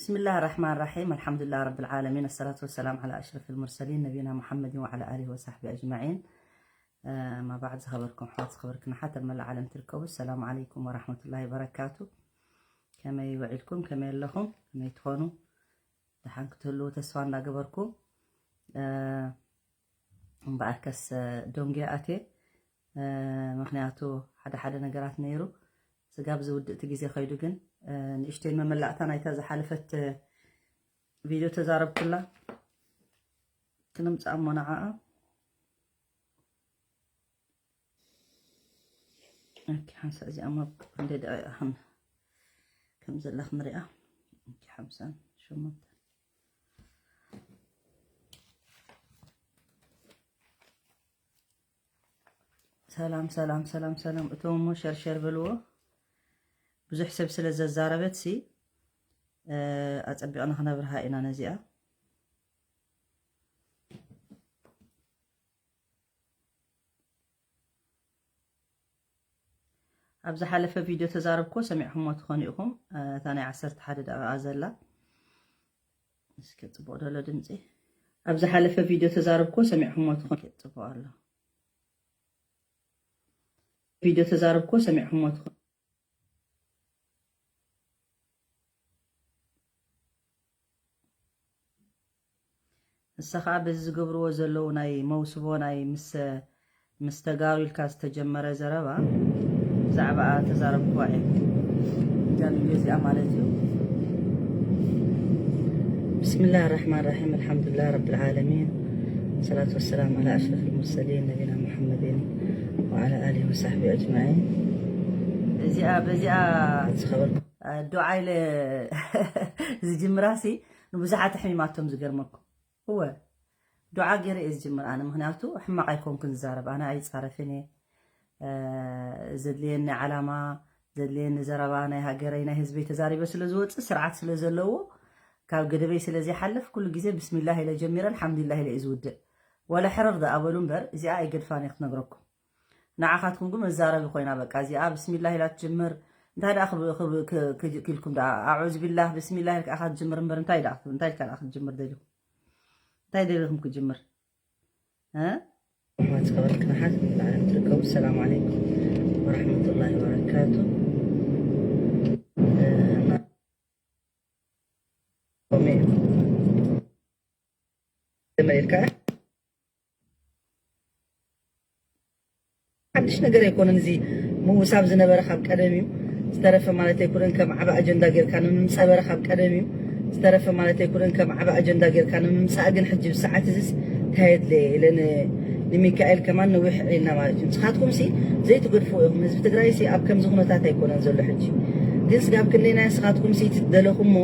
بسم الله الرحمن الرحيم. الحمد لله رب العالمين. الصلاة والسلام على أشرف المرسلين نبينا محمد وعلى آله وصحبه أجمعين. ما بعد، ዝኸበርኩም ኣሕዋት፣ ዝኸበርክን ኣሓት ኣብ መላእ ዓለም ትርከቡ፣ ሰላም ዓለይኩም ወራሕመቱላሂ ወበረካቱ። ከመይ ውዒልኩም? ከመይ ኣለኹም? ከመይ ትኾኑ? ደሓን ክትህልዉ ተስፋ እንዳገበርኩ፣ እምበኣርከስ ደንጉየ ኣትየ። ምኽንያቱ ሓደ ሓደ ነገራት ነይሩ። ስጋብ ዝውድእ እቲ ግዜ ከይዱ ግን፣ ንእሽተይ መመላእታ ናይታ ዝሓለፈት ቪድዮ ተዛረብኩላ። ክንምጻእ እሞ ንዓኣ። ኦኬ፣ ሓንሳእ እዚኣ እሞ ክንደይ ደቂቃ ከም፣ ከም ዘላ ክንሪኣ። ኦኬ፣ ሓምሳን ሸሞንተን። ሰላም፣ ሰላም፣ ሰላም፣ ሰላም። እቶም እሞ ሸር ሸር በልዎ። ብዙሕ ሰብ ስለ ዘዛረበት ሲ፣ ኣጸቢቕና ክነብርሃ ኢና ነዚኣ። ኣብ ዝሓለፈ ቪድዮ ተዛረብኮ ሰሚዕኹሞ ትኾኑ ኢኹም። እታ ናይ ዓሰርተ ሓደ ደቂቃ ዘላ። እስከ ጽቡቕ ደሎ ድምጺ። ኣብ ዝሓለፈ ቪድዮ ተዛረብኮ ሰሚዕኹሞ ትኾኑ። ጽቡቕ ኣሎ። ቪድዮ ተዛረብኮ ሰሚዕኹሞ ትኾኑ። ንሳ ኸኣ በዚ ዝገብርዎ ዘለዉ ናይ መውስቦ ናይ ምስ፣ ምስ ተጋሩ ኢልካ ዝተጀመረ ዘረባ ብዛዕባኣ ተዛረብኩዋ እየ። እዛ ቪድዮ እዚኣ ማለት እዩ። بسم الله الرحمن الرحيم. الحمد لله رب العالمين. الصلاة والسلام على أشرف المرسلين نبينا محمد وعلى آله وصحبه أجمعين. እዚኣ፣ በዚኣ ዝኸበርኩ ዱዓ ኢለ ዝጅምራሲ ንብዙሓት ኣሕሚማቶም ዝገርመኩም። እወ፣ ዱዓ ገይረ እየ ዝጅምር ኣነ፣ ምኽንያቱ ሕማቕ ኣይኮንኩን ዝዛረብ፣ ኣነ ኣይጻረፍን እየ። ዘድልየኒ ዓላማ፣ ዘድልየኒ ዘረባ ናይ ሃገረይ ናይ ህዝበይ ተዛሪበ ስለ ዝወጽእ፣ ስርዓት ስለ ዘለዎ፣ ካብ ገደበይ ስለ ዘይሓልፍ፣ ኩሉ ግዜ ብስሚላህ ኢለ ጀሚረ ኣልሓምዱሊላህ ኢለ እየ ዝውድእ። ወላ ሕርር ደኣ በሉ እምበር፣ እዚኣ ኣይገድፋን እየ ክትነግረኩም። ንዓኻትኩም ግን መዛረቢ ኮይና፣ በቃ እዚኣ ብስሚላህ ኢላ ትጅምር። እንታይ ደኣ ክብ-፣ ክብ-፣ ክ-፣ ክ-፣ ክኢልኩም ደኣ፣ ኣዑዝ ቢላህ ብስሚላህ ኢልካ ኢኻ ትጅምር እምበር፣ እንታይ ደኣ፣ እንታይ ኢልካ ደኣ ክትጅምር ደሊኹም? እንታይ ደሊኹም ክጅምር? እ? ኣሕዋት ዝኸበርክን ኣሓት ኣብ ዓለም ትርከቡ፣ ሰላም ዓለይኩም ወራሕመቱላሂ ወበረካቱ። እ፣ ና-፣ ኮሜ-፣ ጀመር ኢልካ ሓድሽ ነገር ኣይኮነን። እዚ ምውሳብ ዝነበረ ካብ ቀደም እዩ። ዝተረፈ ማለት ኣይኮነን፣ ከም ዓቢ ኣጀንዳ ጌርካ ንምምጻእ በረ ካብ ቀደም እዩ። ዝተረፈ ማለት ኣይኮነን፣ ከም ዓቢ ኣጀንዳ ጌርካ ንምምጻእ ግን ሕጂ ብሰዓት እዚስ እንታይ የድለየ ኢለ ን-፣ ንሚካኤል ከማን ነዊሕ ኢልና ማለት እዩ። ንስኻትኩም ሲ ዘይትገድፍዎ ኢኹም። ህዝቢ ትግራይ ሲ ኣብ ከምዚ ኩነታት ኣይኮነን ዘሎ ሕጂ። ግን ስጋብ ክንደይ ናይ ንስኻትኩም ሲ ትደለኹሞ፣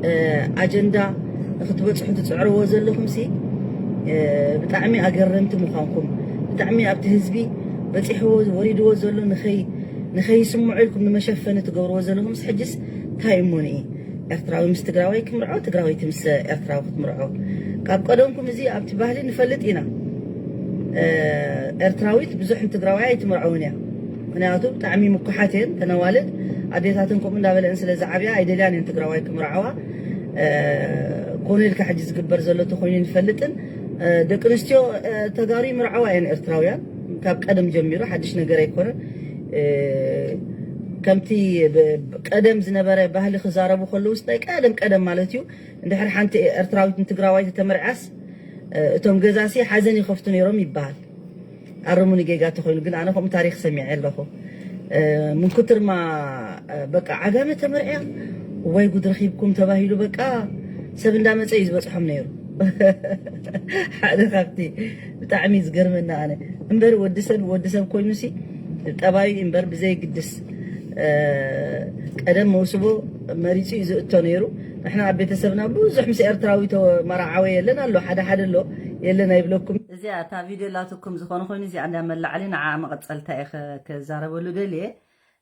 እ፣ ኣጀንዳ ንክትበጽሑ ትጽዕርዎ ዘለኹም ሲ፣ እ፣ ብጣዕሚ ኣገረምቲ ምዃንኩም፣ ብጣዕሚ ኣብቲ ህዝቢ በጺሕዎ ወሪድዎ ዘሎ ንኸይ-፣ ንኸይስምዖ ኢልኩም ንመሸፈኒ ትገብርዎ ዘለኹም ሲ፣ ሕጅስ እንታይ እሞ ንኢ? ኤርትራዊ ምስ ትግራዋይ ክምርዖ፣ ትግራወይቲ ምስ ኤርትራዊ ክትምርዖ። ካብ ቀደምኩም እዚ ኣብቲ ባህሊ ንፈልጥ ኢና። እ፣ ኤርትራዊት ብዙሕ ንትግራዋይ ኣይትምርዐውን እያ። ምኽንያቱ ብጣዕሚ ምኩሓት እየን። ተነዋልድ ኣዴታተን ከምኡ እንዳበለአን ስለ ዝዓብያ ኣይደልያን እየን ትግራዋይ ክምርዓዋ። እ፣ ኮነ ኢልካ ሕጂ ዝግበር ዘሎ ተኾይኑ ንፈልጥን፣ እ፣ ደቂ ኣንስትዮ፣ እ፣ ተጋሩ ይምርዓዋ እየን ኤርትራውያን። ካብ ቀደም ጀሚሩ ሓድሽ ነገር ኣይኮነን። እ፣ ከምቲ ብ-፣ ቀደም ዝነበረ ባህሊ ክዛረቡ ከለውስ ናይ ቀደም ቀደም ማለት እዩ። እንድሕር ሓንቲ ኤርትራዊት ንትግራዋይ ተተመርዓስ፣ እ፣ እቶም ገዛሲ ሓዘን ይኸፍቱ ነይሮም ይበሃል። ኣርሙኒ ጌጋ ተኾይኑ፣ ግን ኣነ ከምኡ ታሪኽ ሰሚዐ ኣለኹ። እ፣ ምን ኩትርማ፣ እ፣ በቃ ዓጋመ ተመርዕያ፣ ወይ ጉድ ረኺብኩም ተባሂሉ፣ በቃ ሰብ እንዳመጸ እዩ ዝበጽሖም ነይሩ። ሓደ ካብቲ ብጣዕሚ ዝገርመና ኣነ። እምበር ወዲ ሰብ፣ ወዲ ሰብ ኮይኑሲ ጠባዩ እምበር ብዘይግድስ፣ እ፣ ቀደም መውስቦ መሪጹ እዩ ዝእቶ ነይሩ። ንሕና ኣብ ቤተሰብና ብዙሕ ምስ ኤርትራዊ ተመራዓወ የለን ኣሎ፣ ሓደ ሓደ ኣሎ፣ የለን ኣይብለኩም። እዚኣ እታ ቪድዮ ላትኩም ዝኾነ ኮይኑ እዚኣ እንዳ መላዕሊ ንዓ መቐጸልታ እየ ከ-፣ ከዛረበሉ ደልየ፣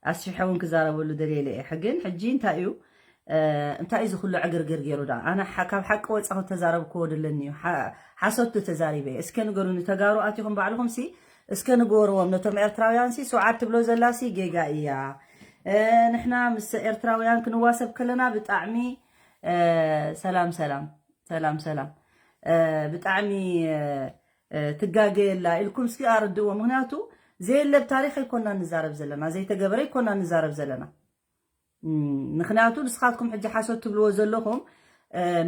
ኣስፊሐ እውን ክዛረበሉ ደልየ እየ። ግን ሕጂ እንታይ እዩ፣ እ፣ እንታይ እዩ ዝኹሉ ዕግርግር ገይሩ ደኣ? ኣነ ሓ-፣ ካብ ሓቂ ወጻኹ ተዛረብክዎ ደለኒ እዩ። ሓ-፣ ሓሶት ዶ ተዛሪበ? እስከ ንገሩኒ፣ ተጋሩ ኣቲኹም ባዕልኹም ሲ፣ እስከ ንገርዎም ነቶም ኤርትራውያን ሲ፣ ስውዓት ትብሎ ዘላ ሲ ጌጋ እያ። እ፣ ንሕና ምስ ኤርትራውያን ክንዋሰብ ከለና ብጣዕሚ፣ ሰላም ሰላም ሰላም ሰላም። ብጣዕሚ ትጋገየላ ኢልኩም እስኪ ኣረድእዎ። ምክንያቱ ዘየለ ብታሪክ ኣይኮና ንዛረብ ዘለና፣ ዘይተገበረ ኣይኮና ንዛረብ ዘለና። ምክንያቱ ንስኻትኩም ሕጂ ሓሶት ትብልዎ ዘለኹም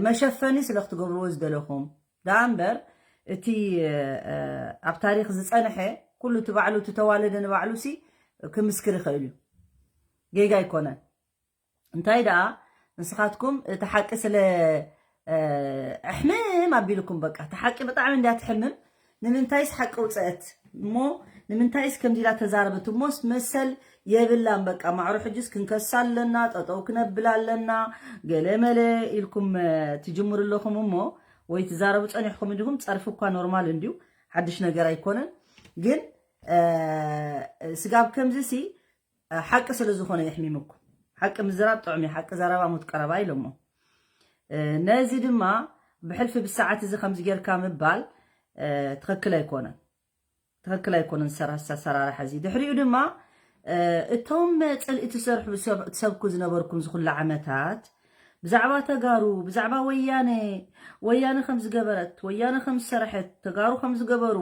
መሸፈኒ ስለ ክትገብርዎ ዝደለኹም ደኣ እምበር፣ እቲ ኣብ ታሪክ ዝፀንሐ ኩሉ እቲ ባዕሉ እቲ ተዋለደ ንባዕሉ ሲ ክምስክር ይኽእል እዩ። ጌጋ ኣይኮነን። እንታይ ደኣ ንስኻትኩም እቲ ሓቂ ስለ ኣሕምም ኣቢልኩም፣ በቃ እቲ ሓቂ ብጣዕሚ እንድያ ትሕምም። ንምንታይስ ሓቂ ውፅአት እሞ፣ ንምንታይስ ከምዚ ኢላ ተዛረበት እሞስ መሰል የብላን። በቃ ማዕሮ ሕጅስ ክንከሳ ኣለና፣ ጠጠው ክነብል ኣለና፣ ገለ መለ ኢልኩም ትጅምሩ ኣለኹም እሞ፣ ወይ ትዛረቡ ፀኒሕኩም እንዲኹም። ፀርፊ እኳ ኖርማል እንድዩ፣ ሓድሽ ነገር ኣይኮነን። ግን ስጋብ ከምዚ ሲ ሓቂ ስለ ዝኾነ የሕሚሙኩም። ሓቂ ምዝራብ ጥዑም እዩ፣ ሓቂ ዘረባ ሞት ቀረባ ኢሎሞ። ነዚ ድማ ብሕልፊ ብሰዓት እዚ ከምዚ ጌርካ ምባል ትኽክል ኣይኮነን። ትኽክል ኣይኮነን ሰራ- ኣሰራርሓ እዚ። ድሕሪኡ ድማ እቶም ጽልኢ ትሰርሑ ሰብ- ትሰብኩ ዝነበርኩም ዝኹሉ ዓመታት ብዛዕባ ተጋሩ፣ ብዛዕባ ወያነ፣ ወያነ ከም ዝገበረት፣ ወያነ ከም ዝሰርሐት፣ ተጋሩ ከም ዝገበሩ፣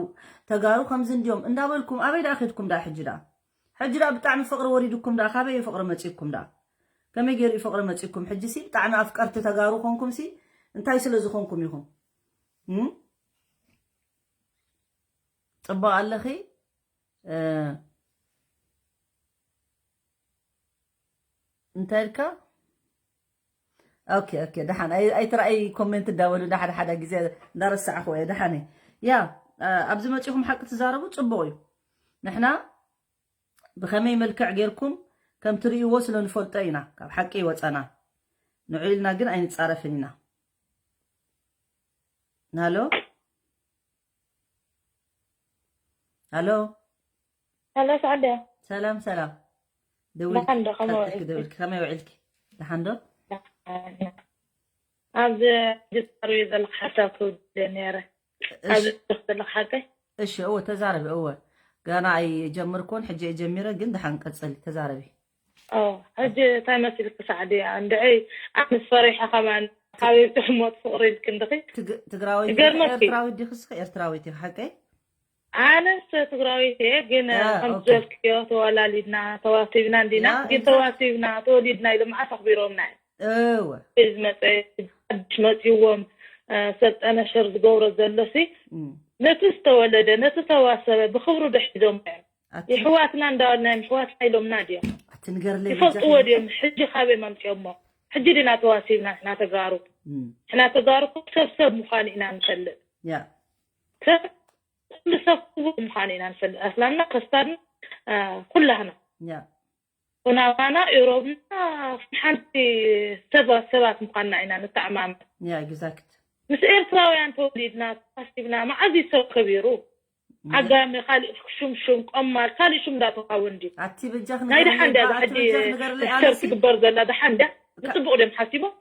ተጋሩ ከም ዝንድዮም እንዳበልኩም ኣበይ ደኣ ኸድኩም ደኣ ሕጂ ደኣ? ሕጂ ደኣ ብጣዕሚ ፍቕሪ ወሪድኩም ደኣ፣ ካበይ እዩ ፍቕሪ መጺኩም ደኣ? ከመይ ገይሩ እዩ ፍቕሪ መጺኩም? ሕጂ ሲ ብጣዕሚ ኣፍቀርቲ ተጋሩ ኮንኩም ሲ እንታይ ስለ ዝኾንኩም ኢኹም? እም? ጽቡቕ ኣለኺ? እ፣ እንታይ ኢልካ? ኦኬ፣ ኦኬ፣ ደሓን። ኣይ-፣ ኣይትረኣይ ኮሜንት እንዳበሉ ሓደ ሓደ ግዜ እንዳረሳዕኹ እየ። ደሓን እየ። ያ፣ እ፣ ኣብዚ መጺኹም ሓቂ ትዛረቡ ጽቡቕ እዩ። ንሕና ብኸመይ መልክዕ ጌርኩም ከም ትርእይዎ ስለ ንፈልጦ ኢና ካብ ሓቂ ይወጸና። ንዑ ኢልና ግን ኣይንጻረፍን ኢና። ሃሎ? ሃሎ? ሃሎ፣ ሰዓደ። ሰላም፣ ሰላም። ደውል ደሓን ዶ? ከመይ ቀልጢፍኪ ውዒልኪ? ደውልኪ። ከመይ ውዒልኪ? ደሓን ዶ? ደሓን። ኣብዚ ዝዛረብ ዘለኹ ሓሳብ ክውድእ ነይረ። እሺ። ኣብዚ ዘለኹ ሓቀይ? እሺ፣ እወ፣ ተዛረቢ፣ እወ። ገና ኣይጀምርኩን፣ ሕጂ እየ ጀሚረ፣ ግን ደሓን ቀጽሊ፣ ተዛረቢ። ኦ፣ ሕጂ እንታይ መሲልኪ ሰዓዲ? እንድዒ ኣነስ ፈሪሐ ከማን፣ ካበይ ትሕሞት ፍቕሪ ኢልኪ እንድኺ? ትግ-፣ ትግራወይቲ ኢኺ? ይገርመኪ። ኤርትራዊት ዲኺ እስኺ? ኤርትራዊት ኢኺ፣ ሓቀይ? ኣነስ ትግራዊት እየ፣ ግን ያ፣ ከምቲ ኦኬ። ዝበልክዮ ተወላሊድና፣ ተዋሲብና እንዲና፣ ያ፣ ግን exact። ተዋሲብና፣ ተወሊድና ኢሎም መዓስ ኣኽቢሮምና እዮም? እወ። እዚ መጸ-፣ ሓድሽ መጺዎም፣ እ፣ ሰልጠነ ሸር ዝገብሮ ዘሎሲ፣ እም። ነቲ ዝተወለደ፣ ነቲ ዝተዋሰበ ብኽብሩ ዶ ሒዞም እዮም? ኣቲ-፣ ይሕዋትና እንዳበልና እዮም፣ ይሕዋትና ኢሎምና ድዮም? ኣቲ ንገርለይ ይፈልጥዎ በጃኺ። ድዮም? ሕጂ ካበይ መምጽኦሞ? ሕጂ ዲና ተዋሲብና ንሕና ተጋሩ? እም። ንሕና ተጋሩ እኮ ሰብ ሰብ ምዃኑ ኢና ንፈልጥ። ያ። ሰብ ኩሉ ሰብ ክቡር ምዃኑ ኢና ንፈልጥ። ኣስላምና፣ ክርስታንና፣ እ፣ ኩላህና። ያ። ኩናማና፣ ኢሮብና፣ ሓንቲ ሰባት፣ ሰባት ምዃንና ኢና ንተኣማመን። ያ፣ exact። ምስ ኤርትራውያን ተወሊድና፣ ተዋሲብና፣ መዓዝ እዩ ሰብ ከቢሩ? ያ። ዓጋመ፣ ካሊእ ሹም ሹም፣ ቆማል፣ ካሊእ ሹም እንዳተዋሃቡ እንድዩ። ኣቲ በጃኽ ናይ ንገርለይ፣ ደሓን ድያ እባ፣ ኣቲ ሕጂ በጃኽ ንገርለይ፣ ሸር ኣነሲ ትግበር ዘላ ደሓን ድያ? ካ-፣ ንጽቡቕ ድዮም ሓሲቦም?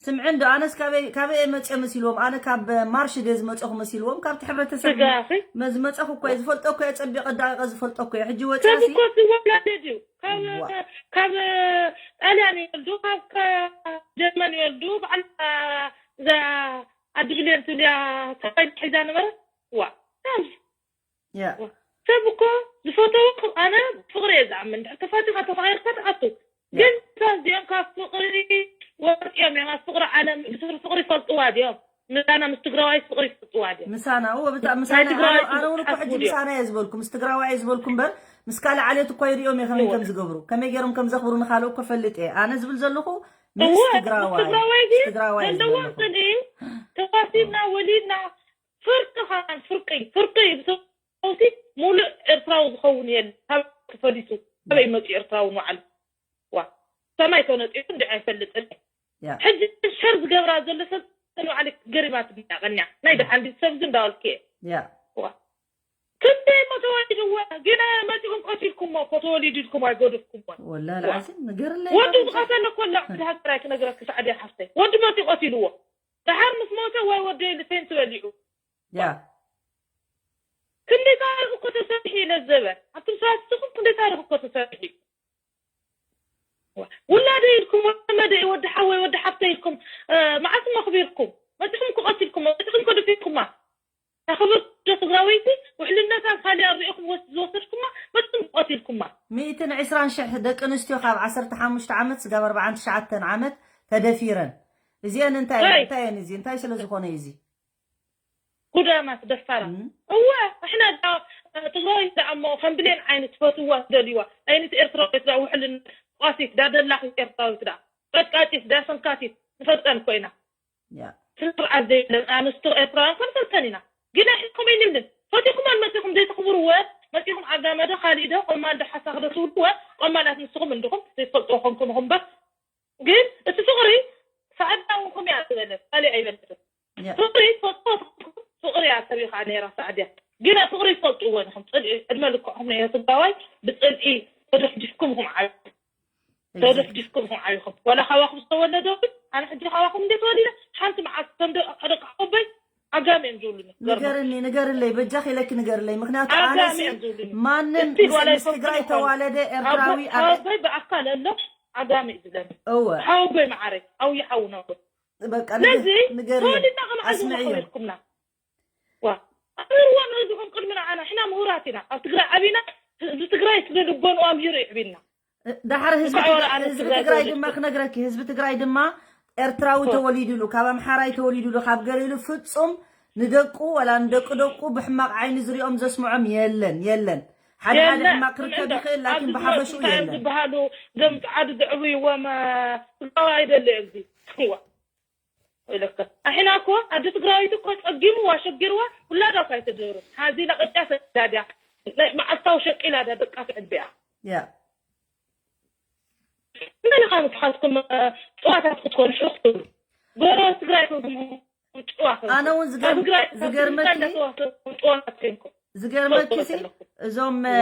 ስምዒ እንዶ፣ ኣነስ ካበይ፣ ካበይ እየ መጽዮ መሲልዎም? ኣነ ካብ ማርሽ ድየ ዝመጽኹ መሲልዎም? ካብቲ ሕብረተሰብ ስጋ፣ እኺ? መ-፣ ዝመጸኹ እኮ እየ፣ ዝፈልጦ እኮ እየ፣ ጸቢቐ ዳቂቐ ዝፈልጦ እኮ እየ። ሕጂ ሰብ ወጽኣሲ እኮ ዝወላደ ድዩ? ካብ፣ ዋ። ካብ ጣልያን ይወልዱ፣ ካብ፣ ካብ ጀርመን ይወልዱ። በዓል እዛ ዓዲ ብሌን ትብልያ ተባይ ሒዛ ነበረት። ዋ። ያ። ሰብ እኮ ዝፈተዎ፣ ኣነ ፍቕሪ እየ ዝኣምን። እንድሕር ተፋቲኻ ተፋቒርካ ትኣቱ። ያ። ግን እታ እዚኦም ካብ ፍቕሪ ወፂኦም እዮም። ኣብ ፍቕሪ ዓለም፣ ብስፍሪ ፍቕሪ ይፈልጥዋ ድዮም? ምሳና ምስ ትግራዋይ ፍቕሪ ይፈልጥዋ ድዮም? ምሳና፣ እወ፣ ብጣ-፣ ናይ ምሳና፣ ትግራዋይ ኣነ፣ ኣነ እውን እኮ ትሓስቡ ሕጂ ድዮም? ምሳና እየ ዝበልኩ፣ ምስ ትግራዋይ እየ ዝበልኩ እምበር፣ ምስ ካልእ ዓሌት እኳ ይርእዮም እየ ከመይ እወ። ከም ዝገብሩ፣ ከመይ ገይሮም ከም ዘኽብሩ ንኻልእ እኮ ፈልጥ እየ። ኣነ ዝብል ዘለኹ ምስ እወ፣ ምስ ትግራዋይ፣ ትግራዋይ ምስ ግን ትግራዋይ እየ ዘለዎም ዝበልኩ። ጽልኢ፣ ተዋሲብና፣ ወሊድና፣ ፍርቂ ኸማን ፍርቂ፣ ፍርቂ ብሰ-፣ ሰውሲ ሙሉእ ኤርትራዊ ዝኸውን የለን። ካብ ተፈሊሱ፣ ካበይ መፂኡ ኤርትራዊ ንባዕሉ? ዋ፣ ሰማይ ተነፂፉ እንዲ ኣይፈልጥን። ያ። ሕጂ ሸር ዝገብራ ዘሎ ሰብ ንባዕሉ ገሪማትኒ እያ፣ ቀንያ። ናይ ደሓን ድዩ ሰብ እዚ እንዳበልኩ እየ። ያ። ዋ። ክንደይ እሞ ተወሊድዎ፣ ግን መፂኹም ቀቲልኩሞ እኮ፣ ተወሊዱ ኢልኩም ኣይገደፍኩሞን። ወላሂ ዋ። ልዓዚም፣ ንገርለይ ወዱ ባባ። ዝቐተለ እኮ ኣላ፣ ዓዲ ሃገራይ ክነግረኪ፣ ሳዕድያ ሓፍተይ። ወዱ መፂኡ ቀቲልዎ። ደሓር ምስ ሞተ፣ ወይ ወደይ ልፌን ትበሊዑ። ያ። ክንደይ ታሪኽ እኮ ተሰሪሑ እዩ ነዚ ዘበን። ኣቱም ሰባት ንስኹም ክንደይ ታሪኽ እኮ ተሰሪሑ እዩ። ውላደ ኢልኩም፣ ወለመደ፣ ወዲ ሓወይ፣ ወዲ ሓፍተ ኢልኩም፣ እ፣ መዓስ እሞ ኣኽቢርኩም? መጺኹም እኮ ቀቲልኩም፣ መጺኹም እኮ ደፊርኩማ። እታ ክብርቲ ትግራወይቲ ውሕልነታ ካሊእ ኣርእኹም ወስ-፣ ዝወሰድኩማ፣ መጺኹም እኮ ቀቲልኩማ። ሚእትን ዕስራን ሽሕ ደቂ ኣንስትዮ ካብ ዓሰርተ ሓሙሽተ ዓመት ስጋብ ኣርባዓን ትሽዓተን ዓመት ተደፊረን። እዚአን እንታይ፣ ኣይ። እንታይ እየን እዚ? እንታይ ስለ ዝኾነ እዩ እዚ? ጉዳማት ደፋራ። እም። እወ፣ እሕና ዳ-፣ ትግራወይቲ ደኣ እሞ ከም ብሌን ዓይኒ ትፈትዋ ትደልይዋ። ኣይንቲ ኤርትራዊት ዳ ውሕልነት ቋሲት ዳ ደላኺት ኤርትራዊት ዳ ቀጥቃጢት ዳ ሰንካቲት ንፈልጠን እኮ ኢና። ያ። ስነ ስርዓት ዘይብለን ኣንስቲ ኤርትራውያን ክንፈልጠን ኢና። ግን ኣሕና ከምኡ ኣይንብልን። ፈቲኹም ኣልመጺኹም ዘይተኽብርወ፣ መጺኹም ዓጋመ ዶ ካሊእ ዶ ቆማል ዶ ሓሳኽ ዶ ትብልወ፣ ቆማላት ንስኹም እንድኹም ዘይትፈልጥዎ ኮንኩም ኢኹም እምበር። ግን እቲ ፍቕሪ ሳዕዳ እውን ከምኡ እያ ዝበለት፣ ካልእ ኣይበለትን። ያ። ፍቕሪ ትፈልጥዎ ተኾንኩም፣ ፍቕሪ እያ ተሪኻ ነይራ ሳዕድያ። ግን ፍቕሪ ትፈልጥዎ ኢኹም፣ ጽልኢ ዕድመ ልክዕኹም ነይረ ትግራዋይ ብጽልኢ ተደፍዲፍኩም ኢኹም ዓብኹም። Exactly። ተደፍዲፍኩም ኢኹም ዓቢኹም። ዋላ ካባኹም ዝተወለደ እውን፣ ኣነ ሕጂ ካባኹም እንደ ተወሊደ፣ ሓንቲ መዓልቲ ከም ደቂ፣ ደቂ ሓወቦይ ዓጋመ እዮም ዝብሉኒ። ገርመ። ንገርኒ፣ ንገርለይ፣ በጃኺ ኢለኪ ንገርለይ። ምኽንያቱ ዓጋመ ኣነሲ እዮም ዝብሉኒ። ማንም እስቲ ምስ፣ ጓል ምስ ትግራይ ኣይፈልጥን ተዋለደ ኤርትራዊ ኣቦ-፣ ኣብ ሓወቦይ ብኣካል ኣሎ፣ ዓጋመ እዩ ዝብለኒ። እወ። ሓወቦይ መዓረይ፣ ዓብዪ ሓውና እውን። በቃ ስለዚ ንገ-፣ ንገርዮ፣ ተወሊድና ከመዓዝ ኣስምዕዮ። ነኽብረልኩምና? ዋ፣ ኣኽብርዎ ነዚኹም ቅድሚ ንዓና፣ ሕና ምሁራት ኢና። ኣብ ትግራይ ዓቢና፣ ህዝቢ ትግራይ ስነ ልቦንኡ ኣምሂሩ የዕቢና። ዳሕር ህዝቢ እንኳዕ ትግራይ፣ ወላ ኣነ ህዝቢ ትግራይ ትግራይ ተወሊድኩ። ድማ ክነግረኪ፣ ህዝቢ ትግራይ ድማ ኤርትራዊ ኦ። ተወሊዱሉ፣ ካብ ኣምሓራይ ተወሊዱሉ፣ ካብ ገሊሉ ፍጹም ንደቁ ወላ ንደቂ ደቁ ብሕማቕ ዓይኒ ዝሪኦም ዘስምዖም የለን፣ የለን። ሓደ ሓደ የለን። ሕማቕ ክርከብ እንዳ-፣ ይኽእል፣ ላኪን ኣብዚ ብሓፈሽኡ ዝመጹ እንታይ እዮም የለን። ዝበሃሉ፣ እዞም ጻዓዱ ዘዕብይዎም፣ እ፣ ትግራዋይ ኣይደለዮም እዚ። እዋ። ኢለካ። ኣሕና እኮ ኣደ ትግራዊት እኮ ጸጊምዋ፣ ሸጊርዋ፣ ውላዳ እኳ ኣይትድህሩ። ሓዚላ ቅጫ ሰዳድያ። ናይ መዓልታዊ ሸቂላ ዳ ደቃ ትዕድያ። ያ። እንታይ ኢኻ ንስኻትኩም፣ እ፣ ጭዋታት ክትኮኑ፣ ሕፍ ትብሉ? ጎረቤት ትግራይ ኮንኩም ጭዋ ኮንኩም። ኣነ እውን ዝገርም-፣ ኣብ ትግራይ ዝገርመኪ፣ ትግራይ እንዳተዋሰብኩም ጭዋታት ኮንኩም። ዝገርመኪ ትፈልጡ ሲ፣ ዘለኹም። እዞም፣ እ፣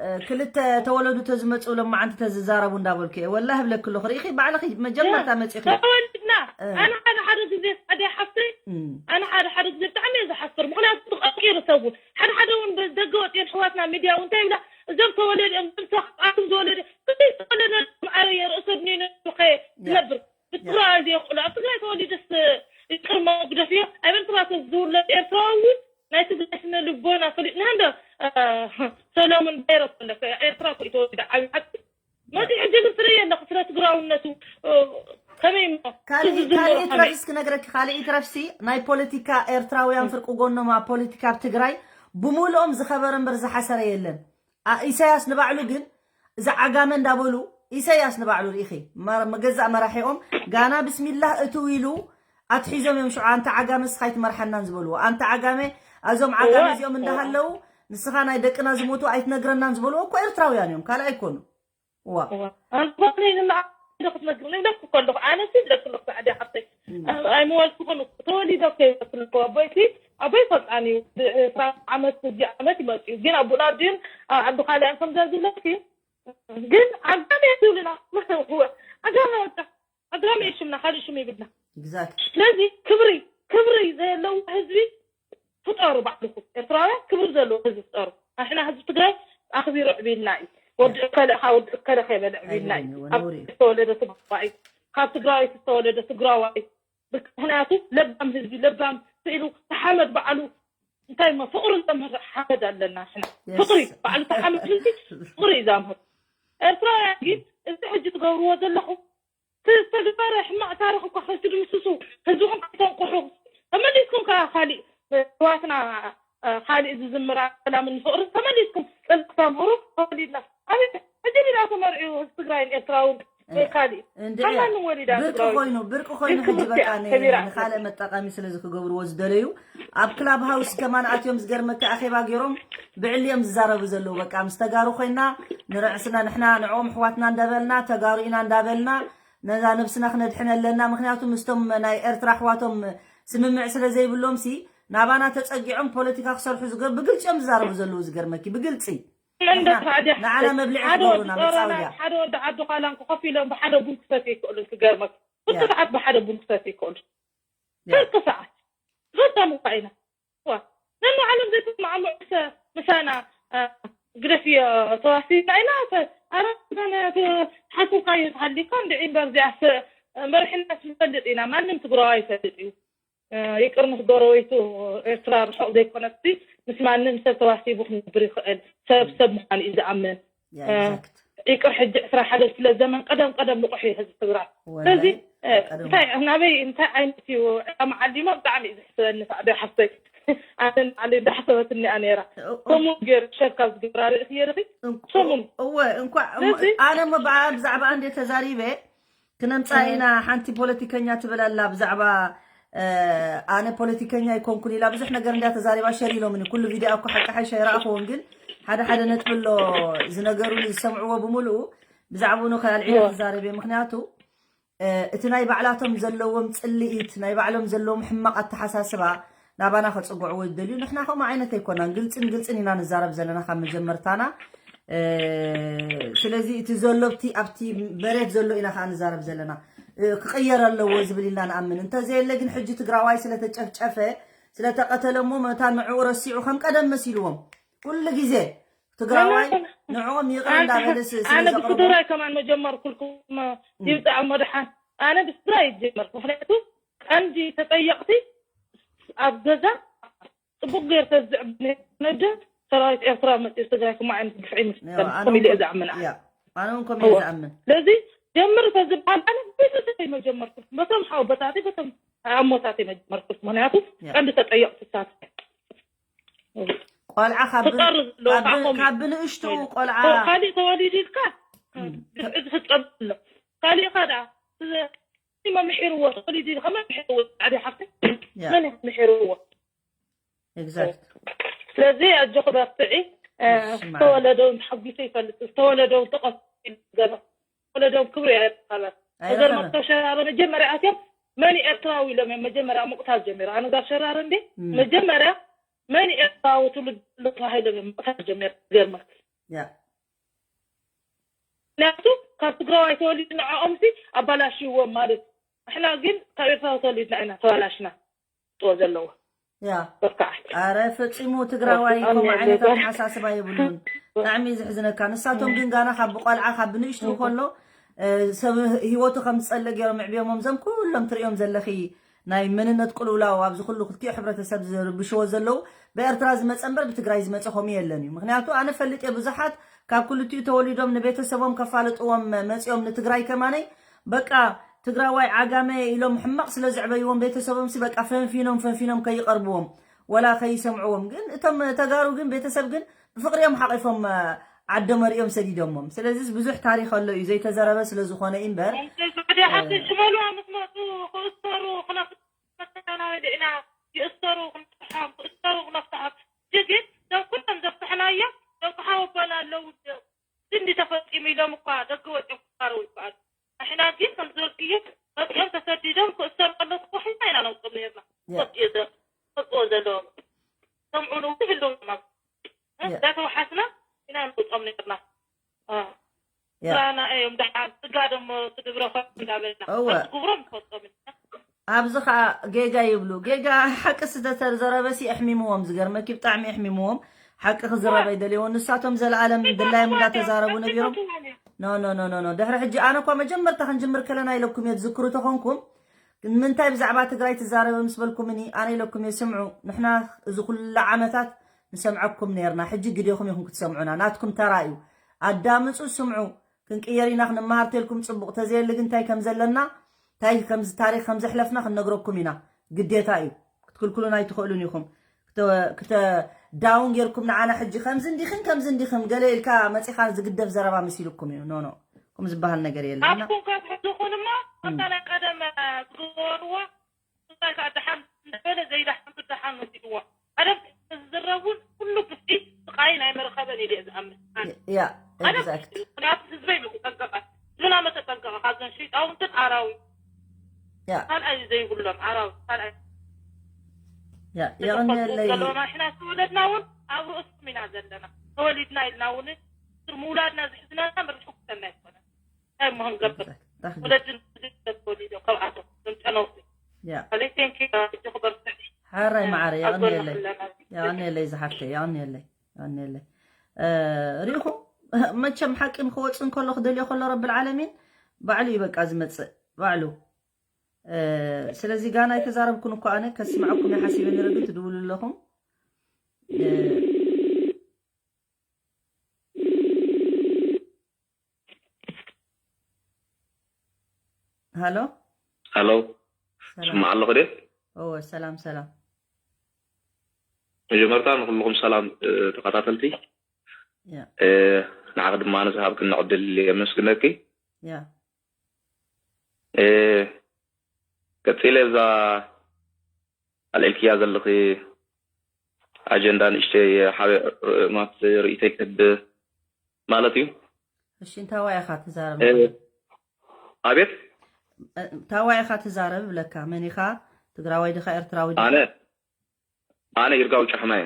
እ፣ ክልተ ተወለዱ ተዝመጹ ሎማዓንቲ ተዝዛረቡ እንዳበልኩ እየ። ወላሂ እብለኪ ኣለኹ። ርኢኺ ባዕልኺ መጀመርታ ያ፣ መጺኺ። ተወሊድና። እ። ኣነ ሓደ ሓደ ግዜ ጻድያ ሓፍተይ፣ እም። ኣነ ሓደ ሓደ ግዜ ብጣዕሚ እየ ዝሓፍር። ምኽንያቱ ብቐንቂሩ ሰብ እውን። ሓደ ሓደ እውን ብ-፣ ደገ ወጽየን ኣሕዋትና ሚድያ እውን እንታይ ይብላ፣ እዞም ተወለዱ እዮም፣ እዞም ተዋስኣቶም ዝወለዱ፣ እዚ ዝተወለደ ማዕረ እየ፣ ርእሰ ድኒኑ ከ ያ። ዝነብር። ያ። ብትግራይ ድየ ክእሎ፣ ኣብ ትግራይ ተወሊደስ ይቅር መጉደፍዮ። ኣብ ኤርትራ ተዝውለድ ኤርትራዊ እውን ናይ ትግራይ ስነ ልቦና ፈሊጥና እንዶ፣ እ፣ ሰሎሙን ባይረ ከለከ ኤርትራ እኮ እዩ ተወሊደ ዓብዩ ሓቂ። መፂ ሕጂ ግን ትርእዮ ኣለኹ ስለ ትግራውነቱ፣ እ፣ ከመይ እሞ ካልእ፣ ትዝዝም ካልእ ነበሩ ከመይ? ይትረፍስ ክነግረኪ፣ ካልእ ይትረፍሲ ናይ ፖለቲካ ኤርትራውያን እ። ፍርቂ ጎኖም ኣብ ፖለቲካ ኣብ ትግራይ ብምልኦም ዝኸበረ እምበር ዝሓሰረ የለን። ኣ-፣ ኢሳያስ ንባዕሉ ግን እዚ ዓጋመ እንዳበሉ፣ ኢሳያስ ንባዕሉ ርኢኺ፣ መ-፣ መገዛእ መራሒኦም ጋና ብስሚላህ እትው ኢሉ ኣትሒዞም እዮም ሽዑ፣ ኣንታ ዓጋመ እስኻ ኣይትመርሓናን ዝበልዎ። ኣንታ ዓጋመ፣ እዞም ዓጋመ እወ፣ እዚኦም እወ። እንዳሃለዉ ንስኻ ናይ ደቅና ዝሞቱ ኣይትነግረናን ዝበልዎ እኮ ኤርትራውያን እዮም፣ ካልእ ኣይኮኑ። እዋ። እዋ። ኣነ ዝኾነ ኢልና ዶ ክትነግርኒ ኢለኩ እኮ ኣለኹ። ኣነ ሲ ኢለኩ ኣለኹ፣ ሳዕድያ ሓፍተይ። እም። ኣይምወልኩኹን እኮ። ተወሊደ እኮ ይመስል እኮ። ኣቦይሲ፣ ኣቦይ ይፈልጣን እዩ። ብ-፣ ዕስራ ዓመት፣ ሕጂ ዓመት ይመጽእ እዩ። ግን ኣቦና ኣዲኡን ኣብ ዓዲ ካልኣን ከም ዘዝለኪ፣ ግን ዓጋመ ትብልና። ዓጋመ በቃ። ዓጋመ እዩ ሽምና፣ ካልእ ሽም የብልና። Exactly። ስለዚ ክብሪ፣ ክብሪ ዘየለዎ ህዝቢ ፍጠሩ ባዕልኹም። ኤርትራውያን ክብሪ ዘለዎ ህዝቢ ፍጠሩ። ኣሕና ህዝቢ ትግራይ ኣኽቢሩ ዕብልና እዩ። ወዲ እከለ፣ እኻ ወዲ እከለ ከይበለ ዕብልና እዩ። ኣይበልን፣ እወ፣ ካብ ነውሪ እዩ። ዝተወለደ ትግራዋይ፣ ካብ ትግራወይቲ ዝተወለደ ትግራዋይ። ምኽንያቱ ለባም ህዝቢ፣ ለባም ስኢሉ ተሓመድ ባዕሉ እንታይ እሞ ፍቕሪ ዘምህር ሓመድ ኣለና ኣሕና። Yes። ፍቕሪ፣ ባዕሉ ተሓመድ ህዝቢ ፍቕሪ እዩ ዘምህር። ኤርትራውያን ግን እዚ ሕጂ ትገብርዎ ዘለኹም ዝተግበረ ሕማቕ ታሪኽ እኳ ከይትድምስሱ፣ ህዝብኹም ከይተንቅሑ፣ ተመሊስኩም ከኣ ካሊእ፣ ኣሕዋትና፣ እ፣ ካሊእ ዝዝምራ ሰላምን ፍቕርን ተመሊስኩም ጽድቂ ክተምህሩ ተወሊድና። ኣበይ ሕጂ ድኣ ተመርዕዩ ህዝቢ ትግራይን ኤርትራውን እ፣ ወይ ካሊእ? እንድዒ፣ ካብ ማንም ወሊዳ ብርቂ ትግራዊት? ኮይኑ፣ ብርቂ ኮይኑ ግን ሕጂ ክብርቲ በቃ እያ፣ ን-፣ ከቢራ እያ። ንኻልእ መጣቃሚ ስለዚ ክገብርዎ ዝደለዩ፣ ኣብ ክላብ ሃውስ ከማን ኣትዮም ዝገርመካ ኣኼባ ገይሮም ብዕሊ እዮም ዝዛረቡ ዘለዉ። በቃ ምስ ተጋሩ ኮይና ንርእስና ንሕና ንዕኦም ኣሕዋትና እንዳበልና፣ ተጋሩ ኢና እንዳበልና፣ ነዛ ነብስና ክነድሕን ኣለና። ምኽንያቱ ምስቶም ናይ ኤርትራ ኣሕዋቶም ስምምዕ ስለ ዘይብሎም ሲ ናባና ተጸጊዖም ፖለቲካ ክሰርሑ ዝገ-፣ ብግልጺ እዮም ዝዛረቡ ዘለዉ። ዝገርመኪ ብግልጺ። እንደ ንሕና፣ ታዲያ ንዓና መብልዒ ሓደ ወዲ ክገብሩና ጾሮና፣ መጻወድያ። ሓደ ወዲ ዓዲ ዃላ እንኮ ኮፍ ኢሎም ብሓደ ቡን ክሰትዩ ይክእሉ። ክገርመኪ። ፍርቂ ያ። ሰዓት ብሓደ ቡን ክሰትዩ ይክእሉ። ያ። ፍርቂ ሰዓት። ፈታም እኳ ኢና። ዋ። ነንባዕሎም ዘይተስማዕምዑ ምሰ-፣ ምሳና፣ እ፣ ግደፍዮ፣ ተዋሲና ኢና። ኣረ ሓሰብካዮ ተሃሊካ እንድዒ እምበር እዚኣስ መሪሕነት ንፈልጥ ኢና። ማንም ትግራዋይ ይፈልጥ እዩ። ይቅር ምስ ጎረቤቱ ኤርትራ ርሑቕ ዘይኮነሲ ምስ ማንም ሰብ ተዋሲቡ ክነብር ይኽእል ሰብ ሰብ ምዃኑ እዩ ዝኣምን። ይቅር ሕጂ ዕስራ ሓደ ክፍለ ዘመን ቀደም ቀደም ልቑሕ እዩ ህዝቢ ትግራይ። ስለዚ እንታይ ናበይ እንታይ ዓይነት እዩ ዕላማ ዓሊሞ ብጣዕሚ እዩ ዘሕስበኒ ሳዕደ ሓፍተይ። ኣነ ንዓለይ እንዳሓሰበትኒ እያ ነይራ። ከምኡ ገይሩ ሸር ካብ ዝገብራ ርእሲ የርኺ ሰሙን እወ እንኳዕ ኣነ ሞ ብዛዕባ እንደ ተዛሪበ ክነምፃ ኢና ሓንቲ ፖለቲከኛ ትብል ኣላ ብዛዕባ ኣነ ፖለቲከኛ ኣይኮንኩን ኢላ ብዙሕ ነገር እንዳ ተዛሪባ ሸር ኢሎምኒ ኩሉ ቪድዮ እኮ ሓቂ ሓይሻ ይረኣኽዎን ግን ሓደ ሓደ ነጥቢ ኣሎ ዝነገሩኒ ዝሰምዕዎ ብምሉኡ ብዛዕባኡ ንኸ ኣልዒለ ክዛረብ እየ ምክንያቱ እቲ ናይ ባዕላቶም ዘለዎም ፅልኢት ናይ ባዕሎም ዘለዎም ሕማቕ ኣተሓሳስባ ናባና ከፅግዕዎ ዝደልዩ ንሕና ከምኡ ዓይነት ኣይኮናን ግልፅን ግልፅን ኢና ንዛረብ ዘለና ካብ መጀመርታና ስለዚ እቲ ዘሎ ኣብቲ ኣብቲ መሬት ዘሎ ኢና ከዓ ንዛረብ ዘለና ክቅየር ኣለዎ ዝብል ኢልና ንኣምን እንተዘየለ ግን ሕጂ ትግራዋይ ስለተጨፍጨፈ ስለተቀተለ እሞ መታ ንዕኡ ረሲዑ ከም ቀደም መሲልዎም ኩሉ ግዜ ትግራዋይ ንዕኦም ይቅር እንዳበለስ ኣነ ብትግራይ ከማን መጀመርኩልኩም ይብፃዕ መድሓን ኣነ ብትግራይ ይጀመር ምክንያቱ ቀንዲ ተጠየቅቲ ኣብ ገዛ ፅቡቅ ገይር ተዝዕብ ነደ ሰራዊት ኤርትራ መፅኡ ትግራይ ከም ዓይነት ግፍዒ ምፍፀም ኢለ ዝኣምን ኣነ እውን ከምኡ ዝኣምን ስለዚ ጀምር ተዝበሃል ኣነ ቤተሰበይ መጀመርኩ በቶም ሓወቦታተይ በቶም ኣሞታተይ መጀመርኩ ምክንያቱ ቀንዲ ተጠየቅቲ ሳት ቆልዓ ካብ ብንእሽቱ ቆልዓ ካሊእ ተወሊዱ ኢልካ ዝፍፀም ኣሎ ካሊእ ከ ደኣ መምሒርዎ ተወሊዱ ኢልካ መምሒርዎ ፃዕዲ ሓፍተ መን ምሒርዎ ስለዚ ኣጆኺ በርትዒ ዝተወለደ እውን ተሓጒሱ ይፈልጥ ዝተወለደ እውን ተቐሲሉ ገለ ዝተወለደ እውን ክብሪ ኣይረኸበን እዘን መጥቶ ሸራረ መጀመርያ ኣትዮም መን ኤርትራዊ ኢሎም እዮም መጀመርያ ምቕታል ጀሚሩ ኣነ ጋር ሸራረ እንዴ መጀመርያ መን ኤርትራዊ ትውልድ ኣሎ ተባሂሎም እዮም ምቕታል ጀሚሩ ገርመክ ምክንያቱ ካብ ትግራዋይ ተወሊዱ ንዕኦምሲ ኣባላሽዎም ማለት እዩ ንሕና ግን ካብ ኤርትራዊ ተወሊድና ኢና ተባላሽና ጥዎ ዘለዎ ያ ኣረ ፈፂሙ ትግራዋይ ከምኡ ዓይነት ኣተሓሳስባ የብሉን ብጣዕሚ እዩ ዘሕዝነካ ንሳቶም ግን ጋና ካብ ብቆልዓ ካብ ብንእሽቱ ከሎ ሰብ ህይወቱ ከም ዝፀልእ ገይሮም ኣዕብዮሞም እዞም ኩሎም ትሪኦም ዘለኺ ናይ መንነት ቅልውላው ኣብዚ ኩሉ ክልቲኡ ሕብረተሰብ ዝርብሽዎ ዘለዉ ብኤርትራ ዝመፀ እምበር ብትግራይ ዝመፀ ከምኡ የለን እዩ ምክንያቱ ኣነ ፈልጥ እየ ብዙሓት ካብ ክልቲኡ ተወሊዶም ንቤተሰቦም ከፋልጥዎም መፂኦም ንትግራይ ከማነይ በቃ ትግራዋይ ዓጋመ ኢሎም ሕማቕ ስለ ዘዕበይዎም ቤተሰቦምሲ በቃ ፈንፊኖም ፈንፊኖም ከይቐርብዎም ወላ ከይሰምዕዎም ግን እቶም ተጋሩ ግን ቤተሰብ ግን ብፍቕሪ እዮም ሓቒፎም ዓዶም ኣሪኦም ሰዲዶሞም ስለዚ ብዙሕ ታሪኽ ኣሎ እዩ ዘይተዘረበ ስለ ዝኾነ እዩ እምበር ሽመልዋ ምስ መፁ ክእሰሩ ክነፍትሓ ኢና ይእሰሩ ክነፍትሖም ክእሰሩ ክነፍትሖም ግን ዞም ኩሎም ዘፍትሕናዮም ዞም ክሓወቦና ኣለዉ ክንዲ ተፈፂሙ ኢሎም እኳ ደገ ወፂኦም ክዛረቡ ይከኣሉ ንሕና ግን ከም ዝበልክዮ መፂኦም ተሰዲዶም ክእሰሩ ከለዉ ተዋሒስና ኢና ነውፅኦም ነርና ወፂኦ ዘ- ክወፅዎ ዘለዎም ሰምዑ ንውን ይህልዎም እዮም ኣብ እንዳተዋሓስና ኢና ነውፅኦም ነርና ስራና እዮም ደሓር ስጋ ደሞ ስድብረ ኮ እንዳበልና እወ። ኣብ ትግብሮም ንፈልጦም ኢና ኣብዚ ከዓ ጌጋ ይብሉ ጌጋ ሓቂ ዝተዘረበሲ ኣሕሚምዎም ዝገርመኪ ብጣዕሚ ኣሕሚምዎም ሓቂ ክዝረብ ኣይደልይዎ ንሳቶም ዘለኣለም ድላዮም እንዳተዛረቡ ነቢሮም ኖ ኖ ኖ ኖ ኖ ድሕሪ ሕጂ ኣነ እኳ መጀመርታ ክንጅምር ከለና ኢለኩም እየ ትዝክሩ ተኾንኩም ንምንታይ ብዛዕባ ትግራይ ትዛረበ ምስ በልኩምኒ ኣነ ኢለኩም እየ ስምዑ ንሕና እዚ ኩሉ ዓመታት ንሰምዐኩም ነርና ሕጂ ግዴኹም ኢኹም ክትሰምዑና ናትኩም ተራ እዩ ኣዳምፁ ስምዑ ክንቅየር ኢና ክንመሃር ተልኩም ፅቡቕ ተዘየሊ ግን እንታይ ከም ዘለና እንታይ ከምዚ ታሪክ ከም ዘሕለፍና ክንነግረኩም ኢና ግዴታ እዩ ክትክልክሉን ኣይትኽእሉን ኢኹም ክተ ዳውን ጌርኩም ንዓና ሕጂ ከምዚ እንዲኽን ከምዚ እንዲኽን ገለ ኢልካ መፂኻ ዝግደፍ ዘረባ መሲልኩም እዩ ኖ ኖ ኩም ዝበሃል ነገር የለን ኣትኩም ካብ ሕዝኹን እሞ ኣብታ ናይ ቀደም ትግበርዎ እንታይ ከዓ ደሓን እንዳበለ ዘይደሓን ብደሓን ወሲድዎ ቀደም ዝዝረቡን ኩሉ ግፍዒ ስቃይ ናይ መርኸበን ኢለ ዝኣምን ኣነ። ያ ቀደም exact ምክንያቱ ህዝበይ መተጠንቀቐ ህዝብና መተጠንቀቐ ካብዘን ሸይጣውንትን ኣራዊት ያ ካልኣይ ዘይብሎም ኣራዊት ካልኣይ ያ የቐንየለይ ዘለዎም ኣሕና ዝተወለድና እውን ኣብ ርእስም ኢና ዘለና ተወሊድና ኢልና እውን ስር ምውላድና ዝሕዝነና ምርሑቅ ሰና ኣይኮነን እንታይ እሞ ክንገብር ወለድን ተወሊዶም ካብኣቶም ጨነውቲ ሓራይ ማዓረ የቐንየለይ የቐንየለይ ዝሓፍተይ የቐንየለይ የቐንየለይ እ፣ ርኢኹም፣ መቸም ሓቂ ንክወፅእ እንከሎ፣ ክደልዮ ከሎ ረብል ዓለሚን ባዕሉ እዩ በቃ ዝመፅእ፣ ባዕሉ። እ፣ ስለዚ ጋና ኣይተዛረብኩን እኮ ኣነ፣ ከስምዐኩም እየ ሓሲበ ነይረ፣ ግን ትድውሉ ኣለኹም። እ፣ ሃሎ። ሃሎ። ሰላም። ስማዕ ኣለኹ ድየ? እወ፣ ሰላም፣ ሰላም። መጀመርታ ንኩልኹም ሰላም፣ እ፣ ተኸታተልቲ። ያ። እ፣ ንዓኺ ድማ ንዝሃብክኒ ዕድል የመስግነኪ። ያ። እ፣ ቀጺለ እዛ ኣልዒልክያ ዘለኺ ኣጀንዳ ንእሽተይ ሓበ-፣ ማት ርእይቶይ ክህብ ማለት እዩ። እሺ፣ እንታይ ዋይ ኢኻ ትዛረብ? እ፣ ኣቤት? እንታይ ዋይ ኢኻ ትዛረብ ብለካ? መን ኢኻ? ትግራዋይ ዲኻ? ኤርትራዊ ዲኻ? ኣነ፣ ኣነ ይርጋው ጫሕማየ።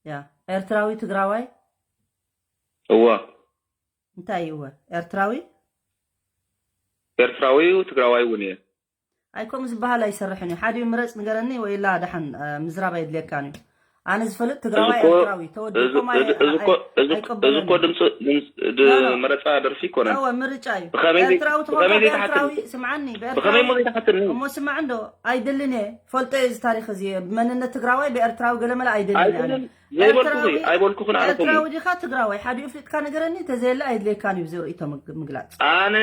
ያ፣ ኤርትራዊ ትግራዋይ? እወ። እንታይ እወ? ኤርትራዊ? ኤርትራዊ እዩ፣ ትግራዋይ እውን እየ። ኣይ፣ ከምኡ ዝበሃል ኣይሰርሕን እዩ። ሓዲኡ ምረጽ ንገረኒ፣ ወይላ ደሓን፣ እ፣ ምዝራብ ኣየድልየካን እዩ። ኣነ ዝፈልጥ ትግራዋይ እዚ እኮ፣ ኤርትራዊ፣ ተወዲእኩም እዚ፣ ኣይ-፣ እዚ እኮ፣ ኣይ-፣ እዚ፣ እዚ ኣይቀበሎን እኮ እዩ። ድምፂ፣ ድምፂ፣ ድ-፣ ኖ፣ ኖ። መረፃ ደርፊ ይኮነን። እወ፣ ምርጫ እዩ። ብኸመይ ዘይ-፣ ኤርትራዊ ትኾንካ ብኸመይ ዘይትሓትኒ? ብኤርትራዊ፣ ስምዓኒ፣ ብኸመይ ብኤርትራዊ እሞ ዘይትሓትኒ? እሞ ስማዕ እንዶ፣ ኣይደልን እየ። ፈልጦ እየ እዚ ታሪኽ እዚ። መንነት ትግራዋይ ብኤርትራዊ ገለመለ ኣይደልን እየ ኣነ። ኣይደልን። ዘይበልኩኺ፣ ኤርትራዊ፣ ኣይበልኩኽን ኣነ ከምኡ። ኤርትራዊ ዲኻ ትግራዋይ? ሓዲኡ ፍሊጥካ ንገረኒ፣ እንተዘየለ ኣይድልየካን እዩ ብዘይ ርእይቶ ምግ-፣ ምግላጽ። ኣነ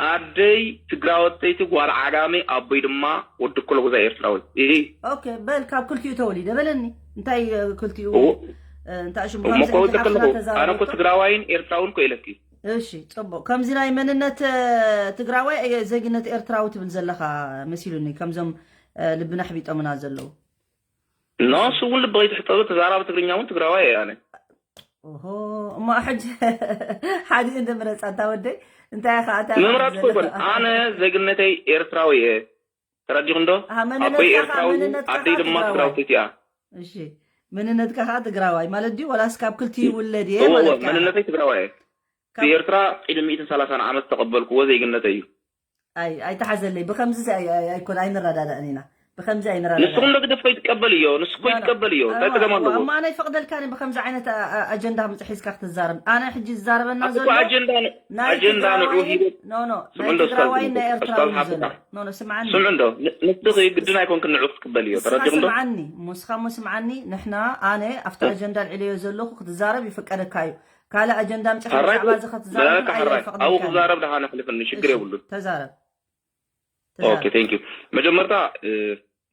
ኣደይ ትግራወተይቲ ጓል ዓጋመ፣ ኣቦይ ድማ ወዲ ኮለጉዛይ ኤርትራዊ። እሂ። ኦኬ፣ በል ካብ ክልቲኡ ተወሊደ በለኒ። እንታይ፣ እ፣ ክልቲኡ፣ እዎ። እ፣ እንታይ ሽሙ እሞ ከምዚ እኮ ሕጂ ወዲ ሓፍትና ኮለጉ-፣ ኣነ እኮ ተዛረበቶ? ትግራዋይን ኤርትራውን እኮ ኢለኪ። እሺ፣ ጽቡቕ። ከምዚ ናይ መንነት፣ እ፣ ትግራዋይ፣ እ፣ ዜግነት ኤርትራዊ ትብል ዘለኻ መሲሉኒ፣ ከምዞም፣ እ፣ ልብና ኣሕቢጦምና ዘለዉ። ኖ፣ እሱ እውን ልቢ ከይትሕጠሩ፣ ተዛራቢ ትግርኛ እውን ትግራዋይ እየ ኣነ። ኦሆ፣ እሞ ሕጂ ሓዲኡ እንደ ምረጻ እንታ ወደይ፣ እንታይ ኢኻ፣ እንታይ ኢኻ ምምራጽ ዝደለኻ? እኮ ይኮን፣ ኣነ ዜግነተይ ኤርትራዊ እየ። ተረዲኹ እንዶ? ኣሃ፣ ኣቦይ መንነትካ ኸኣ፣ ኤርትራዊ፣ መንነትካ ኣደይ ኸኣ ድማ ትግራዋይ። ትግራወይቲ እያ። እሺ፣ መንነትካ ኸኣ ትግራዋይ ማለት ድዩ? ወላስ ካብ ክልቲኡ ይውለድ እየ እወ፣ እወ፣ ማለት ከኣ? መንነተይ ትግራዋይ እየ። ካብ ብኤርትራ ቅድሚ ሚእትን ሰላሳን ዓመት ዝተቐበልኩዎ ዜግነተይ እዩ። ኣይ፣ ኣይተሓዘለይ። ብኸምዚ ኣይ-፣ ኣይ-፣ ኣይኮን፣ ኣይንረዳዳእን ኢና። ብኸምዚ ኣይንረዳዳእን። ንስኹም ዶ ግደፍ ከይትቀበል እዮ? ንሱ እኮ ኖ፣ ኖ። ይትቀበል እዮ። እንታይ እዋ፣ ጸገም እዋ፣ ኣለዎ? እሞ ኣነ ይፈቕደልካን ብኸምዚ ዓይነት ኣ-፣ ኣ-፣ ኣጀንዳ ምጽ-፣ ሒዝካ ክትዛረብ። ኣነ ሕጂ ዝዛረበና ኣቲ እኮ ዘሎ ኣጀንዳ ን-፣ ናይ ኣጀንዳ ንዑ ትግራዋይን፣ ሂቡ ኖ፣ ኖ፣ ስምዑ ናይ እንዶ እስካብ ትግራዋይን ናይ ኡስታዝ ኤርትራውን ሓፍታ። ዘሎ። ኖ፣ ኖ፣ ስምዓኒ። ስምዑ እንዶ፣ ን-፣ ንስኺ ግድን ኣይኮንክን ንዑ ክትቅበል እዮ። ንስኻ ተረዲኹም ዶ? ስምዓኒ። እሞ ንስኻ እሞ ስምዓኒ። ንሕና፣ ኣነ ኣብቲ እም። ኣጀንዳ ኣልዒለዮ ዘለኹ ክትዛረብ ይፍቀደካ እዩ። ካልእ ኣጀንዳ ኣምጺኻ ሓራይ ብዛዕባ እዚ ክትዛረብ በቃ ግን ኣይ-፣ ሓራይ። ኣብኡ ኣይፈቕደልካን። ክዛረብ ደሓነ ኣሕሊፍኒ፣ ሽግር እሺ፣ የብሉን። ተዛረብ። ኦኬ፣ ተዛረብ። ቴንክ ዩ። መጀመርታ፣ እ፣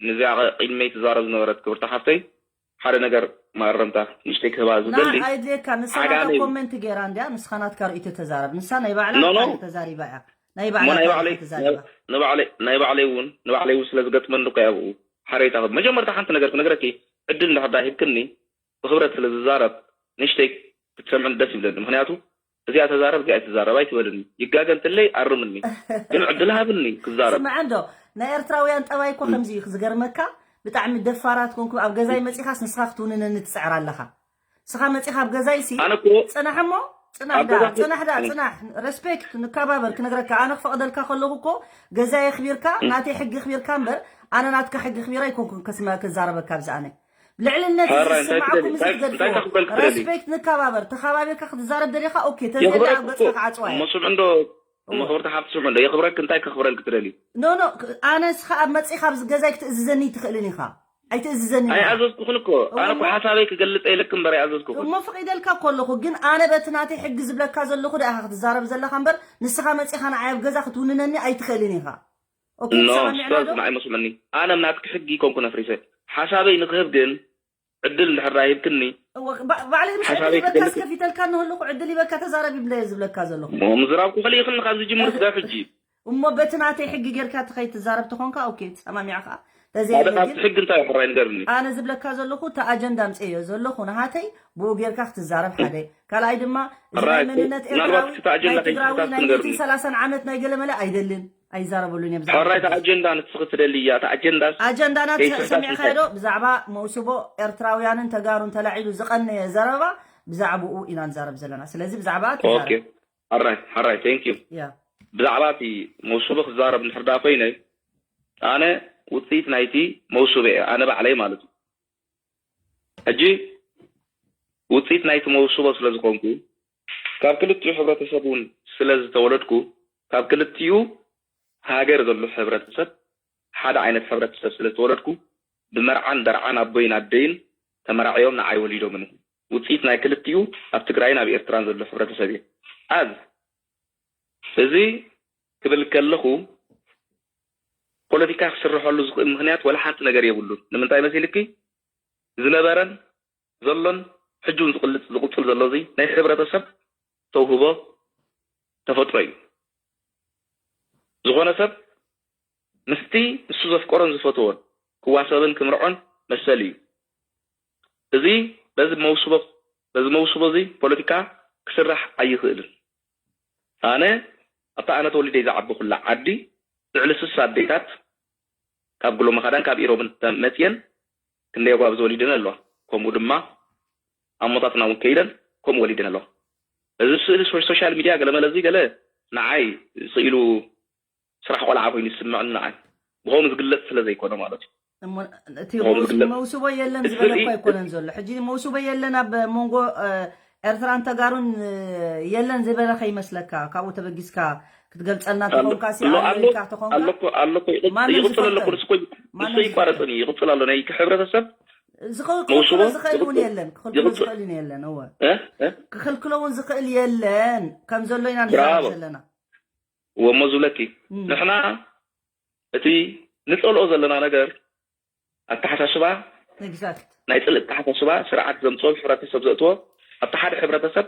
ንዚኣ ቐ-፣ ቅድመይ ትዛረብ ዝነበረት ክብርቲ ሓፍተይ፣ ሓደ ነገር ማረምታ ንእሽተይ ክህባ ና ዝደሊ፣ ኣይድልየካ። ንሳ ናታ ዓጋመ እዩ። ኮመንት ገይራ እንድያ፣ ንስኻ ናትካ ርእይቶ ተዛረብ። ንሳ ናይ ባዕላ ኖ፣ ኖ። ታሪኽ ተዛሪባ እያ። ናይ እሞ ባዕላ ናይ ታሪኽ ባዕለይ፣ ተዛሪባ። ናይ፣ ንባዕለይ፣ ናይ ባዕለይ እውን፣ ንባዕለይ እውን ስለ ዝገጥመኒ እኮ እየ ኣብኡ ሓሬታ ክህብ። መጀመርታ ሓንቲ ነገር ክነግረኪ፣ ዕድል እንድሕር ደኣ ሂብክኒ፣ ብኽብረት ስለ ዝዛረብ፣ ንእሽተይ ክትሰምዕን ደስ ይብለኒ። ምኽንያቱ፣ እዚኣ ተዛረብ፣ እዚኣ ኣይትዛረብ ኣይትበልኒ። ይጋገ እንተለይ ኣርምኒ። ግን ዕድል ሃብኒ ክዛረብ። ስምዓ እንዶ፣ ናይ ኤርትራውያን ጠባይ እኮ እም። ከምዚ እዩ፣ ዝገርመካ፣ ብጣዕሚ ደፋራት ኮንኩ፣ ኣብ ገዛይ መጺኻስ ንስኻ ክትውንነኒ ትጽዕር ኣለኻ። ንስኻ መጺኻ ኣብ ገዛይሲ፣ ኣነ እኮ ጽናሕ እሞ፣ ጽናሕ ኣብ ደኣ፣ ገዛ ጽናሕ ደኣ፣ እም። ጽናሕ። ሬስፔክት፣ ንከባበር፣ ክነግረካ፣ ኣነ ክፈቕደልካ ከለኹ እኮ፣ ገዛይ ኣኽቢርካ፣ እም። ናተይ ሕጊ ኣኽቢርካ እምበር፣ ኣነ ናትካ ሕጊ ኣኽቢረ ኣይኮንኩን ከስመ-፣ ክዛረበካ ኣብዚ ኣነ። ልዕልነት ሕራይ፣ እንታይ ዝስምዓኩም ትደሊ? ምስ እንታይ፣ እንታይ ትገድፍዎ። ከኽበል ክትደሊ? ረስፔክት ንከባበር። ተኸባቢርካ ክትዛረብ ደሊኻ፣ ኦኬ፣ ተዘይለ የኽብረክ ኣብ እኮ። ገጽካ ክዓጽዋ እሞ እየ። ስምዑ እንዶ፣ እሞ እወ። ክብርቲ ሓፍቲ ስምዑ እንዶ፣ የኽብረክ፣ እንታይ ከኽብረል ክትደሊ? ኖ፣ ኖ፣ ክ-፣ ኣነ እስኻ ኣብ መጺኻ ኣብዚ ገዛይ ክትእዝዘኒ ኣይትኽእልን ኢኻ። ኣይትእዝዘኒ ኢኻ። ኣይኣዘዝኩኽን እኮ። ኣነ እኮ እሞ ሓሳበይ ክገልጸ ኢለክ እምበር ኣይኣዘዝኩኽን። እሞ ፈቒደልካ እኮ ኣለኹ፣ ግን ኣነ በቲ ናተይ ሕጊ ዝብለካ ዘለኹ ደኣ ኢኻ ክትዛረብ ዘለኻ እምበር፣ ንስኻ መጺኻ ንዓይ ኣብ ገዛ ክትውንነኒ ኣይትኽእልን ኢኻ። ኦኬ፣ ኖ፣ ተሰማሚዕና ዶ? ስታዝ፣ ንዓይ መስመኒ። ኣነ ናትኪ ሕጊ ኮንኩ ነፍሪሰ። ሓሳበይ ንክህብ ግን ዕድል እንድሕር ሂብክኒ፣ እወ፣ ባ-፣ ባዕለይ ምስ ሓሳበይ ዕድል ይበካ ክገልጽ እስከ ፊተልካ እንህልኹ ዕድል ይበካ ተዛረብ ይብለየ ዝብለካ ዘለኹ። ሞ ምዝራብ ክኽእል ይኽእል ካብዚ ጅምር ክሳብ ሕጂ። እሞ በቲ ናተይ ሕጊ ጌርካ እቲ ከይትዛረብ ተኾንካ፣ ኦኬ፣ ተሰማሚዕኻ። ተዘይለ ሓደ ካብቲ ግን ሕጊ እንታይ እዩ ሕራይ ንገርኒ? ኣነ ዝብለካ ዘለኹ፣ እቲ ኣጀንዳ ኣምጽኤዮ ዘለኹ፣ ንሃተይ ብኡ ጌርካ ክትዛረብ ሓደ። ካልኣይ ድማ፣ እዚ ናይ ሕራይ፣ መንነት ምናልባት ኤርትራዊ፣ እቲ ኣጀንዳ ናይ ትግራዊ፣ ከይስሕታት ናይ ክንገርኒ። ሚእትን ሰላሳን ዓመት ናይ ገለመለ ኣይደልን። ኣይዛረበሉን እዮም ብዛዕባ ሕራይ፣ እቲ ሕጂ። ኣጀንዳ ንስኺ ትደልያ፣ እቲ ኣጀንዳስ ኣጀንዳና ከይስሕታት ሰሚዕኻዮ ዶ? ንገርኒ። ብዛዕባ መውስቦ ኤርትራውያንን ተጋሩን ተላዒሉ ዝቐነየ ዘረባ፣ ብዛዕባኡ ኢና ንዛረብ ዘለና። ስለዚ ብዛዕባ ኦኬ። ትዛረብ። ሕራይ፣ ሕራይ፣ ቴንክ ዩ። ያ። ብዛዕባ እቲ መውስቦ ክዛረብ እንድሕር ደኣ ኮይነ፣ ኣነ ውፅኢት ናይቲ መውስቦ እየ፣ ኣነ ባዕለይ ማለት እዩ። ሕጂ ውፅኢት ናይቲ መውስቦ ስለ ዝኾንኩ፣ ካብ ክልቲኡ ሕብረተሰብ እውን ስለ ዝተወለድኩ፣ ካብ ክልቲኡ ሃገር ዘሎ ሕብረተሰብ ሓደ ዓይነት ሕብረተሰብ ስለ ዝተወለድኩ፣ ብመርዓን ደርዓን ኣቦይን ኣደይን ተመራዕዮም ንዓይ ወሊዶምኒ። ውፅኢት ናይ ክልቲኡ ኣብ ትግራይን ኣብ ኤርትራን ዘሎ ሕብረተሰብ እየ። ኣዝ እዚ ክብል ከለኹ፣ ፖለቲካ ክስርሐሉ ዝኽእል ምኽንያት ወላ ሓንቲ ነገር የብሉን። ንምንታይ መሲልኪ? ዝነበረን ዘሎን ሕጂ እውን ዝቕልጽ-፣ ዝቕጽል ዘሎ እዚ ናይ ሕብረተሰብ ተውህቦ ተፈጥሮ እዩ። ዝኾነ ሰብ ምስቲ ንሱ ዘፍቀሮን ዝፈተዎን ክዋሰብን ክምርዖን መሰል እዩ። እዚ በዚ መውስቦ፣ በዚ መውስቦ እዚ ፖለቲካ ክስራሕ ኣይኽእልን። ኣነ ኣብታ ኣነ ተወሊደ ዝዓበኹላ ዓዲ ልዕሊ ስሳ ኣዴታት ካብ ጉሎ መኻዳን ካብ ኢሮብን መፅየን ክንደይ ኣጓብዝ ወሊደን ኣለዋ። ከምኡ ድማ ኣሞታትና እውን ከይደን ከምኡ ወሊደን ኣለዋ። እዚ ስእሊ ሶ-፣ ሶሻል ሚድያ ገለመለ እዚ ገለ ንዓይ ስኢሉ ስራሕ ቆልዓ ኮይኑ ይስምዕኒ ንዓይ። ብኸምኡ ዝግለጽ ስለ ዘይኮነ ማለት እዩ። እሞ እቲ ብኸምኡ መውስ-፣ ዝግለጽ መውስቦ የለን ዝበለ ስእሊ እኮ ኣይኮነን ዘሎ። ሕጂ መውስቦ የለን ኣብ መንጎ፣ እ፣ ኤርትራን ተጋሩን፣ እ፣ የለን ዝበለ ከይመስለካ፣ ካብኡ ተበጊስካ ክትገልጸልና ኣሎ፣ ተኾንካ ሲ ኣሎ፣ ኣሎ ኣሎ፣ ኢልካ ተኾንካ ኣሎ እኮ፣ ኣሎ እኮ፣ ይቕጽ-፣ ማንም ይቕጽል ኣሎ እኮ፣ ዝፈልጠን፣ ንሱ እኮ፣ ንሱ ማንም ዝፈልጠን። ይቋረጽን እዩ፣ ይቕጽል ኣሎ። ናይ ሕብረተሰብ ዝኸ-፣ መውስቦ ክኽልክሎ ዝኽእል እውን ይቕጽል፣ የለን፣ ክኽልክሎ ይቕጽል። ዝኽእል እውን የለን። እወ። እ? እ? ክኽልክሎ እውን ዝኽእል የለን፣ ከም ዘሎ ኢና ንዛረብ ብራቮ። ዘለና። እወ፣ እሞ ዝብለኪ፣ እም። ንሕና እቲ ንጸልኦ ዘለና ነገር ኣተሓሳስባ፣ ኤግዛክት። ናይ ጽልኢ ኣተሓሳስባ፣ ስርዓት ዘምጽኦ፣ ሕብረተሰብ ዘእትዎ፣ ኣብቲ ሓደ ሕብረተሰብ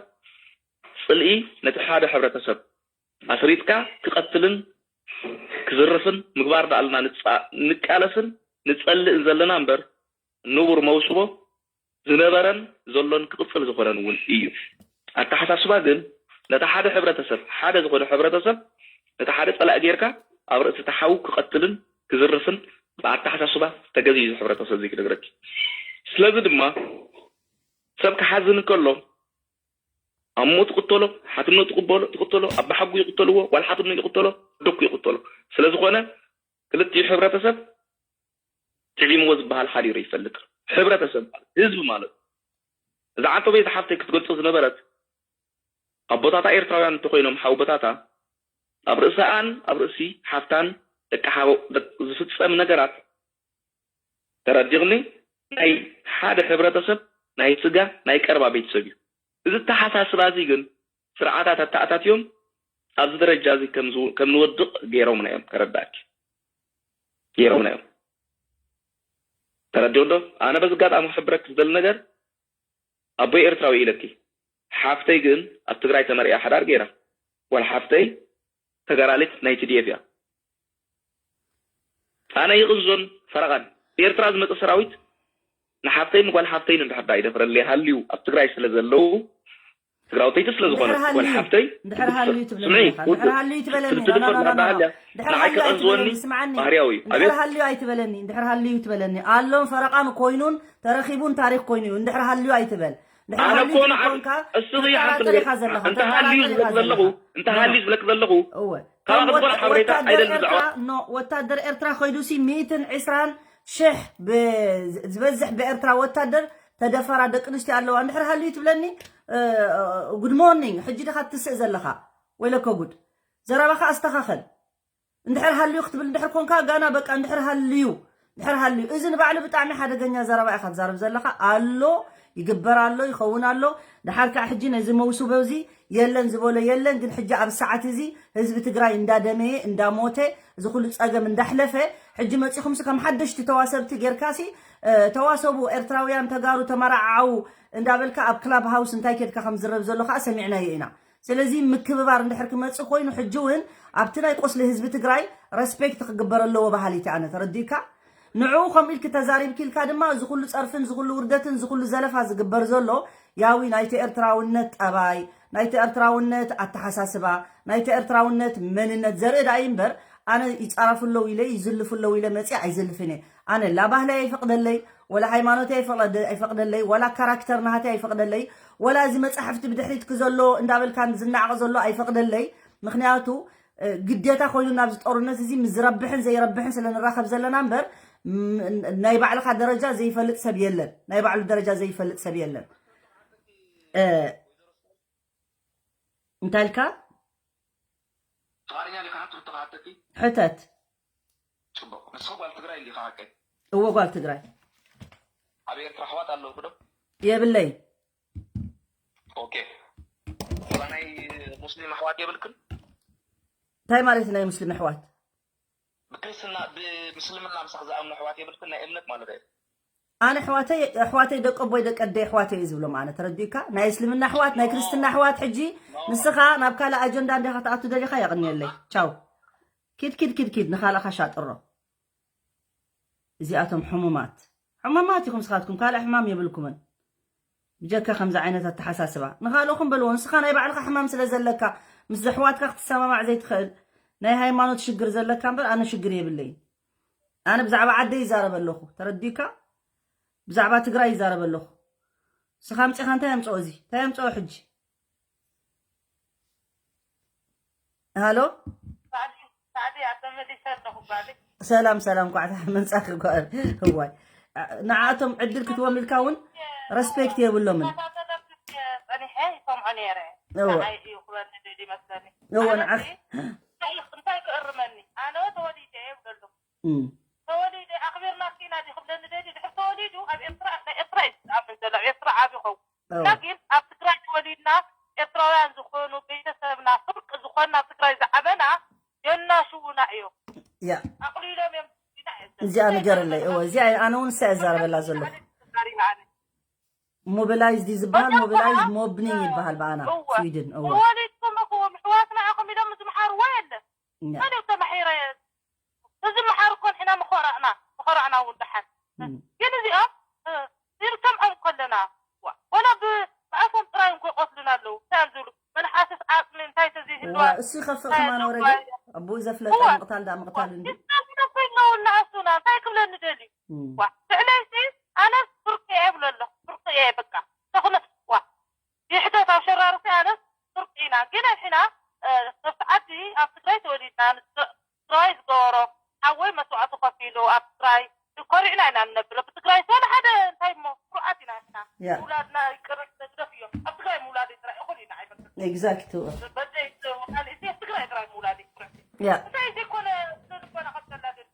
ጽልኢ ነቲ ሓደ ሕብረተሰብ ኣስሪጽካ ክቐትልን ክዝርፍን ምግባር ደኣልና ንጻ-፣ ንቃለስን ንጸልእን ዘለና እምበር፣ ንቡር መውስቦ ዝነበረን ዘሎን ክቕጽል ዝኾነን እውን እዩ። ኣተሓሳስባ ግን ነቲ ሓደ ሕብረተሰብ፣ ሓደ ዝኾነ ሕብረተሰብ ነቲ ሓደ ጸላኢ ጌርካ ኣብ ርእሲ እቲ ሓው ክቐትልን ክዝርፍን ብኣተሓሳስባ ተገዚ እዩ፣ እዚ ሕብረተሰብ እዚ ክነግረኪ። ስለዚ ድማ ሰብ ክሓዝን እንከሎ ኣሞ ትቕተሎ፣ ሓትኖ ትቕበሎ፣ ትቕተሎ፣ ኣባሓጉ ይቕተልዎ፣ ጓል ሓትኖ ይቕተሎ፣ ደኩ ይቕተሎ። ስለ ዝኾነ ክልቲኡ ሕብረተሰብ ጥዒምዎ ዝበሃል ሓዲሩ ይፈልጥ። ሕብረተሰብ ማለት ህዝቢ ማለት እዩ። እዛ ዓንተቦይ ዝሓፍተይ ክትገልጾ ዝነበረት ኣቦታታ ኤርትራውያን እንተኾይኖም ሓውቦታታ ኣብ ርእሰኣን ኣብ ርእሲ ሓፍታን ደቂ ሓው-፣ ደቂ ዝፍጸም ነገራት ተረዲቕኒ ናይ ሓደ ሕብረተሰብ ናይ ስጋ ናይ ቀረባ ቤተሰብ እዩ። እዚ ኣተሓሳስባ እዚ ግን ስርዓታት ኣተኣታትዮም ኣብዚ ደረጃ እዚ ከም ዝው-፣ ከም ንወድቕ ገይሮምና እዮም። ከረዳእኪ ገይሮምና እዮም። ተረዲኦ ዶ? ኣነ በዚ ኣጋጣሚ ክሕብረክ ዝደሊ ነገር ኣቦይ ኤርትራዊ ኢለኪ። ሓፍተይ ግን ኣብ ትግራይ ተመርዕያ ሓዳር ገይራ። ጓል ሓፍተይ ተጋራሊት ናይ ቲ ዲ ኤፍ እያ። ኣነ ይቕዞን ፈረቓን ኤርትራ ዝመፀ ሰራዊት ንሓፍተይን ንጓል ሓፍተይን እንድሕር ዳ ይደፍረለይ ሃልዩ ኣብ ትግራይ ስለ ዘለዉ ትግራውተይቲ ስለ ዝኾነ እንድሕር ሃልዩ፣ ጓል ሓፍተይ እንድሕር ሃልዩ ትብለኒ ስምዒ፣ ኢኻ፣ እንድሕር ሃልዩ ትበለኒ፣ ክትድፈር ኖ፣ ኖ፣ ኖ፣ እንድሕር ኖ፣ ሃልያ ንዓይ ንድሕር ሃልዩ ከቐዝወኒ ኣይትበለኒ፣ ስምዓኒ። ባህርያዊ እዩ። ኣቤት። እንድሕር ሃልዩ ኣይትበለኒ። ኣሎን ፈረቓን ኮይኑን ተረኺቡን ታሪኽ ኮይኑ እዩ። እንድሕር ሃልዩ ኣይትበል። እንድሕር ኣነ ሃልዩ እኮ ትብል ንዓ-፣ ኮንካ እሱ ትጠራጠር ዘይሓፍር ኢኻ ዘለኻ፣ እንተ ሃልዩ ትጠራጠር ኢኻ ዝብለክ ዘለኹ፣ ዘለኻ። እንተ ኖ፣ ኖ። ሃልዩ ዝብለክ ዘለኹ፣ እወ። ካብ ከም ኣቦና ወታ-፣ ሓበሬታ ወታደር ኣይደሊ ብዛዕባ ኤርትራ፣ ኖ፣ ወታደር ኤርትራ ኮይዱሲ ሚእትን ዕስራን ሽሕ ብ-፣ ዝበዝሕ ብኤርትራ ወታደር ተደፈራ ደቂ ኣንስትዮ ኣለዋ። እንድሕር ሃልዩ ትብለኒ፣ እ፣ ጉድ ሞርኒንግ፣ ሕጂ ዲኻ ትስእ ዘለኻ? ወይለከ ጉድ። ዘረባኻ ኣስተኻኸል። እንድሕር ሃልዩ ክትብል እንድሕር ኮንካ፣ ጋና በቃ እንድሕር ሃልዩ፣ እንድሕር ሃልዩ። እዚ ንባዕሉ ብጣዕሚ ሓደገኛ ዘረባ ኢኻ ትዛረብ ዘለኻ። ኣሎ፣ ይግበር ኣሎ፣ ይኸውን ኣሎ። ደሓር ከዓ ሕጂ ነዚ መውስቦ እዚ የለን ዝበሎ የለን፣ ግን ሕጂ ኣብ ሰዓት እዚ ህዝቢ ትግራይ እንዳደመየ፣ እንዳሞተ፣ እዚ ኩሉ ጸገም እንዳሕለፈ፣ ሕጂ መጺኹምሲ ከም ሓደሽቲ ተዋሰብቲ ጌርካሲ፣ እ፣ ተዋሰቡ፣ ኤርትራውያን፣ ተጋሩ፣ ተመራዓዓዉ እንዳበልካ ኣብ ክላብ ሃውስ እንታይ ኬድካ ከም ዝረብ ዘሎ ከዓ ሰሚዕናዮ ኢና። ስለዚ ምክብባር እንድሕር ክመጽእ ኮይኑ፣ ሕጂ እውን ኣብቲ ናይ ቁስሊ ህዝቢ ትግራይ ረስፔክት ክግበር ኣለዎ በሃሊት ኣነ። ተረዲእካ? ንዕኡ ከምኡ ኢልኪ ተዛሪብኪ ኢልካ ድማ እዚ ኩሉ ጸርፍን፣ እዚ ኩሉ ውርደትን፣ እዚ ኩሉ ዘለፋ ዝግበር ዘሎ ያዊ ናይቲ ኤርትራውነት ጠባይ፣ ናይቲ ኤርትራውነት ኣተሓሳስባ፣ ናይቲ ኤርትራውነት መንነት ዘርኢ ደኣ እዩ እምበር፣ ኣነ ይጻረፉ ኣለዉ ኢለ፣ ይዝልፉ ኣለዉ ኢለ መጽየ ኣይዝልፍን እየ። ኣነ ላ ባህለይ ኣይፈቕደለይ፣ ወላ ሃይማኖተይ ኣይፈቕደ-፣ ኣይፈቕደለይ፣ ወላ ካራክተር ናሃተይ ኣይፈቕደለይ፣ ወላ እዚ መጻሕፍቲ ብድሕሪትኪ ዘሎ እንዳበልካ ዝናዓቕ ዘሎ ኣይፈቕደለይ። ምኽንያቱ፣ እ፣ ግዴታ ኮይኑ ናብዚ ጦርነት እዚ ምስ ዝረብሕን ዘይረብሕን ስለ ንራኸብ ዘለና እምበር፣ ም-፣ ናይ ባዕልኻ ደረጃ ዘይፈልጥ ሰብ የለን። ናይ ባዕሉ ደረጃ ዘይፈልጥ ሰብ የለን። እንታይ ኢልካ? ፍቓደኛ ዲኻ? ሓንቲ ሕቶ ክሓተኪ። ሕተት። ጽቡቕ። ንስኺ ጓል ትግራይ እንዲኻ ሓቀይ? እወ፣ ጓል ትግራይ። ኣብ ኤርትራ ኣሕዋት ኣለውኪ ዶ? የብለይ። ኦኬ። ናይ ሙስሊም ኣሕዋት የብልክን? እንታይ ማለት ናይ ሙስሊም ኣሕዋት? ብክርስትና፣ ብምስልምና ምሳኽ ዝኣምኑ ኣሕዋት የብልክን? ናይ እምነት ማለት እዩ። ኣነ ኣሕዋተይ ኣሕዋተይ ደቂ ኣቦይ ደቂ ኣደይ ኣሕዋተይ እዩ ዝብሎም። ኣነ ተረዲእካ? ናይ እስልምና ኣሕዋት ናይ ክርስትና ኣሕዋት። ሕጂ ንስኻ ናብ ካልእ ኣጀንዳ እንዲኻ ትኣቱ ደሊኻ? የቕንየለይ። ቻው። ኪድ ኪድ ኪድ ኪድ ንኻልእኻ ሻጥሮ። እዚኣቶም ሕሙማት ሕሙማት ኢኹም ስኻትኩም፣ ካልእ ሕማም የብልኩምን። ብጀካ ከምዚ ዓይነት ኣተሓሳስባ ንኻልእኹም በልዎ። ንስኻ ናይ ባዕልኻ ሕማም ስለ ዘለካ፣ ምስ ዘሕዋትካ ክትሰማማዕ ዘይትኽእል፣ ናይ ሃይማኖት ሽግር ዘለካ እምበር ኣነ ሽግር የብለይን። ኣነ ብዛዕባ ዓደይ ይዛረብ ኣለኹ፣ ተረዲካ? ብዛዕባ ትግራይ ይዛረብ ኣለኹ። ንስኻ ኣምጺኻ እንታይ ኣምጽኦ እዚ? እንታይ ኣምጽኦ ሕጂ? ሃሎ። ሳዕዲ፣ ሳዕዲ፣ ኣተመሊሰ ኣለኹ ጓለይ። ሰላም፣ ሰላም፣ ኳዕታ ምንጻኺ ጓል። እዋይ። ንዓቶም ዕድል ክትቦም ኢልካ እውን ረስፔክት የብሎምን። ከታተለኩ ጸኒሐ ይሰምዖ ነይረ። እወ። ንዓይ እዩ ክበኒ ደልዩ ይመስለኒ። እወ፣ ኣነ ንዓኽ-፣ እንታይ፣ እንታይ ክእርመኒ? ኣነ ተወሊደ እየ ይብለሉ። እም። ተወሊደ ኣኽቢርና ኪና ድዩ ክብለኒ ደልዩ? ድሕሪ ተወሊዱ ኣብ ኤርትራ፣ ናይ ኤርትራ እዩ ዝኣምን ዘሎ። ኣብ ኤርትራ ዓቢ ይኸውን። እወ። ላኪን ኣብ ትግራይ ተወሊድና ኤርትራውያን ዝኾኑ ቤተሰብና ፍርቂ ዝኾንና ኣብ ትግራይ ዝዓበና የናሽውና እዮም። ያ። ኣቕሊሎም እዮም ኢና እዮም። እዚኣ ንገረለይ። እወ፣ እዚኣ ኣነ እውን ንሳ እየ ዝዛረበላ ዘለኹ። ተዛሪባ ኣነ። ሞቢላይዝ ድዩ ዝበሃል? በቃ ሞቢላይዝ እኮ ሞብኒንግ ይበሃል ብኣና እወ። ስዊድን። እወ። ተወሊድኩም እኮ ኣሕዋትና ኢኹም ኢሎም ዝመሃርዎ የለን። ያ። መን እዮም ተማሒረ? እዚ መሓር እኮ ንሕና ምኾራዕና፣ ምኾራዕና እውን ደሓን። እም። ግን እዚኦም፣ እ፣ ንሰምዖም ከለና፣ ዋ፣ ወላ ብ-፣ ብኣፎም ጥራይ እንኮ ይቐትሉና ኣለዉ። እንታይ እዮም ዝብሉ? መልሓስስ ዓጽሚ እንታይ ተዘይህልዋ? እዋ፣ እሱ ይኸፍእ እንታይ ከማን ወረደ? ይብሉ? ኣቦኡ ዘፍለጠ እዋ። ምቕታል ደኣ ምቕታል እዋ። እንዲ። ንስኻትኩም እኮ ኣለዉ እናኣሱና፣ እንታይ ክብለኒ ደልዩ? እም። ዋ፣ ልዕለይሲ ኣነስ ፍርቂ እየ እብሎ ኣለኹ። ፍርቂ እየ በቃ። ተኽነ-፣ ዋ፣ ይሕተት ኣብ ሸራርፍቲ ኣነስ ፍርቂ ኢና። ግን ንሕና፣ እ፣ ከብቲ ዓዲ ኣብ ትግራይ ተወሊድና፣ ንስ-፣ ትግራይ ዝገበሮ ሓወይ መስዋእቲ ከፊሉ ኣብ ትግራይ ኮሪዕና ኢና እንነብር። ብትግራይ ዝኾነ ሓደ እንታይ እሞ ኩርዓት ኢና ንሕና። ያ። ምውላድና ይቅርስ ንግደፍ እዮም። ኣብ ትግራይ ምውላድ ጥራይ እኹል ኢና ኣይፈቅድን። ኤግዛክት። በደይ ካልእ ትግራይ ጥራይ ምውላድ ይፍረድ። ያ። እንታይ ዘይኮነ ስነ ልቦና ከብተላ ደል-፣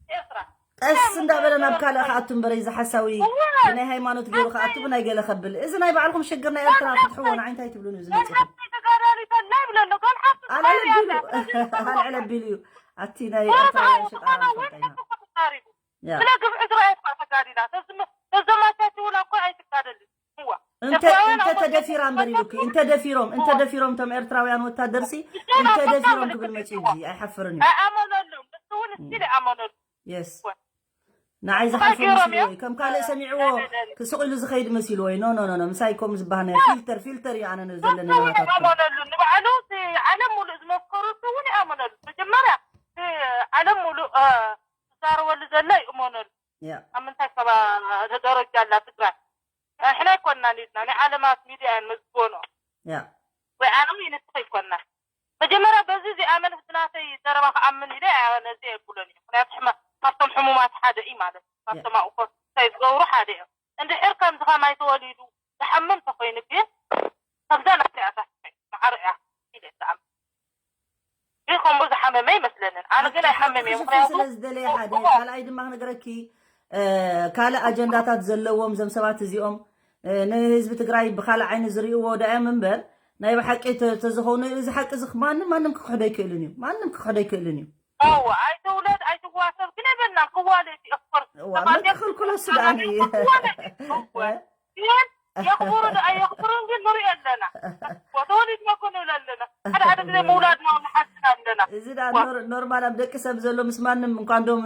ኤርትራ። ቀስ እንዳበለ ናብ ካልእ ክኣቱ እምበር፣ እዚ ሓሳዊ እወ። ብናይ ሃይማኖት ገይሩ ክኣቱ፣ ብናይ ገለ ከብል። እዚ ናይ ባዕልኩም ሽግር ናይ ኤርትራ ፍትሕዎ፣ ንዓይ እንታይ ትብሉኒ እዚ ጓል መጺኹም? ሓፍተይ ተጋዳሊት ኣላ ይብለሎ፣ ጓል ሓፍተይ ኣነ ትግራይ ለቢሉ፣ እያ። ኣነ ለቢሉ እዩ። ኣቲ ናይ ጓል ኤርትራ ተሓውሱ ሸጣራ ጓል ዝፈልጣ ኢና። ተዛሪቡ። ያ። ስለ ግብዒ ዝረኣየት እኳ ተጋዲላ። ተዝመ-፣ ተዘማቻችውላ እኮ ኣይትጋደልን። እዋ። እንተ-፣ ኤርትራውያን እንተ ኣወዳት ተደፊራ እምበር ኢሉኪ፣ እንተ ደፊሮም፣ እንተ እዋ። ደፊሮም እቶም ኤርትራውያን ወታደርሲ፣ እዋ። እንተ ደፊሮም ክብል መጺኡ እዚ ኣይሓፍርን እዩ። ኣይኣመነሉም። ንሱ እውን እም። ስቲል ኣይኣመነሉ። የስ። እዋ። ንዓይ እንታይ ዝሓልፎ ገይሮም መሲልዎ እዮም? እዩ። ከም ካልእ ሰሚዕዎ ኣይደልን። ክስቕ ኢሉ ዝኸይድ መሲልዎ እዩ። ኖ፣ ኖ፣ ኖ፣ ኖ። ምሳይኮም ዝበሃል ናይ ያ። ፊልተር፣ ፊልተር እዩ ኣነ ንሱ ዘለኒ እውን ናታትኩም። ኣይኣመነሉ። ንባዕሉ እቲ ዓለም ሙሉእ ዝመስከሩ እሱ እውን ኣይኣመነሉ። መጀመርያ እቲ ዓለም ሙሉእ፣ እ፣ ትዛረበሉ ዘላ ይእመነሉ። ያ። ኣብ ምንታይ ከባ ደረጃ ኣላ ትግራይ? ንሕና ኣይኮንናን ኢድና፣ ናይ ዓለማት ሚድያ እየን መዝግበንኦ። ያ። ወይ ኣነ ወይ ንስኺ ኣይኮንና። መጀመርያ በዚ እዚኣ መልስ ብናተይ ዘረባ ክኣምን ኢለ ኣነ እዚ የብሎን እዩ። ምክንያቱ ሕመ-፣ ካብቶም ሕሙማት ሓደ እዩ ማለት እዩ። ካብቶም ያ። ኣብኡ ኮ-፣ እንታይ ዝገብሩ ሓደ እዮም። እንድሕር ከምዚ ከማይ ተወሊዱ ዝሓምም ተኮይኑ ግን ከምዛ ናተይ ኣታ ማዕረ እያ ኢለ ዝኣምን። ግን ከምኡ ዝሓመመ ይመስለንን። ኣነ ግን ሓቂ፣ ኣይሓምም እየ። ሓቂ ክሽፍን ምክንያቱ ስለ ዝደለየ ሓደ፣ እዎ። ካልኣይ ድማ ክነግረኪ፣ እ፣ ካልእ ኣጀንዳታት ዘለዎም እዞም ሰባት እዚኦም፣ እ፣ ንህዝቢ ትግራይ ብኻልእ ዓይኒ ዝርእይዎ ዶ እዮም እምበር፣ ናይ ብሓቂ ተ-፣ ተዝኾኑ፣ እዚ ሓቂ እዚ ማንም፣ ማንም ክክሕዶ ኣይክእልን እዩ። ማንም ክክሕዶ ኣይክእልን እዩ። እዎ፣ ኣይትውለድ፣ ኣይትዋሰብ ግን የብልናን። ክዋለድ እዩ፣ of course። እዋ፣ ሰባት መን ክኽልክሎ እሱ ደኣ ክዋለድ እዩ። እዩ። እዎ። እ? ግን የኽብሩ ዶ ኣየኽብሩን ግን ንሪኦ ኣለና። ተወሊድና እኮ ንብል ኣለና። ሓደ ሓደ ግዜ ምውላድና እውን ንሓዝን ኣለና። እዚ ደኣ ዋ። ኖር-፣ ኖርማል ኣብ ደቂ ሰብ ዘሎ ምስ ማንም እንኳ እንዶም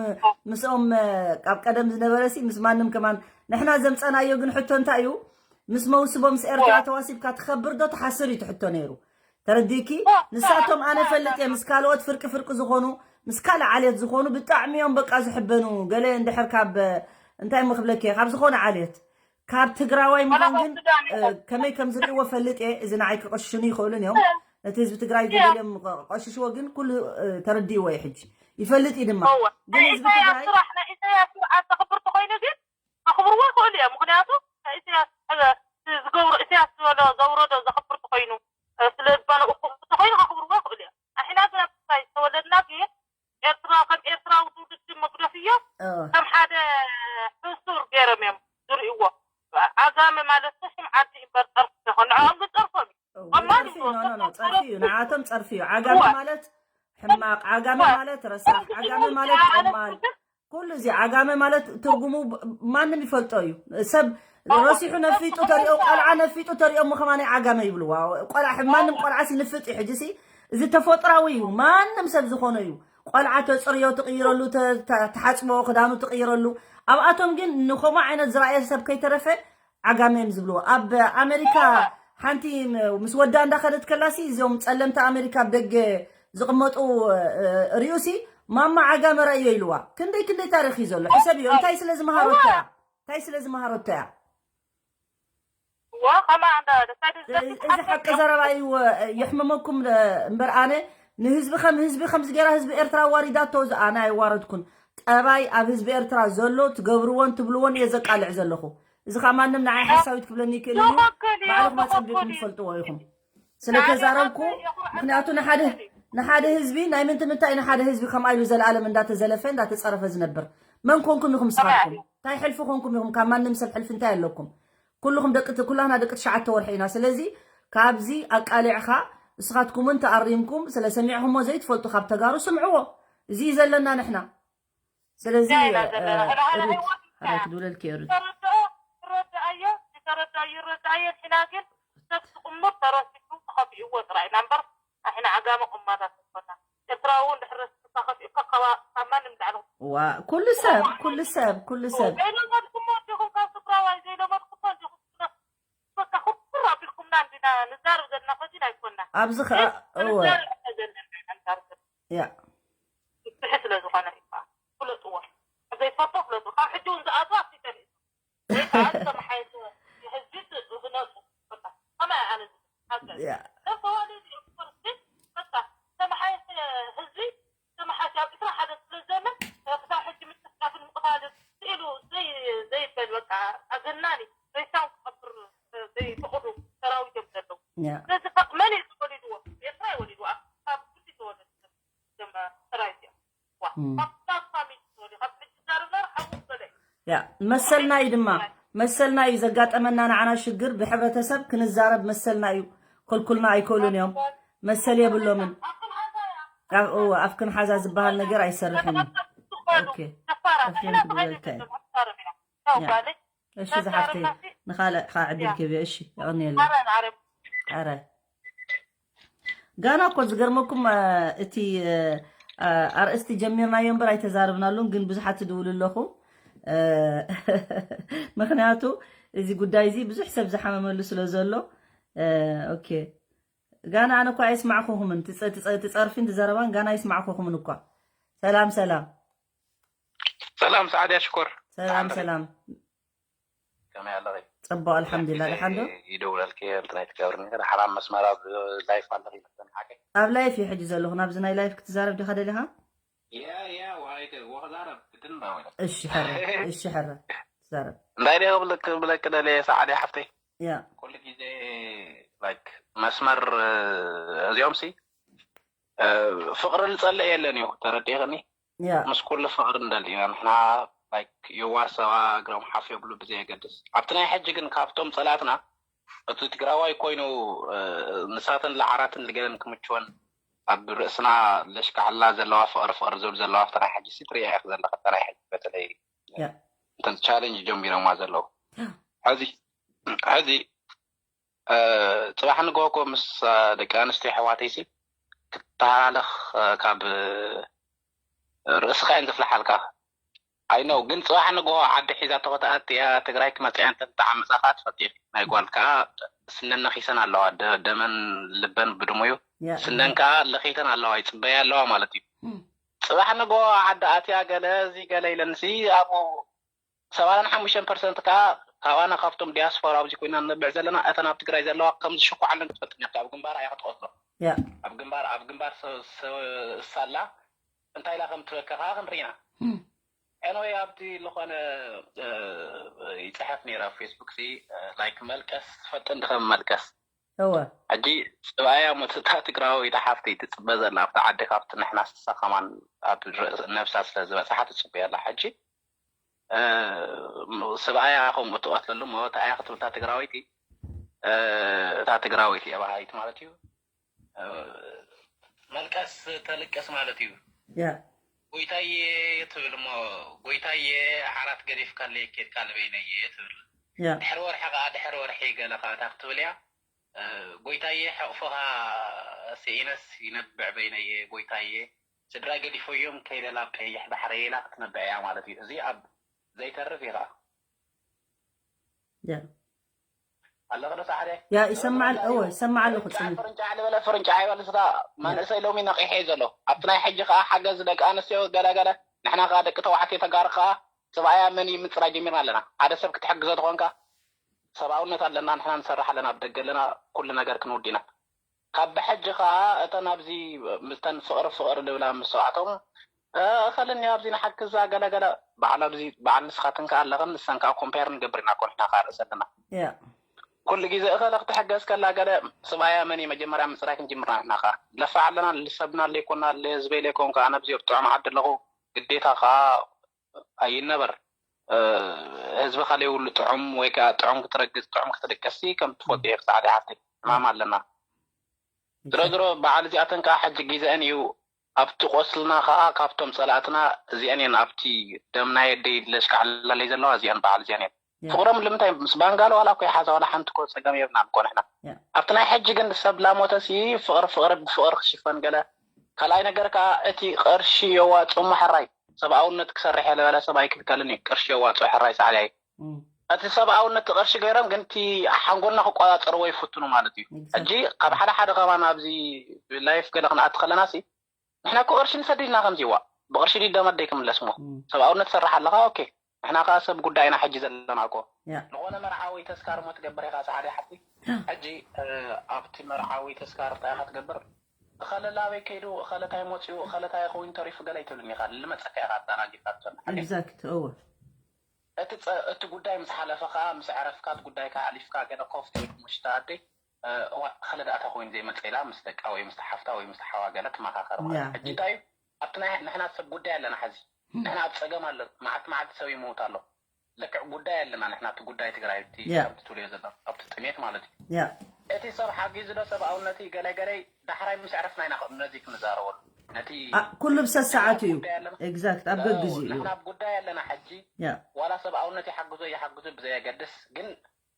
ምስኦም፣ እ፣ ኣብ ቀደም ዝነበረ ሲ ምስ ማንም ከማን ንሕና ዘምጸናዮ ግን ሕቶ እንታይ እዩ? ምስ መውስቦ ምስ ኤርትራ ዋ። ተዋሲብካ ትኸብር ዶ ትሓስር እዩ እቲ ሕቶ ነይሩ። ተረዲእኪ? ዋ፣ ንሳቶም ዋ፣ ኣነ ዋ፣ ፈልጥ እየ፣ ዋ። ምስ ካልኦት ፍርቂ ፍርቂ ዝኾኑ፣ ምስ ካልእ ዓሌት ዝኾኑ ብጣዕሚ እዮም በቃ ዝሕበኑ። ገለ እንድሕር ካብ፣ እንታይ እሞ ክብለኪ እየ፣ ካብ ዝኾነ ዓሌት፣ ካብ ትግራዋይ ምዃን ዋላ ግን፣ ካብ ሱዳን እ፣ ይኹን። ከመይ ከም ዝርእይዎ ፈልጥ እየ። እዚ ንዓይ ክቐሽሹኒ ይኽእሉን እዮም። እ፣ ነቲ ህዝቢ ትግራይ ያ። ዝደልዮም ቐ-፣ ቀሽሽዎ ግን ኩሉ፣ እ፣ ተረዲእዎ እዩ ሕጂ። ይፈልጥ እዩ ድማ። እወ። ግን ናይ ህዝቢ ኢሳያስ ትግራይ ስራሕ፣ ናይ ኢሳያስ ስርዓት ተኽብር ተኾይኑ ግን ከኽብርዎ ይኽእሉ እዮም። ምኽንያቱ ናይ ኢሳያስ፣ እ፣ ዝገብሮ ኢሳያስ ዝበሎ ማለት ሽም ዓዲ እምበር ጸርፊ ይኾን ንዕኦም ግን ጸርፎም እዩ። ጸርፊ እዩ። ኖ ኖ ጸርፊ እዩ። ንዓቶም ጸርፊ እዩ። ዓጋመ ማለት ሕማቕ፣ ዓጋመ ማለት ረሳሕ፣ ዓጋመ ማለት ቆማል። ኩሉ እዚ ዓጋመ ማለት ትርጉሙ ማንም ይፈልጦ እዩ። ሰብ ረሲሑ ነፊጡ ተሪኦ፣ ቆልዓ ነፊጡ ተሪኦ እሞ ከማን ዓጋመ ይብልዋ። ቆልዓ ማንም ቆልዓ ሲንፍጥ እዩ። ሕጂ ሲ እዚ ተፈጥራዊ እዩ። ማንም ሰብ ዝኾነ እዩ። ቆልዓ ተፅርዮ ትቕይረሉ፣ ተሓፅቦ ክዳኑ ትቕይረሉ። ኣብኣቶም ግን ንኸምኡ ዓይነት ዝረኣየ ሰብ ከይተረፈ ዓጋመ እዮም ዝብልዎ። ኣብ ኣሜሪካ ሓንቲ ምስ ወዳ እንዳኸደት ከላሲ እዚኦም ፀለምቲ ኣሜሪካ ኣብ ደገ ዝቕመጡ ርእዩሲ ማማ ዓጋመ ረእዮ ኢልዋ። ክንደይ ክንደይ ታሪክ እዩ ዘሎ ሕሰብ እዩ። እንታይ ስለ ዝመሃረቶ እያ እንታይ ስለ ዝመሃረቶ እያ እዚ ሓቂ ዘረባ እዩ። የሕመመኩም እምበር ኣነ ንህዝቢ ከም ህዝቢ ከምዚ ገይራ ህዝቢ ኤርትራ ዋሪዳቶ ኣነ ኣይዋረድኩን። ጠባይ ኣብ ህዝቢ ኤርትራ ዘሎ ትገብርዎን ትብልዎን እየ ዘቃልዕ ዘለኹ። እዚ ከዓ ማንም ንዓይ ሓሳዊት ክብለኒ ይክእል እዩ። ባዕልኹም ኣፀቢኹም ትፈልጥዎ ኢኹም። ስለተዛረብኩ ምክንያቱ ንሓደ ንሓደ ህዝቢ ናይ ምንቲ ምንታይ ንሓደ ህዝቢ ከምኣ ኢሉ ዘለኣለም እንዳተዘለፈ እንዳተፀረፈ ዝነብር መን ኮንኩም ኢኹም ንስኻትኩም? እንታይ ሕልፊ ኮንኩም ኢኹም? ካብ ማንም ሰብ ሕልፊ እንታይ ኣለኩም? ኩልኹም ደቂ ኩላህና ደቂ ትሽዓተ ወርሒ ኢና። ስለዚ ካብዚ ኣቃሊዕኻ ንስኻትኩምን ተኣሪምኩም ስለ ሰሚዕኹሞ ዘይትፈልጡ ካብ ተጋሩ ስምዕዎ። እዚ እዩ ዘለና ንሕና። ስለዚ ሩት ሓራይ ክድውለልኪ እየ ሩት። ትረድኣዮ ዝተረድኣዮ ይረድኣዮ ንሕና ግን ሰብ ትቕሙር ተረሲሱ ተኸፊእዎ ጥራይ ኢና እምበር ኣሕና ዓጋመ ቁማታት ዝኾና ኤርትራዊ እውን ድሕር ረሲስካ ከፊእካ ካብ ማንም ላዕሊ ዋ ኩሉ ሰብ ኩሉ ሰብ ኩሉ ሰብ ዘይለመድኩሞ እንዲኹም ካብ ትግራዋይ ዘይለመድኩሞ እንዲኹም በቃ ኩብር ኣቢልኩምና እንዲና ንዛረብ ዘለና ፈቲና ኣይኮና ኣብዚ ከዓ እወ ንዛረብ ዘለና ኢና ንዛረብ ዘለና ያ ብዝሒ ስለ ዝኾነ እዩ ከዓ ፍለጥዎ ዘይትፈልጦ ፍለጡ ካብ ሕጂ እውን ዝኣትዋ ኣፍሊጠን እዩ ወይ ከዓ ዝተመሓየሸ ንህዝቢ ዝነፁ በቃ ከማይ ኣነ ዝብል ሓገዝ ያ ሰብ ተዋሊዱ እዩ ክፍርስ ግን በቃ ዝተመሓየሸ ህዝቢ ዝተመሓየሸ ኣብ ዕስራ ሓደ ስለ ዘሎ ክሳብ ሕጂ ምጭፍጫፍን ምቕታልን ስኢሉ ዘይ ዘይበል በቃ ኣገናኒ ሬሳውን ክቐብር ዘይፈቕዱ ሰራዊት እዮም ዘለዉ ያ ስለዚ ከ መን እዩ ወሊድዎ ኤርትራ እዩ ወሊድዋ ካብ ግዲ ተወለዱ ሰራዊት እዮም ዋ እም። ካብ ካብ ፋሚሊ ተወሊዱ ካብ ሕጂ ዛረብና ሓሙስ በለ እዩ ያ መሰልና እዩ ድማ መሰልና እዩ ዘጋጠመና ንዓና ሽግር ብሕብረተሰብ ክንዛረብ መሰልና እዩ። ከልኩልና ኣይክእሉን እዮም። መሰል የብሎምን። ኣብ እወ ኣፍክን ሓዛ ዝበሃል ነገር ኣይሰርሕን እዩ። ኦኬ ኣፍክን ክድበልካ እዩ። እሺ ዝሓፍተይ ንኻልእ ከዓ ዕድል ክህብዮ እሺ የቐንየለ ኣረ ጋና እኮ ዝገርመኩም እ፣ እቲ እ፣ እ፣ ኣርእስቲ ጀሚርናዮ እምበር ኣይተዛረብናሉን ግን ብዙሓት ትድውሉ ኣለኹም እ፣ ምክንያቱ እዚ ጉዳይ እዚ ብዙሕ ሰብ ዝሓመመሉ ስለ ዘሎ እ፣ ኦኬ ጋና ኣነ እኳ ኣይስማዕኩኹምን ትፀ- ትፀ- ትፀርፊን ትዘረባን ጋና ኣይስማዕኩኹምን እኳ ሰላም ሰላም ሰላም ሰዓድያ ሽኮር ሰላም ሰላም ከመይ ኣለኺ ፅቡቅ ኣልሓምዱላ ደሓን ዶ ይደውለልኪ እየ እንትን ኣይትገብርኒ ሓደ ሓራም መስመር ኣብ ላይፍ ኣለኺ ይመስለኒ ሓቂ ኣብ ላይፍ እዩ ሕጂ ዘለኹ ናብዚ ናይ ላይፍ ክትዛረብ ዲኻ ደሊኻ ያ ያ ዋይ ወክዛረብ ግድን ነው እሺ ሕረ እሺ ሕረ ትዛረብ እንታይ ደ ክብለክ ክብለክ ደልየ ሰዓድያ ሓፍተይ ያ ኩሉ ግዜ ላይክ መስመር እዚኦም ሲ ፍቅሪ ዝፀልእ የለን እዩ ተረዲእኽኒ ያ ምስ ኩሉ ፍቅሪ ንደሊ ኢና ንሕና ላይክ የዋህ ሰባ እግሮም ሓፍ የብሉ ብዘየገድስ ኣብቲ ናይ ሕጂ ግን ካብቶም ፀላእትና እቲ ትግራዋይ ኮይኑ ንሳተን ለዓራትን ልገለን ክምችወን ኣብ ርእስና ለሽካሕላ ዘለዋ ፍቅሪ ፍቅሪ ዝብል ዘለዋ ኣብታ ናይ ሕጂ ሲ ትሪኣ ኢኽ ዘለኻ ኣብታ ናይ ሕጂ በተለይ ያ እተን ቻሌንጅ ጀሚሮማ ዘለዉ ሕዚ ሕዚ ፅባሕ ንግሆ እኮ ምስ ደቂ ኣንስትዮ ኣሕዋተይ ሲ ክተሃላለኽ ካብ ርእስኻ እየን ዝፍልሓልካ ኣይነው ግን ፅባሕ ንግሆ ዓዲ ሒዛቶ ከተኣትያ ትግራይ ክመፅያ እንተ ተዓመፃ ከዓ ትፈልጢ ኢኺ ናይ ጓል ከዓ ስነን ነኺሰን ኣለዋ ደ- ደመን ልበን ብድሙዩ ያ ስነን ከዓ ለኺተን ኣለዋ ይፅበያ ኣለዋ ማለት እዩ እም። ፅባሕ ንግሆ ዓዲ ኣትያ ገለ እዚ ገለ ኢለንሲ ኣብኡ ሰባን ሓሙሽተን ፐርሰንት ከዓ ካብ ኣነ ካብቶም ዲያስፖራ ኣብዚ ኮይና ንነብዕ ዘለና እተን ኣብ ትግራይ ዘለዋ ከም ዝሽኩዓለን ክትፈልጥን ኢኻ ኣብ ግንባር እያ ክትቆስሎ ያ ኣብ ግንባር ኣብ ግንባር ሰ- ሰ- ሳላ እንታይ ኢላ ከም ትበከ ከዓ ክንርኢና እም። ኤንወይ ኣብቲ ዝኾነ እ፣ ይፅሐፍ ነይረ ኣብ ፌስቡክ ሲ እ፣ ላይክ መልቀስ ትፈልጥን ድኸም መልቀስ እወ ሕጂ ፅባያ ሞትታ ትግራዊት ሓፍቲ ትፅበ ዘላ ኣብቲ ዓዲ ካብቲ ንሕና ስሳ ከማን ኣብ ርእስ- ነብሳ ስለ ዝበፅሓ ትፅበ ኣላ ሕጂ ሰብኣያ ከምኡ ትቐትለሉ እሞ እንታይ እያ ክትብል እታ ትግራወይቲ? እታ ትግራወይቲ እያ በሃይት ማለት እዩ። መልቀስ ተልቅስ ማለት እዩ። ጎይታዬ ትብል እሞ፣ ጎይታዬ ዓራት ገዲፍካለይ ኬድካ ልበይነዬ ትብል። ድሕሪ ወርሒ ከዓ፣ ድሕሪ ወርሒ ገለ ከዓ እንታይ ክትብል እያ? ጎይታዬ ሕቕፍኻ ስኢነስ ይነብዕ በይነዬ፣ ጎይታዬ ስድራይ ገዲፈዮም ከይደ ላብ ቀይሕ ባሕሪ ኢላ ክትነብዕ እያ ማለት እዩ። እዚ ኣብ ዘይተርፍ እዩ ከዓ። ኣለኽዶ ሳዕደ? ያ ይሰማዕ፣ እወ ይሰማዕ ኣለኹ። ፍርንጫዕ ልበለ ፍርንጫዕ ይበል። ስታ መንእሰይ ሎሚ ነቒሐ እዩ ዘሎ። ኣብቲ ናይ ሕጂ ከዓ ሓገዝ ደቂ ኣንስትዮ ገለገለ፣ ንሕና ከዓ ደቂ ተባዕትዮ ተጋሩ ከዓ ሰብኣያ መን እዩ ምፅራይ ጀሚርና ኣለና። ሓደ ሰብ ክትሕግዞ ተኾንካ ሰብኣውነት ኣለና፣ ንሕና ንሰርሕ ኣለና፣ ኣብ ደገ ኣለና፣ ኩሉ ነገር ክንውድ ኢና። ካብ ብሕጂ ከዓ እተን ኣብዚ ምስተን ፍቕሪ ፍቕሪ ልብላ ምስ ሰብኣቶም እኸልኒ ኣብዚ ንሓግዛ ገለገለ በዓል ኣብዚ በዓል ንስኻትን ከዓ ኣለኽን ንሰን ከዓ ኮምፔር ንገብር ኢና እኮ ንሕና ከዓ ርእሲ ኣለና። ኩሉ ግዜ እኸለ ክትሕገዝ ከላ ገለ ስብኣያ መን እዩ መጀመርያ ምፅራይ ክንጅምር ኢና ንሕና ከዓ ንለፋዕ ኣለና፣ ልሰብና ለይኮና ለህዝበይ ለይኮን ከዓ ነብዚኦም ጥዑም ዓዲ ኣለኹ ግዴታ ከዓ ኣይነበር ህዝቢ ካለይ ውሉ ጥዑም ወይ ከዓ ጥዑም ክትረግፅ ጥዑም ክትድቀስ ከም ትፈልጡ ኢኺ ፃዕዲ ሓፍተይ ሕማም ኣለና። ዝሮ ዝሮ በዓል እዚኣተን ከዓ ሕጂ ግዜአን እዩ ኣብቲ ቆስልና ከዓ ካብቶም ፀላእትና እዚአን እየን ኣብቲ ደምና የደይ ለሽካዕላለይ ዘለዋ እዚአን በዓል እዚአን እየን ፍቅሮም ልምንታይ ምስ ባንጋሎ ዋላ እኮ ይሓዛ ዋላ ሓንቲ እኮ ፀገም የብልናን እኮ ንሕና ኣብቲ ናይ ሕጂ ግን ሰብ ላሞተሲ ፍቅሪ ፍቅሪ ብፍቅሪ ክሽፈን ገለ ካልኣይ ነገር ከዓ እቲ ቅርሺ የዋፅኡ እሞ ሕራይ ሰብኣውነት ክሰርሕ እየ ለበለ ሰብ ኣይክልከልን እዩ ቅርሺ የዋፅኡ ሕራይ ሳዕሪ ኣዩ እቲ ሰብኣውነት እቲ ቅርሺ ገይሮም ግን እቲ ሓንጎልና ክቆፃፀርዎ ይፍትኑ ማለት እዩ ሕጂ ካብ ሓደ ሓደ ከማን ኣብዚ ላይፍ ገለ ክንኣቲ ከለና ሲ ንሕና እኮ ቅርሺ ንሰድድ ኢና ከምዚ ይዋ ብቅርሺ ድዩ ደም ኣደይ ክምለስ እሞ ሰብኣውነት ትሰርሕ ኣለኻ ኦኬ ንሕና ከዓ ሰብ ጉዳይ ኢና ሕጂ ዘለና እኮ ዝኾነ መርዓ ወይ ተስካር እሞ ትገብር ኢኻ ፃዕዲ ሓፍቲ ሕጂ ኣብቲ መርዓ ወይ ተስካር እንታይ ኢኻ ትገብር እኸለ ላበይ ከይዱ እኸለ ታይ መፅኡ እኸለ ታይ ኮይኑ ተሪፉ ገለ ኣይትብልን ኢኻ ልመፀካ ኢኻ ኣዳናጊርካ ትሰምዕ ሓቂ exact እወ እቲ ፀ- እቲ ጉዳይ ምስ ሓለፈ ከዓ ምስ ዕረፍካ እቲ ጉዳይካ ኣሊፍካ ገለ ኮፍ ትብል ሙሽታ ኣደይ እ፣ እዋ እኸለ ደኣ እንታይ ኮይኑ ዘይመፀ ኢላ ምስ ደቃ ወይ ምስ ሓፍታ ወይ ምስ ሓዋ ገለ ትመኻኸር ማለት ያ እዩ። ሕጂ እንታይ እዩ ኣብቲ ናይ ንሕና ሰብ ጉዳይ ኣለና ሕዚ ንሕና ኣብ ፀገም ኣሎ መዓልቲ መዓልቲ ሰብ ይመውት ኣሎ ልክዕ ጉዳይ ኣለና ንሕና እቲ ጉዳይ ትግራይ እቲ ያ። ከምቲ ትብልዮ ዘሎ ኣብቲ ጥሜት ማለት እዩ ያ እቲ ሰብ ሓጊዙ ዶ ሰብኣውነት እዩ ገለገለይ ዳሕራይ ምስ ዕረፍና ኢና ከም ነዚ ክንዛረበሉ ነቲ ኣ- ኩሉ ብሰሰዓቱ እዩ ጉዳይ ኣለና exact ኣብ ገግዚ እዩ ንሕና ኣብ ጉዳይ ኣለና ሕጂ ያ ዋላ ሰብኣውነት ይሓግዞ ይሓግዞ ብዘየገድስ ግን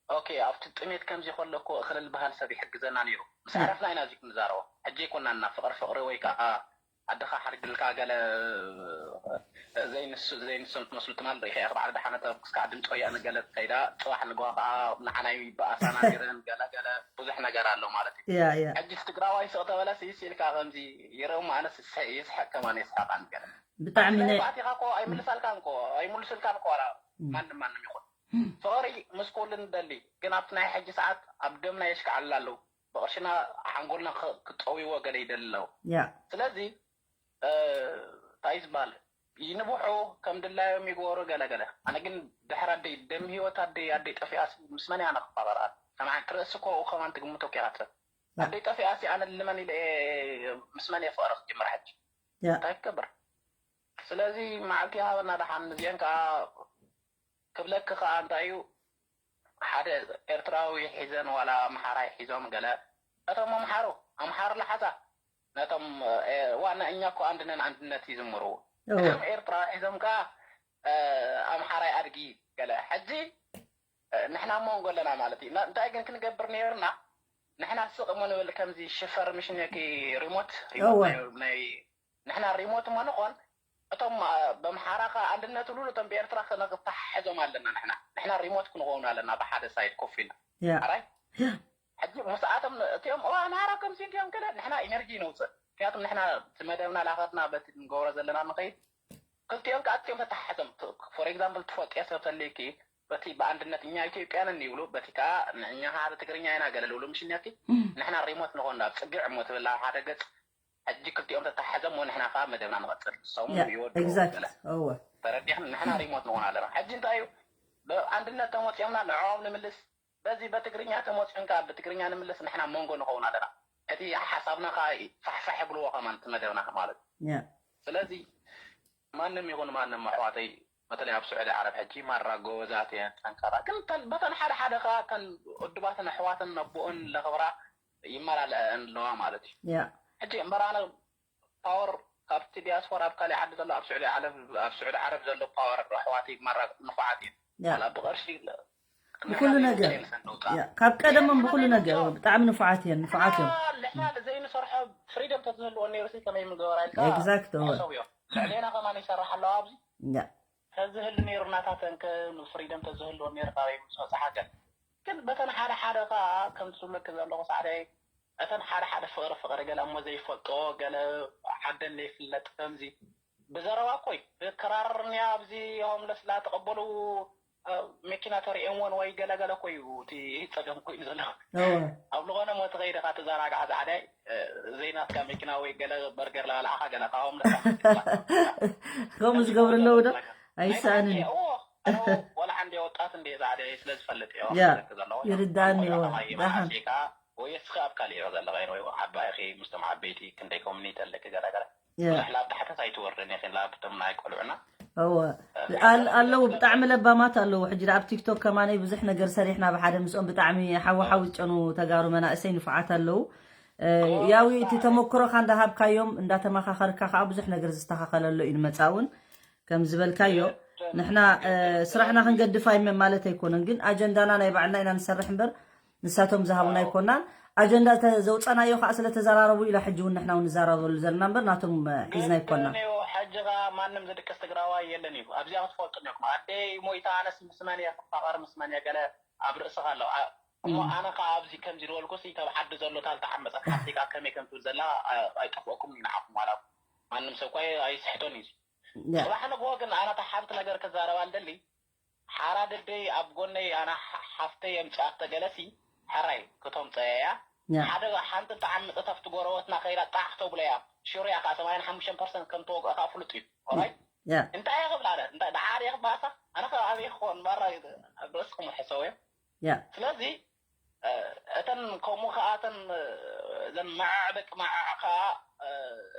ኦኬ ኣብቲ ጥሜት ከምዚ ከሎ እኮ እኽልል በሃል ሰብ ይሕግዘና ነይሩ ምስ ዕረፍና ኢና እዚ ክንዛረቦ ሕጂ ኣይኮናና ፍቕሪ ፍቕሪ ወይ ከዓ ኣደኻ ሓርግልካ ገለ ዘይንሱ ዘይንሶም ትመስሉ ትማል ርኢኻ ኢኻ በዓል ደሓነ ተበኩስካ ድምፂ ወያነ ገለ ትኸይዳ ፅባሕ ንግሆ ከዓ ንዓና ይበኣሳና ነይረን ገለ ገለ ብዙሕ ነገር ኣሎ ማለት እዩ ያ ያ ሕጂ ትግራዋይ ስቕ ተበለ ስኢስ ኢልካ ከምዚ ይረእሞ ኣነስ ይስሐ- ይስሐቅ ከማን የስሐቃን ገለ ብጣዕሚ ናይ ባእቲኻ እኮ ኣይምልሳልካን እኮ ኣይምልሱልካን እኮ ዋላ ማንም ማንም ይኹን ፍቕሪ ምስ ኩሉ ንደሊ ግን ኣብቲ ናይ ሕጂ ሰዓት ኣብ ደምና የሽክዓልና ኣለዉ ብቕርሽና ሓንጎልና ክጠውይዎ ገለ ይደሊ ኣለዉ ያ ስለዚ እንታይ ዝበሃል ይንብሑ ከም ድላዮም ይግበሩ ገለገለ ኣነ ግን ድሕር ኣደይ ደም ህይወት ኣደይ ኣደይ ጠፊኣስ ምስ መን ኣነ ክፋቐር ኣነ ከማን ክርእሲ ኮ ከማን ትግምቶ ኪኻ ሰብ ኣደይ ጠፊኣሲ ኣነ ልመን ኢለ ምስ መን ፍቕሪ ክጅምር ሕጂ ያ እንታይ ክገብር ስለዚ መዓልቲ ሃበና ደሓን እዚአን ከዓ ክብለኪ ከዓ እንታይ እዩ ሓደ ኤርትራዊ ሒዘን ዋላ ኣምሓራይ ሒዞም ገለ እቶም ኣምሓሩ ኣምሓሩ ለሓዛ ነቶም ዋና እኛ እኮ አንድነን አንድነት ይዝምሩ እቶም ኤርትራ ሒዞም ከዓ ኣምሓራይ ኣድጊ ገለ ሕጂ ንሕና ሞንጎ ኣለና ማለት እዩ እንታይ ግን ክንገብር ነይርና ንሕና ስቕ እሞ ንብል ከምዚ ሽፈር ምሽነኪ ሪሞት ናይ ንሕና ሪሞት እሞ ንኾን እቶም በምሓራ ከ ኣንድነት ብሉ እቶም ብኤርትራ ክነክተሓሕዞም ኣለና ንሕና ንሕና ሪሞት ክንኸውን ኣለና ብሓደ ሳይድ ኮፍ ኢልና ኣራይ ሕጂ ምስኣቶም እቲኦም ኣምሓራ ከምዚ እንዲኦም ገለ ንሕና ኢነርጂ ነውፅእ ምክንያቱም ንሕና እቲ መደብና ላኸትና በቲ ንገብሮ ዘለና ንኸይድ ክልቲኦም ከዓ እቲኦም ተተሓሕዞም for example ትፈልጥዮ ሰብ ተልይኪ በቲ ብኣንድነት እኛ ኢትዮጵያንን ይብሉ በቲ ከዓ ንእኛ ሓደ ትግርኛ ኢና ገለ ልብሉ ምሽኛቲ ንሕና ሪሞት ንኾን ኣብ ፅግዕ እሞ ትብል ኣብ ሓደ ገፅ ሕጂ ክልቲኦም ተተሓሕዞም እሞ ንሕና ከዓ መደብና ንቐፅል ንሶም ይወድኡ ገለ ተረዲኽን ንሕና ሪሞት ንኾን ኣለና ሕጂ እንታይ እዩ ብኣንድነት ተመፂኦምና ንዕኦም ንምልስ በዚ በትግርኛ ተመፂኦን ከዓ ብትግርኛ ንምልስ ንሕና መንጎ ንኸውን ኣለና እቲ ሓሳብና ከዓ ፋሕፋሕ ይብልዎ ከማን እቲ መደብና ማለት ስለዚ ማንም ይኹን ማንም ኣሕዋተይ በተለይ ኣብ ስዑዲ ዓረብ ሕጂ ማራ ጎበዛት እየን፣ ጠንካራ። ግን እተን በተን ሓደ ሓደ ከኣ እተን ውድባትን ኣሕዋትን ነቦኦን ለኽብራ ይመላለኣን ኣለዋ ማለት እዩ። ያ ሕጂ እምበር ኣነ ፓወር ካብቲ ዲያስፖራ ኣብ ካሊእ ዓዲ ዘሎ ኣብ ስዑዲ ዓለም ኣብ ስዑዲ ዓረብ ዘሎ ፓወር ኣሕዋተይ ማራ ንፉዓት እዮም። ያ ዋላ ብቕርሺ ብኩሉ ነገር ያ ካብ ቀደሞም ብኩሉ ነገር ብጣዕሚ ንፉዓት እየን ንፉዓት እዮም ልሕና ዘይንሰርሖ ፍሪደም ተዝህልዎ ነይሩ ሲ ከመይ ምገበራ ኢልካ ኤግዛክት እወ ሕሰብ እዮም። ልዕሌና ከማን ይሰርሕ ኣለዋ ኣብዚ ያ ተዝህሉ ነይሩ ናታተን ከ ፍሪደም ተዝህልዎ ነይሩ ካበይ ምፅኦ ፀሓገን ግን በተን ሓደ ሓደ ከዓ ከምቲ ዝብለክ ዘለኹ ሳዕደይ እተን ሓደ ሓደ ፍቅሪ ፍቅሪ ገለ እሞ ዘይፈልጦ ገለ ዓደን ዘይፍለጥ ከምዚ ብዘረባ እኮይ ብክራርንያ ኣብዚ ሆምለስ ላ ተቀበሉ መኪና ተሪኦምዎን ወይ ገለገለ እኮ እዩ እቲ ፀገም ኮይኑ ዘሎ እወ ኣብ ዝኾነ ሞት ኸይድኻ ተዘናግዓ ፃዕዳይ ዘይናትካ መኪና ወይ ገለ በርገር ለበላዕኻ ገለ ካብ ሆምለስ ከምኡ ዝገብሩ ኣለዉ ዶ ኣይሰኣንን ወላ ሓንዴ ወጣት እንዴ ዛዕደ ስለ ዝፈልጥ እዮ ያ፣ ዘለኹ ይርዳእኒ እዮ። መዓሴካ ወይ እስኺ ኣብ ካሊእ ኢኺ ዘለኻ ወይ ዓባይ ኢኺ ምስቶም ዓበይቲ ክንደይ ኮሚኒቲ ኣለኪ ገለ ገለ ያ። ብዙሕ ላብ ታሕተስ ኣይትወርድን ኢኺ ላብቶም ናይ ቆልዑና እወ ኣል- ኣለዉ ብጣዕሚ ለባማት ኣለዉ ሕጂ ኣብ ቲክቶክ ከማነይ ብዙሕ ነገር ሰሪሕና ብሓደ ምስኦም ብጣዕሚ ሓወሓዊ ዝጨኑ ተጋሩ መናእሰይ ንፉዓት ኣለዉ እ፣ ያዊ እቲ ተመክሮካ እንዳሃብካዮም እንዳተመኻኸርካ ከዓ ብዙሕ ነገር ዝስተኻኸለሉ እዩ ንመፃ እውን ከም ዝበልካዮ ንሕና እ፣ ስራሕና ክንገድፍ ኣይመ ማለት ኣይኮነን ግን ኣጀንዳና ናይ ባዕልና ኢና ንሰርሕ እምበር ንሳቶም ዝሃቡና ኣይኮናን ኣጀንዳ ተ- ዘውፀናዮ ከዓ ስለተዘራረቡ ኢላ ሕጂ እውን ንሕና እውን ንዘራረበሉ ዘለና እምበር ናቶም እ፣ ሒዝና ኣይኮናን ሕጂ ኸዓ ማንም ዝድቅስ ትግራዋይ የለን እዩ ኣብዚኣ ክትፈልጡ እኒኹም ኣደይ ሞይታ ኣነስ ምስ መን እየ ክፋቐር ምስ መን እየ ገለ ኣብ ርእስኻ ኣሎ ኣ- እሞ ኣነ ከዓ ኣብዚ ከምዚ ዝበልኩ ሲ ካብ ዓዲ ዘሎ ታልታ ዓመፀት ሓፍቲካ ከመይ ከም ትብል ዘላ ኣ- ኣይጠፍኦኩም ንዓኹም ዋላ ማንም ሰብ እኳ ኣይስሕቶን እዩ ያ፣ ፅባሕ ንግሆ ግን ኣነ እታ ሓንቲ ነገር ክዛረባ ልደሊ ሓራ ደደይ ኣብ ጎነይ ኣነ ሓ- ሓፍተይ የምፅኣቶ ገለሲ ሕራይ ክተምፀያ እያ ያ፣ ሓደ ሓንቲ ተዓምፀት ኣብቲ ጎረበትና ከይዳ ጣዕ ክተብሎ እያ ሽሩያ ከዓ ሰማንያን ሓሙሽተን ፐርሰንት ከም ተወግኦ ከዓ ፍሉጥ እዩ ኦራይ ያ፣ እንታይ እየ ክብላ ኣነ እንታይ ደሓር እየ ክባሳ ኣነ ከዓ ኣበይ ክኾን ማራ ኣብ ርእስኩም ሕሰቡ እዮም ያ፣ ስለዚ እ፣ እተን ከምኡ ከዓ እተን እ፣ እዘን መዓዕ ደቂ መዓዕ ከዓ እ፣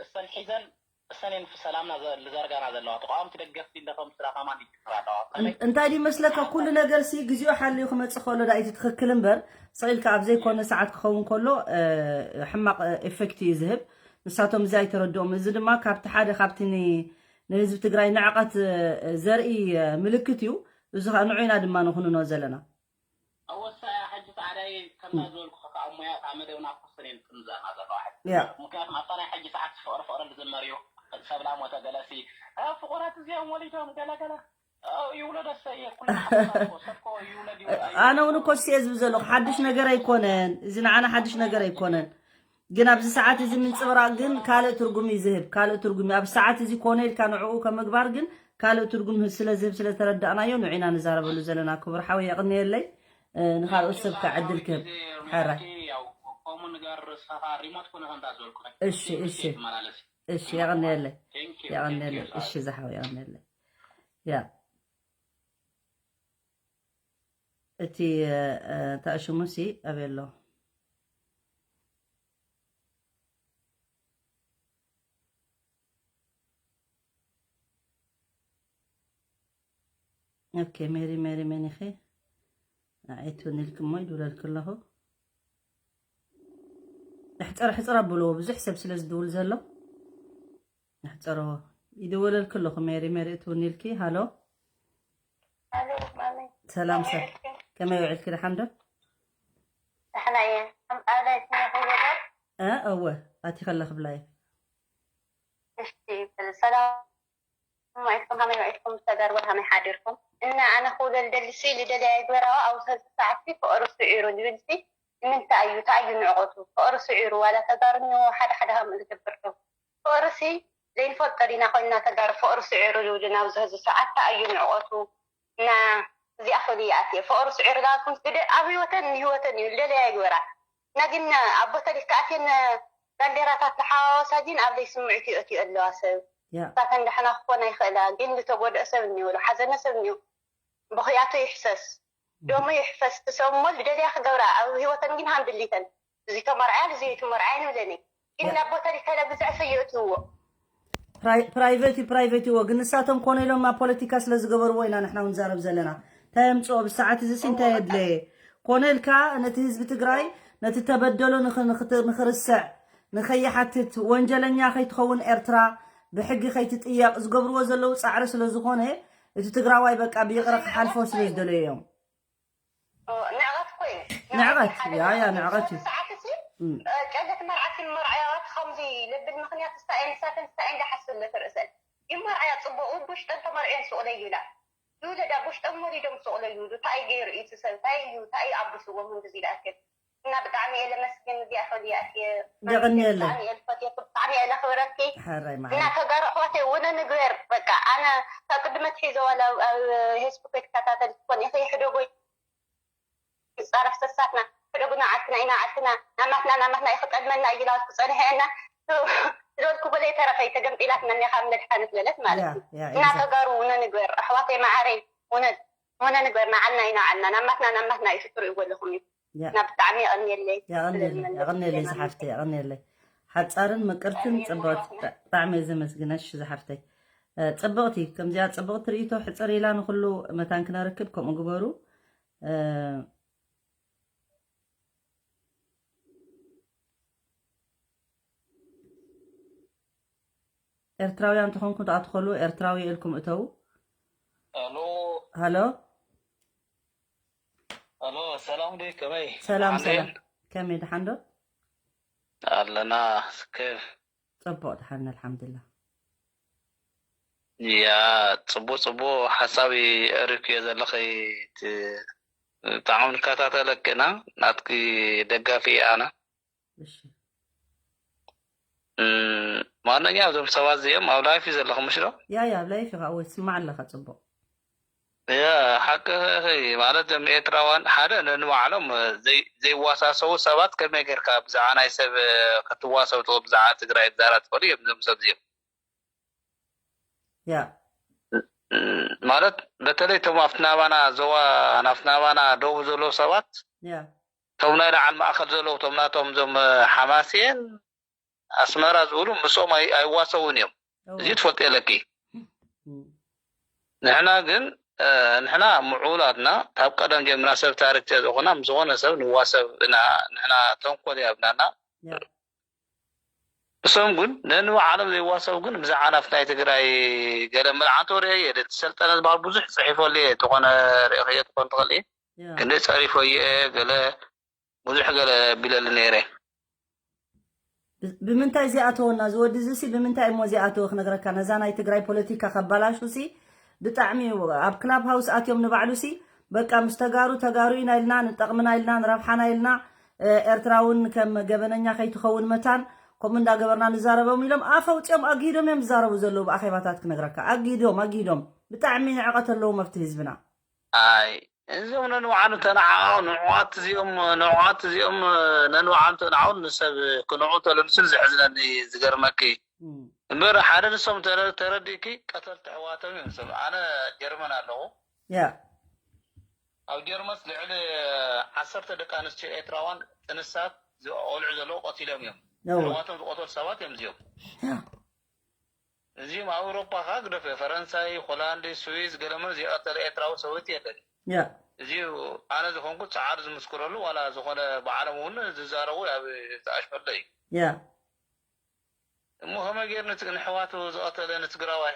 እሰን ሒዘን እሰን እየን ሰላምና ዘ- ዝዘርጋና ዘለዋ ተቃወምቲ ደገፍቲ እንደኸም ስራ ከማን ይግብር ኣለዋ ከመይ እን- እንታይ ድዩ መስለካ ኩሉ ነገር ሲ ግዜኡ ሓልዩ ክመፅእ ከሎ ዳ እቲ ትኽክል እምበር ስቕ ኢልካ ኣብ ዘይኮነ ሰዓት ክኸውን ከሎ እ፣ ሕማቕ እ፣ ኤፌክት እዩ ዝህብ ንሳቶም እዚ ኣይተረድኦም እዚ ድማ ካብቲ ሓደ ካብቲ ን- ንህዝቢ ትግራይ ንዕቐት እ፣ ዘርኢ እ፣ ምልክት እዩ እዚ ከዓ ንዑ ኢና ድማ ንኹንኖ ዘለና ኣወሳያ ሕጂ ፃዕዳይ ከምታ ዝበልኩ ከዓ ሞያ ከዓ መደብና ክወሰን እየን ከምዘና ዘለዋ ሕጂ ያ ምክንያቱም ኣብታ ናይ ሕጂ ሰዓት ፍቅሪ ፍቅሪ ዝዘመር እዩ ሰብላ ሞተ ገለሲ ፍቁራት እዚኦም ወሊዶም ገለገለ ይውለዶ ሰየ ኩሉ ሰብኮ ይውለድ ይውለድ ኣነ እውን እኮ እሱ እየ ዝብል ዘለኹ ሓድሽ ነገር ኣይኮነን እዚ ንዓና ሓድሽ ነገር ኣይኮነን ግን ኣብዚ ሰዓት እዚ ምንፅብራቅ ግን ካልእ ትርጉም እዩ ዝህብ ካልእ ትርጉም እዩ ኣብ ሰዓት እዚ ኮነ ኢልካ ንዕኡ ከምግባር ግን ካልእ ትርጉም ስለ ዝህብ ስለ ተረዳእናዮ ንዑ ኢና ንዛረበሉ ዘለና ክቡር ሓወይ የቕንየለይ እ፣ ንካልኦት ሰብ ከዓ ዕድል ክህብ ሕራይ ከምኡ ንገር ርስኻ ሪሞት ኮነ ከምታ ዝበልኩ እሺ እሺ እሺ የቕንየለይ የቐንየለይ እሺ ዝሓወይ የቐንየለይ ያ እቲ እ፣ እንታይ ሽሙ ሲ ኣበይ ኣሎ ኦኬ ሜሪ ሜሪ መን ኢኺ ንዓይ ትውኒ ኢልኪ እሞ ይድውለልኪ ኣለኹ ሕፀር ሕፅር ኣብልዎ ብዙሕ ሰብ ስለ ዝድውል ዘሎ ሕፀርዎ ይድውለልኪ ኣለኹ ሜሪ ሜሪ ትውኒ ኢልኪ ሃሎ ኣሎ ማሚ ሰላም ሰብ ዕልክን ከመይ ውዕልኪ ደሓን ዶ ደሕና እየ ከም ቃላይ ስነ ክወደ እ፣ እወ ኣቲ ከለኺ ብላይ እሺ ሰላም ማይትኩም ከመይ ውዒልኩም ተጋርቦ ከመይ ሓዲርኩም እና ኣነ ክውለል ደሊ ሲ ልደልያ ይግበራዋ ኣብ ሰልሲ ሰዓት ሲ ፍቅሪ ስዒሩ ዝብል ሲ ንምንታይ እዩ እንታይ እዩ ንዕቀቱ ፍቅሪ ስዒሩ ዋላ ተጋርኒ ሓደ ሓደ ከም ዝገብር ዶ ፍቅሪ ሲ ዘይንፈልጦ ዲና ኮይንና ተጋሩ ፍቅሪ ስዒሩ ዝብሉ ናብ ዝህዚ ሰዓት እንታይ እዩ ንዕቀቱ እና እዚኣ ፈሊየ ኣትየ ፍቅሪ ስዒሩ ዳልኩም ስደ ኣብ ህይወተን ንህይወተን እዩ ልደልያ ይግበራ እና ግን ኣብ ቦታ ዲካ ኣትየን ባንዴራታት ተሓዋወሳ ግን ኣብ ዘይስምዒቱ ይእትዩ ኣለዋ ሰብ ያ እሳተን ዳሕና ክኾና ይኽእላ ግን ዝተጎድአ ሰብ እኒኦ ዝሓዘነ ሰብ እኒኦ ብኽያቱ ይሕሰስ ደሙ ይሕፈስ ትሰሞ ዝደልያ ክገብራ ኣብ ህይወተን ግን ሃምድሊተን እዚ ተመርዓያ እዚ ተመርዓያ ንብለኒ ግን ናብ ቦታ ዲካ ኢላ ብዝዕፈ ይእትውዎ ፕራይቬት እዩ፣ ፕራይቬት እዎ። ግን ንሳቶም ኮነ ኢሎም ኣብ ፖለቲካ ስለ ዝገበርዎ ኢና ንሕና እውን ንዛረብ ዘለና። እንታይ የምፅኦ ብሰዓት እዚ ሲ እንታይ የድለየ? ኮነ ኢልካ ነቲ ህዝቢ ትግራይ፣ ነቲ ተበደሎ ንኽ- ንኽት- ንኽርስዕ፣ ንኸይሓትት፣ ወንጀለኛ ከይትኸውን ኤርትራ፣ ብሕጊ ከይትጥየቕ ዝገብርዎ ዘለዉ ፃዕሪ ስለ ዝኾነ፣ እቲ ትግራዋይ በቃ ብይቕረ ክሓልፎ ስለ ዝደለዩ እዮም። ንዕቐት ኮይኑ ንዕቐት፣ ያ፣ ያ፣ ንዕቐት እዩ። ሰዓት ሲ ጨለት መርዓት መርዓያዋት ከምዚ ልብል ምክንያት ስታኤን ሳተን ስታኤን ዳሓስብ ለተርእሰን ይመርዓያ ጽቡቕ ውሽጠን ተመርዕዮን ስቕለዩ ኢላ ይውለዳ ውሽጠን ወሊዶም ስቕለዩ እንታይ ገይሩ እዩ ሰብ እንታይ እዩ እንታይ ኣብስዎም እንደዚ ይላክል እና ብጣዕሚ እየ ለመስግን እዚኣ ፈሊያ እየ የቐንየለይ። ብጣዕሚ እየ ለኽብረኪ ሓራይ እና መሓሪ ተጋሩ ኣሕዋተይ ውነ ንግበር በቃ ኣነ ካብ ቅድመ ትሒዘ ዋላ ኣብ ፌስቡክ ይከታተል ትኮን ኢኸ ይሕደጎ ይፃረፍ ሰሳትና ሕደጉና ዓድና ኢና ዓድና ናማትና ናማትና ይክጠልመና እዩ ዝላወት ክፀንሐ እና ዝበልኩ በለ የተረፈይ ተገምጢላትና እኒኻ መድሓነት በለት ማለት ያ እዩ ያ እና exactly። ተጋሩ ውነ ንግበር ኣሕዋተይ ማዓረይ ውነ ውነ ንግበር ንዓልና ኢና ዓድና ናማትና ናማትና እዩ ትሪኡ ዘለኹም እዩ ያ እና ብጣዕሚ የቐንየለይ የቐንየለይ የቐንየለይ ዝሓፍተይ የቐንየለይ። ሓፃርን ምቅርትን ጽብቕቲ ብጣዕሚ እየ ዘመስግነሽ ዝሓፍተይ። እ፣ ጽብቕቲ ከምዚኣ ጽብቕቲ ርእይቶ ሕፅር ኢላ ንኩሉ መታን ክነርክብ ከምኡ ግበሩ። እ፣ ኤርትራውያን ተኾንኩም ተኣትኸሉ ኤርትራዊ ኢልኩም እተው። ሄሎ ሃሎ ሄሎ፣ ሰላም ዲ ከመይ? ሰላም ኣሜን። ሰላም። ከመይ ደሓን ዶ? ኣለና እስከ ጽቡቕ ደሓን ኣልሓምዱሊላህ። ያ ጽቡቅ ጽቡቅ ሓሳብ ኣሪክዮ ዘለኺ እቲ ብጣዕሚ ንከታተለኪ ኢና ናትኪ ደጋፊ እየ ኣነ። እሺ እም፣ ማንኛውም እዞም ሰባት እዚኦም ኣብ ላይፍ እዩ ዘለኹም ምሽ ዶ? ያ ያ ኣብ ላይፍ ኢኻ ወይ ትስማዕ ኣለኻ ጽቡቕ። ያ ሓቂ ማለት እዞም ኤርትራውያን ሓደ ነንባዕሎም ዘይ- ዘይዋሳሰቡ ሰባት ከመይ ጌርካ ብዛዕባ ናይ ሰብ ክትዋሰብ ትኽእል ብዛዕባ ትግራይ ትዛረብ ትኽእል እዮም እዞም ሰብ እዚኦም ያ እም፣ ማለት በተለይ እቶም ኣብቲ ናባና ዞባ ናብቲ ናባና ደቡብ ዘለዉ ሰባት ያ እቶም ናይ ላዕል ማእከል ዘለዉ እቶም ናቶም እዞም ሓማሴን ኣስመራ ዝብሉ ምስኦም ኣይ- ኣይዋሰውን እዮም እወ። እዚ ትፈልጡ የለኪ እም። ንሕና ግን እ፣ ንሕና ምዑላት ኢና ካብ ቀደም ጀምርና ሰብ ታሪክ ተዝኾና ምስ ዝኾነ ሰብ ንዋሰብ ኢና ንሕና ተንኮል የብናና ያ እሶም ግን ነንባዕሎም ዘይዋሰቡ ግን ብዛዕባ ናብቲ ናይ ትግራይ ገለ ምልዓንተ ሪኦ እየ እቲ ሰልጠነ ዝበሃል ብዙሕ ፅሒፈሉ እየ ዝኾነ ሪኦ ትኾን ትኽእል እየ ያ ክንደይ ፀሪፈዮ እየ ገለ ብዙሕ ገለ ቢለሉ ነይረ ብ- ብምንታይ ዝኣተወና ዝወዲ እዚ ሲ ብምንታይ እሞ ዝኣተወ ክነግረካ ነዛ ናይ ትግራይ ፖለቲካ ከባላሹ ሲ ብጣዕሚ እዩ ኣብ ክላብ ሃውስ ኣትዮም ንባዕሉ ሲ በቃ ምስ ተጋሩ ተጋሩ ኢና ኢልና ንጠቕምና ኢልና ንረብሓና ኢልና እ፣ ኤርትራ እውን ከም ገበነኛ ከይትኸውን መታን ከምኡ እንዳገበርና ንዛረቦም ኢሎም ኣፍ ኣውፅኦም ኣግሂዶም እዮም ዝዛረቡ ዘለዉ ብኣኼባታት ክነግረካ ኣግሂዶም ኣግሂዶም ብጣዕሚ ንዕቐት ኣለዎም ኣብቲ ህዝብና ኣይ እዚኦም ነንባዕሉ ተናዓቑ ንዕዋት እዚኦም ንዕዋት እዚኦም ነንባዕሉ ተናዓቑ ንሰብ ክንዑ ተለምስል ዘሕዝነኒ ዝገርመኪ እም፣ እምበር ሓደ ንሶም ተረ- ተረዲእኪ ቀተልቲ ኣሕዋቶም እዮም ሰብ ኣነ ጀርመን ኣለኹ ያ ኣብ ጀርመንስ ልዕሊ ዓሰርተ ደቂ ኣንስትዮ ኤርትራዋን ጥንሳት ቆልዑ ዘለዉ ቀቲሎም እዮም እወ ኣሕዋቶም ዝቀተሉ ሰባት እዮም እዚኦም ያ እዚም ኣብ ኣውሮፓ ከዓ ግደፈ ፈረንሳይ ሆላንድ ስዊዝ ገለመን ዘይቀተለ ኤርትራዊ ሰበይቲ የለን ያ እዚ ኣነ ዝኾንኩ ፃዓር ዝምስክረሉ ዋላ ዝኾነ ብዓለም እውን ዝዛረቡ ኣብ ተኣሽመለ እዩ ያ እሞ ከመይ ገይር ንሕዋቱ ዝቐተለ ንትግራዋይ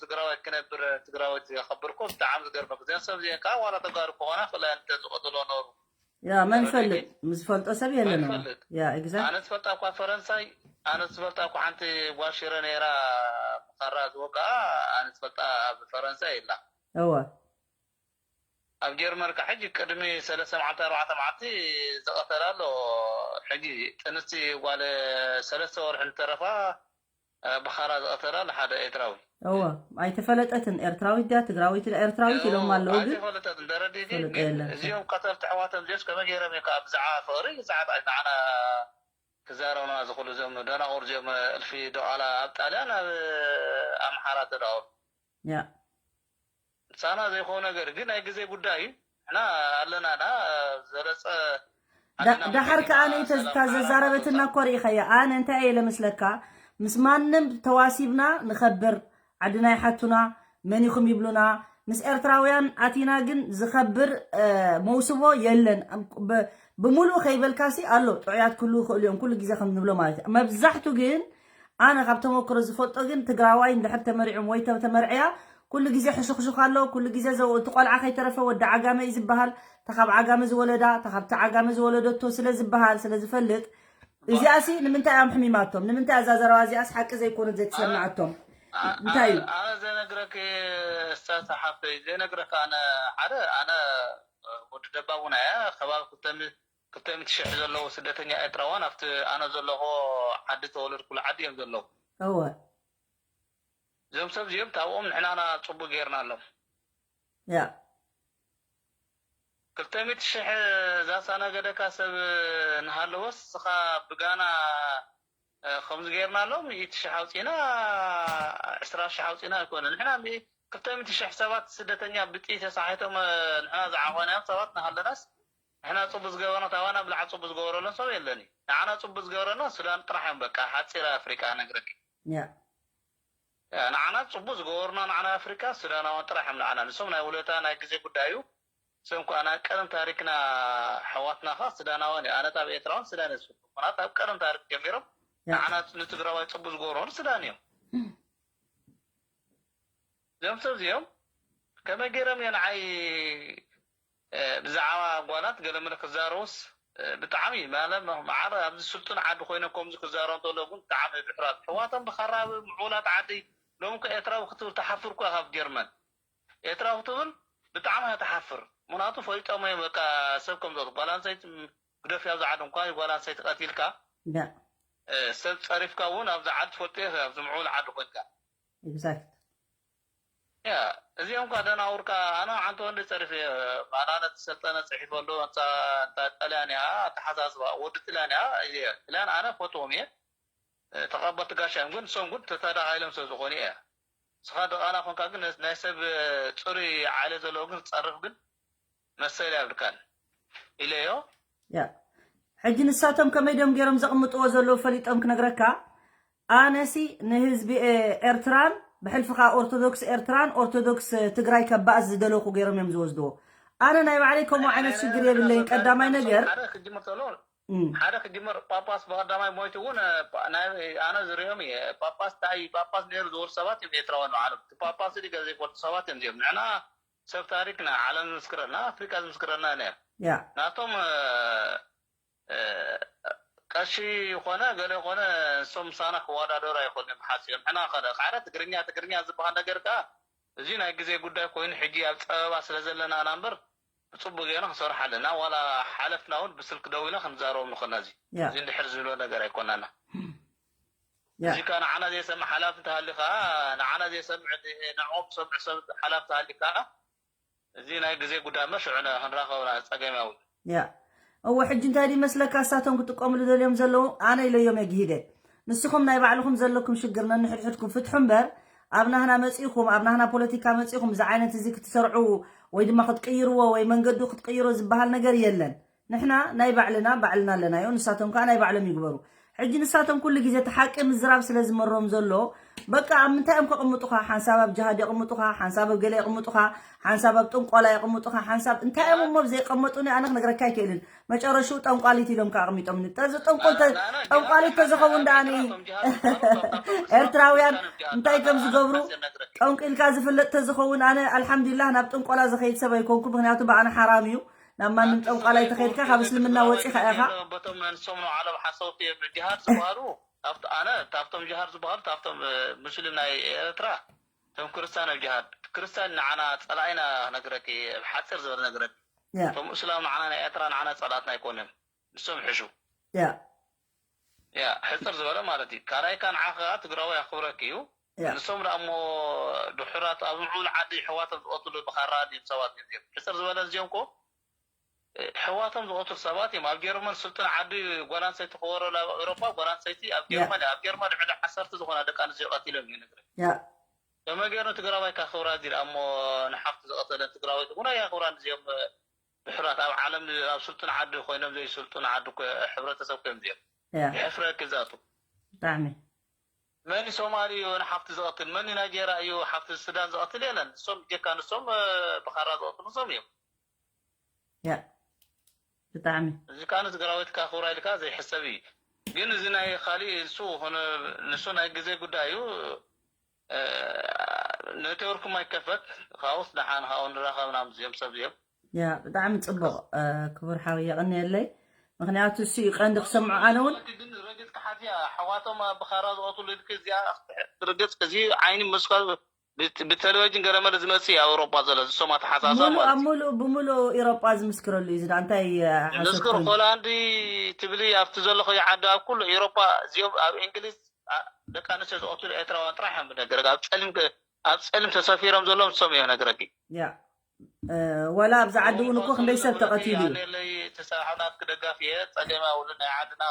ትግራዋይ ክነብር ትግራወት የኸብርኮ ብጣዕሚ ዝገርመ ግዜን ሰብ ዚአን ከዓ ዋላ ተጋሩ ክኾና ፍላይ እንተ ዝቐትሎ ነሩ ያ መን ፈልጥ ዝፈልጦ ሰብ የለን ፈልጥ ያ exactly ኣነ ዝፈልጣ እኳ ፈረንሳይ ኣነ ዝፈልጣ እኳ ሓንቲ ጓል ሽረ ነይራ መኸራ ዝወግኣ ኣነ ዝፈልጣ ኣብ ፈረንሳይ የላ እወ ኣብ ጀርመን ከዓ ሕጂ ቅድሚ ሰለስተ መዓልቲ ኣርባዕተ መዓልቲ ዝቐተላ ኣሎ ሕጂ ጥንስቲ ጓል ሰለስተ ወርሒ እንተረፋ ብኻራ ዝቐተላ ኣሎ ሓደ ኤርትራዊ እወ ኣይተፈለጠትን ኤርትራዊት ድያ ትግራዊት ድያ ኤርትራዊት ኢሎም ኣለዉ ግን ኣይተፈለጠትን ተረዲእኪ ፈለጠ ግን የለን እዚኦም ቀተልቲ ኣሕዋቶም እዚኦስ ከመይ ገይሮም እዮም ከዓ ብዛዕባ ፍቕሪ ብዛዕባ ንዓና ክዛረቡና ዝኽእሉ እዞም ደናቑር እዚኦም እልፊ ደቓላ ኣብ ጣልያን ኣብ ኣምሓራ ተዳቑሉ ያ ሳና ዘይኮነ ነገር ግን ናይ ግዜ ጉዳይ እዩ ንሕና ኣለና ና ዘለፀ ዳ- ዳሓር ከዓ ኣነ ተዝካ ዘዛረበትና እኮ ርኢኸያ ኣነ እንታይ እየ ለመስለካ ምስ ማንም ተዋሲብና ንኸብር፣ ዓድና ይሓቱና፣ መን ኢኹም ይብሉና። ምስ ኤርትራውያን ኣቲና ግን ዝኸብር መውስቦ የለን። ብምሉእ ከይበልካሲ ኣሎ፣ ጥዑያት ክህልዉ ይኽእሉ እዮም፣ ኩሉ ግዜ ከም ንብሎ ማለት እዩ። መብዛሕቱ ግን ኣነ ካብ ተመክሮ ዝፈልጦ ግን ትግራዋይ እንድሕር ተመሪዖም ወይ ተመርዕያ ኩሉ ግዜ ሕሹኽሹኽ ኣሎ። ኩሉ ግዜ እቲ ቆልዓ ከይተረፈ ወዲ ዓጋመ እዩ ዝበሃል። እታ ካብ ዓጋመ ዝወለዳ፣ እታ ካብቲ ዓጋመ ዝወለደቶ ስለ ዝበሃል፣ ስለ ዝፈልጥ፣ እዚኣሲ ንምንታይ እዮም ሕሚማቶም? ንምንታይ እዛ ዘረባ እዚኣስ ሓቂ ዘይኮነት ዘይተሰማዓቶም? እንታይ እዩ? ኣነ ዘይነግረኪ፣ እስታዝ ሓፍተይ፣ ዘይነግረኪ ኣነ ሓደ፣ ኣነ ወዲ ደባቡና እያ። ከባቢ ክልተ ሚእቲ ሽሕ ዘለዉ ስደተኛ ኤርትራውያን ኣብቲ ኣነ ዘለኹ ዓዲ፣ ተወለድኩሉ ዓዲ እዮም ዘለዉ። እወ። እዞም ሰብ እዚኦም ታብኦም ንሕናና ጽቡቅ ጌርናሎም። ያ። ክልተ ሚእቲ ሽሕ ዛሳ ነገደካ ሰብ እናሃለወስ፣ እስኻ ብጋና ከምዚ ጌርናሎም፣ ሚእቲ ሽሕ ኣውፂና፣ ዕስራ ሽሕ ኣውፂና ኣይኮነን። ንሕና ክልተ ሚእቲ ሽሕ ሰባት ስደተኛ ብጥይት ተሳሒቶም ንሕና ዝዓቆናዮም ሰባት እናሃለናስ፣ ንሕና ጽቡቅ ዝገበርና፣ ታባና ብላዕሊ ጽቡቅ ዝገበረሎም ሰብ የለን። ንዓና ጽቡቅ ዝገበረና ሱዳን ጥራሕ እዮም። በቃ ሓፂር ኣፍሪቃ ነግረኪ። ያ። ንዓና ጽቡቅ ዝገበሩና፣ ንዓና ኣፍሪቃ ሱዳናውያን ጥራሕ እዮም። ንዓና ንሶም ናይ ውለታ ናይ ግዜ ጉዳይ እዩ። እሶም ከኣ ናይ ቀደም ታሪክና፣ ኣሕዋትና ከኣ ሱዳናውያን እዩ። ኣነ ኣብ ኤርትራውን ሱዳን እየ ዝፍቱ። ምኽንያቱ ኣብ ቀደም ታሪክ ጀሚሮም ንዓና ንትግራዋይ ጽቡቅ ዝገበሩ ሱዳን እዮም። እዞም ሰብ እዚኦም ከመይ ገይሮም እዮም ንዓይ ብዛዕባ ጓላት ገለ መለ ክዛረቡስ፣ ብጣዕሚ ማለት መዓረ ኣብዚ ስልጡን ዓዲ ኮይኖም ከምዚ ክዛረቡ እንተለዉ ግን ብጣዕሚ ድሑራት። ኣሕዋቶም ብኻራ ምዕቡላት ዓዲ። ሎሚ እኮ ኤርትራዊ ክትብል ትሓፍር እኮ ኢኻ ኣብ ጀርመን። ኤርትራዊ ክትብል ብጣዕሚ እያ ትሓፍር። ምኽንያቱ ፈሊጦም እዮም በቃ ሰብ ከም ዘቕትሉ። ጓል ኣንስተይቲ ግደፍያ ኣብዚ ዓዲ እንኳን ጓል ኣንስተይቲ ቀቲልካ፣ ሰብ ጸሪፍካ እውን ኣብዚ ዓዲ ትፈልጦ ኢኻ ኣብዚ ምዕቡል ዓዲ ኮይንካ። Exact. ያ እዚኦም ኳ ደናውርካ ኣነ ሓንቲ ወንዲ ጸሪፍ ማናነት ሰልጠነ ጽሒፈሉ እንታ ጣልያን እያ ኣተሓሳስባ ወዲ ጥልያን እያ። ጥልያን ኣነ ፈትዎም እየ ተቐበልቲ ጋሻ እዮም ግን እሶም ግን ተታዳኻ ኢሎም ሰብ ዝኾኑ እየ። ስኻ ደቓላ ኮንካ ግን ናይ ሰብ ጽሩይ ዓለ ዘለዎ ግን ጸርፍ ግን መሰል ያብልካን ኢለዮ። ያ ሕጂ ንሳቶም ከመይ ድዮም ገይሮም ዘቕምጥዎ ዘለዉ ፈሊጦም ክነግረካ። ኣነሲ ንህዝቢ ኤርትራን ብሕልፊ ከዓ ኦርቶዶክስ ኤርትራን ኦርቶዶክስ ትግራይ ከባእስ ዝደለኹ ገይሮም እዮም ዝወስድዎ። ኣነ ናይ ባዕለይ ከምኡ ዓይነት ሽግር የብለይን። ቀዳማይ ነገር ሓደ ክጅምር ተሎ ሓደ ክጅምር ጳጳስ ብቀዳማይ ሞይቱ እውን ኣነ ዝሪኦም እየ። ጳጳስ እንታይ ጳጳስ ነይሩ ዝወርዱ ሰባት እዮም ኤርትራውያን ንባዕሎም። እቲ ጳጳስ እዚ ገለ ዘይፈልጡ ሰባት እዮም እዚኦም። ንሕና ሰብ ታሪክና ዓለም ዝምስክረልና ኣፍሪቃ ዝምስክረልና ነያ። ያ ናቶም ቀሺ ይኾነ ገለ ይኾነ ንሶም ምሳና ክወዳደሩ ኣይኮኑን ብሓፂኦም። ሕና ኸደ ቃዕረ ትግርኛ ትግርኛ ዝበሃል ነገር ከዓ እዚ ናይ ግዜ ጉዳይ ኮይኑ ሕጂ ኣብ ፀበባ ስለ ዘለና ኢና እምበር ብፅቡቅ ጌርና ክንሰርሖ ኣለና። ዋላ ሓለፍትና እውን ብስልኪ ደዊልና ክንዛረቦም ንኽእልና እዚ ያ እዚ እንድሕር ዝብሎ ነገር ኣይኮናና። ያ እዚ ከዓ ንዓና ዘይሰምዕ ሓላፊ እንተሃልዩ ከዓ ንዓና ዘይሰምዕ ንዕኦም ዝሰምዕ ሰብ ሓላፊ እንተሃልዩ ከዓ እዚ ናይ ግዜ ጉዳይ እምበር ሽዑ ክንራኸብ ጸገም የብሉን። ያ እወ ሕጂ እንታይ ድዩ መስለካ እሳቶም ክጥቀምሉ ደልዮም ዘለዉ ኣነ ኢለዮም እየ ግሂደ ንስኹም ናይ ባዕልኹም ዘለኩም ሽግር ነንሕድሕድኩም ፍትሑ እምበር ኣብ ናህና መጺእኹም ኣብ ናህና ፖለቲካ መጺእኹም እዚ ዓይነት እዚ ክትሰርዑ ወይ ድማ ክትቅይርዎ ወይ መንገዱ ክትቅይሮ ዝበሃል ነገር የለን ንሕና ናይ ባዕልና ባዕልና ኣለናዮ ንሳቶም ከዓ ናይ ባዕሎም ይግበሩ ሕጂ ንሳቶም ኩሉ ግዜ እቲ ሓቂ ምዝራብ ስለ ዝመሮም ዘሎ በቃ ኣብ ምንታይ እዮም ከቕምጡኻ ሓንሳብ ኣብ ጅሃድ የቕምጡኻ ሓንሳብ ኣብ ገለ የቕምጡኻ ሓንሳብ ኣብ ጥንቆላ የቕምጡኻ ሓንሳብ እንታይ እዮም እሞ ዘይቀመጡኒ ኣነ ክነግረካ ኣይክእልን መጨረሽኡ ጠንቋሊት ኢሎም ከኣቕሚጦምኒ ጠዚ ጠንቆል ጠንቋሊት ተዝኸውን ደኣ ኤርትራውያን እንታይ ከም ዝገብሩ ጠንቂልካ ዝፍለጥ ተዝኸውን ኣነ ኣልሓምዱሊላህ ናብ ጥንቆላ ዝኸይድ ሰብ ኣይኮንኩ ምክንያቱ ብኣነ ሓራም እዩ ናብ ማንም ጠንቋላይ ተኸይድካ ካብ እስልምና ወፂኻ ኢኻ በቶም ንሶም ንባዕሎም ሓሰውቲ እዮም ጅሃድ ዝበሃሉ ኣብቲ ኣነ ካብቶም ጅሃድ ዝበሃሉ ካብቶም ሙስሊም ናይ ኤርትራ እቶም ክርስቲያን እዮም ጅሃድ ክርስቲያን ንዓና ፀላኢና ክነግረኪ ሓፂር ዝበለ ነግረኪ እቶም እስላም ንዓና ናይ ኤርትራ ንዓና ፀላእትና ኣይኮኑን ንሶም ይሕሹ ያ ያ ሕፅር ዝበለ ማለት እዩ ካልኣይ ካ ንዓኻ ትግራዊ ኣኽብረኪ እዩ ንሶም ደኣ እሞ ድሑራት ኣብ ምዕቡል ዓዲ ኣሕዋቶም ዝቐትሉ ብኻራ ድዮም ሰባት እዮም እዚኦም ሕፅር ዝበለ እዚኦም እኮ ኣሕዋቶም ዝቐትሉ ሰባት እዮም ኣብ ጀርመን ስልጡን ዓዲ ጓል ኣንስተይቲ ክወረሉ ኣብ ኤውሮጳ ጓል ኣንስተይቲ ኣብ ጀርመን ኣብ ጀርመን ልዕሊ ዓሰርተ ዝኾና ደቂ ኣንስትዮ ቀቲሎም እዩ ነግረ ያ ከመይ ገይሩ ትግራዋይ ካ ክብራ እዚ ደኣ እሞ ንሓፍቱ ዝቐተለን ትግራወይቲ እውን ኣየኽብራን እዚኦም ድሑራት ኣብ ዓለም ኣብ ስልጡን ዓዲ ኮይኖም ዘይስልጡን ዓዲ እኮ ሕብረተሰብ እኮ እዮም እዚኦም። ያ የሕፍረኪ እዛቱ። ብጣዕሚ መን ሶማሊ እዩ ንሓፍቲ ዝቐትል? መን ናይጄርያ እዩ ሓፍቲ ሱዳን ዝቐትል? የለን። እሶም ጀካ ንሶም ብኻራ ዝቐትሉ እሶም እዮም። ያ ብጣዕሚ እዚ ከዓ ንትግራዊት ካኹራ ኢልካ ዘይሕሰብ እዩ። ግን እዚ ናይ ካሊእ እሱ ኾነ ንሱ ናይ ግዜ ጉዳይ እዩ። ነትወርኩም ኣይከፈት ካውስ ደሓን ካብኡ ንራኸብ ናብ እዚኦም ሰብ እዚኦም። ያ ብጣዕሚ ፅቡቕ ክቡር ሓው የቐንየለይ። ምክንያቱ እሱ እዩ ቀንዲ ክሰምዖ ኣነ እውን ግን ረግፅ ክሓትያ ኣሕዋቶም ብኻራ ዝቐትሉ ኢልክ እዚኣ ክትርግፅ እዚ ዓይኒ መስኳ ብቴሌቪዥን ገለመለ ዝመፅእ ኣብ ኤውሮጳ ዘሎ ዝሶም ኣተሓሳስባ ሙሉእ ማለት ኣብ እዩ። ሙሉእ ብሙሉእ ኤሮጳ ዝምስክረሉ እዩ ዝዳ እንታይ ምስክር ሓሰብኩም ሆላንድ ትብሊ ኣብቲ ዘለኹ ዓዲ ኣብ ኩሉ ኤውሮጳ እዚኦም ኣብ እንግሊዝ ኣ- ደቂ ኣንስትዮ ዝቐትሉ ኤርትራውያን ጥራሕ እዮም ብነገረካ ኣብ ፀሊም ከ- ኣብ ፀሊም ተሰፊሮም ዘለዎም ዝሶም እዮም ነግረኪ ያ እ፣ ዋላ ኣብዚ ዓዲ እውን እኮ ክንደይ ሰብ ተቐቲሉ እዩ ኣለለይ ተሳሓናት ክደጋፍ እየ ፀገም ኣውሉ ናይ ዓድና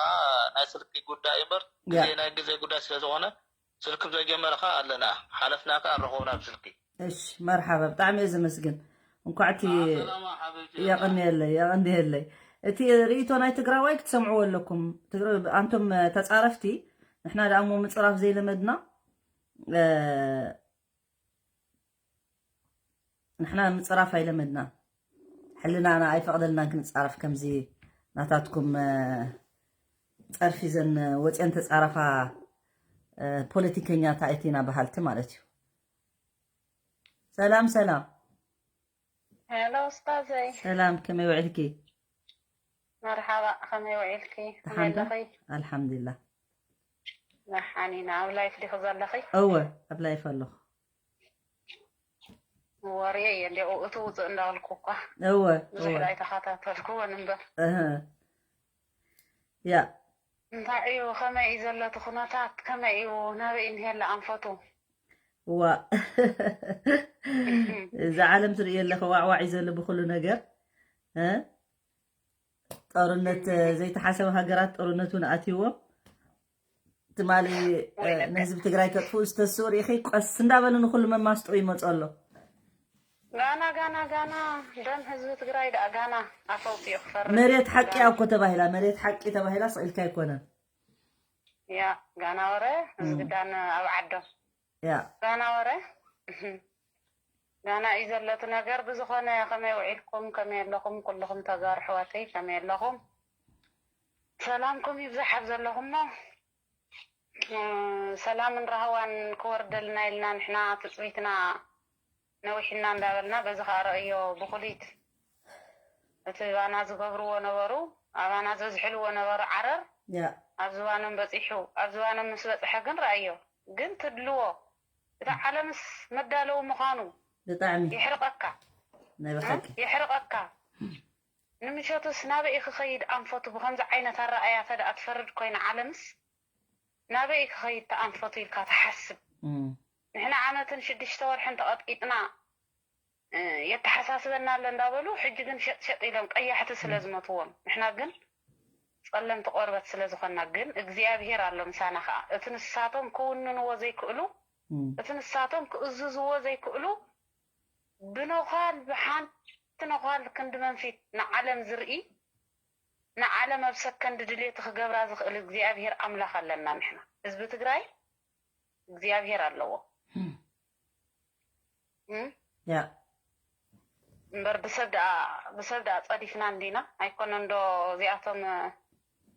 ናይ ስልኪ ጉዳይ እምበር ያ ግዜ ናይ ግዜ ጉዳይ ስለዝኾነ ስልክም ዘይጀመረ ኸዓ ኣለና ሓለፍና ኸዓ ንረኽቦ ናብ ስልኪ። እሺ መርሓባ ብጣዕሚ እየ ዘመስግን። እንኳዕ እቲ የቐንየለይ የቐንየለይ። እቲ ርእይቶ ናይ ትግራዋይ ክትሰምዕዎ ኣለኩም። ኣንቶም ተፃረፍቲ ንሕና ደኣ እሞ ምፅራፍ ዘይለመድና ንሕና ምፅራፍ ኣይለመድናን። ሕልናና ኣይፈቕደልናን ክንፃረፍ ከምዚ ናታትኩም ፀርፊ ዘን ወፅየን ተፃረፋ ፖለቲከኛታት ኢና በሃልቲ ማለት እዩ። ሰላም ሰላም። ሄሎ ኡስታዘይ። ሰላም ከመይ ውዕልኪ? መርሓባ ከመይ ውዒልኪ? ከመይ ኣለኺ? ኣልሓምዱሊላህ። ደሓን ኢና። ኣብ ላይፍ ዲኺ ዘለኺ? እወ ኣብ ላይፍ ኣለኹ። ወሬ እየ እንዲያው እቲ ውፅእ እንዳበልኩ እኳ እወ ብዙሕ እወ ኣይተኸታተልኩዎን እምበር እህ ያ እንታይ እዩ ከመይ እዩ ዘሎ እቲ ኩነታት ከመይ እዩ ናበይ እንሄለ ኣንፈቱ ዋ እዛ ዓለም ትርእዮ ኣለኸ ዋዕዋዕ እዩ ዘሎ ብኩሉ ነገር እ ጦርነት ዘይተሓሰበ ሃገራት ጦርነት እውን ኣትይዎም ትማሊ ንህዝቢ ትግራይ ከጥፍኡ ዝተስኡ ርኢኺ ቀስ እንዳበሉ ንኩሉ መማስጦ ይመፁ ኣሎ ጋና ጋና ጋና ደም ህዝቢ ትግራይ ደኣ ጋና ኣፈውፅኡ ክፈርድ መሬት ሓቂ እያ እኮ ተባሂላ መሬት ሓቂ ተባሂላ ስቕ ኢልካ ኣይኮነን ያ ጋና ወረ ህዝቢ ጋና ኣብ ዓዶም ያ ጋና ወረ ጋና እዩ ዘሎ እቲ ነገር ብዝኾነ ከመይ ውዒልኩም ከመይ ኣለኹም ኩልኹም ተጋሩ ኣሕዋተይ ከመይ ኣለኹም ሰላምኩም ይብዛሕ ኣብ ዘለኹሞ ሰላምን ራህዋን ክወርደልና ኢልና ንሕና ትፅቢትና ነዊሕና እንዳበልና በዚ ከዓ ረእዮ ብኩሊት እቲ ባና ዝገብርዎ ነበሩ ኣባና ዘዝሕልዎ ነበሩ ዓረር ኣብ ዝባኖም በፂሑ ኣብ ዝባኖም ምስ በፅሐ ግን ረኣዮ ግን ትድልዎ እታ ዓለምስ መዳለዊ ምዃኑ ብጣዕሚ የሕርቐካ ናይ ብሓቂ የሕርቐካ ንምሸቱስ ናበይ ክኸይድ ኣንፈቱ ብኸምዚ ዓይነት ኣረኣያ ተደኣ ትፈርድ ኮይና ዓለምስ ናበይ ክኸይድ ተኣንፈቱ ኢልካ ትሓስብ ንሕና ዓመትን ሽዱሽተ ወርሕን ተቐጥቂጥና የተሓሳስበና ኣሎ እንዳበሉ ሕጂ ግን ሸጥ ሸጥ ኢሎም ቀያሕቲ ስለ ዝመትዎም ንሕና ግን ፀለምቲ ቆርበት ስለ ዝኾንና ግን እግዚኣብሄር ኣሎ ምሳና ከዓ እቲ ንሳቶም ክውንንዎ ዘይክእሉ እቲ ንሳቶም ክእዝዝዎ ዘይክእሉ ብነዃል ብሓንቲ ነዃል ክንዲ መንፊት ንዓለም ዝርኢ ንዓለም ኣብ ሰከንድ ድልየቱ ክገብራ ዝኽእል እግዚኣብሄር ኣምላኽ ኣለና ንሕና ህዝቢ ትግራይ እግዚኣብሄር ኣለዎ ያ እምበር ብሰብ ደኣ ብሰብ ደኣ ጸዲፍና እንዲና ኣይኮነን ዶ እዚኣቶም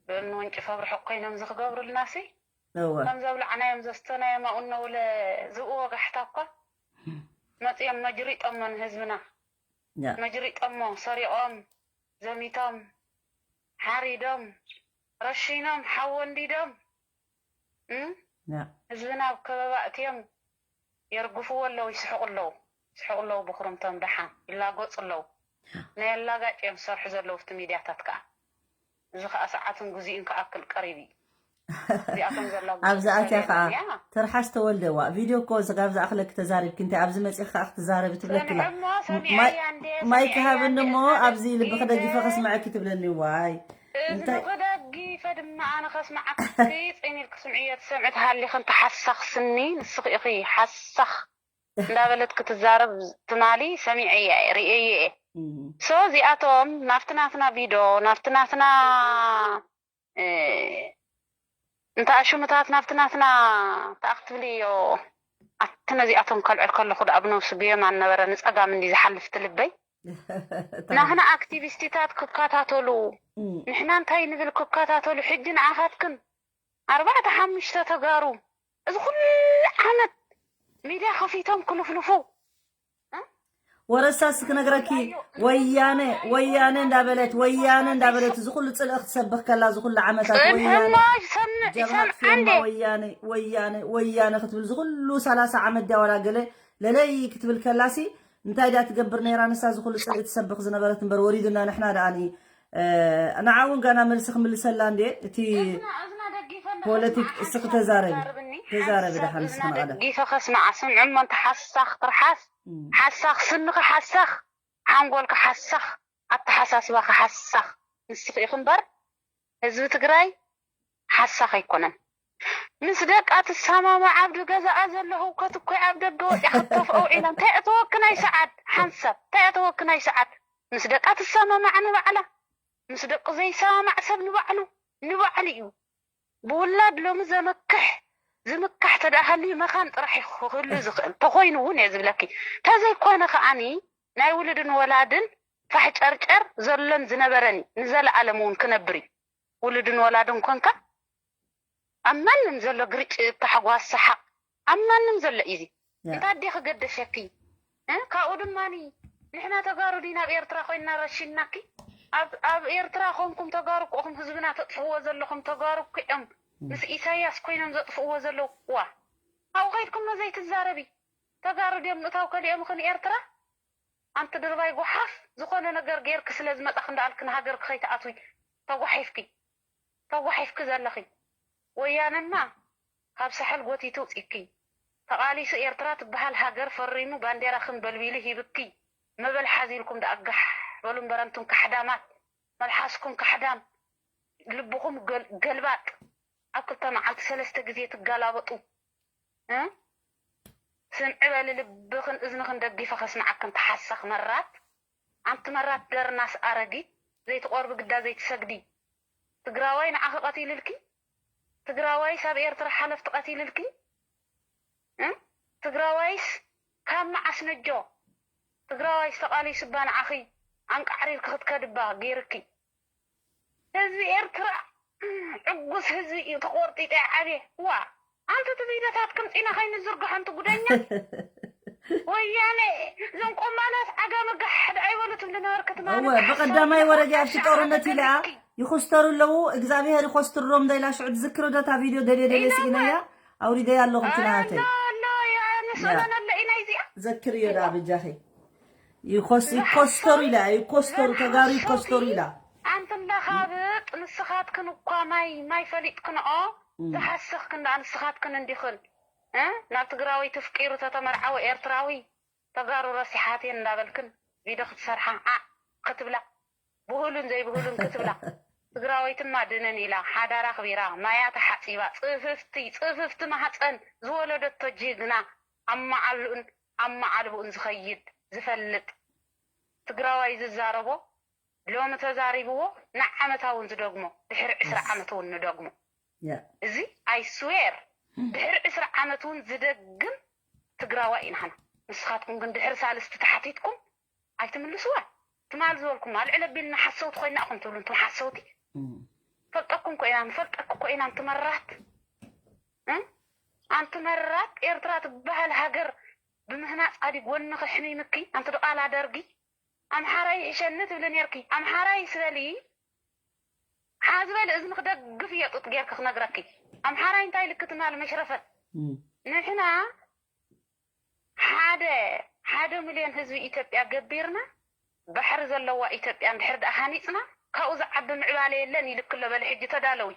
ብእምኒ ወንጭፎም ርሑቕ ኮይኖም እዚ ክገብሩልና ሲ እወ ከም ዘብላዕናዮም ዘስተናዮም ኣብኡ እነውለ ዝብኡ ወጋሕታ እኳ መጺኦም መጅሪጦሞ ንህዝብና ያ መጅሪጦሞ ሰሪቖም ዘሚቶም ሓሪዶም ረሺኖም ሓዊ ኣንዲዶም እም? ያ ህዝብና ኣብ ከበባ እትዮም የርግፍዎ ኣለዉ ይስሕቑ ኣለዉ ይስሕቑ ኣለዉ ብኽሩምቶም ደሓን ይላገፁ ኣለዉ ናይ ኣላጋጭ እዮም ዝሰርሑ ዘለዉ ኣብቲ ሚድያታት ከዓ እዚ ከዓ ሰዓትን ጉዚእን ክኣክል ቀሪብ እዩ እዚኣቶም ዘላግፁ ኣብዚ ኣትያ ከዓ ትርሓስ ተወልደ ዋ ቪድዮ እኮ ስጋብ ዝኣኽለኪ ተዛሪብኪ እንታይ ኣብዚ መፂኺ ከዓ ክትዛረቢ ትብለኪ ኣላ እሞ ሰሚዐያ እንደ ማይ ክሃብኒ እሞ ኣብዚ ልብኺ ደጊፈ ከስምዐኪ ትብለኒ ዋይ እዝንኺ ደጊፈ ድማ ኣነ ከስምዓኪ ፅን ኢልኪ ስምዕዮ ትሰምዒ ትሃሊኺ እንተ ሓሳኽ ስኒ ንስኺ ኢኺ ሓሳኽ እንዳበለት ክትዛረብ ትማሊ ሰሚዐያ እየ ርእየየ እየ so እዚኣቶም ናብቲ ናትና ቪዶ ናብቲ ናትና እንተ ኣሽሙታት ናብቲ ናትና ተኣኽትብልዮ። ኣቲ ነዚኣቶም ከልዕል ከለኹ ደኣ ብነብሱ ብየማን ነበረ ንጸጋም እንዲ ዝሓልፍ ትልበይ። ናህና ኣክቲቪስቲታት ክከታተሉ፣ ንሕና እንታይ ንብል ክከታተሉ። ሕጂ ንዓኻትክን ኣርባዕተ ሓሙሽተ ተጋሩ እዚ ኩሉ ዓመት ሚድያ ከፊቶም ክልፍልፉ። ወረሳስ ክነግረኪ፣ ወያነ ወያነ እንዳበለት ወያነ እንዳበለት እዚ ኩሉ ጽልኢ ክትሰብኽ ከላ፣ እዚ ኩሉ ዓመታት ወያነ ጽንሕሞ ይሰምዕ ጀብሃ ይሰምዕ ጽዮንማ እንዴ ወያነ ወያነ ወያነ ክትብል እዚ ኩሉ ሰላሳ ዓመት ድያ ዋላ ገለ ለለይ ክትብል ከላሲ እንታይ ድያ ትገብር ነይራ? ንሳ እዚ ኩሉ ጽልኢ ትሰብኽ ዝነበረት እምበር ወሪዱና ንሕና ደኣኒ ንዓ እውን ገና መልሲ ክምልሰላ እንዴ እቲ ፖለቲክ እስኺ ተዛረቢ ተዛረቢ ደሓን እስኺ ንቐደም ደጊፈ ከስማዓ ስምዕ እሞ እንተ ሓሳኽ ትርሓስ ሓሳኽ ስንኺ ሓሳኽ ሓንጎልካ ሓሳኽ ኣተሓሳስባኻ ሓሳኽ ንስኺ ኢኺ እምበር ህዝቢ ትግራይ ሓሳኽ ኣይኮነን። ምስ ደቃ ትሰማማዕ ኣብ ገዛኣ ዘሎ ህውከት እኮ ኣብ ደገ ወፂኣ ክትተፍኦ ውዒላ። እንታይ ኣእተወኪ ናይ ሰዓት ሓንሳብ? እንታይ ኣእተወኪ ናይ ሰዓት? ምስ ደቃ ትሰማማዕ ንባዕላ፣ ምስ ደቁ ዘይሰማማዕ ሰብ ንባዕሉ ንባዕሉ እዩ። ብውላድ ሎሚ ዘመክሕ ዝምካሕ ተደኣ ሃልዩ መኻን ጥራሕ እዩ ክህሉ ዝኽእል። ተኾይኑ እውን እየ ዝብለኪ። ተዘይኮነ ከዓኒ ናይ ውሉድን ወላድን ፋሕ ጨርጨር ዘሎን ዝነበረን እዩ። ንዘለኣለም እውን ክነብር እዩ። ውሉድን ወላድን ኮንካ ኣብ ማንም ዘሎ ግርጭት፣ ታሕጓስ፣ ሰሓቕ ኣብ ማንም ዘሎ እዩ። እዚ እንታይ ኣዴ ክገደሸኪ? እ? ካብኡ ድማኒ ንሕና ተጋሩ ዲና ኣብ ኤርትራ ኮይንና ረሺንናኪ? ኣብ ኣብ ኤርትራ ኮንኩም ተጋሩ እኮ እኹም ህዝብና ተጥፍእዎ ዘለኹም ተጋሩ እኮ እዮም ምስ ኢሳያስ ኮይኖም ዘጥፍእዎ ዘለዉ። ዋ ኣብኡ ከይድኩም ዶ ዘይትዛረቢ? ተጋሩ ድዮም ምእታው ከሊኦምኺ ንኤርትራ? ኣንቲ ድርባይ ጓሓፍ ዝኾነ ነገር ጌርኪ ስለ ዝመጻኺ እንዳኣልኪ ንሃገርኪ ከይትኣትዊ ተጓሒፍኪ ተጓሒፍኪ ዘለኺ። ወያነማ ካብ ሳሕል ጎቲቱ ውጺኪ። ተቓሊሱ ኤርትራ ትበሃል ሃገር ፈሪሙ ባንዴራኽን በልቢሉ ሂብኪ። መበል ሓዚልኩም ደኣ ጋሕ በሉ እምበር ኣንቱም ካሕዳማት። መልሓስኩም ካሕዳም ልብኹም ገልባጥ ኣብ ክልተ መዓልቲ ሰለስተ ግዜ ትጋላበጡ። ስምዒ በሊ ልብኽን እዝንኽን ደጊፈ ከስምዓክን ተሓሳኽ መራት ኣንቲ መራት ደርናስ ኣረጊት ዘይትቖርቢ ግዳ ዘይትሰግዲ ትግራዋይ ንዓኺ ቀቲልልኪ ትግራዋይስ ኣብ ኤርትራ ሓለፍቲ ቀቲልልኪ ትግራዋይስ ካብ መዓስ ነጆ ትግራዋይስ ተቓሊሱባ ንዓኺ ኣንቃዕሪርኪ ክትከድባ ገይርኪ ህዝቢ ኤርትራ ዕጉስ ህዝቢ እዩ ተቆርጢጠ ዓብየ ዋ ኣንቲ እቲ ቪድዮታትኩም ፂና ከይንዝርግሖ ኣንቲ ጉደኛ ወያነ እዞም ቆማላት ዓጋመ ጋሕ ደኣ ይበሉ ትብሊ ነበርኪ ትማሊ እወ ብቀዳማይ ወረጃ ኣብቲ ጦርነት ኢለኣ ይኮስተሩ ኣለዉ እግዚኣብሄር ይኮስትሮም ዶ ኢላ ሽዑ ትዝክሪ ዶ እታ ቪድዮ ደልየ ደልየ ስኢነያ ኣውሪደያ ኣለኹ ትናተይ ኣሎ ኣሎ ያ ንስእለን ኣሎ ኢና እዚኣ ዘክርዮ ደኣ ብጃኺ ይኮስ ይኮስተሩ ኢላ ይኮስተሩ ተጋሩ ይኮስተሩ ኢላ ኣንቲ እንዳኻብጥ ንስኻትክን እኳ ማይ ማይ ፈሊጥክንኦ ዝሓሰኽክን ደኣ ንስኻትክን እንዲኽን እ ናብ ትግራወይቲ ፍቂሩ ተተመርዓወ ኤርትራዊ ተጋሩ ረሲሓትየን እንዳበልክን ቪዶ ክትሰርሓ ዓዕ ክትብላ ብህሉን ዘይብህሉን ክትብላ ትግራወይትማ ድንን ኢላ ሓዳራ ኣኽቢራ ማያ ተሓፂባ ፅፍፍቲ ፅፍፍቲ ማህፀን ዝወለደቶ ጅግና ኣማዓሉኡን ኣማዓልቡኡን ዝኸይድ ዝፈልጥ ትግራዋይ ዝዛረቦ ሎሚ ተዛሪብዎ ንዓመታ እውን ዝደግሞ ድሕሪ ዕስራ ዓመት እውን ንደግሞ እዚ I swear ድሕሪ ዕስራ ዓመት እውን ዝደግም ትግራዋይ ኢና ንሕና ንስኻትኩም ግን ድሕሪ ሳልስቲ ተሓቲትኩም ኣይትምልስዋ ትማል ዝበልኩም ኣልዕል ኣቢልና ሓሰውቲ ኮይና ኢኹም ትብሉ እንቱም ሓሰውቲ ፈልጠኩም እኮ ኢና ንፈልጠክ እኮ ኢና እንትመራት ኣንቲ መራት ኤርትራ ትበሃል ሃገር ብምህናፅ ኣዲ ጎንኺ ሕሚምኪ ኣንቲ ድቓላ ደርጊ ኣምሓራይ ይሕሸኒ ትብሊ ኔርኪ ኣምሓራይ ስበሊ ሓዚ በሊ እዝንኺ ደግፍ እየ ጡጥ ጌርኪ ክነግረኪ ኣምሓራይ እንታይ ኢልኪ ትማል መሽረፈት ንሕና ሓደ ሓደ ሚልዮን ህዝቢ ኢትዮጵያ ገቢርና ባሕሪ ዘለዋ ኢትዮጵያ እንድሕር ደኣ ሃኒፅና ካብኡ ዝዓቢ ምዕባለ የለን ኢልኪ ኣሎ በሊ ሕጂ ተዳለዊ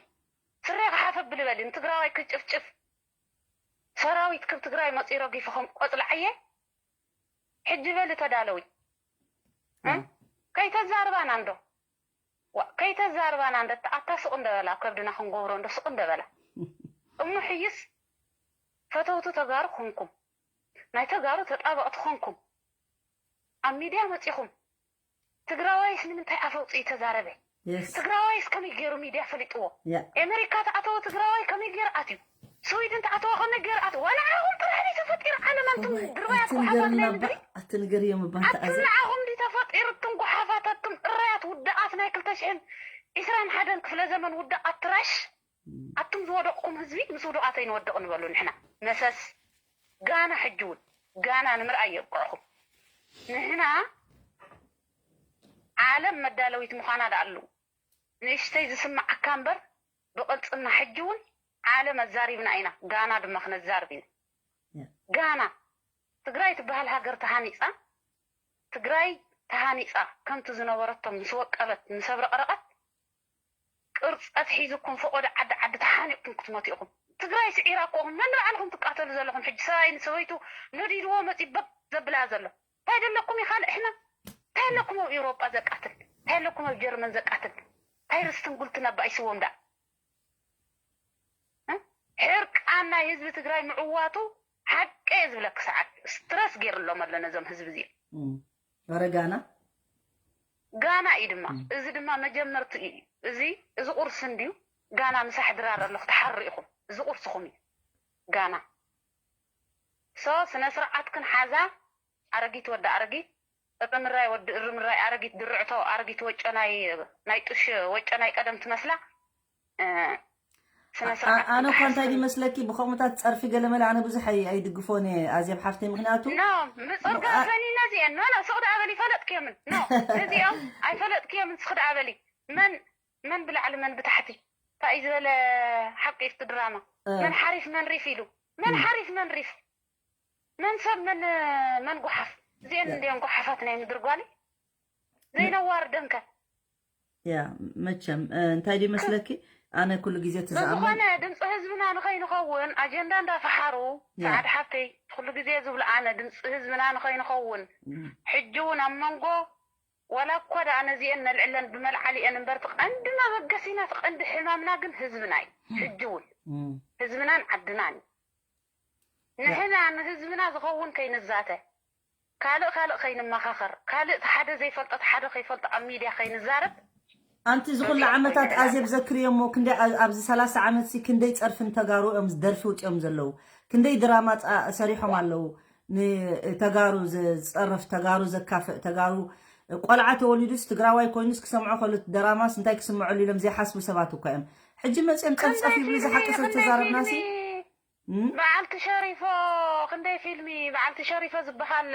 ስሬ ክሓፍ ኣብሊ በሊ ንትግራዋይ ክጭፍጭፍ ሰራዊት ክብ ትግራይ መፂኡ ረጊፉ ከም ቆፅሊ ዓየ ሕጂ በሊ ተዳለዊ ከይተዛርባና እንዶ ከይተዛርባና እንዶ ኣታ ስቕ እንዶ በላ ከብድና ክንጎብሮ እንዶ ስቕ እንዶ በላ እሞ ሕይስ ፈተውቲ ተጋሩ ኮንኩም ናይ ተጋሩ ተጣበቕቲ ኮንኩም ኣብ ሚድያ መፂኹም ትግራዋይስ ንምንታይ ኣፍ ኣውፂኡ ተዛረበ Yes. ትግራዋይስ ከመይ ገይሩ ሚድያ ፈሊጥዎ? Yeah. ኣሜሪካ ተኣተወ ትግራዋይ ከመይ ገይሩ ኣትዩ? ስዊድን ተኣተወ ከመይ ገይሩ ኣትዩ? ዋላ ዓኹም ጥራሕ ድዩ ተፈጢሩ? ዓለም ኣንቱም እዋይ፣ ድርባያት ኣቲ ጎሓፋት ንገርና ናይ እባ፣ ምድሪ ኣቲ ንገርዮም እባ። ኣቱም ንዓኹም ድዩ ተፈጢሩ? እቱም ጎሓፋት፣ ኣቱም እርያት ውድቓት ናይ ክልተ ሽሕን ዕስራን ሓደን ክፍለ ዘመን ውድቓት ትራሽ። ኣቱም ዝወደቕኩም ህዝቢ ምስ ውዱቓት ኣይንወድቕን በሉ። ንሕና መሰስ ጋና ሕጂ እውን ጋና ንምርኣይ የብቅዕኹም። ንሕና ዓለም መዳለዊት ምዃና ደኣ ኣለዉ። ንእሽተይ ዝስምዓካ እምበር ብቕልጽምና ሕጂ እውን ዓለም ኣዛሪብና ኢና። ጋና ድማ ክነዛርብ ኢና። Yeah. ጋና ትግራይ ትበሃል ሃገር ተሃኒፃ ትግራይ ተሃኒፃ ከምቲ ዝነበረቶም ምስ ወቀበት ምስ ኣብረቕረቐት ቅርፀት ሒዝኩም ፈቆዶ ዓዲ ዓዲ ተሓኒቕኩም ክትመቱ ኢኹም። ትግራይ ስዒራ እኮ ኢኹም ነንባዕልኹም ትቃተሉ ዘለኹም። ሕጂ ሰብኣይ ንሰበይቱ ነዲድዎ መፂ በብ ዘብላ ዘሎ እንታይ ደለኩም? ይኻልእ ሕመም እንታይ ኣለኩም? ኣብ ኤውሮጳ ዘቃትል እንታይ ኣለኩም? ኣብ ጀርመን ዘቃትል እንታይ ርስትን ጉልትን ኣባኢስዎም ደኣ? ሕርቃን ናይ ህዝቢ ትግራይ ምዕዋቱ ሓቂ እየ ዝብለክ። ሰዓት ስትረስ ገይርሎም ኣሎ ነዞም ህዝቢ እዚኦም። ወረ ጋና ጋና እዩ ድማ እዚ ድማ መጀመርትኡ እዩ። እዚ እዚ ቁርሲ እንድዩ ጋና ምሳሕ ድራር ኣሎ ክትሓሩ ኢኹም። እዚ ቁርስኹም እዩ ጋና። ሶ ስነ ስርዓትክን ሓዛ። ኣረጊት ወዲ ኣረጊት እርምራይ ወዲ እርምራይ ኣረጊት ድርዕቶ ኣረጊት ወጮ ናይ ናይ ጡሽ ወጮ ናይ ቀደም ትመስላ። እ፣ ስነ ስርዓት ኣነ እኳ እንታይ ክትሓስብ ይመስለኪ ብከምኡታት ፀርፊ ገለመለ ኣነ ብዙሕ ኣይ- ኣይድግፎን እየ ኣዜብ ሓፍተይ። ምክንያቱ ኖ ምፅርጋፈን እዩ ነዚአን ኖ ኖ ስቕ ደኣ በሊ ፈለጥክዮምን ኖ ነዚኦም ኣይፈለጥክዮምን ስኽ ደኣ በሊ መን መን ብላዕሊ መን ብታሕቲ እንታይ እዩ ዝበለ ሓቂ ይፍቲ ድራማ እ። መን ሓሪፍ መን ሪፍ ኢሉ መን ሓሪፍ መን ሪፍ መን ሰብ መን መን ጓሓፍ እዚአን እንዲአን ጓሓፋት ናይ ምድር ጓሊ ዘይነዋርደንከ ያ መቸም እ፣ እንታይ ድዩ መስለኪ ኣነ ኩሉ ግዜ ትዝኣመን ብዝኾነ ድምፂ ህዝብና ንኸይንኸውን ኣጀንዳ እንዳፈሓሩ ያ። ሰዓድ ሓብተይ ኩሉ ግዜ ዝብሉ ኣነ ድምፂ ህዝብና ንኸይንኸውን ሕጂ እውን ኣብ መንጎ ዋላ እኳ ደኣ ነዚአን ነልዕለን ብመልዓሊአን እምበር እቲ ቀንዲ መበገሲና እቲ ቀንዲ ሕማምና ግን ህዝብና እዩ። ሕጂ እውን እም፣ ህዝብናን ዓድናን እዩ። ንሕና ንህዝብና ዝኸውን ከይንዛተ ካልእ ካልእ ከይንመኻኸር ካልእ እቲ ሓደ ዘይፈልጦ እቲ ሓደ ከይፈልጦ ኣብ ሚድያ ከይንዛረብ ኣንቲ እዚ ኩሉ ዓመታት ኣዜብ ዘክርዮ እሞ ክንደይ ኣ- ኣብዚ ሰላሳ ዓመት ሲ ክንደይ ፀርፍን ተጋሩ እዮም ደርፊ ውፅኦም ዘለዉ ክንደይ ድራማ ፃ- ሰሪሖም ኣለዉ ንተጋሩ ዝፀርፍ ተጋሩ ዘካፍእ ተጋሩ ቆልዓ ተወሊዱስ ትግራዋይ ኮይኑስ ክሰምዖ ከሉ ድራማስ እንታይ ክስምዐሉ ኢሎም ዘይሓስቡ ሰባት እኳ እዮም ሕጂ መፅኦም ፀፍፀፍ ይብሉ ዝሓቂ ሰብ ተዛረብና ሲ እም? በዓልቲ ሸሪፎ ክንደይ ፊልሚ በዓልቲ ሸሪፎ ዝበሃል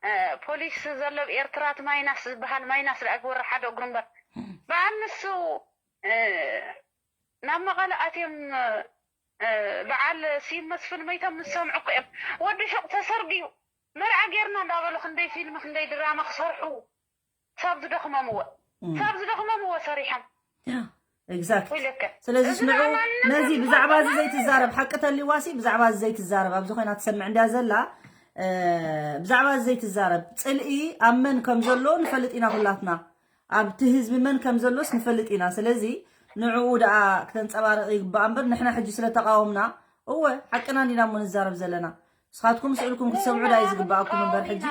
እ፣ ፖሊስ ዘሎ ኣብ ኤርትራ እቲ ማይናስ ዝበሃል ማይናስ ደኣ ግበሮ ሓደ እግሩ እምበር በዓል ንሱ እ፣ ናብ መቐለ ኣትዮም እ፣ በዓል ሲም መስፍን መይቶም ምስ ሰምዑ እኮ እዮም ወዲ ሹቕ ተሰርግዩ መርዓ ጌርና እንዳበሉ ክንደይ ፊልም ክንደይ ድራማ ክሰርሑ ሳብ ዝደኽሞምዎ ሳብ ዝደኽሞምዎ ሰሪሖም exact ኢለከ ስለዚ እዚ ንዑ ንኣማንነት ነዚ ተስፋ ብዛዕባ እዚ ቆርጣ ዘይትዛረብ ሓቂ ተልዋሲ ብዛዕባ እዚ ዘይትዛረብ ኣብዚ ኮይና ትሰምዕ እንድያ ዘላ እ፣ ብዛዕባ እዚ ዘይትዛረብ ፅልኢ ኣብ መን ከም ዘሎ ንፈልጥ ኢና ኩላትና ኣብቲ ህዝቢ መን ከም ዘሎስ ንፈልጥ ኢና ስለዚ ንዕኡ ደኣ ክተንፀባርቕ ይግባእ እምበር ንሕና ሕጂ ስለተቃወምና እወ ሓቅና እንዲና እሞ ንዛረብ ዘለና ንስኻትኩም ስእልኩም ክትሰምዑ ዳ እዩ ዝግባኣኩም እምበር ሕጂ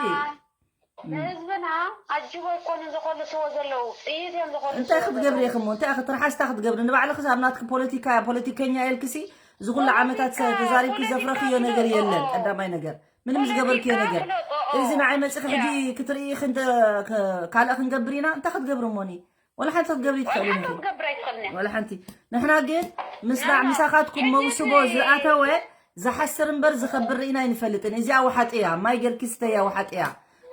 ንህዝብና ኣጅቦ ኣይኮኑን ዘኮልስዎ ዘለዉ ጥይት እዮም እንታይ ዘኮልስዎ ክትገብሪ ኢኺ እሞ እንታይ ክትርሓስታ ክትገብሪ ንባዕልክስ ኣብ ናትኪ ፖለቲካ ፖለቲከኛ ኢልክሲ እዚ ኩሉ ዓመታት ተዛሪብኪ ዘፍረኽዮ ነገር የለን ቀዳማይ ነገር ምንም ዝገበርክዮ ነገር እዚ ንዓይ መፅኺ ሕጂ ክትርኢ ካልእ ክንገብር ኢና እንታይ ክትገብሪ እሞኒ ወላ ሓንቲ ክትገብሪ ትኽእልን ኢኺ ክትገብር ኣይትኽእልን እያ ወላ ሓንቲ ንሕና ግን ምስላዕ ምሳኻትኩም መውስቦ ዝኣተወ ዝሓስር እምበር ዝኸብር ርኢና ኣይንፈልጥን እዚኣ ወሓጢ እያ ማይ ገርኪ ስተያ ወሓጢ እያ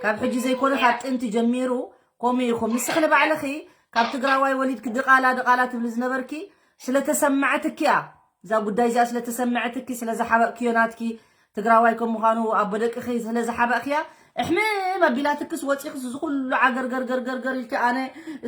ካብ ሕጂ ዘይኮነ ካብ ጥንቲ ጀሚሩ ከምኡ ኢኹም ንስኺ ንባዕልኺ ካብ ትግራዋይ ወሊድኪ ድቓላ ድቓላ ትብሊ ዝነበርኪ ስለተሰማዕትኪ እያ እዛ ጉዳይ እዚኣ ስለተሰማዕትኪ ስለዝሓበእክዮ ናትኪ ትግራዋይ ከም ምዃኑ ኣቦ ደቅኺ ስለዝሓበእክያ እሕምም ኣቢላትክስ ወፂኽስ እዚ ኩሉ ዓገርገርገርገርገር ኢልኪ ኣነ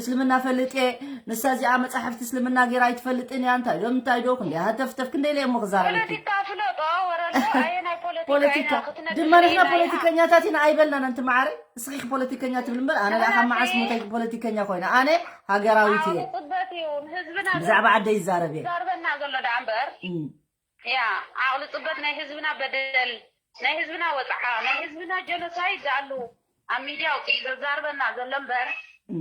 እስልምና ፈልጥ እየ ንሳ እዚኣ መፃሕፍቲ እስልምና ገይራ ኣይትፈልጥን እያ እንታይ ዶ እንታይ ዶ ክንደይ ሃተፍተፍ ክንደይ ኢለ እሞ ክዛረበኪ ፖለቲካ ፍለጦ ወረሎ ኣየናይ ፖለቲካ ድማ ንሕና ፖለቲከኛታት ኢና ኣይበልናን ኣንቲ መዓረይ እስኺ ፖለቲከኛ ትብል እምበር ኣነ ደኣ ካብ መዓስ ሞተይ ፖለቲከኛ ኮይነ ኣነ ሃገራዊት እየ ፅበት እዩ ንህዝብና ብዛዕባ ዓደይ ይዛረብ እየ ዛርበና ዘሎ ደኣ እምበር እም። ያ ዓቕሊ ፅበት ናይ ህዝብና በደል ናይ ህዝብና ወፅዓ ናይ ህዝብና ጀኖሳይድ ኣሉ ኣብ ሚድያ ኣውፅኡ ዘዛርበና ዘሎ እምበር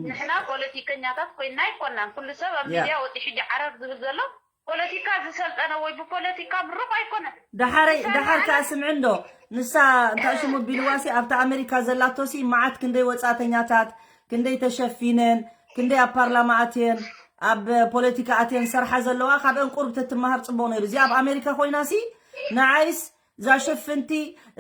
ንሕና ፖለቲከኛታት ኮይና ኣይኮናን። ኩሉ ሰብ ኣብ ያ። ሚድያ ወፂ ሕጂ ዓረር ዝብል ዘሎ ፖለቲካ ዝሰልጠነ ወይ ብፖለቲካ ምሩቕ ኣይኮነን። ደሓረይ ንሳ ደሓር ንዓና ከኣ ስምዒ እንዶ ንሳ እንታይ ሽሙ ቢልዋሲ ኣብታ ኣሜሪካ ዘላቶሲ መዓት ክንደይ ወጻእተኛታት ክንደይ ተሸፊነን ክንደይ ኣብ ፓርላማ ኣትየን ኣብ ፖለቲካ ኣትየን ሰርሓ ዘለዋ ካብአን ቁርብ ተትመሃር ጽቡቕ ነይሩ። እዚኣ ኣብ ኣሜሪካ ኮይናሲ ንዓይስ እዛ ሽፍንቲ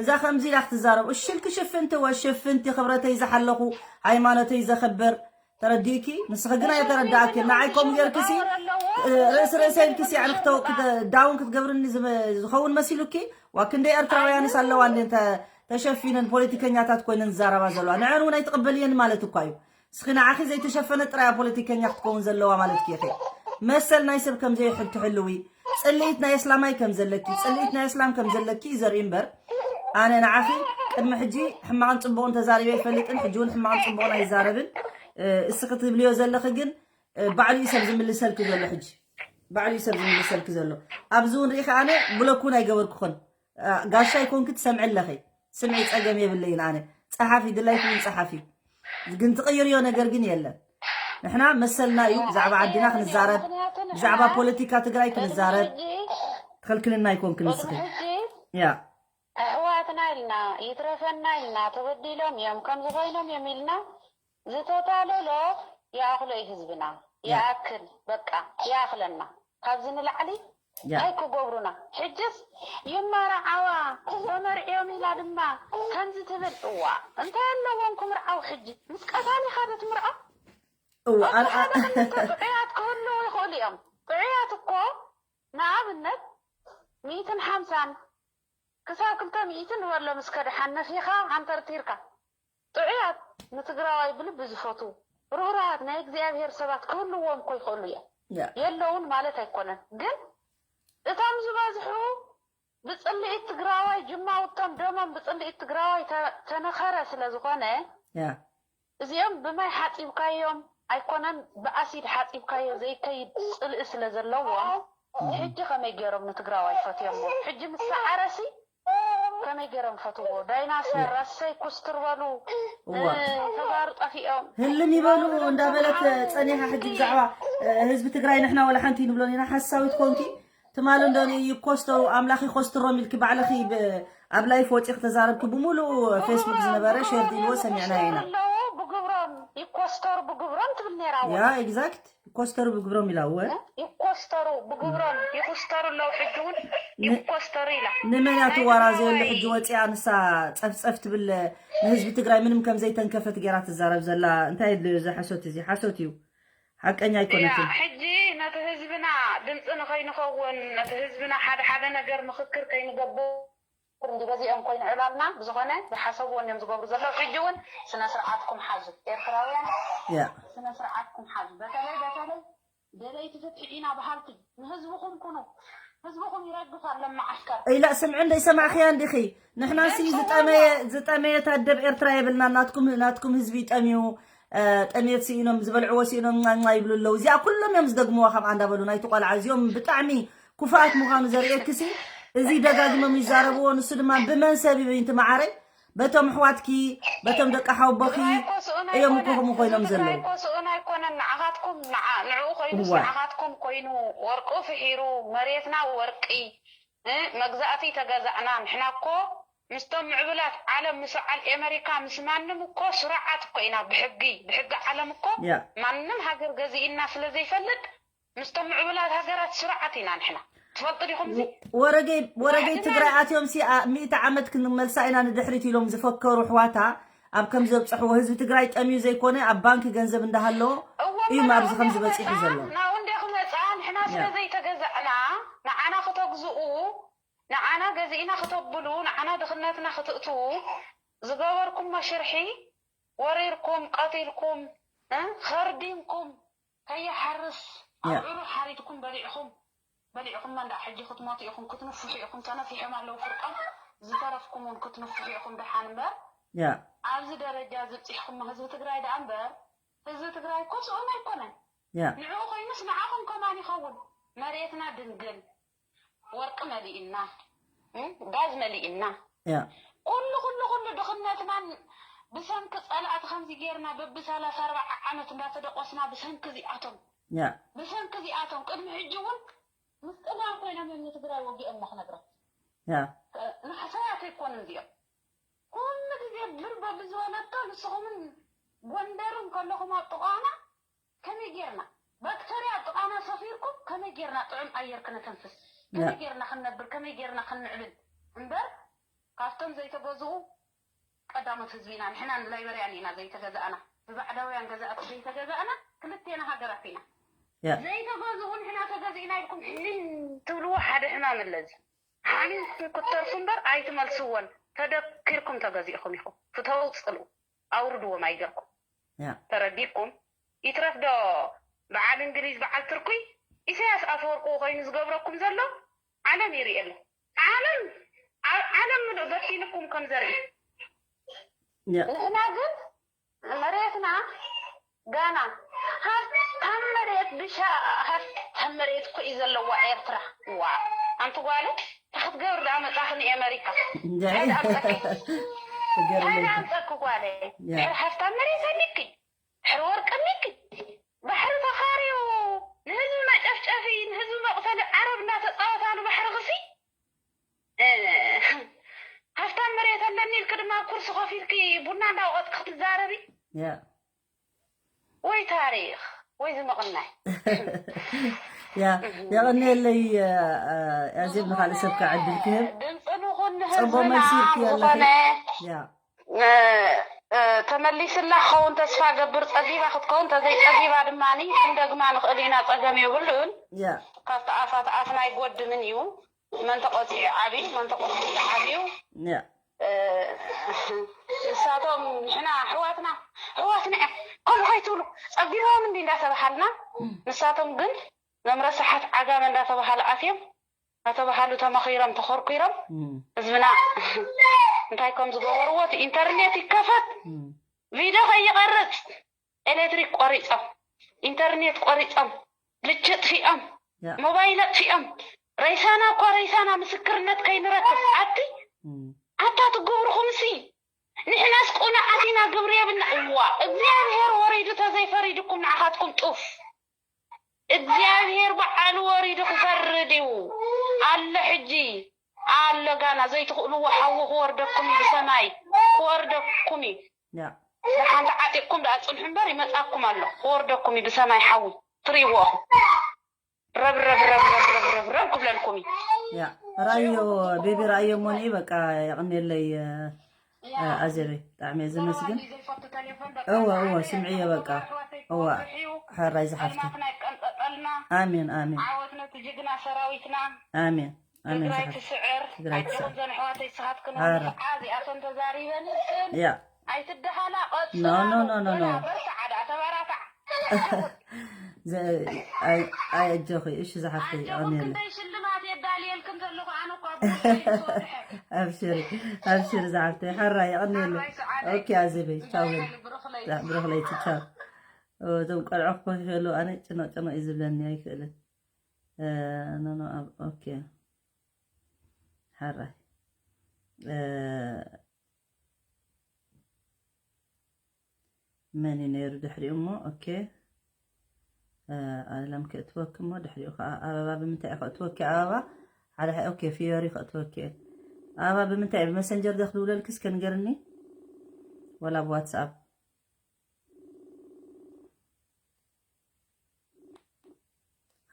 እዛ ከምዚ ኢላ ክትዛረብ እሽልኪ ሽፍንቲ ወ ሽፍንቲ ክብረተይ ዝሓለኹ ሃይማኖተይ ዘኽብር ተረዲእኪ ንስኺ ግን ኣይተረዳእኪ ንዓይ ከምኡ ጌርክሲ ርእሲ ርእሰይ ኢልክሲ ኣነ ክተው- ክተ- ዳውን ክትገብርኒ ዝመ- ዝኸውን መሲሉኪ ዋ ክንደይ ኤርትራውያንስ ኣለዋ እንደ ተሸፊነን ፖለቲከኛታት ኮይነን ዝዛረባ ዘለዋ ንዐን እውን ኣይትቕበልየን ማለት እኳ እዩ እስኺ ንዓኺ ዘይተሸፈነ ጥራያ ፖለቲከኛ ክትከውን ዘለዋ ማለት ኪ ኢኺ መሰል ናይ ሰብ ከም ዘይሕትሕልዊ ጽልኢት ናይ እስላማይ ከም ዘለኪ ጽልኢት ናይ እስላም ከም ዘለኪ እዩ ዘርኢ እምበር ኣነ ንዓኺ ቅድሚ ሕጂ ሕማቕን ጽቡቕን ተዛሪበ ይፈልጥን ሕጂ እውን ሕማቕን ጽቡቕን ኣይዛረብን እስኺ ትብልዮ ዘለኺ ግን ባዕሉ እዩ ሰብ ዝምልሰልኪ ዘሎ ሕጂ ባዕሉ እዩ ሰብ ዝምልሰልኪ ዘሎ ኣብዚ እውን ርኢኺ ኣነ ብሎክ እውን ኣይገበርኩኽን ጋሻ ይኮንኪ ትሰምዒ ኣለኺ ስምዒ ጸገም የብለይን ኣነ ጸሓፊ ድላይኪ እውን ጸሓፊ ግን ትቕይርዮ ነገር ግን የለን ንሕና መሰልና እዩ ብዛዕባ ዓድና ክንዛረብ ብዛዕባ ፖለቲካ ትግራይ ክንዛረብ ትኸልክልና ይኮንኪ ንስኺ ያ ኣሕዋትና ኢልና ይትረፈና ኢልና ተበዲሎም እዮም ከምዚ ኮይኖም እዮም ኢልና ዝተታለሎ ይኣኽሎ እዩ ህዝብና ይኣክል በቃ ይኣኽለና ካብዚ ንላዕሊ እንታይ ክገብሩና ሕጅስ ይመርዓዋ ተመርዕዮም ኢላ ድማ ከምዚ ትብል እዋ እንታይ ኣለዎም ክምርዓው ሕጂ ምስ ቀታሊ ሓደ ትምርዖ እዋ ጥዑያት ክህልው ይኽእሉ እዮም ጥዑያት እኮ ንኣብነት ሚእትን ሓምሳን ክሳብ ክልተ ሚእቲ ንበሎ ምስ ከድሓን ነፊኻ ኣንተርቲርካ ጥዑያት ንትግራዋይ ብልቢ ዝፈትዉ ርህሩሃት ናይ እግዚኣብሄር ሰባት ክህልዎም እኮ ይኽእሉ እዮም የለውን ማለት ኣይኮነን ግን እቶም ዝበዝሑ ብፅልኢት ትግራዋይ ጅማውቶም ደሞም ብፅልኢት ትግራዋይ ተነኸረ ስለ ዝኾነ እዚኦም ብማይ ሓፂብካዮም ኣይኮነን ብኣሲድ ሓፂብካዮ ዘይከይድ ፅልኢ ስለ ዘለዎም ሕጂ ከመይ ገይሮም ንትግራዋይ ፈትዮሞ ሕጂ ምስ ሰዓረሲ ከመይ ገይሮም ፈትዎ ዳይናሰር ረሰይ ኩስትር በሉ ተጋሩ ጠፊኦም ህልም ይበሉ እንዳበለት ፀኒሓ ሕጂ ብዛዕባ ህዝቢ ትግራይ ንሕና ወላ ሓንቲ ንብሎን ኢና ሓሳዊት ኮንኪ ትማሊ እንዶ ይኮስተሩ ኣምላኽ ይኮስትሮም ኢልኪ ባዕልኺ ኣብ ላይፍ ወፂኺ ተዛረብኪ ብምሉእ ፌስቡክ ዝነበረ ሼር ኢልዎ ሰሚዕና ኢና ብግብሮም ይኮስተሩ ብግብሮም ትብል ነራ ያ ኤግዛክት ይኮስተሩ ብግብሮም ኢላ እወ ይኮስተሩ ብግብሮም ይኩስተሩ ኣለዉ ሕጂ እውን ይኮስተሩ ኢላ ንመን እያ ትዋራዘየሉ ሕጂ ወፂኣ ንሳ ፀፍፀፍ ትብል ንህዝቢ ትግራይ ምንም ከም ዘይተንከፈት ገይራ ትዛረብ ዘላ እንታይ የድልዮ እዚ ሓሶት እዚ ሓሶት እዩ ሓቀኛ ኣይኮነትን ሕጂ ነቲ ህዝብና ድምፂ ንኸይንኸውን ነቲ ህዝብና ሓደ ሓደ ነገር ምኽክር ከይንገብር እንዲ በዚኦም ኮይኑ ዕላልና ብዝኾነ ዝሓሰብዎን እዮም ዝገብሩ ዘለዉ ሕጂ እውን ስነ ስርዓትኩም ሓዙ ኤርትራውያን ስነ ስርዓትኩም ሓዙ በተለይ በተለይ ደለይቲ ፍትሒ ኢና በሃልቲ ንህዝብኹም ኩኑ ህዝብኹም ይረግፍ ኣሎ መዓስከር ኢላ ስምዒ እንደ ይሰማዕኽያ እንዲኺ ንሕና ሲ ዝጠመየ ዝጠመየ ታደብ ኤርትራ የብልና ናትኩም ናትኩም ህዝቢ ይጠምዩ ጠሜት ስኢኖም ዝበልዕዎ ስኢኖም ኛኛ ይብሉ ኣለዉ እዚኣ ኩሎም እዮም ዝደግምዋ ካብ ኣንዳበሉ ናይቲ ቆልዓ እዚኦም ብጣዕሚ ክፉኣት ምዃኑ ዘርእየክሲ እዚ ደጋጊሞም ይዛረብዎ ንሱ ድማ ብመን ሰብ እዩ ይንቲ መዓረይ በቶም ኣሕዋትኪ በቶም ደቂ ሓወቦኺ እዮም እኮ ከምኡ ኮይኖም ዘለዉ ስኡን ኣይኮነን ንዓኻትኩም ንዕኡ ኮይኑስ ንዓኻትኩም ኮይኑ ወርቁ ፍሒሩ መሬትና ወርቂ መግዛእቲ ተገዛእና ንሕና እኮ ምስቶም ምዕብላት ዓለም ምስ በዓል ኤመሪካ ምስ ማንም እኮ ስሩዓት እኮ ኢና ብሕጊ ብሕጊ ዓለም እኮ ማንም ሃገር ገዚእና ስለ ዘይፈልጥ ምስቶም ምዕብላት ሃገራት ስሩዓት ኢና ንሕና ትፈልጡ ዲኹም እዚ ወረገይ ወረገይ ትግራይ ኣትዮም ሲ ሚእቲ ዓመት ክንመልሳ ኢና ንድሕሪት ኢሎም ዝፈከሩ ኣሕዋታ ኣብ ከም ዘብፅሕዎ ህዝቢ ትግራይ ጠምዩ ዘይኮነ ኣብ ባንኪ ገንዘብ እንዳሃለዎ እዩ ኣብዚ ከም ዝበፂሑ ዘሎ ናው እንደ ክመፃ ንሕና ስለ ዘይተገዛእና ንዓና ክተግዝኡ ንዓና ገዚእና ክተብሉ ንዓና ድኽነትና ክትእትዉ ዝገበርኩሞ ሽርሒ ወሪርኩም ቀቲልኩም ኸርዲምኩም ከይሓርስ ኣብዑሩ ሓሪድኩም በሊዕኹም በሊዕኹም እንዳ ሕጂ ክትሞቱ ኢኹም ክትንፍሑ ኢኹም ተነፊሖም ኣለዉ ፍርቆም ዝተረፍኩም እውን ክትንፍሑ ኢኹም ደሓን እምበር ኣብዚ ደረጃ ዝብፂሕኹም ህዝቢ ትግራይ ደኣ እምበር ህዝቢ ትግራይ እኮ ስኡን ኣይኮነን ንዕኡ ኮይኑስ ንዓኹም ከማን ይኸውን መሬትና ድንግል ወርቂ መሊእና ጋዝ መሊእና ኩሉ ኩሉ ኩሉ ድኽነትናን ብሰንኪ ጸላእቲ ከምዚ ጌርና በብሰላሳ ኣርባዓ ዓመት እንዳተደቆስና ብሰንኪ እዚኣቶም ያ ብሰንኪ እዚኣቶም ቅድሚ ሕጂ እውን ምስ ጥማር ኮይኖም እዮም ንትግራይ ወጊኦም ክነግረም ያ ንሕሰያት ኣይኮኑን እዚኦም ኩሉ ግዜ ብር በብዝበለቶ ንስኹምን ጎንደርን ከለኹም ኣብ ጥቓና ከመይ ጌርና ባክተርያ ኣብ ጥቓና ሰፊርኩም ከመይ ጌርና ጥዑም ኣየር ክነተንፍስ ከመይ ጌርና ክንነብር ከመይ ጌርና ክንምዕብል እምበር ካብቶም ዘይተገዝኡ ቀዳሞት ህዝቢ ኢና ንሕና ንላይበርያን ኢና ዘይተገዛእና ብባዕዳውያን ገዛእቲ ዘይተገዛእና ክልቴና ሃገራት ኢና ያ ዘይተገዝኡ ንሕና ተገዚእና ኢልኩም ሕንን ትብልዎ ሓደ ሕማም ኣለዚ ሓሚምኩም ክትተርፉ እምበር ኣይትመልስዎን ተደኪርኩም ተገዚእኹም ኢኹም ፍተው ፅልኡ ኣውርድዎም ኣይገርኩም ያ ተረዲእኩም ይትረፍ ዶ በዓል እንግሊዝ በዓል ትርኩይ ኢሳያስ ኣፈወርቂ ኮይኑ ዝገብረኩም ዘሎ ዓለም ይርኢ ኣሎ ዓለም ኣብ ዓለም ምሉእ በቲንኩም ከም ዘርኢ ያ ንሕና ግን መሬትና ጋና ሃብታም መሬት ብሻ ሃብታም መሬት እኮ እዩ ዘለዋ ኤርትራ ዋ ኣንቲ ጓለ ታክትገብር ዳ መጻኽኒ ኣመሪካ እንደ ሓደ ኣምፀኪ ትገርም ሓደ ኣምፀኪ ጓለ ያ ድሕሪ ሃብታም መሬት ኣሊኪ ድሕሪ ወርቂ ኣሊኪ ባሕሪ ተኻርዩ ንህዝቢ መጨፍጨፊ ንህዝቢ መቕተሊ ዓረብ እናተፃወታሉ ባሕሪ ክሲ ሃፍታም መሬት ኣለኒ ኢልኪ ድማ ኩርሲ ኮፍ ኢልኪ ቡና እንዳወቐጥኪ ክትዛረቢ ያ ወይ ታሪኽ ወይ ዝምቕናይ ያ የቐንየለይ ኣዜብ ንኻልእ ሰብ ከዓ ዕድል ክህብ ድምፂ ንኹን ፅቡቅ ንህዝብና መልሲ ኢልኪ ኣለኺ ዝኾነ ያ ተመሊስላ ክኸውን ተስፋ ገብር ፀጊባ ክትከውን ተዘይፀጊባ ድማ ክንደግማ ንኽእል ኢና ፀገም የብሉን ያ ካብቲ ኣፋት ኣፍና ኣይጎድምን እዩ መን ተቆፂዑ ዓብዩ መን ተቆፂዑ ዓብዩ ያ ንሳቶም ንሕና ኣሕዋትና ኣሕዋትና እዮም ከምኡ ከይትብሉ ፀጊቦም እንዲ እንዳተባሃልና ንሳቶም ግን ዞም ረሳሓት ዓጋመ እንዳተባሃሉ ኣትዮም እንዳተባሃሉ ተመኺሮም ተኾርኲሮም ህዝብና እንታይ ከም ዝገበርዎ እቲ ኢንተርኔት ይከፈት ቪድዮ ከይቐርፅ ኤሌክትሪክ ቆሪፆም ኢንተርኔት ቆሪፆም ልቺ ኣጥፊኦም ሞባይል ኣጥፊኦም ሬሳና እኳ ሬሳና ምስክርነት ከይንረክብ ኣቲ ኣታ ትገብርኹምሲ ንሕናስ ቁኑዓት ኢና ግብሪ የብልና እዋ እግዚኣብሔር ወሪዱ ተዘይፈሪድኩም ንዓኻትኩም ጡፍ እግዚኣብሔር በዓሉ ወሪዱ ክፈርድ እዩ ኣሎ ሕጂ ኣሎ ጋና ዘይትኽእልዎ ሓዊ ክወርደኩም እዩ ብሰማይ ክወርደኩም እዩ ያ ደሓን ተዓጢቕኩም ደኣ ፅንሑ እምበር ይመፃኩም ኣሎ ክወርደኩም እዩ ብሰማይ ሓዊ ትርእይዎ ኢኹም ረብረብረብረብረብረብ ክብለልኩም እዩ ያ ራዮ ቤቢ ራዮ ሞኒ በቃ የቐንየለይ ኣዘበይ ብጣዕሚ እየ ዘመስግን እወ እወ ስምዕዮ በቃ እወ ሓራይ ዝሓፍቲ ናይ ቀንጠጠልና ኣሜን ኣሜን ዓወት ነቲ ጅግና ሰራዊትና ኣሜን ኣሜን ትግራይ ዝሓፍቲ ትስዕር ትግራይ ትስዕር ኣጆኹም ዘንሕዋተይ ስኻትክን ኣረ ወንስዓ እዚኣቶም ተዛሪበን እብን ያ ኣይትደሃላ No, no, ቀፅላ no, no, no. በርትዓ ደኣ ተባራታዕ ኣይ ኣጆኺ እሺ ዝሓፍተይ ኣጆኹም የቐንየለይ ክንደይ ሽልማት የዳልየልክን ዘለኹ ኣነ እኳ ብውሽጠይ ዝሰርሐ ኣብሽሪ ኣብሽሪ ዝሓፍተይ ሓራይ የቐንየለይ ሓራይ ሰዓደይ ኦኬ ኣዜበይ ቻው በል ብሩኽ ለይቲ ብሩኽ ለይቲ ቻው እቶም ቆልዑ ክኮፍ ይኽእሉ ኣነ ጭኖ ጭኖ እዩ ዝብለኒ ኣይክእልን ኖ ኖ ኦኬ ሓራይ መን እዩ ነይሩ ድሕሪኡ እሞ ኦኬ ኣለም ከእትወኪ እሞ ድሕሪኡ ከዓ ኣበባ ብምንታይ እዩ ከእትወኪ ኣበባ ሓደ ኦኬ ፊዮሪ ከእትወኪ እየ ኣበባ ብምንታይ እዩ ብመሰንጀር ዶ ክድውለልኪ እስከ ንገርኒ ወላ ብዋትስኣፕ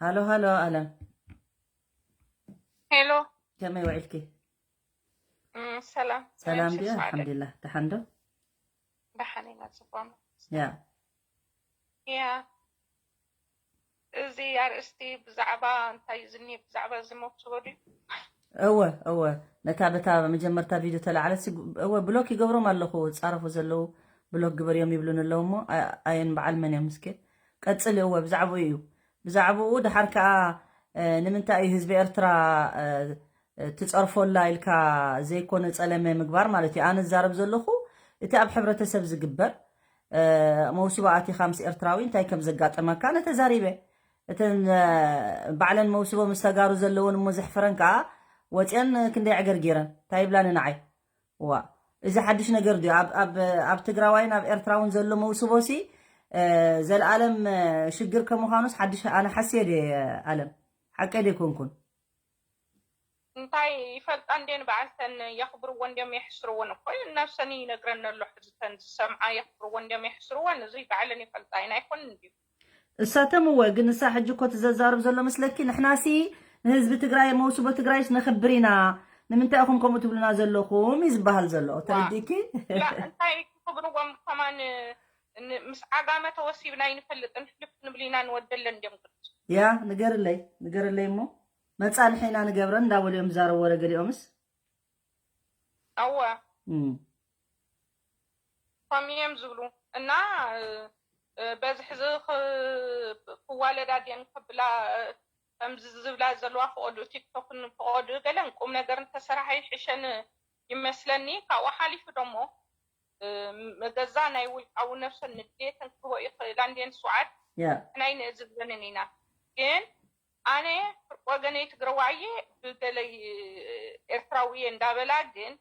ሃሎ ሃሎ ኣለም ሄሎ ከመይ ውዒልኪ እም፣ ሰላም ሰላም ምሽት ድዩ ሰዓደ። ኣልሓምዱሊላህ ደሓን ዶ ደሓን ኢና ጽቡቅ ያ ያ እዚ ኣርእስቲ ብዛዕባ እንታይ እዩ ዝኒ ብዛዕባ እዚ መውስቦ ድዩ እወ እወ ነታ በታ መጀመርታ ቪድዮ ተላዕለት እወ ብሎክ ይገብሮም ኣለኹ ፃረፉ ዘለዉ ብሎክ ግበርዮም ይብሉን ኣለዉ እሞ ኣየን በዓል መን እዮም እስከ ቀፅሊ እወ ብዛዕባኡ እዩ ብዛዕባኡ ድሓር ከዓ ንምንታይ እዩ ህዝቢ ኤርትራ ትፀርፎላ ኢልካ ዘይኮነ ፀለመ ምግባር ማለት እዩ ኣነ ዝዛረብ ዘለኹ እቲ ኣብ ሕብረተሰብ ዝግበር መውስቦ ኣቲኻ ምስ ኤርትራዊ እንታይ ከም ዘጋጠመካ ኣነ ተዛሪበ እተን ባዕለን መውስቦ ምስ ተጋሩ ዘለውን እሞ ዘሕፍረን ከዓ ወፅየን ክንደይ ዕገርጊረን እንታይ ይብላኒ ንዓይ ዋ እዚ ሓድሽ ነገር ድዩ? ኣብ ኣብ ኣብ ትግራዋይን ኣብ ኤርትራውን ዘሎ መውስቦሲ፣ እ፣ ዘልኣለም፣ እ፣ ሽግር ከምዃኑስ ሓድሽ ኣነ ሓስየ ድየ ኣለም? ሓቀይ ደይኮንኩን። እንታይ ይፈልጣ እንዴን በዓልተን የኽብርዎ እንዲዮም የሕስርዎን እኮ እዩ። ነብሰን ይነግረን ኣሎ። ሕዝተን ዝሰምዓ የኽብርዎ እንዲዮም የሕስርዎን። እዚ በዓለን ይፈልጣ ኣይኮን እንዲዩ። እሳተም እወ፣ ግን እሳ ሕጂ እኮ ትዘዛርብ ዘሎ መስለኪ፣ ንሕናሲ ንህዝቢ ትግራይ መውስቦ ትግራይስ ነኽብር ኢና፣ ንምንታይ ኢኹም ከምኡ ትብሉና ዘለኹም እዩ ዝበሃል ዘሎ። ተረዲእኪ? ላ እንታይ ክኽብርዎም ከማን ን- ምስ ዓጋመ ተወሲብና ይንፈልጥን ሕልፍ ክንብል ኢና ንወደለን እንዲዮም ቅዱስ። ያ ንገርለይ፣ ንገርለይ እሞ መጻንሒ ኢና ንገብረን እንዳበሉ እዮም ዝዛረቡ ወረ ገሊኦምስ። ኣወ እም። ከምኡ እዮም ዝብሉ እና እ፣ እ፣ በዚ ሕዚ ክ- ክዋለዳ ድየን ከብላ እ፣ ከምዚ ዝብላ ዘለዋ ፍቐዱ ቲክቶክን ፍቐዱ ገለን ቁም ነገር እንተሰራሓ ይሕሸን ይመስለኒ። ካብኡ ሓሊፉ ደሞ እ፣ መገዛ ናይ ውልቃዊ ነብሰን ንድሌተን ክህቦ ይኽእላ እንድየን ስውዓት ያ ናይ ንእዝዘንን ኢና። ግን ኣነ ወገነይ ትግራዋየ ብገለይ ኤርትራዊ እየ እንዳበላ ግን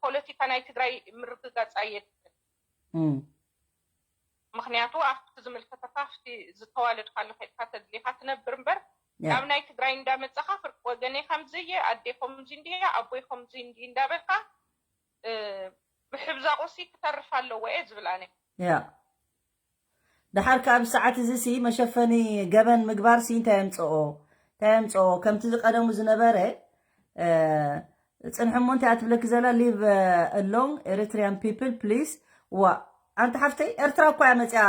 ፖለቲካ ናይ ትግራይ ምርግጋፅ ኣየድልን። እም። ምክንያቱ ኣብቲ ዝምልከተካ ኣብቲ ዝተዋለድካሉ ከድካ ተድሊካ ትነብር እምበር ያ ናብ ናይ ትግራይ እንዳመፀካ ፍርቂ ወገነይ ከምዚ እየ ኣደይ ከምዚ እንዲ ኣቦይ ከምዚ እንዲ እንዳበልካ እ፣ ምሕብዛቑሲ ክተርፍ ኣለዎ እየ ዝብል ኣነ። ያ ደሓር ከኣ ብሰዓት እዚ ሲ መሸፈኒ ገበን ምግባር ሲ እንታይ የምጽኦ? እንታይ የምጽኦ? ከምቲ ዝቀደሙ ዝነበረ እ፣ ጽንሒ እሞ እንታይ እያ ትብለኪ ዘላ? Leave alone Eritrean people please። ዋ ኣንቲ ሓፍተይ ኤርትራ እኳ እያ መጽያ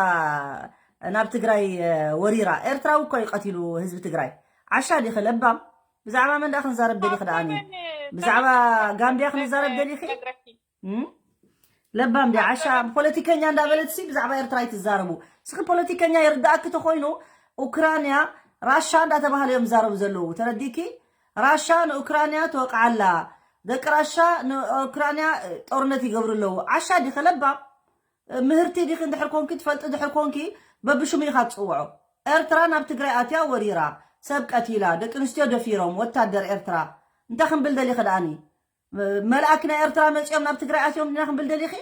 ናብ ትግራይ እ፣ ወሪራ። ኤርትራዊ እኮ እዩ ቀቲሉ ህዝቢ ትግራይ። ዓሻ ዲኺ ለባም? ብዛዕባ መን ደኣ ክንዛረብ ደሊኺ ደኣኒ? ብዛዕባ ጋምቢያ ክንዛረብ ደሊኺ? እም? ለባም ዲ ዓሻ ፖለቲከኛ እንዳበለት ሲ ብዛዕባ ኤርትራ ኣይትዛረቡ። እስኺ ፖለቲከኛ ይርዳእኪ ተኮይኑ ኡክራንያ ራሻ እንዳተባህለ እዮም ዝዛረቡ ዘለዉ። ተረዲኪ? ራሻ ንኡክራንያ ትወቅዓላ። ደቂ ራሻ ንኡክራንያ ጦርነት ይገብሩ ኣለዉ። ዓሻ ዲኺ ለባም? ምህርቲ ዲኺ እንድሕር ኮንኪ ትፈልጢ ድሕር ኮንኪ በብሽሙ ኢኻ ትጽውዖ። ኤርትራ ናብ ትግራይ ኣትያ ወሪራ ሰብ ቀቲላ ደቂ ኣንስትዮ ደፊሮም ወታደር ኤርትራ እንታይ ክንብል ደሊኺ ደኣኒ? መልኣክ ናይ ኤርትራ መጺኦም ናብ ትግራይ ኣትዮም ዲና ክንብል ደሊኺ?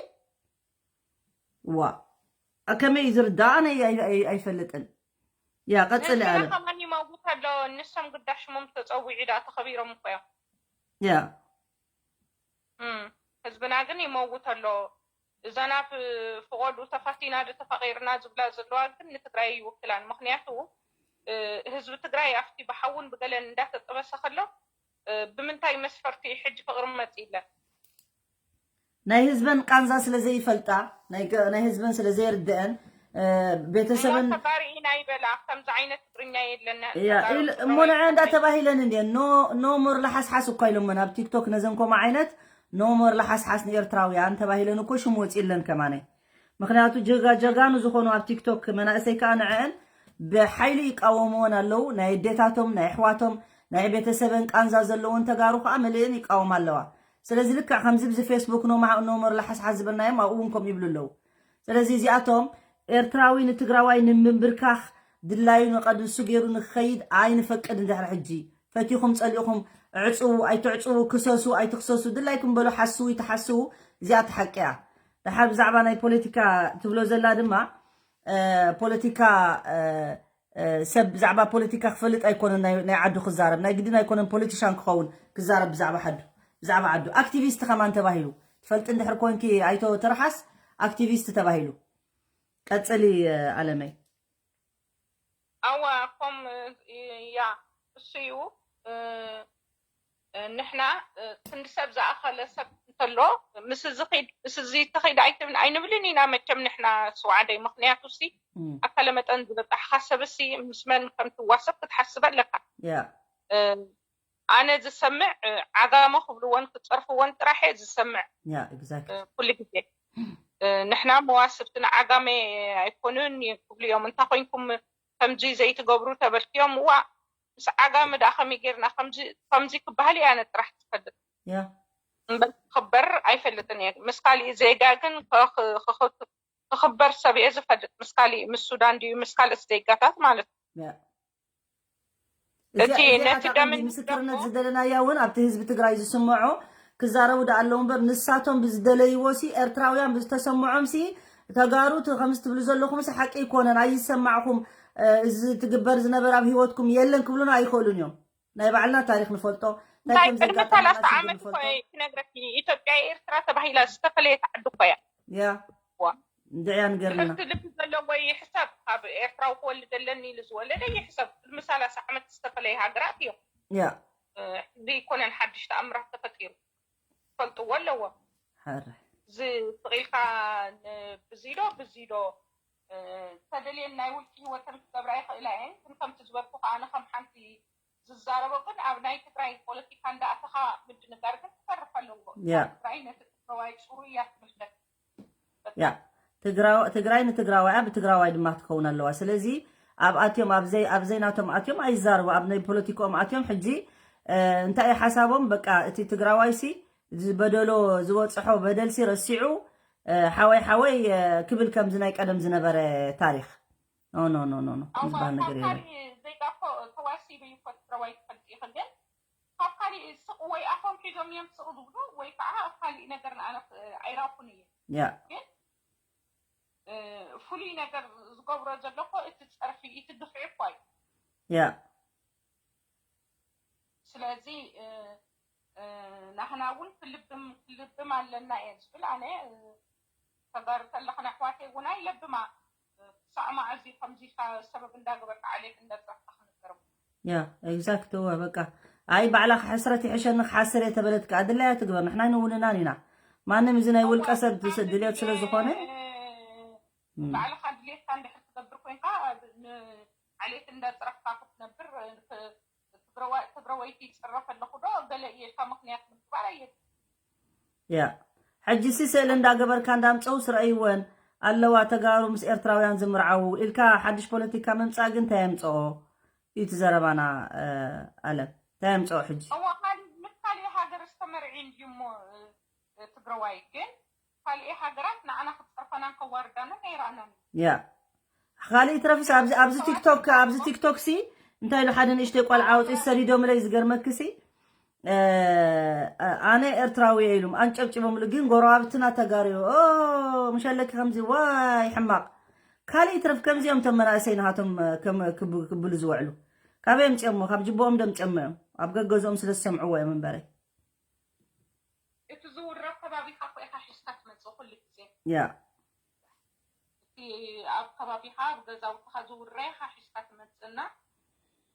ዋ ከመይ እዩ ዝርዳእ ኣነ ኣይ- ኣይ- ኣይፈልጥን። ያ ቀጽሊ ኣለ ከማን ይመውት ኣሎ። ንሶም ግዳ ሽሞም ተፀዊዑ ዳ ተኸቢሮም እኮ እዮም። ያ እም፣ ህዝብና ግን ይመውት ኣሎ። እዘን ኣብ ፍቆዱ ተፋቲና ዶ ተፋቂርና ዝብላ ዘለዋ ግን ንትግራይ ይውክላን። ምክንያቱ እ፣ ህዝቢ ትግራይ ኣብቲ ብሓውን ብገለን እንዳተጠበሰ ከሎ እ፣ ብምንታይ መስፈርቲ ሕጂ ፍቅሪ መፂ ኢለን? ናይ ህዝበን ቃንዛ ስለ ዘይፈልጣ ናይ ገ- ናይ ህዝበን ስለ ዘይርድአን እ፣ ቤተሰበን ተጋሪ ኢና ይበላ። ከምዚ ዓይነት ትግርኛ የለና። እያ ተጋሩ ኢል- ትግራይ እሞ ንዐ እንዳተባሂለን እንድየን ኖ ኖ ሞር ለሓስሓስ እኳ ኢሎመን ኣብ ቲክቶክ ነዘን ኮማ ዓይነት ኖ ሞር ለሓስሓስ ንኤርትራውያን ተባሂለን እኮ ሽም ወፂለን ከማነ። ምክንያቱ ጀጋ ጀጋኑ ዝኾኑ ኣብ ቲክቶክ መናእሰይ ከዓ ንዐአን ብሓይሊ ይቃወምዎን ኣለዉ። ናይ ኣዴታቶም ናይ ኣሕዋቶም ናይ ቤተሰበን ቃንዛ ዘለዎን ተጋሩ ከዓ መሊእን ይቃወማ ኣለዋ። ስለዚ ልክዕ ከምዚ ብዚ ፌስቡክ ኖ ማ- ኖ ሞር ለሓስሓስ ዝበልናዮም ኣብኡ እውን ከምኡ ይብሉ ኣለዉ። ስለዚ እዚኣቶም ኤርትራዊ ንትግራዋይ ንምንብርካኽ ድላዩ ንቐድሱ ገይሩ ንክኸይድ ኣይንፈቅድ። እንድሕር ሕጂ ፈቲኹም ጸሊእኹም ዕጽዉ ኣይትዕጽዉ፣ ክሰሱ ኣይትክሰሱ፣ ድላይኩም በሉ፣ ሓስዉ ይትሓስዉ። እዚኣ እቲ ሓቂ እያ። ደሓር ብዛዕባ ናይ ፖለቲካ ትብሎ ዘላ ድማ እ፣ ፖለቲካ እ፣ እ፣ ሰብ ብዛዕባ ፖለቲካ ክፈልጥ ኣይኮነን ናይ ናይ ዓዱ ክዛረብ ናይ ግድን ኣይኮነን ፖለቲሻን ክኸውን ክዛረብ ብዛዕባ ሓዱ ብዛዕባ ዓዱ ኣክቲቪስት ከማን ተባሂሉ ትፈልጥ እንድሕር ኮንኪ ኣይቶ ትርሓስ ኣክቲቪስት ተባሂሉ ቀጽሊ ኣለመይ ኣዋ ኮም ያ እሱ እዩ ንሕና ክንዲ ሰብ ዝኣኸለ ሰብ እንተሎ ምስ እዚ ኺድ ምስ እዚ ተኺድ ኣይንብልን ኢና መቸም ንሕና ስዋዕደይ ምክንያቱ ሲ ኣካለ መጠን ዝበጣሕካ ሰብ ሲ ምስ መን ከም ትዋሰብ ክትሓስብ ኣለካ ኣነ ዝሰምዕ ዓጋመ ክብልዎን ክፀርፍዎን ጥራሕ እየ ዝሰምዕ ኩሉ ግዜ ንሕና መዋስብቲ ንዓጋመ ኣይኮኑን ክብሉ እዮም እንታይ ኮይንኩም ከምዚ ዘይትገብሩ ተበልክዮም እዋ ምስ ዓጋመ ደኣ ከመይ ጌርና ከምዚ ክበሃል እየ ኣነ ጥራሕ ዝፈልጥ እምበር ክኽበር ኣይፈልጥን እየ ምስ ካሊእ ዜጋ ግን ክኽበር ሰብ እየ ዝፈልጥ ምስ ካሊእ ምስ ሱዳን ድዩ ምስ ካልኦት ዜጋታት ማለት እዩ እቲ ነቲ ደምን ምስክርነት ዝደለናያ እውን ኣብቲ ህዝቢ ትግራይ ዝስምዖ ክዛረቡ ደኣ ኣለዉ እምበር፣ ንሳቶም ብዝደለይዎ ሲ፣ ኤርትራውያን ብዝተሰምዖም ሲ፣ ተጋሩ እቲ ከምዚ ትብሉ ዘለኹም ሲ ሓቂ ኣይኮነን፣ ኣይሰማዕኹም፣ እ፣ እዚ ትግበር ዝነበረ ኣብ ህይወትኩም የለን ክብሉና ኣይኽእሉን እዮም። ናይ ባዕልና ታሪኽ ንፈልጦ፣ እንታይ እንታይ ከም ቅድሚ ዘጋጠመና ሰላሳ ሲ ዓመት እኮ ንፈልጦ። እየ ክነግረኪ፣ ኢትዮጵያ ኤርትራ ተባሂላ ዝተፈለየት ዓዲ እኮ እያ። ያ። ዋ። እንድዕያ ንገርና። ትሕዝቲ ልቢ ዘለዎ ይሕሰብ፣ ካብ ኤርትራዊ ክወልድ ኣለኒ ኢሉ ዝወለደ ይሕሰብ። ቅድሚ ሰላሳ ዓመት ዝተፈለየ ሃገራት እዮም። ያ። እ፣ ዘይኮነን ሓድሽ ተኣምራት ተፈጢሩ። ክፈልጥዎ ኣለዎም። ሕራይ። እዚ ስቕ ኢልካ ን-፣ ብዚዶ፣ ብዚዶ፣ እ፣ ተደልየን ናይ ውልቂ ህይወተን ክገብራ ይኽእላ እየን። ግን ከምቲ ዝበልኩ ከኣ ኣነ ከም ሓንቲ ዝዛረቦ ግን ኣብ ናይ ትግራይ ፖለቲካ እንዳኣተኻ ምድንጋር ግን ክተርፍ ኣለዎ። ያ። ትግራይ ነቲ ትግራዋይ ጽሩይ እያ ትምልከት። ያ። ትግራዋ-፣ ትግራይ ንትግራዋያ ብትግራዋይ ድማ ክትከውን ኣለዋ። ስለዚ ኣብ ኣትዮም፣ ኣብ ዘይ-፣ ኣብ ዘይናቶም ኣትዮም ኣይዛረቡ። ኣብ ናይ ፖለቲካኦም ኣትዮም ሕጂ፣ እ፣ እንታይ እዩ ሓሳቦም? በቃ እቲ ትግራዋይሲ ዝበደሎ፣ ዝበፅሖ በደልሲ ረሲዑ፣ እ፣ ሓወይ ሓወይ፣ እ፣ ክብል ከምዚ ናይ ቀደም ዝነበረ ታሪኽ። ኖ፣ ኖ፣ ኖ፣ ኖ፣ ኖ። ኣዋ፣ ዝበሃል ካብ ነገር የለን። ካልእ ዜጋ እኮ ተዋሲቡ እዩ እኮ ትግራዋይ ትፈልጥ ኢኺ፣ ግን ካብ ካልእ ስቕ ወይ ኣፎም ሒዞም እዮም ስቕ ዝብሉ ወይ ከዓ ኣብ ካልእ ነገር ንኣነ ክ-፣ ኣይረኣኹን እየ። ያ። ግን፣ እ፣ ፍሉይ ነገር ዝገብሮ ዘሎ እኮ እቲ ፀርፊ፣ እቲ ግፍዒ እኮ እዩ። ያ። ስለዚ፣ እ፣ እ፣ ናህና እውን ክልብም፣ ክልብም ኣለና እየ ዝብል ኣነ፣ እ፣ ተጋሩ ተለኽና ኣሕዋተይ እውን ኣይለብማ። እ፣ ክሳዕ መዓዝ እዩ ከምዚ ኢልካ ሰበብ እንዳገበርካ ዓሌት እንዳፅረፍካ ክንገርም? ያ፣ ኤግዛክት፣ እወ፣ በቃ። ኣይ፣ ባዕላ ሕስረት ይሕሸኒ ክሓስር እየ ተበለት ከኣ ድላያ ትግበር። ንሕና ኣይንውንናን ኢና። ማንም እዚ ናይ ውልቀ ሰብ ድስ-፣ ድልየት ስለ ዝኾነ፣ እ፣ እም። ባዕልኻ ድልየትካ እንድሕር ትገብር ኮይንካ፣ ብ-፣ ን-፣ ዓሌት እንዳፅረፍካ ክትነብር፣ እ፣ ክ-፣ ትግረዋ-፣ ትግረወይቲ ይፅረፍ ኣለኹ ዶ ገለ እየ ኢልካ ምኽንያት ምግባር ኣየድልን። ያ። ሕጂ ሲ ስእሊ እንዳገበርካ እንዳምፀው ስረእይወን ኣለዋ ተጋሩ ምስ ኤርትራውያን ዝምርዓው ኢልካ ሓድሽ ፖለቲካ ምምፃእ ግን እንታይ የምፅኦ? እዩ እቲ ዘረባና፣ እ፣ ኣለም። እንታይ የምፅኦ ሕጂ? እዋ፣ ካልእ፣ ምስ ካልእ ሃገር ዝተመርዒ እንድዩ እሞ፣ እ፣ እ፣ ትግራዋይ ግን ካልእ ሃገራት ንዓና ክፀርፈናን ከዋርዳናን ኣይረኣናን። ያ። ካልእ ይትረፍስ ኣብዚ፣ ኣብዚ ቲክቶክ፣ ኣብዚ ቲክቶክ ሲ እንታይ ኢሉ ሓደ ንእሽተይ ቆልዓ ኣውፂኡ ሰዲዶምለይ ዝገርመኪ ሲ፣ እ፣ ኣነ ኤርትራዊ እየ ኢሉ ኣንጨብጭቦምሉ፣ ግን ጎረባብትና ተጋሩ፣ ኦ፣ ምሸለኪ ከምዚ፣ ዋይ፣ ሕማቕ። ካልእ ይትረፍ ከምዚኦም እቶም መናእሰይ ናሃቶም ከም ክብ-፣ ክብሉ ዝውዕሉ። ካበይ ኣምፂኦሞ? ካብ ጅቦኦም ዶ ኣምፂኦሞ እዮም? ኣብ ገገዝኦም ስለ ዝሰምዕዎ እዮም እምበረይ። እቲ ዝውረ ከባቢኻ እኮ ኢኻ ሒዝካ ትመጽእ ኩሉ ግዜ። ያ። እቲ ኣብ ከባቢኻ፣ ኣብ ገዛውትኻ ዝውረ ኢኻ ሒዝካ ትመጽእና፣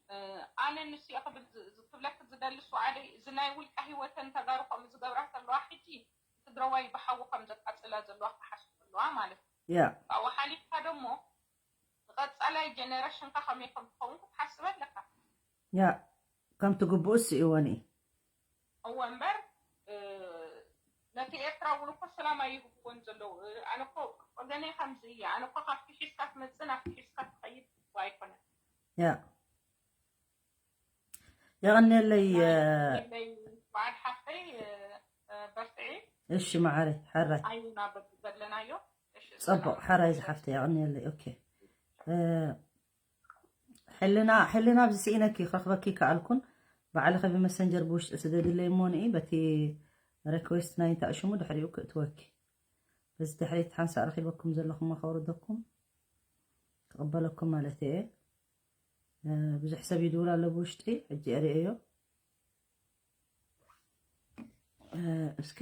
እ፣ ኣነ ንሱ እየ ክብል ዝ-፣ ዝ-፣ ክብለኪ ዝደሊ፣ እሱ ዓደይ፣ እዚ ናይ ውልቀ ህይወተን ተጋሩ ከምኡ ዝገብራ ዘለዋ፣ ሕጂ ትግራዋይ ብሓዊ ከም ዘቃጽላ ዘለዋ ክሓስብ ኣለዋ ማለት እዩ። ያ። ካብኡ ሓሊፍካ ደሞ ንቐጻላይ ጀነሬሽንካ ከመይ ከም ትኸውን ክትሓስብ ኣለካ። ያ፣ ከም ትግብኡ ስኢወን እዩ። እወ እምበር፣ እ፣ ነቲ ኤርትራ እውን እኮ ሰላም ኣይህብዎን ዘለዉ። እ፣ ኣነ እኮ ወገነይ ከምዚ እየ። ኣነ እኮ ካብቲ ሒዝካ ትመጽእ ናብቲ ሒዝካ ትኸይድ እኮ ኣይኮነን። ያ። የቐንየለይ፣ እ፣ የቐንየለይ በዓል ሓፍተይ፣ እ፣ እ፣ በርትዒ። እሺ መዓረይ፣ ሕራይ። ኣይና በዚ ዘለናዮ። እሺ፣ ጽቡቕ፣ ሰላም። ሕራይ ዝሓፍተይ፣ የቐንየለይ። ኦኬ። እ፣ ሕልና፣ ሕልና ኣብዚ ስኢነኪ ክረኽበኪ ከኣልኩን፣ ባዕልኺ ብመሰንጀር ብውሽጢ ስደድለይ እሞ ንኢ በቲ ሪኩዌስት ናይ እንታይ ሽሙ ድሕሪኡ ክእትወኪ። በዚ ድሕሪት ሓንሳእ ረኺበኩም ዘለኹም ከውርደኩም ክቕበለኩም ማለት እየ። እ፣ ብዙሕ ሰብ ይድውል ኣሎ ብውሽጢ፣ ሕጂ እርእየዮ። እ፣ እስከ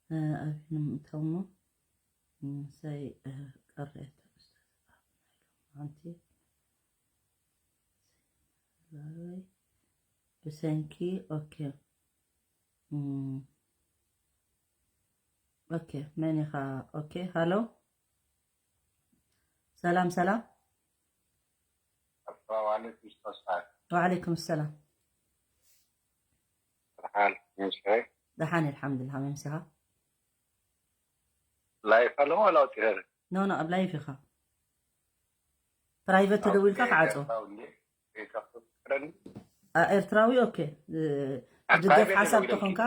እ፣ ኣቢንም እተሞ ምሳይ፣ እ፣ ቀሬታ ሓንቲ ላሎይ ብሰንኪ፣ ኦኬ። እም፣ ኦኬ፣ መን ኢኻ? ኦኬ፣ ሃሎ። ሰላም፣ ሰላም። ሰላም ዓለይኩም ኡስታዝ። ወዓለይኩም ሰላም። ደሓን፣ ምሳይ? ደሓን፣ ኣልሓምዱሊላህ፣ መምሲኻ? ላይፍ ኣለዎ ዋላ ኣውፂኤ? ኖ፣ ኖ፣ ኣብ ላይፍ ኢኻ። ፕራይቨት ተደዊልካ ኦኬ፣ ክዓጾ። ኤርትራዊ እንዴ? ኤርትራዊ ትፍቅረኒ? ኣ፣ ኤርትራዊ፣ ኦኬ። እ፣ ኣብ ዝድገፍ ፕራይቨት ሓሳብ ተደዊለልኪ? ተኾንካ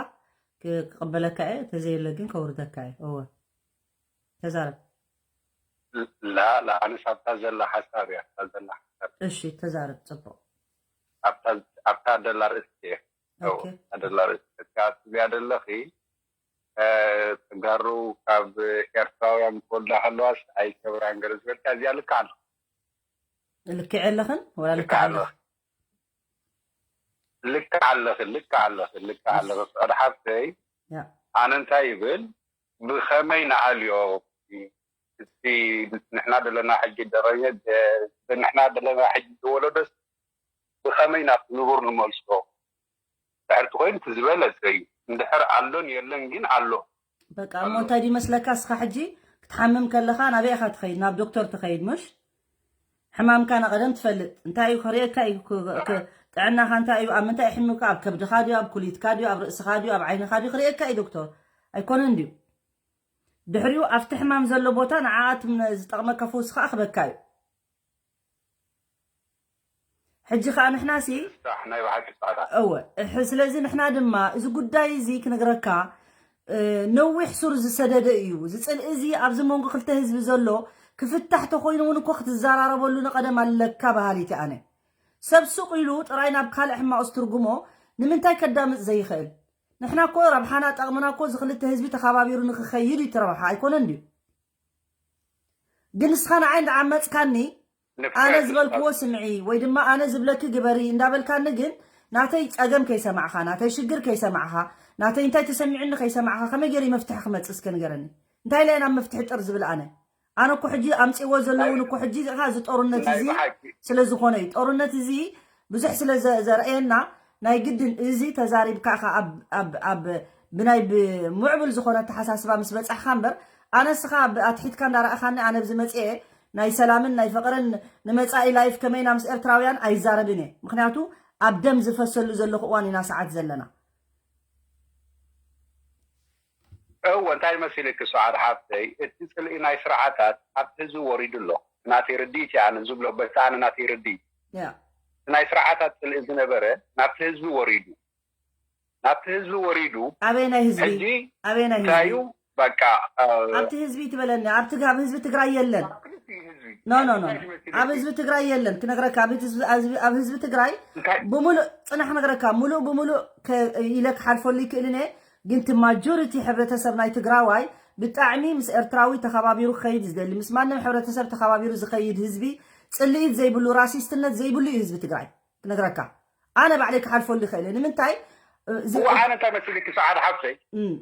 ክ-፣ ክቕበለካ እየ፣ ተዘየለ ግን ከውርደካ እየ። እወ። ተዛረብ። ላላ ኣነስ ኣብታ ዘላ ሓሳብ እያ ኣብታ ዘላ ሓሳብ እሺ ተዛረብ ፅቡቅ ኣብታ ኣብታ ደላ ርእስቲ እየ ኦኬ ኣደላ ርእስቲ እያ ትብያ ደለኺ ተጋሩ ካብ ኤርትራውያን ክወልዳ ከለዋስ ኣይከብራን ገለ ዝበልካ እዚኣ ልካ ኣሎ ልክዕ ኣለኽን ወላ ልክዕ ኣለኽ ልካ ኣለኽን ልካ ኣለኽን ልካ ኣለኽን ስዕድ ሓፍተይ ኣነ እንታይ ይብል ብኸመይ ንኣልዮ እቲ ንሕና ዘለና ሕጂ ደረጀ ንሕና ዘለና ሕጂ ዝወለዶስ ብኸመይ ናብ ንቡር ንመልሶ ድሕርቲ ኮይኑ እቲ ዝበለፀ እዩ እንድሕር ኣሎን የለን ግን ኣሎ በቃ እሞ እንታይ ድዩ መስለካ እስኻ ሕጂ ክትሓምም ከለኻ ናበይ ኢኻ ትኸይድ ናብ ዶክተር ትኸይድ ምሽ ሕማምካ ናቐደም ትፈልጥ እንታይ እዩ ክርእየካ እዩ ጥዕናኻ እንታይ እዩ ኣብ ምንታይ ይሕምካ ኣብ ከብድኻ ድዩ ኣብ ኩሊትካ ድዩ ኣብ ርእስኻ ድዩ ኣብ ዓይንኻ ድዩ ክርእየካ እዩ ዶክተር ኣይኮነን ድዩ ድሕሪኡ ኣብቲ ሕማም ዘሎ ቦታ ንዓኣት ዝጠቕመካ ፈውሲ ከዓ ክበካ እዩ ሕጂ ከዓ ንሕና ሲ እወ ስለዚ ንሕና ድማ እዚ ጉዳይ እዚ ክነግረካ ነዊሕ ሱር ዝሰደደ እዩ እዚ ፅልኢ እዚ ኣብዚ መንጎ ክልተ ህዝቢ ዘሎ ክፍታሕ ተኮይኑ እውን እኮ ክትዘራረበሉ ንቀደም ኣለካ በሃሊቲ ኣነ ሰብ ሱቕ ኢሉ ጥራይ ናብ ካልእ ሕማቕ ዝትርጉሞ ንምንታይ ከዳምፅ ዘይኽእል ንሕና እኮ ረብሓና ጠቕምና እኮ እዚ ክልተ ህዝቢ ተኸባቢሩ ንክኸይድ እዩ ትረብሓ ኣይኮነን ድዩ ግን ንስኻ ንዓይ እንዳዓመፅካኒ ኣነ ዝበልክዎ ስምዒ ወይ ድማ ኣነ ዝብለኪ ግበሪ እንዳበልካኒ ግን ናተይ ፀገም ከይሰማዕኻ ናተይ ሽግር ከይሰማዕኻ ናተይ እንታይ ተሰሚዑኒ ከይሰማዕኻ ከመይ ገይረ መፍትሒ ክመፅእ እስከ ንገረኒ እንታይ ኢለ ናብ መፍትሒ ጥር ዝብል ኣነ ኣነ እኮ ሕጂ ኣምፅዎ ዘለውን እኮ ሕጂ ካ እዚ ጦርነት እዚ ስለ ዝኾነ እዩ ጦርነት እዚ ብዙሕ ስለ ዘርእየና ናይ ግድን እዚ ተዛሪብካ ኻ ኣብ ብናይ ብምዕብል ዝኾነ ኣተሓሳስባ ምስ በፃሕካ እምበር ኣነ ስኻ ኣትሒትካ እንዳረኣኻኒ ኣነ ብዚ መፅኤ ናይ ሰላምን ናይ ፍቅርን ንመፃኢ ላይፍ ከመይና ምስ ኤርትራውያን ኣይዛረብን እየ ምክንያቱ ኣብ ደም ዝፈሰሉ ዘለኹ እዋን ኢና ሰዓት ዘለና እወ እንታይ መሲልኪ ሰዓድ ሓፍተይ እቲ ፅልኢ ናይ ስርዓታት ኣብቲ ህዝቢ ወሪዱ ኣሎ ናተይ ርድኢት እየ ኣነ ዝብሎ በቲ ኣነ ናተይ ርድኢት ናይ ስርዓታት ፅልኢ ዝነበረ ናብቲ ህዝቢ ወሪዱ ናብቲ ህዝቢ ወሪዱ ኣበይ ናይ ህዝቢ ሕጂ ኣበይ ናይ እንታይ ህዝቢ እዩ በቃ ኣብቲ ህዝቢ ትበለኒ ኣብቲ ኣብ ህዝቢ ትግራይ የለን ኖ ኖ ኖ ኣብ ህዝቢ ትግራይ የለን ክነግረካ ኣብ ህዝቢ- ኣብ ህዝቢ- ኣብ ህዝቢ ትግራይ እንታይ ብምሉእ ፅናሕ ክነግረካ ሙሉእ ብምሉእ ከ- ኢለ ክሓልፈሉ ይክእልን እየ ግን እቲ ማጆሪቲ ሕብረተሰብ ናይ ትግራዋይ ብጣዕሚ ምስ ኤርትራዊ ተኸባቢሩ ክኸይድ ዝደሊ ምስ ማንም ሕብረተሰብ ተኸባቢሩ ዝኸይድ ህዝቢ ፅልኢት ዘይብሉ ራሲስትነት ዘይብሉ እዩ ህዝቢ ትግራይ ክነግረካ ኣነ ባዕለይ ክሓልፈሉ ይኽእል እየ ንምንታይ እዚ እዋ ኣነ እንታይ መሲልኪ ሰዓድ ሓፍተይ እም፣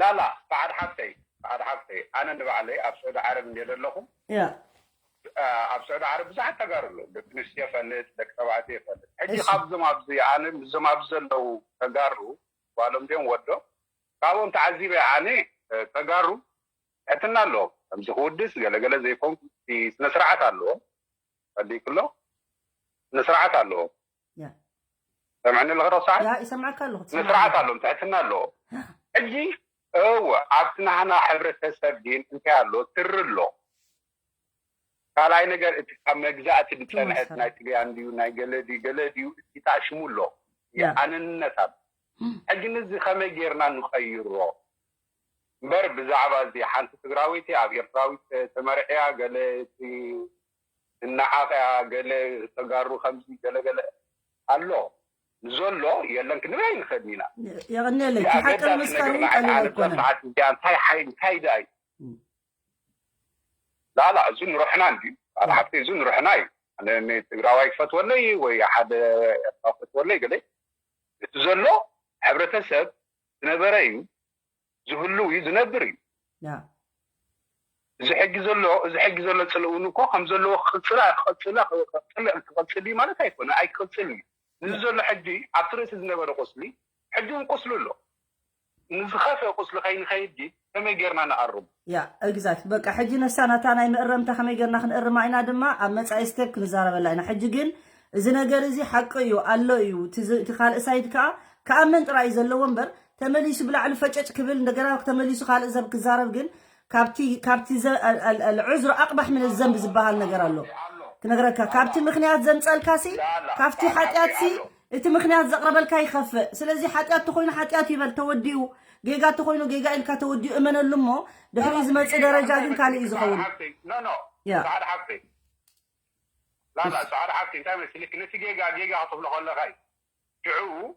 ላላ ሰዓድ ሓፍተይ ሰዓድ ሓፍተይ ኣነ ንባዕለይ ኣብ ስዑዲ ዓረብ እንደ ዘለኹ ያ ኣብ ስዑዲ ዓረብ ብዙሓት ተጋሩ ኣለዉ ደቂ ኣንስትዮ ይፈልጥ ደቂ ተባዕትዮ ይፈልጥ ሕጂ እሺ። ካብዞም ኣብዚ ኣነ ምስዞም ኣብዚ ዘለዉ ተጋሩ ጓሎም ድዮም ወዶ ካብኦም ተዓዚበ ኣነ ተጋሩ ሕትና ኣለዎም ከምዚ ክውድስ ገለገለ ዘይኮንኩ ስነ ስርዓት ኣለዎም ፈሊክሎ ስነ ስርዓት ኣለዎም ሰምዕኒ ኣለኸ ዶ ሰዓት ያ ይሰምዓካ ኣለኹ ስነ ስርዓት ኣለዎም ትሕትና ኣለዎም ሕጂ እወ ኣብቲ ናህና ሕብረተሰብ ግን እንታይ ኣሎ ትሪ ኣሎ ካልኣይ ነገር እቲ ካብ መግዛእቲ ዝፀንሐት ናይ ጥልያን ድዩ ናይ ገለ ድዩ ገለ ድዩ እቲ ታሽሙ ኣሎ የኣነንነት ኣሎ ሕጂ ንዚ ከመይ ጌርና ንቀይሮ እምበር ብዛዕባ እዚ ሓንቲ ትግራወይቲ ኣብ ኤርትራዊት ተመርዕያ ገለ እቲ እናዓቐያ ገለ ተጋሩ ከምዚ ገለገለ ኣሎ ንዘሎ የለን ክንብል ኣይንኽእልን ኢና የቐንየለይ እቲ ሓቂ ንምስካር እውን ቀሊል ኣይኮነን ሰዓት እዚኣ እንታይ ሓይ እንታይ ደኣ እዩ ላላ እዚ ንሩሕና እንድዩ ላላ ሓፍቲ እዚ ንሩሕና እዩ ኣነ ትግራዋይ ክፈትወለይ ወይ ሓደ ኤርትራ ክፈትወለይ ገለ እቲ ዘሎ ሕብረተሰብ ዝነበረ እዩ ዝህሉ እዩ ዝነብር እዩ እዚ ሕጊ ዘሎ እዚ ሕጊ ዘሎ ፅልእ እውን እኮ ከም ዘለዎ ክቅፅላ ክቀፅላ ክቀፅል እዩ ማለት ኣይኮነ ኣይክቅፅል እዩ እዚ ዘሎ ሕጂ ኣብቲ ርእሲ ዝነበረ ቁስሊ ሕጂ እውን ቁስሉ ኣሎ ንዝኸፈ ቁስሊ ከይንኸይድ ግን ከመይ ጌርና ንኣርሙ ያ exact በቃ ሕጂ ነሳ ናታ ናይ ምእረምታ ከመይ ጌርና ክንእርማ ኢና ድማ ኣብ መጻኢ step ክንዛረበላ ኢና ሕጂ ግን እዚ ነገር እዚ ሓቂ እዩ ኣሎ እዩ እቲ ካልእ side ከዓ ክኣምን ጥራይ እዩ ዘለዎ እምበር ተመሊሱ ብላዕሊ ፈጨጭ ክብል እንደገና ተመሊሱ ካልእ ዘብ ክዛረብ ግን ካብቲ ካብቲ العذر أقبح من الذنب ዝበሃል ነገር ኣሎ ክነግረካ ካብቲ ምክንያት ዘምፀልካ ሲ ካብቲ ሓጢኣት ሲ እቲ ምክንያት ዘቕረበልካ ይኸፍእ ስለዚ ሓጢኣት ተኮይኑ ሓጢኣት ይበል ተወዲኡ ጌጋ ተኮይኑ ጌጋ ኢልካ ተወዲኡ እመነሉ እሞ ድሕሪ ዝመፅእ ደረጃ ግን ካልእ እዩ ዝኸውን ያ ሰዓድ ሓፍተይ ላላ ሰዓድ ሓፍተይ እንታይ መስልክ ነቲ ጌጋ ጌጋ ክትብሎ ከለኻ እዩ ሽዑ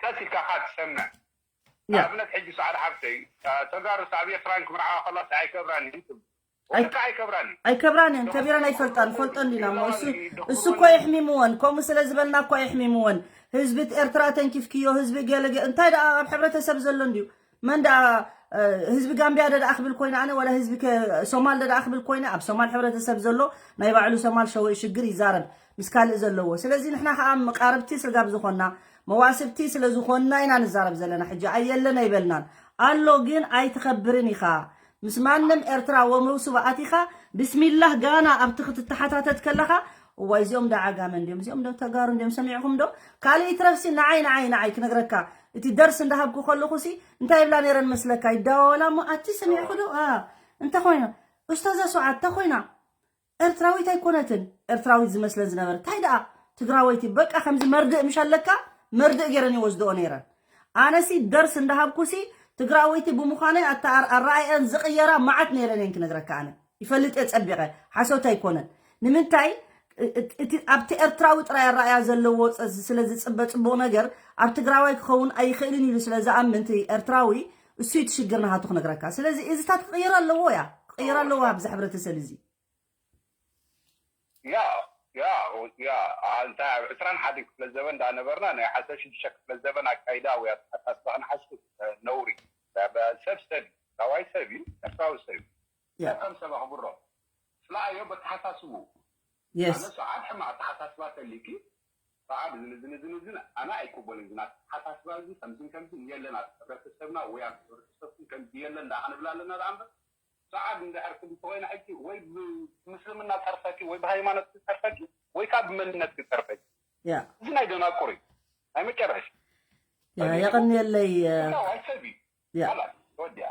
ቀስ ኢልካ ካ ትሰምዕ ያ ንኣብነት ሕጂ ሰዓድ ሓፍተይ ተጋሩ ሳብ ኤርትራን ክምርዓዋ ከላ ኣይከብራን እዩ ትብል ወልካ ኣይከብራን እዩ ኣይከብራን እየን ከቢረን ኣይፈልጣን ፈልጦ እንዲና እሞ እሱ እሱ እኮ የሕሚምወን ከምኡ ስለ ዝበልና እኮ የሕሚምወን ህዝቢ ኤርትራ ተንኪፍክዮ ህዝቢ ገለገ እንታይ ደኣ ኣብ ሕብረተሰብ ዘሎ እንድዩ መን ደኣ ህዝቢ ጋምቢያ ደኣ ክብል ኮይነ ኣነ ወላ ህዝቢ ሶማል ደኣ ክብል ኮይነ ኣብ ሶማል ሕብረተሰብ ዘሎ ናይ ባዕሉ ሶማል ሸወይ ሽግር ይዛረብ ምስ ካልእ ዘለዎ ስለዚ ንሕና ከዓ መቃርብቲ ስጋብ ዝኾና መዋስብቲ ስለ ዝኾንና ኢና ንዛረብ ዘለና ሕጂ ኣየለን ኣይበልናን ኣሎ ግን ኣይትኸብርን ኢኻ ምስ ማንም ኤርትራ ወምርው ስባ ኣቲኻ ብስሚላህ ጋና ኣብቲ ክትተሓታተት ከለኻ እዋይ እዚኦም ዶ ዓጋመ እንዲዮም እዚኦም ዶ ተጋሩ እንዲዮም ሰሚዕኹም ዶ ካልእ ይትረፍሲ ንዓይ ንዓይ ንዓይ ክነግረካ እቲ ደርስ እንዳሃብኩ ከለኹ ሲ እንታይ ይብላ ነይረን መስለካ ይዳዋወላ እሞ ኣቲ ሰሚዕኹ ዶ እንተ ኮይና ኡስታዛ ሱዓድ እንተ ኮይና ኤርትራዊት ኣይኮነትን ኤርትራዊት ዝመስለን ዝነበር እንታይ ደኣ ትግራወይቲ በቃ ከምዚ መርድእ ምሽ ኣለካ መርድእ ገይረን ይወስድኦ ነይረን ኣነሲ ደርስ እንዳሃብኩሲ ትግራወይቲ ብምዃነይ ኣረኣእያን ዝቕየራ መዓት ነይረን እየን ክነግረካ ኣነ ይፈልጥ እየ ፀቢቐ ሓሶት ኣይኮነን ንምንታይ ኣብቲ ኤርትራዊ ጥራይ ኣረኣያ ዘለዎ ስለ ዝፅበ ፅቡቕ ነገር ኣብ ትግራዋይ ክኸውን ኣይኽእልን ኢሉ ስለ ዝኣምን ኤርትራዊ እሱ ትሽግር ናሃቱ ክነግረካ ስለዚ እዚታት ክቕየር ኣለዎ ያ ክቕየር ኣለዎ ኣብዚ ሕብረተሰብ እዚ ያ ያ ያ እንታይ ኣብ ዕስራን ሓደን ክፍለ ዘበን እንዳነበርና ናይ ሓሰብ ሽዱሽተ ክፍለ ዘበን ኣካይዳ ወይ ኣተሓሳስባ ክንሓስብ ነውሪ ሰብ ሰብ እዩ ትግራዋይ ሰብ እዩ ኤርትራዊ ሰብ እዩ ከም ሰብ ኣኽብሮ ስለኣዮ በተሓሳስቡ ኣነ የስ ሰዓድ ሕማቕ ኣተሓሳስባ ተሊኪ ሰዓድ ዝን ዝን ዝን ዝን ኣነ ኣይቅበልን ግን ኣተሓሳስባ እዚ ከምዝን ከምዝን የለን ኣብ ሕብረተሰብና ወይ ኣብ ሕብረተሰብኩም ከምዚ የለን ዳ ክንብል ኣለና ዳ እምበር ሰዓድ እንድሕር ክብል ተኮይና ሕጂ ወይ ብምስልምና ፀርፈኪ ወይ ብሃይማኖት ክፀርፈኪ ወይ ከዓ ብመንነት ክፀርፈኪ ያ እዚ ናይ ደናቁር እዩ ናይ መጨረሽ ያ የቐንየለይ ትግራዋይ ሰብ እዩ ያ ላ ተወዲያ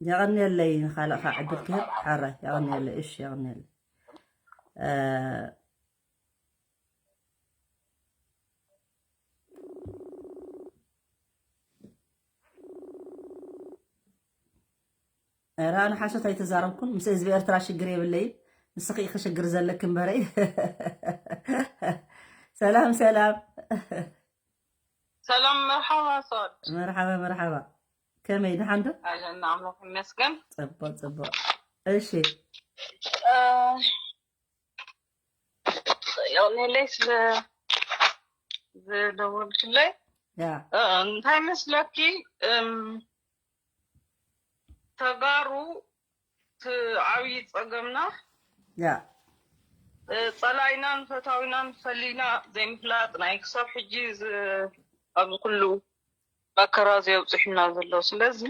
የቐንየለይ ንኻልእኻ ዕድል ክህብ ሓራይ የቐንየለይ እሺ የቐንየለይ ራ ንሓሶት ኣይተዛረብኩን ምስ ህዝቢ ኤርትራ ሽግር የብለይን ንስኺ ኢኺ ሽግር ዘለክ እምበረይ ሰላም ሰላም ሰላም መርሓባ ሶድ መርሓባ መርሓባ ከመይ ድሓን ዶ ኣለና ኣምላኽ ይመስገን ጽቡቅ ጽቡቅ እሺ የቕኔለይ ስለ ዝደወልክለይ ያ እንታይ መስለኪ ተጋሩ ዓብዪ ፀገምና ያ ፀላኢናን ፈታዊናን ፈሊና ዘይምፍላጥ ናይ ክሳብ ሕጂ ኣብዚ ኩሉ መከራ ዘየብፅሑና ዘሎ ስለዚ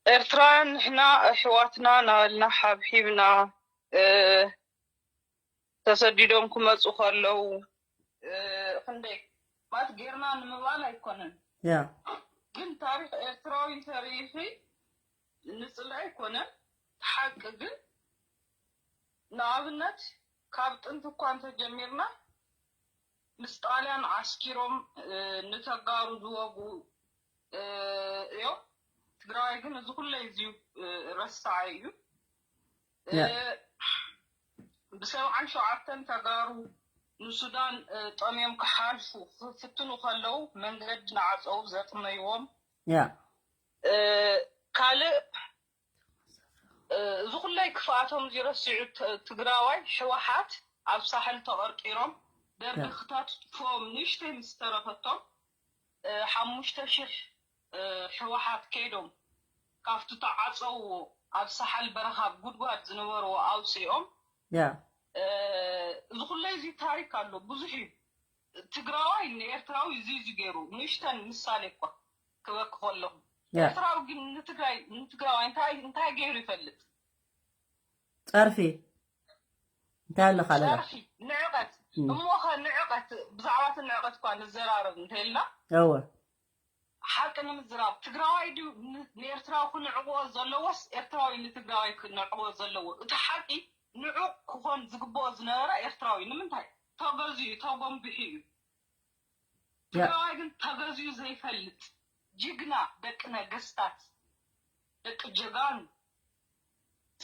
ኤርትራውያን ንሕና ኣሕዋትና ናበልና ሓብሒብና ተሰዲዶም ክመፁ ከለዉ ክንደይ ማለት ጌርና ንምባል ኣይኮነን ያ ግን ታሪክ ኤርትራዊ እንተሪኢኺ ንፅልኢ ኣይኮነን ሓቂ ግን ንኣብነት ካብ ጥንቲ እኳ እንተጀሚርና ምስ ጣልያን ዓስኪሮም ንተጋሩ ዝወጉ እዮም ትግራዋይ ግን እዚ ኩለይ እዚ ረሳዓይ እዩ ብሰብዓን ሸውዓተን ተጋሩ ንሱዳን ጠምዮም ክሓልፉ ክፍትኑ ከለዉ መንገዲ ንዓፀዉ ዘጥመይዎም ያ ካልእ እዚ ኩለይ ክፍኣቶም ዝረስዑ ትግራዋይ ሕወሓት ኣብ ሳሕል ተቐርቂሮም ደርጊ ክተትፎም ንእሽተይ ምስ ተረፈቶም ሓሙሽተ ሽሕ ሕወሓት ከይዶም ካብቲ ተዓፀውዎ ኣብ ሳሓል በረኻ ጉድጓድ ዝነበርዎ ኣውፅኦም ያ እዚ ኩለይ እዚ ታሪክ ኣሎ ብዙሕ እዩ ትግራዋይ ንኤርትራዊ እዚ እዚ ገይሩ ንእሽተን ምሳሌ እኳ ክበክ ከለኹ ያ ኤርትራዊ ግን ንትግራይ ንትግራዋይ እንታይ እንታይ ገይሩ ይፈልጥ ጸርፊ እንታይ ኣለካ ኣለካ ጸርፊ ንዕቀት እሞኸ ንዕቀት ብዛዕባ እቲ ንዕቀት እኳ ንዘራረብ እንተልና እወ ሓቂ ንምዝራብ ትግራዋይ ድዩ ንኤርትራዊ ክንዕቅቦ ዘለዎስ ኤርትራዊ ንትግራዋይ ክንዕቅቦ ዘለዎ እቲ ሓቂ ንዑቅ ክኾን ዝግብኦ ዝነበረ ኤርትራዊ ንምንታይ ተገዚኡ ተጎንቢሑ እዩ ትግራዋይ ግን ተገዚኡ ዘይፈልጥ ጅግና ደቂ ነገስታት ደቂ ጀጋኑ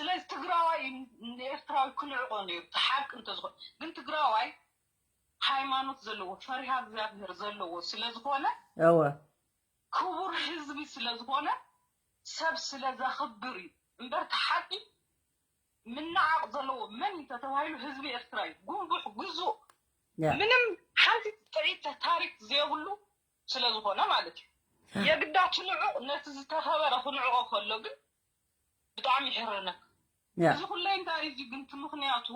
ስለዚ ትግራዋይ ንኤርትራዊ ክንዕቆ ነይሩ፣ እቲ ሓቂ እንተዝኾነ። ግን ትግራዋይ ሃይማኖት ዘለዎ፣ ፈሪሃ እግዚኣብሔር ዘለዎ ስለ ዝኾነ፣ እወ ክቡር ህዝቢ ስለ ዝኾነ፣ ሰብ ስለ ዘኽብር እዩ እምበር፣ እቲ ሓቂ ምንዓቕ ዘለዎ መን እዩ ተተባሂሉ፣ ህዝቢ ኤርትራ እዩ። ጉንቡሕ፣ ግዙእ፣ ያ ምንም ሓንቲ ጥዒት ታሪክ ዘይብሉ ስለ ዝኾነ ማለት እዩ። የግዳ ትንዑቕ፣ ነቲ ዝተኸበረ ክንዕቆ ከሎ ግን ብጣዕሚ ይሕረነካ። ያ እዚ ኩለይ እንታይ እዩ ግን እቲ ምኽንያቱ፣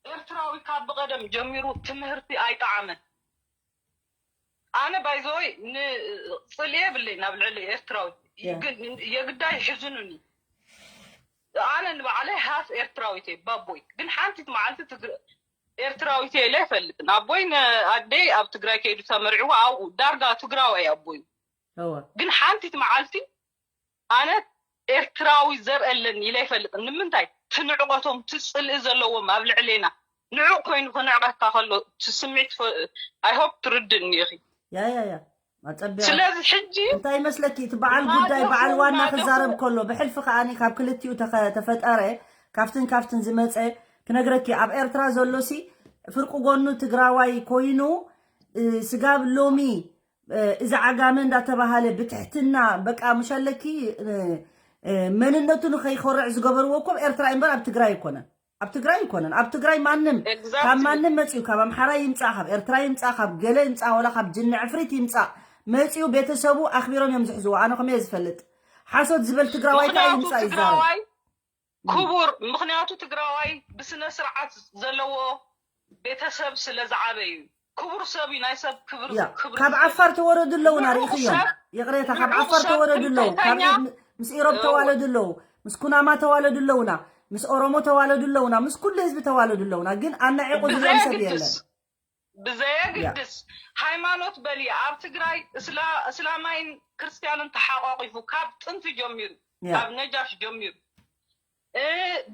ኤርትራዊ ካብ ብቐደም ጀሚሩ ትምህርቲ ኣይጠዓመን። ኣነ ባይዘወይ ንፅልኢ የብለይ ናብ ልዕሊ ኤርትራዊ፣ ያ ግን የግዳይ ሕዝኑኒ። ኣነ ንባዕለይ ሃፍ ኤርትራዊት እየ ባቦይ፣ ግን ሓንቲት መዓልቲ ትግር ኤርትራዊት እየ ኢለ ኣይፈልጥን። ኣቦይ ንኣደይ ኣብ ትግራይ ከይዱ ተመርዕዎ ኣብኡ ዳርጋ ትግራዋይ ኣቦይ። እወ ግን ሓንቲት መዓልቲ ኣነ ኤርትራዊ ዘር ኣለኒ ኢለ ኣይፈልጥን። ንምንታይ? ትንዕቆቶም ትፅልኢ ዘለዎም ኣብ ልዕሌና ንዑቕ ኮይኑ ክንዕቀካ ከሎ እቲ ስምዒት ፈ- I hope ትርድእኒ ኢኺ። ያ ያ ያ ኣጸቢቑ ስለዚ ሕጂ እንታይ ይመስለኪ እቲ በዓል ጉዳይ ማለፉ በዓል ዋና ማለፉ ክዛረብ ከሎ ብሕልፊ ከኣኒ ካብ ክልቲኡ ተኸ- ተፈጠረ ካብትን ካብትን ዝመፀ ክነግረኪ ኣብ ኤርትራ ዘሎሲ ፍርቂ ጎኑ ትግራዋይ ኮይኑ እ፣ ስጋብ ሎሚ እ፣ እዚ ዓጋመ እንዳተባሃለ ብትሕትና በቃ ምሸለኪ እ፣ እ፣ መንነቱ ንኸይኮርዕ ዝገበርዎ እኮ ኣብ ኤርትራ እምበር ኣብ ትግራይ ኣይኮነን ኣብ ትግራይ ኣይኮነን ኣብ ትግራይ ማንም ካብ exactly ማንም መፅኡ ካብ ኣምሓራ ይምፃእ ካብ ኤርትራ ይምፃእ ካብ ገለ ይምፃእ ወላ ካብ ጅኒ ዕፍሪት ይምፃእ መፅኡ ቤተሰቡ ኣኽቢሮም እዮም ዝሕዝዎ ኣነ ከምየ ዝፈልጥ ሓሶት ዝበል ትግራዋይ ከዓ ምኽንያቱ ይምፃእ ይዛረብ ትግራዋይ እም፣ ክቡር ምኽንያቱ ትግራዋይ ብስነ ስርዓት ዘለዎ ቤተሰብ ስለ ዝዓበዩ ክቡር ሰብ እዩ ናይ ሰብ ክብር ያ ክብሪ ካብ ዝፈልጥ ዓፋር ተወረዱ ኣለውና ንዑቕ ርኢኽዮም ሰብ ይቕሬታ ካብ ንዑቕ ዓፋር ሰብ ተወረዱ ኣለዉ ካብ ትምክሕተኛ ኤድ- ምስ ኢሮብ እወ ተዋለዱ ኣለዉ ምስ ኩናማ ተዋለዱ ኣለውና ምስ ኦሮሞ ተዋለዱ ኣለውና ምስ ኩሉ ህዝቢ ተዋለዱ ኣለውና ግን ኣናዒቑ ዝብሎም ሰብ ብዘየግድስ የለን ያ ብዘየግድስ ሃይማኖት በሊ ኣብ ትግራይ እስላ- እስላማይን ክርስትያንን ተሓቋቂፉ ካብ ጥንቲ ጀሚሩ ያ ካብ ነጃሽ ጀሚሩ እ፣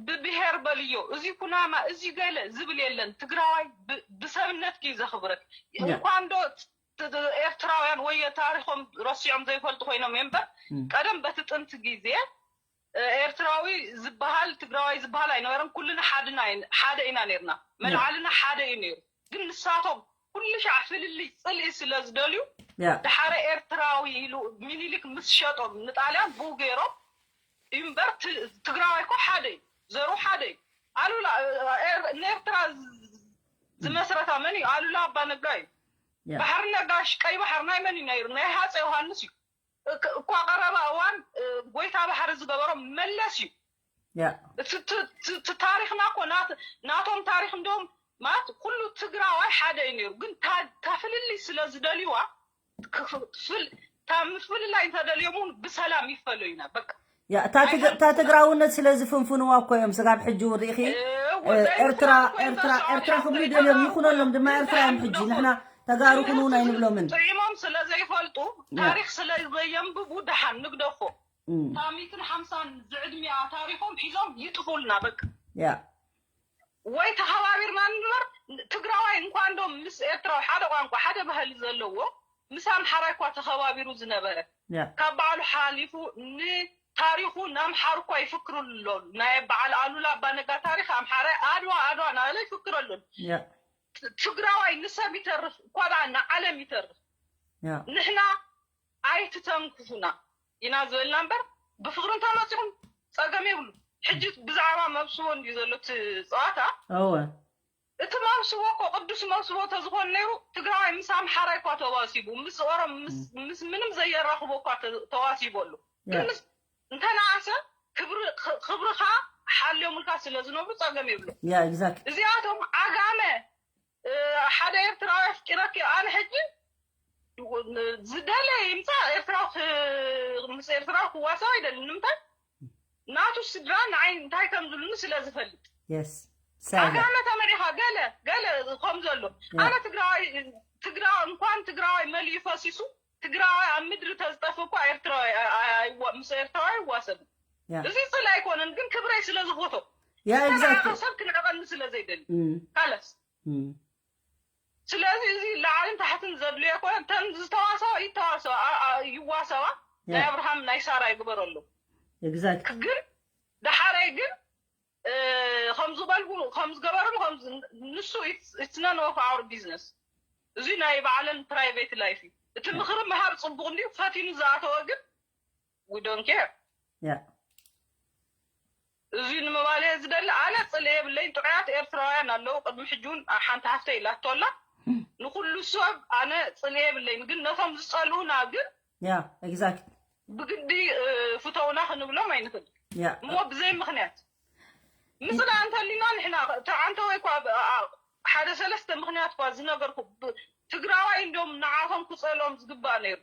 ብብሄር በልዮ እዚ ኩናማ እዚ ገለ ዝብል የለን። ትግራዋይ ብ- ብሰብነት እዩ ዘኽብረክ። ያ እንኳን ዶ ት- ት- ኤርትራውያን ወይ ታሪኾም ረሲዖም ዘይፈልጡ ኮይኖም እምበር እም፣ ቀደም በቲ ጥንቲ ግዜ እ፣ ኤርትራዊ ዝበሃል ትግራዋይ ዝበሃል ኣይነበረን። ኩልና ሓድና ኢና- ሓደ ኢና ነርና። ያ መልዓልና ሓደ እዩ ነይሩ። ግን ንሳቶም ኩሉ ሻዕ ፍልልይ ፅልኢ ስለ ዝደልዩ ያ ድሓረ ኤርትራዊ ኢሉ ሚኒሊክ ምስ ሸጦም ንጣልያን ብኡ ገይሮም እዩ እምበር ት- ትግራዋይ እኮ ሓደ እዩ። ዘሩ ሓደ እዩ። ኣሉላ እ፣ ኤር- ንኤርትራ ዝ- ዝመስረታ መን እዩ? ኣሉላ ኣባ ነጋ እዩ። ያ ባሕሪ ነጋሽ ቀይ ባሕሪ ናይ መን እዩ ነይሩ? ናይ ሃፀ ዮሃንስ እዩ። እክ- እኳ ቀረባ እዋን እ፣ ጎይታ ባሕሪ ዝገበሮም መለስ እዩ። ያ እቲ ት- ት- ት- ታሪኽና እኮ ናት- ናቶም ታሪኽ እንደውም ማለት ኩሉ ትግራዋይ ሓደ እዩ ነይሩ። ግን ታ- እታ ፍልልይ ስለ ዝደልዩዋ ክፍ- ፍል- እታ ምፍልላይ እንተደልዮም እውን ብሰላም ይፈለዩና በቃ ያ እታ ትግ- እታ ኣይፈልጡና። ትግራውነት ስለ ዝፍንፍንዋ እኮ እዮም ስጋብ ሕጂ እውን ርኢኺ እወ፣ እ፣ ኤርትራ ዘይፍታሕ እኮ ኤርትራ ይበሳው ኤርትራ እዮም፣ ክብሉ ዘይፍታሕ ይደልዮም እኮ ይኹነሎም እዮም። ድማ ኤርትራ እዮም እንታይ ሕጂ ንግደፎ? ንሕና ተጋሩ ኩኑ ትምህርቲ ኣይንብሎምን ጥዒሞም ስለ ዘይፈልጡ ያ ታሪኽ ስለ ዘየንብቡ ደሓን ንግደፎ። እም፣ እታ ሚእትን ሓምሳን ዝዕድሚኣ ታሪኾም ሒዞም ይጥፉልና በቃ። ያ ወይ ተኸባቢርና ንበር ትግራዋይ እንኳ እንዶ ምስ ኤርትራዊ ሓደ ቋንቋ ሓደ ባህሊ ዘለዎ ምስ ኣምሓራይ እኳ ተኸባቢሩ ዝነበረ ያ ካብ በዓሉ ሓሊፉ ንታሪኹ ንኣምሓሩ እኳ ይፍክርሉ ኣለዉ። ናይ በዓል ኣሉላ ኣባነጋ ታሪኽ ኣምሓራይ ኣድዋ ኣድዋ እናበለ ይፍክረሉ። ያ ት- ትግራዋይ ንሰብ ይተርፍ እኳ ደኣ ንዓለም ይተርፍ። ያ ንሕና ኣይትተንክፉና ኢና ዝበልና እምበር ብፍቅሪ እንተመፂኹም ፀገም የብሉ። ሕጂ ብዛዕባ መብስቦ እንድዩ ዘሎ እቲ ፀዋታ። እወ እቲ መብስቦ እኮ ቅዱስ መብስቦ ተዝኾን ነይሩ ትግራዋይ ምስ ኣምሓራይ እኳ ተዋሲቡ ምስ ኦሮም ምስ እም፣ ምስ ምንም ዘየራኽቦ እኳ ተ- ተዋሲቡ ኣሎ። ግን ያ ምስ እንተነኣሰ ክብሪ ኽ- ክብርኻ ሓልዮምልካ ስለ ዝነብሩ ፀገም የብሉ። ያ exactly እዚኣቶም ዓጋመ እ፣ ሓደ ኤርትራዊ ኣፍቂረኪ ኣነ ሕጂ ዝደለ ይምፃእ ኤርትራዊ ክ- ምስ ኤርትራዊ ክዋሰብ ኣይደልን። ንምንታይ ናቱ ስድራ ንዓይ እንታይ ከም ዝብሉኒ ስለ ዝፈልጥ yes ሳላ ዓጋመ ተመሪኻ ገለ ገለ ከም ዘሎ ያ ኣነ ትግራዋይ ትግራዋይ እንኳን ትግራዋይ መሊኡ ፈሲሱ ትግራዋይ ኣብ ምድሪ ተዝጠፍ እኳ ኤርትራዊ ኣ- ኣ- ኣይዋ- ምስ ኤርትራዊ ኣይዋሰብን። ያ እዚ ፅል ኣይኮነን ግን ክብረይ ስለ ዝፎቶ ያ ዝተናዓቐ exactly ሰብ ክነዕቐኒ ስለ ዘይደሊ እም፣ ካለስ እም፣ ስለዚ እዚ ላዕልን ታሕትን ዘድልዮ ኮነ እተን ዝተዋሰዋ ይተዋሰዋ ኣ- ኣ- ይዋሰዋ ናይ ያ ኣብርሃም ናይ ሳራ ይግበረሉ exactly ግን ደሓራይ ግን እ፣ ከም ዝበልኩ ከም ዝገበሩ ከም ዝ- ንሱ it's none of our business። እዚ ናይ ባዕለን private life እዩ። እቲ ምኽሪ ምሃብ ፅቡቕ እንዲዩ፣ ፈቲኑ ዝኣተወ ግን we don't care። ያ እዚ ንምባል እየ ዝደሊ። ኣነ ፅልኢ የብለይን። ጥዑያት ኤርትራውያን ኣለዉ። ቅድሚ ሕጂ እውን ሓንቲ ሓፍተይ ኢላቶ ኣላ፣ ንኩሉ ሰብ ኣነ ፅልኢ የብለይን፣ ግን ነቶም ዝፀልኡና ግን ያ exactly ብግዲ እ፣ ፍተውና ክንብሎም ኣይንኽእል። ያ እሞ ብዘይ ምኽንያት ምፅላእ እንተሊና ንሕና ተዓንተወይ እኳ ብ- ኣ- ሓደ ሰለስተ ምኽንያት እኳ ዝነገርኩ ብ- ትግራዋይ እንዲም ንዓቶም ክፀልኦም ዝግባእ ነይሩ።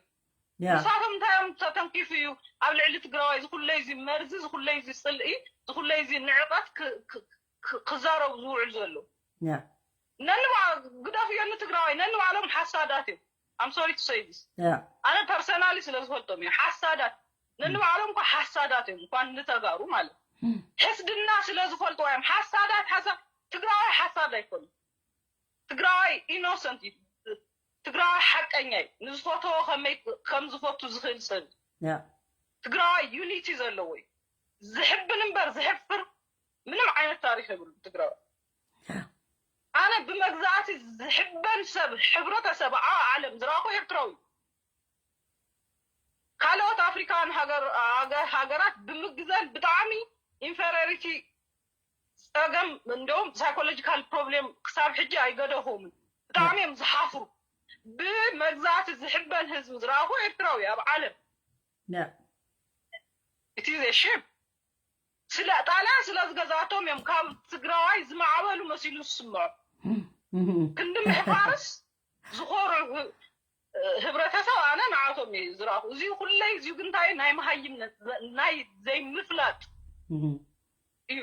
ያ ንሳቶም እንታይ እዮም ተተንኪፉ እዩ ኣብ ልዕሊ ትግራዋይ ዝኩለይ እዚ መርዚ ዝኩለይ እዚ ፅልኢ ዝኩለይ እዚ ንዕቐት ክ- ክ- ክ- ክዛረቡ ዝውዕሉ ዘለዉ? ያ ነንባዕ ግደፍዮ ንትግራዋይ ነንባዕሎም ሓሳዳት እዮም። I'm sorry to say this። ያ ኣነ personally ስለ ዝፈልጦም እዮም ሓሳዳት። ነንባዕሎም እኳ ሓሳዳት እዮም እንኳን ንተጋሩ ማለት ሕስድና ስለ ዝፈልጥዋ እዮም ሓሳዳት። ሓሳ ትግራዋይ ሓሳድ ኣይኮኑ። ትግራዋይ ኢኖሰንት እዩ። ትግራዋይ ሓቀኛ እዩ። ንዝፈተዎ ከመይ ከም ዝፈቱ ዝኽእል ሰብ እዩ። ያ ትግራዋይ ዩኒቲ ዘለዎ እዩ። ዝሕብን እምበር ዝሕፍር ምንም ዓይነት ታሪኽ የብሉ ትግራዋይ። ኣነ ብመግዛእቲ ዝሕበን ሰብ ሕብረተሰብ ኣብ ዓለም ዝረኣኹ ኤርትራዊ እዩ። ካልኦት ኣፍሪካውያን ሃገር- ሃገ- ሃገራት ብምግዘን ብጣዕሚ ኢንፌሪዮሪቲ ፀገም እንደውም ሳይኮሎጂካል ፕሮብሌም ክሳብ ሕጂ ኣይገደፎምን። ብጣዕሚ እዮም ዝሓፍሩ። ብመግዛእቲ ዝሕበን ህዝቢ ዝረኣኹ ኤርትራዊ ኣብ ዓለም ያ it is a shame። ስለ ጣልያን ስለ ዝገዛቶም እዮም ካብ ትግራዋይ ዝማዕበሉ መሲሉ ዝስምዖ። ክንዲ ምሕፋርስ ዝኾርዑ ህ- ህብረተሰብ ኣነ ንዓቶም እዩ ዝረኣኹ። እዚ ኩለይ እዚ ግን እንታይ ናይ መሃይምነት ናይ ዘይምፍላጥ እዩ።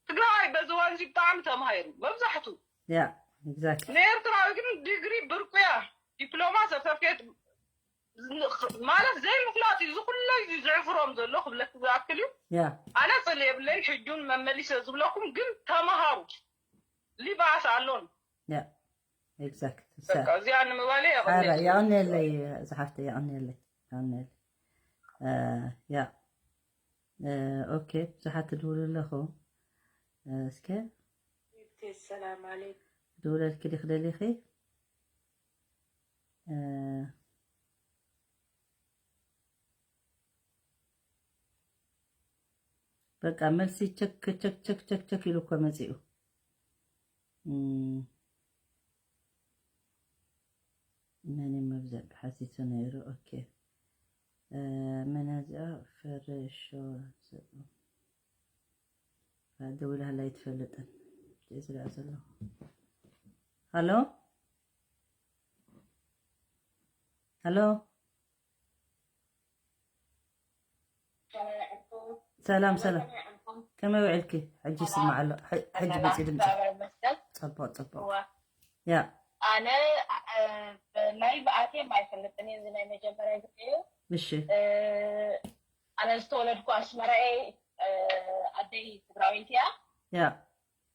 ትግራዋይ በዚ እዋን እዚ ብጣዕሚ ተማሂሩ መብዛሕቱ። ያ exactly ንኤርትራዊ ግን ዲግሪ ብርቁያ ዲፕሎማ ሰርተፍኬት ማለት ዘይምፍላጥ እዩ። እዚ ኩለይ እዚ ዝዕፍሮም ዘሎ ክብለክ ዝኣክል እዩ። ያ ኣነ ፅል የብለይን ሕጁን መመሊሰ ዝብለኩም ግን ተምሃሩ ሊባስ ኣሎን ያ exactly በቃ እዚኣ ንምባል ሓራ የቐንየለይ ዝሓፍተ የቐንየለይ የቐንየለይ ያ ኦኬ ብዙሓት ትድውሉ ኣለኹ እስከ ሰላም ዓለይኩም ድውለልኪ ዲኽ ደሊኺ በቃ መልሲ ቸክ ቸክ ቸክ ቸክ ቸክ ኢሉ እኮ መፂኡ መን መብዘብ ሓሲሱ ነይሩ ኦኬ መን እዚኣ ፈረሾ ደዊላ ሃላ ኣይትፈልጥን ዝሪኣ ዘለኹ ሃሎ ሃሎ ሰላም ሰላም ከመይ ውዕልኪ ሕጂ ይስማዕ ኣሎ ሕጂ መፂ ድምፂ ፀቡቅ ፀቡቅ ያ ኣነ ናይ ብኣቴም ኣይፈልጥን እዩ ናይ መጀመርያ ግዜ እዩ እሺ ኣነ ዝተወለድኩ ኣስመራ እየ ኣደይ ትግራወይቲ እያ ያ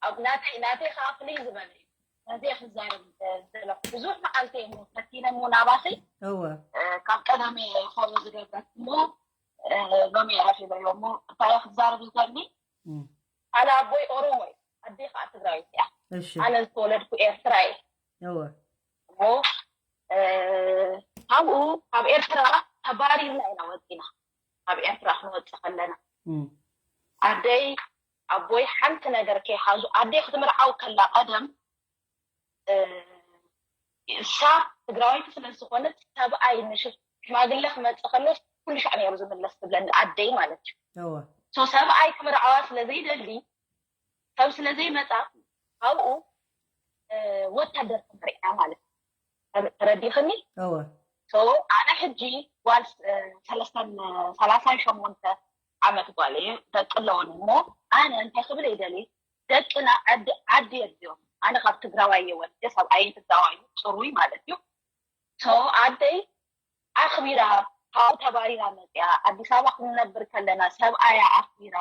ኣብ ናተይ ናተይ ከዓ ፍልይ ዝበለ እዩ ነዚ ክዛረብ ዝደለኩ ብዙሕ መዓልቲ እየ ፈቲነ ሞ ናባኺ እወ ካብ ቀደመ ከምኡ ዝገበርኩ ሞ ሎሚ ረኪበዮ ሞ እንታይ ክዛረብ ዝደሊ ሓደ ኣቦይ ኦሮሞ እዩ ኣደይ ከዓ ትግራዊት እያ እሺ ኣነ ዝተወለድኩ ኤርትራ እየ እወ እሞ ካብኡ ካብ ኤርትራ ተባሪርና ኢና ወፂና ካብ ኤርትራ ክንወፅእ ከለና ኣደይ ኣቦይ ሓንቲ ነገር ከይሓዙ ኣደይ ክትምርዓው ከላ ቀደም እሳ ትግራወይቲ ስለ ዝኾነት ሰብኣይ ንሽ ሽማግለ ክመፅእ ከሎ ኩሉ ሻዕ ነይሩ ዝምለስ ትብለኒ ኣደይ ማለት እዩ እወ ሶ ሰብኣይ ክምርዓዋ ስለ ዘይደሊ ሰብ ስለ ዘይመፃ ካብኡ ወታደር ተመሪዓ ማለት እዩ ተረዲኽኒ እወ ሶ ኣነ ሕጂ ጓል ሰለስተን ሰላሳን ሸሞንተ ዓመት ጓል እየ ደቂ ኣለውን እሞ ኣነ እንታይ ክብል ይደሊ ደቅና ዓዲ ዓዲ የድልዮም ኣነ ካብ ትግራዋይ እየ ወልደ ሰብኣይ ትግራዋይ እዩ ፅሩይ ማለት እዩ ሶ ኣደይ ኣኽቢራ ካብኡ ተባሪራ መፅያ ኣዲስ ኣበባ ክንነብር ከለና ሰብኣያ ኣኽቢራ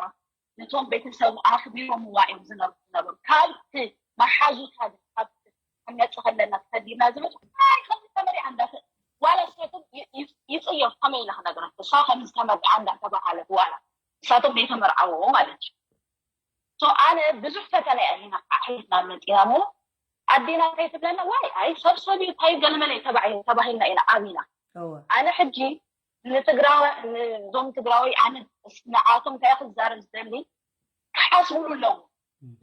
ነቶም ቤተሰቡ ኣኽቢሮምዋ እዮም ዝነብሩ ዝነበሩ ካብቲ መሓዙታ ካብቲ ክንመፅእ ከለና ተሰዲድና ዝመፁ ኣይ ከምዚ ተመሪዓ እንዳተ ዋላ እሳቶም ይፅየፍ ከመይ ኢለ ክነግረክ እሳ ከምዚ ተመሪዓ እንዳተባሃለት ዋላ እሳቶም ዘይተመርዓዎ ማለት እዩ ኣነ ብዙሕ ፈተና እያ ና ኣሕሊፍና መፂና ሞ ኣዴና ከይትብለና ዋይ ኣይ ሰብ ሰብ እዩ እንታይ ገለመለ ተባሂልና ኢና ዓቢና። ኣነ ሕጂ ንትግራወ ንዞም ትግራዊ ኣነ ንዓቶም እንታይ ክዛረብ ዝደሊ ክሓስብሉ ኣለዎ።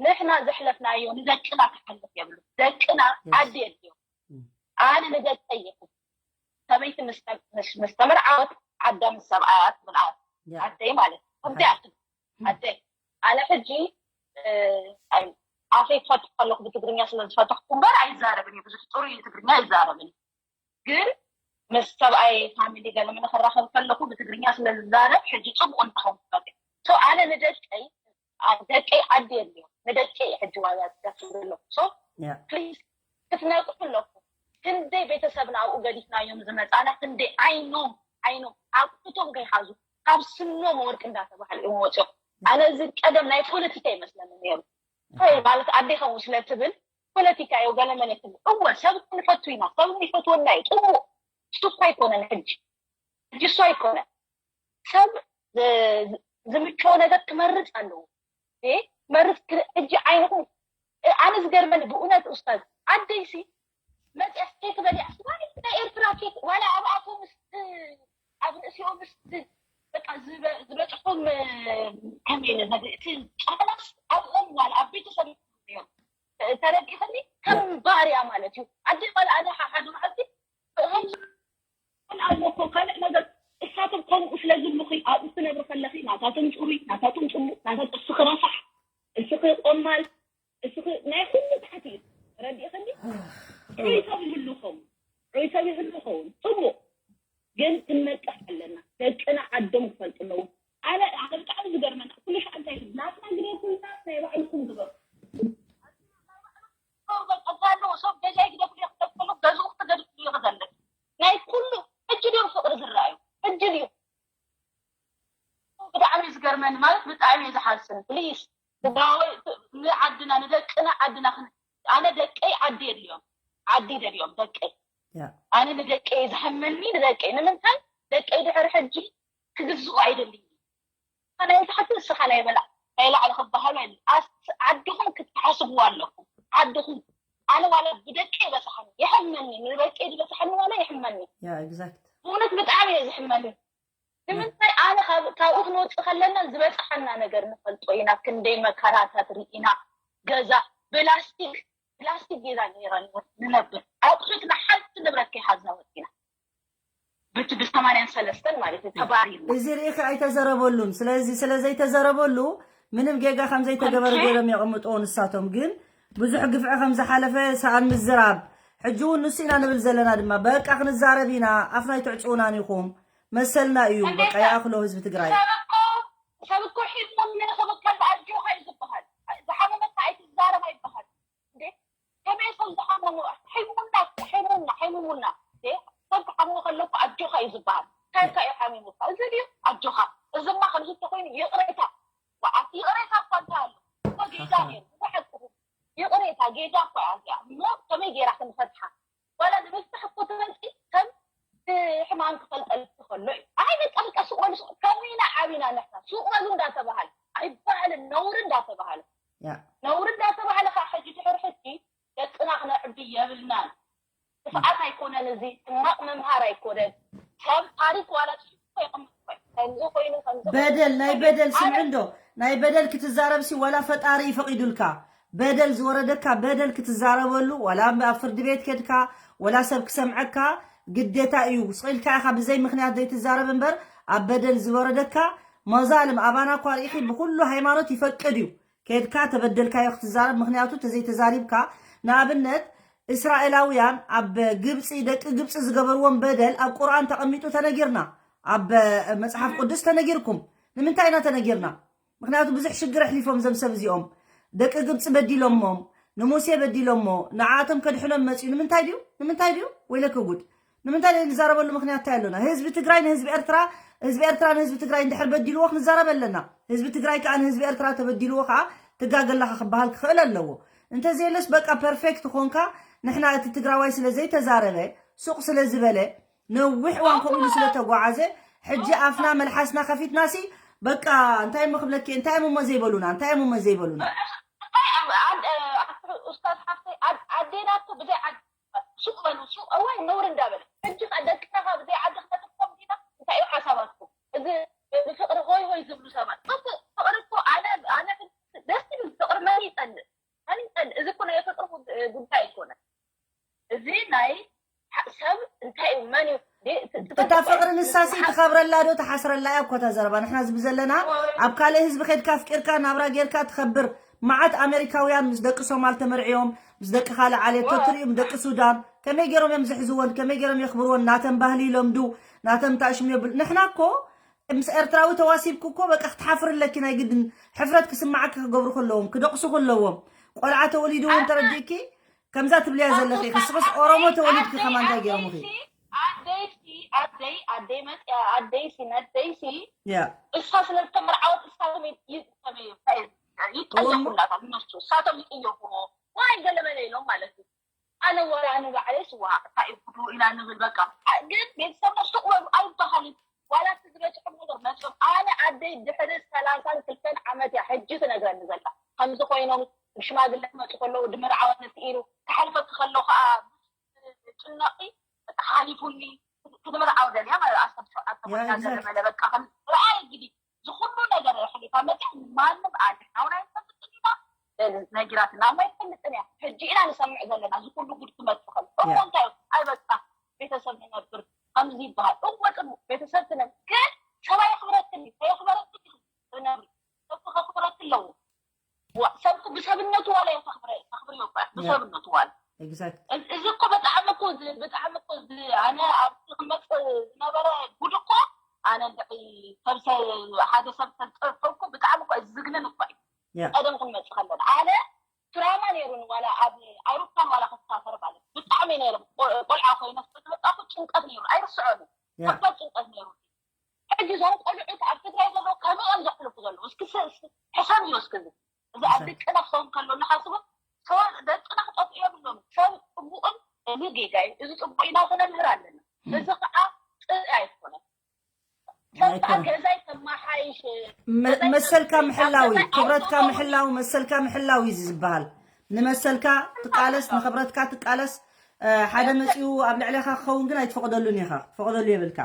ንሕና ዘሕለፍናዮ ንደቅና ክሓልፍ የብሉ። ደቅና ዓዲ የድልዮ። ኣነ ንደቀይ ይኹን ሰበይቲ ምስ ተመርዓወት ዓዳ ምስ ሰብኣያ ትብል ዓደይ ማለት ከምዚ ኣክል ዓደይ ኣነ ሕጂ ኣፈይ ክፈትሕ ከለኩ ብትግርኛ ስለ ዝፈተሕኩ እምበር ኣይዛረብን እዩ። ብዙሕ ጥሩይ ትግርኛ ኣይዛረብን እዩ። ግን ምስ ሰብኣይ ፋሚሊ ገለ መለ ክራኸብ ከለኩ ብትግርኛ ስለ ዝዛረብ ሕጂ ፅቡቅ እንዳኸው ትፈጥ ኣነ ንደቀይ ደቀይ ዓዲ የድልዮ። ንደቀይ ሕጂ ዋጋ ዝከፍል ዘሎ ፕሊዝ ክትነቅሑ ኣለኩም። ክንደይ ቤተሰብና ኣብኡ ገዲፍናዮም ዝመፃና ክንደይ ዓይኖም ዓይኖም ኣቁቶም ከይሓዙ ካብ ስኖም ወርቂ እንዳተባህለ እዮም ወፂኦም። ኣነ እዚ ቀደም ናይ ፖለቲካ ይመስለኒ ነይሩ። ማለት ኣዴኻ ው ስለ ትብል ፖለቲካ ዮ ገለመለ ትብል እወ ሰብ ንፈቱ ኢና ሰብ ይፈትወና እዩ ፅቡቅ። እሱ እኳ ኣይኮነን ሕጂ ሕጂ እሱ ኣይኮነን ሰብ ዝምችዎ ነገር ክመርፅ ኣለዎ። መርፅ ሕጂ ዓይንኹም ኣነ ዝገርመኒ ብእውነት ኡስታዝ ዓደይሲ መፅያስ ኬክ በሊዓስ ዋላ ናይ ኤርትራ ኬክ ዋላ ኣብ ኣፎ ምስ ኣብ ርእሲኦም ምስ በቃ ዝበፅሖም ከመይ እቲ ጫላስ ኣብኦም ዋላ ኣብ ቤተሰብ እዮም ተረዲእኽኒ ከም ባርያ ማለት እዩ። ኣደ ዋላ ኣነ ሓደ መዓልቲ ኣለኮ ካልእ ነገር እሳቶም ከምኡ ስለ ዝብሉኺ ኣብኡ ትነብሪ ከለኺ ናታቶም ፅሩይ ናታቶም ፅቡቅ ናታቶም እስኺ ረሳሕ እስኺ ቆማል እስኺ ናይ ኩሉ ታሕቲ እዩ ረዲእኽኒ። ዑይ ሰብ ይህሉ ኸውን ዑይ ሰብ ይህሉ ኸውን ፅቡቅ ግን ክንነቅሕ ኣለና። ደቅና ዓዶም ክፈልጡ ኣለዉ። ኣነ ኣነ ብጣዕሚ ዝገርመና ኩሉ ሻዕ እንታይ ይብል ናትና ግደ ኩልና ናይ ባዕልኩም ግበሩ። ኣለዎ ሰብ ገዛይ ግደፍሉ ክደፍሉ ገዝኡ ክትገድፍሉ ክዘለች ናይ ኩሉ ሕጂ ድዮም ፍቅሪ ዝረኣዩ ሕጂ ድዩ ብጣዕሚ ዝገርመኒ ማለት ብጣዕሚ ዝሓስን ፕሊስ ትግራወይ ንዓድና ንደቅና ዓድና ኣነ ደቀይ ዓዲ የድልዮም ዓዲ ደልዮም ደቀይ ኣነ ንደቀይ ዝሓመኒ ንደቀይ ንምንታይ ደቀይ ድሕሪ ሕጂ ክግዝኡ ኣይደልይ ናይ ታሕቲ ንስኻ ናይ በላ ናይ ላዕሊ ክበሃሉ ዓድኹም ክትሓስብዎ ኣለኩም ዓድኹም ኣነ ዋላ ብደቀይ በፅሓኒ ይሕመኒ ንደቀይ ዝበፅሓኒ ዋላ ይሕመኒ ብእውነት ብጣዕሚ እየ ዝሕመኒ ንምንታይ ኣነ ካብኡ ክንወፅእ ከለና ዝበፅሓና ነገር ንፈልጦ ኢና ክንደይ መከራታት ርኢና ገዛ ብላስቲክ ፕላስቲክ ጌዛ ነይረን ንነብር ኣቑሑትና ሓንቲ ንብረት ከይሓዝና ወፂና ብቲ ብሰማንያን ሰለስተን ማለት እዩ ተባሪርና። እዚ ርኢኺ ኣይተዘረበሉን። ስለዚ ስለ ዘይተዘረበሉ ምንም ጌጋ ከም ዘይተገበረ ገይሮም የቐምጥዎ ንሳቶም። ግን ብዙሕ ግፍዒ ከም ዝሓለፈ ሰኣን ምዝራብ። ሕጂ እውን ንሱ ኢና ንብል ዘለና ድማ በቃ ክንዛረብ ኢና ኣፍና ኣይተዕፅውናን ኢኹም መሰልና እዩ በቃ ይኣኽሎ ህዝቢ ትግራይ። ሰብ እኮ ሒሞም ንኽብል ከሎ ኣጆኻ እዩ ዝበሃል። ዝሓመመካ ኣይትዛረብ ኣይበሃል። እንዴ ከመይ ሰብ ዝሓመሙ ሒሙና ሒሙና ሒሙሙና እንዴ ሰብ ክሓሙ ከሎ እኮ ኣጆኻ እዩ ዝበሃል። እንታይ ኢልካ እዩ ሓሚሙካ እዚ ድዩ ኣጆኻ እዚማ ከምዚ እንተኮይኑ ይቕሬታ በዓል ይቕሬታ እኳ እንታይ ኣሎ እኮ ጌጋ ነይሩ ብሓቅኹም ይቕሬታ ጌጋ እኳ እያ እዚኣ እሞ ከመይ ጌራ ክንፈትሓ ዋላ ንምፍታሕ እኮ ትመፂ ከም ሕማም ክፈልጠልኪ ከሎ እዩ ኣይ በቃ በቃ ሱቕ በሉ ሱቕ ከምኡ ኢና ዓቢና ንሕና ሱቕ በሉ እንዳተባሃለ ኣይበሃልን ነውሪ እንዳተባሃለ ነውሪ እንዳተባሃለ ከዓ ሕጂ ድሕሪ ሕጂ ደቅና ክነዕቢ የብልናን ክፍኣት ኣይኮነን እዚ ሕማቕ ምምሃር ኣይኮነን ሰብ ታሪክ ዋላ ጽሒፉ ይቕምጥ እኮ እዩ ከምዚ ኮይኑ ከምዚ በደል ናይ በደል ስምዒ እንዶ ናይ በደል ክትዛረብሲ ዋላ ፈጣሪ ይፈቒዱልካ በደል ዝወረደካ በደል ክትዛረበሉ ዋላ ኣብ ፍርዲ ቤት ከድካ ወላ ሰብ ክሰምዐካ ግዴታ እዩ ስቕ ኢልካ ኢኻ ብዘይ ምኽንያት ዘይትዛረብ እምበር ኣብ በደል ዝወረደካ መዛልም ኣባና እኳ ርኢኺ ብኩሉ ሃይማኖት ይፈቅድ እዩ ከድካ ተበደልካዮ ክትዛረብ ምኽንያቱ ተዘይተዛሪብካ ንኣብነት እስራኤላውያን ኣብ ግብፂ ደቂ ግብፂ ዝገበርዎም በደል ኣብ ቁርኣን ተቐሚጡ ተነጊርና ኣብ መፅሓፍ ቅዱስ ተነጊርኩም ንምንታይ ኢና ተነጊርና ምክንያቱ ብዙሕ ሽግር ኣሕሊፎም ዘም ሰብ እዚኦም ደቂ ግብፂ በዲሎሞም ንሙሴ በዲሎሞ ንዓቶም ከድሕኖም መፅዩ ንምንታይ ድዩ ንምንታይ ድዩ ወይለከ ጉድ ንምንታይ ንዛረበሉ ምክንያት እንታይ ኣሎና ህዝቢ ትግራይ ንህዝቢ ኤርትራ ህዝቢ ኤርትራ ንህዝቢ ትግራይ እንድሕር በዲልዎ ክንዛረብ ኣለና ህዝቢ ትግራይ ከዓ ንህዝቢ ኤርትራ ተበዲልዎ ከዓ ትጋገላካ ክበሃል ክኽእል ኣለዎ እንተዘየለስ በቃ ፐርፌክት ኮንካ ንሕና እቲ ትግራዋይ ስለ ዘይተዛረበ ሱቕ ስለ ዝበለ ነዊሕ እዋን ከምኡ ኢሉ ስለ ተጓዓዘ ሕጂ ኣፍና መልሓስና ከፊትናሲ በቃ እንታይ እሞ ክብለኪ፣ እንታይ እሞ ዘይበሉና፣ እንታይ እሞ ዘይበሉና። እንታይ ኣብ- ኣብ- ኣብ- ኡስታዝ ሓፍተይ ኣብ- ኣዴና እኮ ብዘይ ዓዲ ሱቕ በሉ ሱቕ እዋይ ነውሪ እንዳበለ ሕጂ ከ ደቅና ካብ ብዘይ ዓዲ ክነጥፍኦም ዲና እንታይ እዩ ሓሳባትኩም? እዚ ብፍቕሪ ሆይ ሆይ ዝብሉ ሰባት ጽቡቕ ፍቕሪ እኮ ኣነ ኣነ ደስ ይብል ፍቕሪ መን ይጸልእ መን ይጸልእ እዚ እኮ ናይ ፍቕሪ ጉዳይ ኣይኮነ እዚ ናይ ሰብ እንታይ እዩ መን እዩ እታ ፍቕሪ ንሳሲ ትኸብረላ ዶ ትሓስረላ እያ እኮ እታ ዘረባ ንሕና ዝብ ዘለና ኣብ ካልእ ህዝቢ ከድካ ኣፍቂርካ ናብራ ጌርካ ትኸብር መዓት ኣሜሪካውያን ምስ ደቂ ሶማል ተመርዕዮም ምስ ደቂ ካልእ ዓሌት ተትሪኡ ምስ ደቂ ሱዳን ከመይ ገይሮም እዮም ዝሕዝወን ከመይ ገይሮም የኽብርወን ናተን ባህሊ ይለምዱ ናተን ታሽም የብል ንሕና እኮ ምስ ኤርትራዊ ተዋሲብኩ እኮ በቃ ክትሓፍሪ ኣለኪ ናይ ግድን ሕፍረት ክስማዓኪ ክገብሩ ከለዎም ክደቕሱ ከለዎም ቆልዓ ተወሊዱ እውን ተረዲእኪ ከምዛ ትብልያ ዘለኺ ክስኽስ ኦሮሞ ተወሊድኪ ከማን እንታይ ገይሮምኺ ኣደይሲ ኣደይ ኣደይ መፅያ ኣደይሲ ነደይሲ ያ እሳ ስለዝተመርዓወት እሳቶም ይጠየፉ ናታ እነሱ እሳቶም ይጥየፉ ዋይ ገለመለ ኢሎም ማለት እዩ ኣነ ወላ ኣነ ባዕለይ ስዋ እንታይ እዩ ጉዱ ኢና ንብል በቃ ግን ቤተሰብና ሱቕ በሉ ኣይበሃልን ዋላ እቲ ዝበፅሖም ነገር መፅኦም ኣነ ኣደይ ድሕሪ ሰላሳን ክልተን ዓመት እያ ሕጂ ትነግረኒ ዘላ ከምዚ ኮይኖም ብሽማግለ ክመፁ ከለዉ ድምርዓወት ነቲ ኢሉ ክሓልፈኪ ከሎ ከዓ ጭነቂ በቃ ሓሊፉኒ ክትምርዓው ደልያ ማለት ኣስታት ሸውዓተ ኮይና ገለመለ በቃ ከም ርኣይ ግዲ ዝኩሉ ነገር ኣሕሊፋ መፅያ ማንም ኣነ ናውና ይፈልጥን ኢና ነጊራትና እሞ ይፈልጥን እያ ሕጂ ኢና ንሰምዕ ዘለና ዝኩሉ ጉድ ክመፅእ ከሎ እሞ እንታይ እዩ ኣይ በቃ ቤተሰብ ንነብር ከምዚ ይበሃል እወ ፅቡቅ ቤተሰብ ትነብር ግን ሰብኣይ ክብረትኒ ከየኽበረትኒ ትነብሪ ሰብ ከኽብረቲ ኣለዎ ሰብኩ ብሰብነቱ ዋላ ተኽብርዮ እኳ ብሰብነቱ ዋላ exact እዚ እኮ ብጣዕሚ እኮ እዚ- ብጣዕሚ እኮ እዚ ኣነ ኣብዚ ክመፅእ ዝነበረ ጉድ እኮ ኣነ እንድዒ ሰብ ሰብ ሓደ ሰብ ተዝፀርፈ እኮ ብጣዕሚ እኮ እዚ ዝግንን እኳ እዩ yeah ቀደም ክንመፅእ ከለና ኣነ ትራማ ነይሩኒ ዋላ ኣብ ኣውሮፓን ዋላ ክሳፈር ማለት ብጣዕሚ ነይረ ቆ- ቆልዓ ኮይነ ስለዝመጣኩ ጭንቀት ነይሩ ኣይርስዖን yeah ከበድ ጭንቀት ነይሩ ሕጂ እዞም ቆልዑት ኣብ ትግራይ ዘለዉ ከመይ እዮም ዘሕልፉ ዘለዉ እስኪ ስ- ስ- ሕሰብ እዩ እስኪ እዚ እዚ ኣብ ደቅና ክኸውን ከሎ እናሓስቦ ሰብ ደቅና ክጠፍኡ የብሎም ሰብ ፅቡቕን እዚ ጌጋ እዩ እዚ ፅቡቕ ኢና ክነምህር ኣለና እዚ ከዓ ፅእ ኣይኮነን ሰብ ከዓ ኣይኮነን። ገዛይ ከማሓይሽ መ- መሰልካ ምሕላው እዩ ክብረትካ ምሕላው መሰልካ ምሕላው እዩ እዚ ዝበሃል ንመሰልካ ትቃለስ ንክብረትካ ትቃለስ እ፣ ሓደ መፂኡ ኣብ ልዕሌኻ ክኸውን ግን ኣይትፈቕደሉን ኢኻ ትፈቕደሉ የብልካ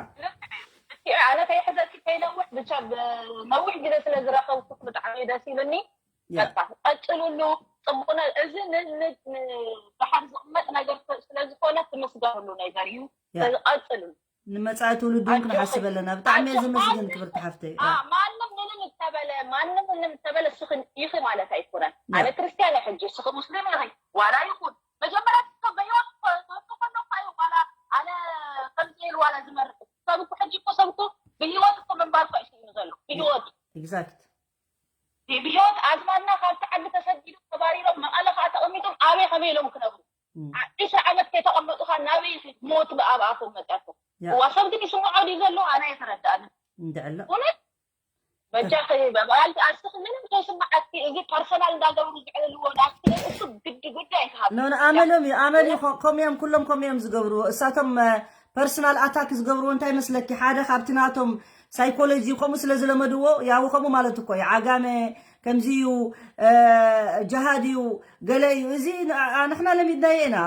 ኣነ ከይሕዘኪ ከይነውሕ ብቻ ነዊሕ ግዜ ስለ ዝረኸብኩ ብጣዕሚ ደስ ይብልኒ Yeah. በቃ ቀፅሉሉ ፅቡቅ ነ- እዚ ን- ን- ን- ድሓር ዝቕመጥ ነገር ስ- ስለዝኮነ ትምስገንሉ ነገር እዩ Yeah. ቀፅሉሉ ንመፃኢ ትውልድ እውን ክንሓስብ ኣለና ብጣዕሚ እየ ዘመስግን ክብርቲ ሓፍተይ አ- ማንም ምንም እተበለ ማንም ምንም እተበለ እስኺ ኢኺ ማለት ኣይኮነን Yeah. ኣነ ክርስትያን እየ ሕጂ እስኺ ሙስሊም ኢኺ ዋላ ይኹን መጀመርያ ሰብ በህይወት ከሎ እኳ እዩ ዋላ ኣነ ከምዚ ኢሉ ዋላ ዝመርጥ ሰብ እኮ ሕጂ እኮ ሰብ እኮ ብህይወት እኮ ምንባር እኮ እዩ ስኢኑ ዘሎ ብህይወት exact ብህይወት ኣዝማድና ካብቲ ዓዲ ተሰዲዱ ተባሪሮም መቐለ ከዓ ተቐሚጦም ኣበይ ከመይ ኢሎም ክነብሩ Mm. ዒስራ ዓመት ከይተቐመጡ ከዓ ናበይ ሞት ብኣብ ኣፎም መፅያቶ Yeah. እዋ ሰብ ግን ይስምዖ ድዩ ዘሎ ኣነ ኣይተረዳእንን እንድዕሎ እውነት በጃኺ በባልቲ ኣስኺ ምንም ከይስምዓትኪ እዚ ፐርሰናል እንዳገብሩ ዝዕልልዎ ናትኪ እሱ ግዲ ጉዳይ ኣይትሃብ ኖ ኣመሎም እዩ ኣመል እዩ ከምኡ እዮም ኩሎም ከምኡ እዮም ዝገብርዎ እሳቶም ፐርሰናል ኣታክ ዝገብርዎ እንታይ መስለኪ ሓደ ካብቲ ናቶም ሳይኮሎጂ ከምኡ ስለ ዝለመድዎ ያው ከምኡ ማለት እኮ እዩ ዓጋመ ከምዚ እዩ እ፣ ጀሃድ እዩ ገለ እዩ እዚ ን- ኣ- ንሕና ለሚድናዮ ኢና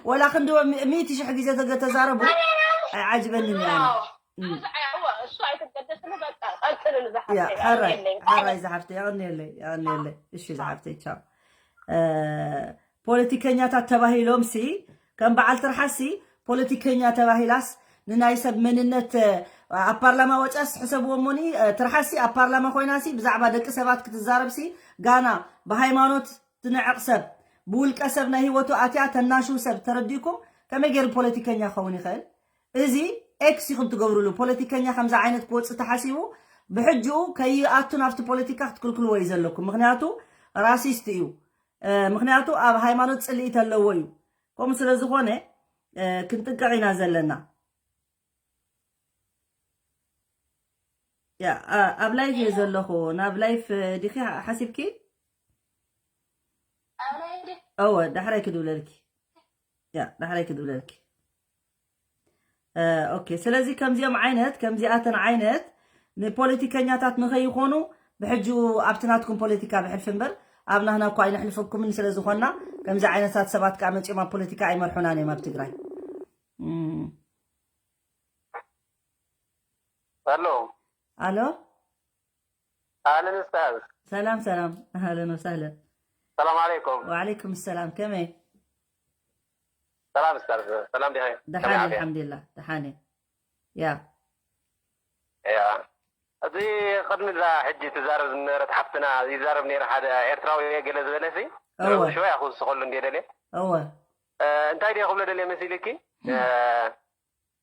ወላ ክንዲ ወ- ሚ- ሚእቲ ሽሕ ግዜ ተገ- ተዛረቡ ኣይዓጅበንን እዩ ኣነ። ብዙሕ እያ እዋ እሱ ኣይትገደስሉ በቃ ቀፅልሉ ያ ዝሓፍተይ ሓራይ ኣየለይ ሓራይ ዝሓፍተይ የቐንየለይ የቐንየለይ እሺ ዝሓፍተይ ቻው እ፣ ፖለቲከኛታት ተባሂሎም ሲ ከም በዓል ትርሓስ ሲ ፖለቲከኛ ተባሂላስ ንናይ ሰብ መንነት እ፣ ኣብ ፓርላማ ወፅያስ ሕሰብዎ እሞኒ እ፣ ትርሓስ ሲ ኣብ ፓርላማ ኮይና ሲ ብዛዕባ ደቂ ሰባት ክትዛረብ ሲ ጋና ብሃይማኖት ትንዕቕ ሰብ ብውልቀ ሰብ ናይ ህይወቱ ኣትያ ተናሽው ሰብ ተረዲእኩም ከመይ ገይሩ ፖለቲከኛ ክኸውን ይኽእል እዚ ኤክስ ኢኹም ትገብሩሉ ፖለቲከኛ ከምዚ ዓይነት ክወፅእ ተሓሲቡ ብሕጅኡ ከይኣቱ ናብቲ ፖለቲካ ክትክልክልዎ እዩ ዘለኩም ምክንያቱ ራሲስት እዩ እ፣ ምክንያቱ ኣብ ሃይማኖት ፅልኢት ኣለዎ እዩ ከምኡ ስለ ዝኾነ እ፣ ክንጥንቀቕ ኢና ዘለና ያ ኣ- ኣብ ላይፍ እየ ዘለኹ ናብ ላይፍ እ፣ ዲኺ ሓሲብኪ ኣበይ እወ ዳሕራይ ክድውለልኪ ያ ዳሕራይ ክድውለልኪ እ፣ ኦኬ ስለዚ ከምዚኦም ዓይነት ከምዚኣተን ዓይነት ንፖለቲከኛታት ንኸይኾኑ ብሕጂ ኣብቲ ናትኩም ፖለቲካ ብሕልፊ እምበር ኣብ ናህና እኳ ኣይነሕልፈኩምን ስለ ዝኾንና ከምዚ ዓይነታት ሰባት ከዓ መፂኦም ኣብ ፖለቲካ ኣይመርሑናን እዮም ኣብ ትግራይ። ኣሎ ኣሎ ኣለን ስታዝ ሰላም ሰላም፣ ኣህለን ወሳህለን። ሰላም ዓለይኩም። ወዓለይኩም ሰላም፣ ከመይ? ሰላም ስታዝ፣ ሰላም ዲኻ? ደሓን፣ ኣልሓምዱሊላህ ደሓን እየ። ያ ያ እዚ ቅድሚ እዛ ሕጂ ትዛረብ ዝነበረት ሓፍትና ይዛረብ ነይረ ሓደ ኤርትራዊ እየ ገለ ዝበለ ሲ እወ። ሽወ ያኹ ዝስኸሉ እንደ ደልየ እወ እ፣ እንታይ ድየ ክብሎ ደልየ መሲልኪ እ፣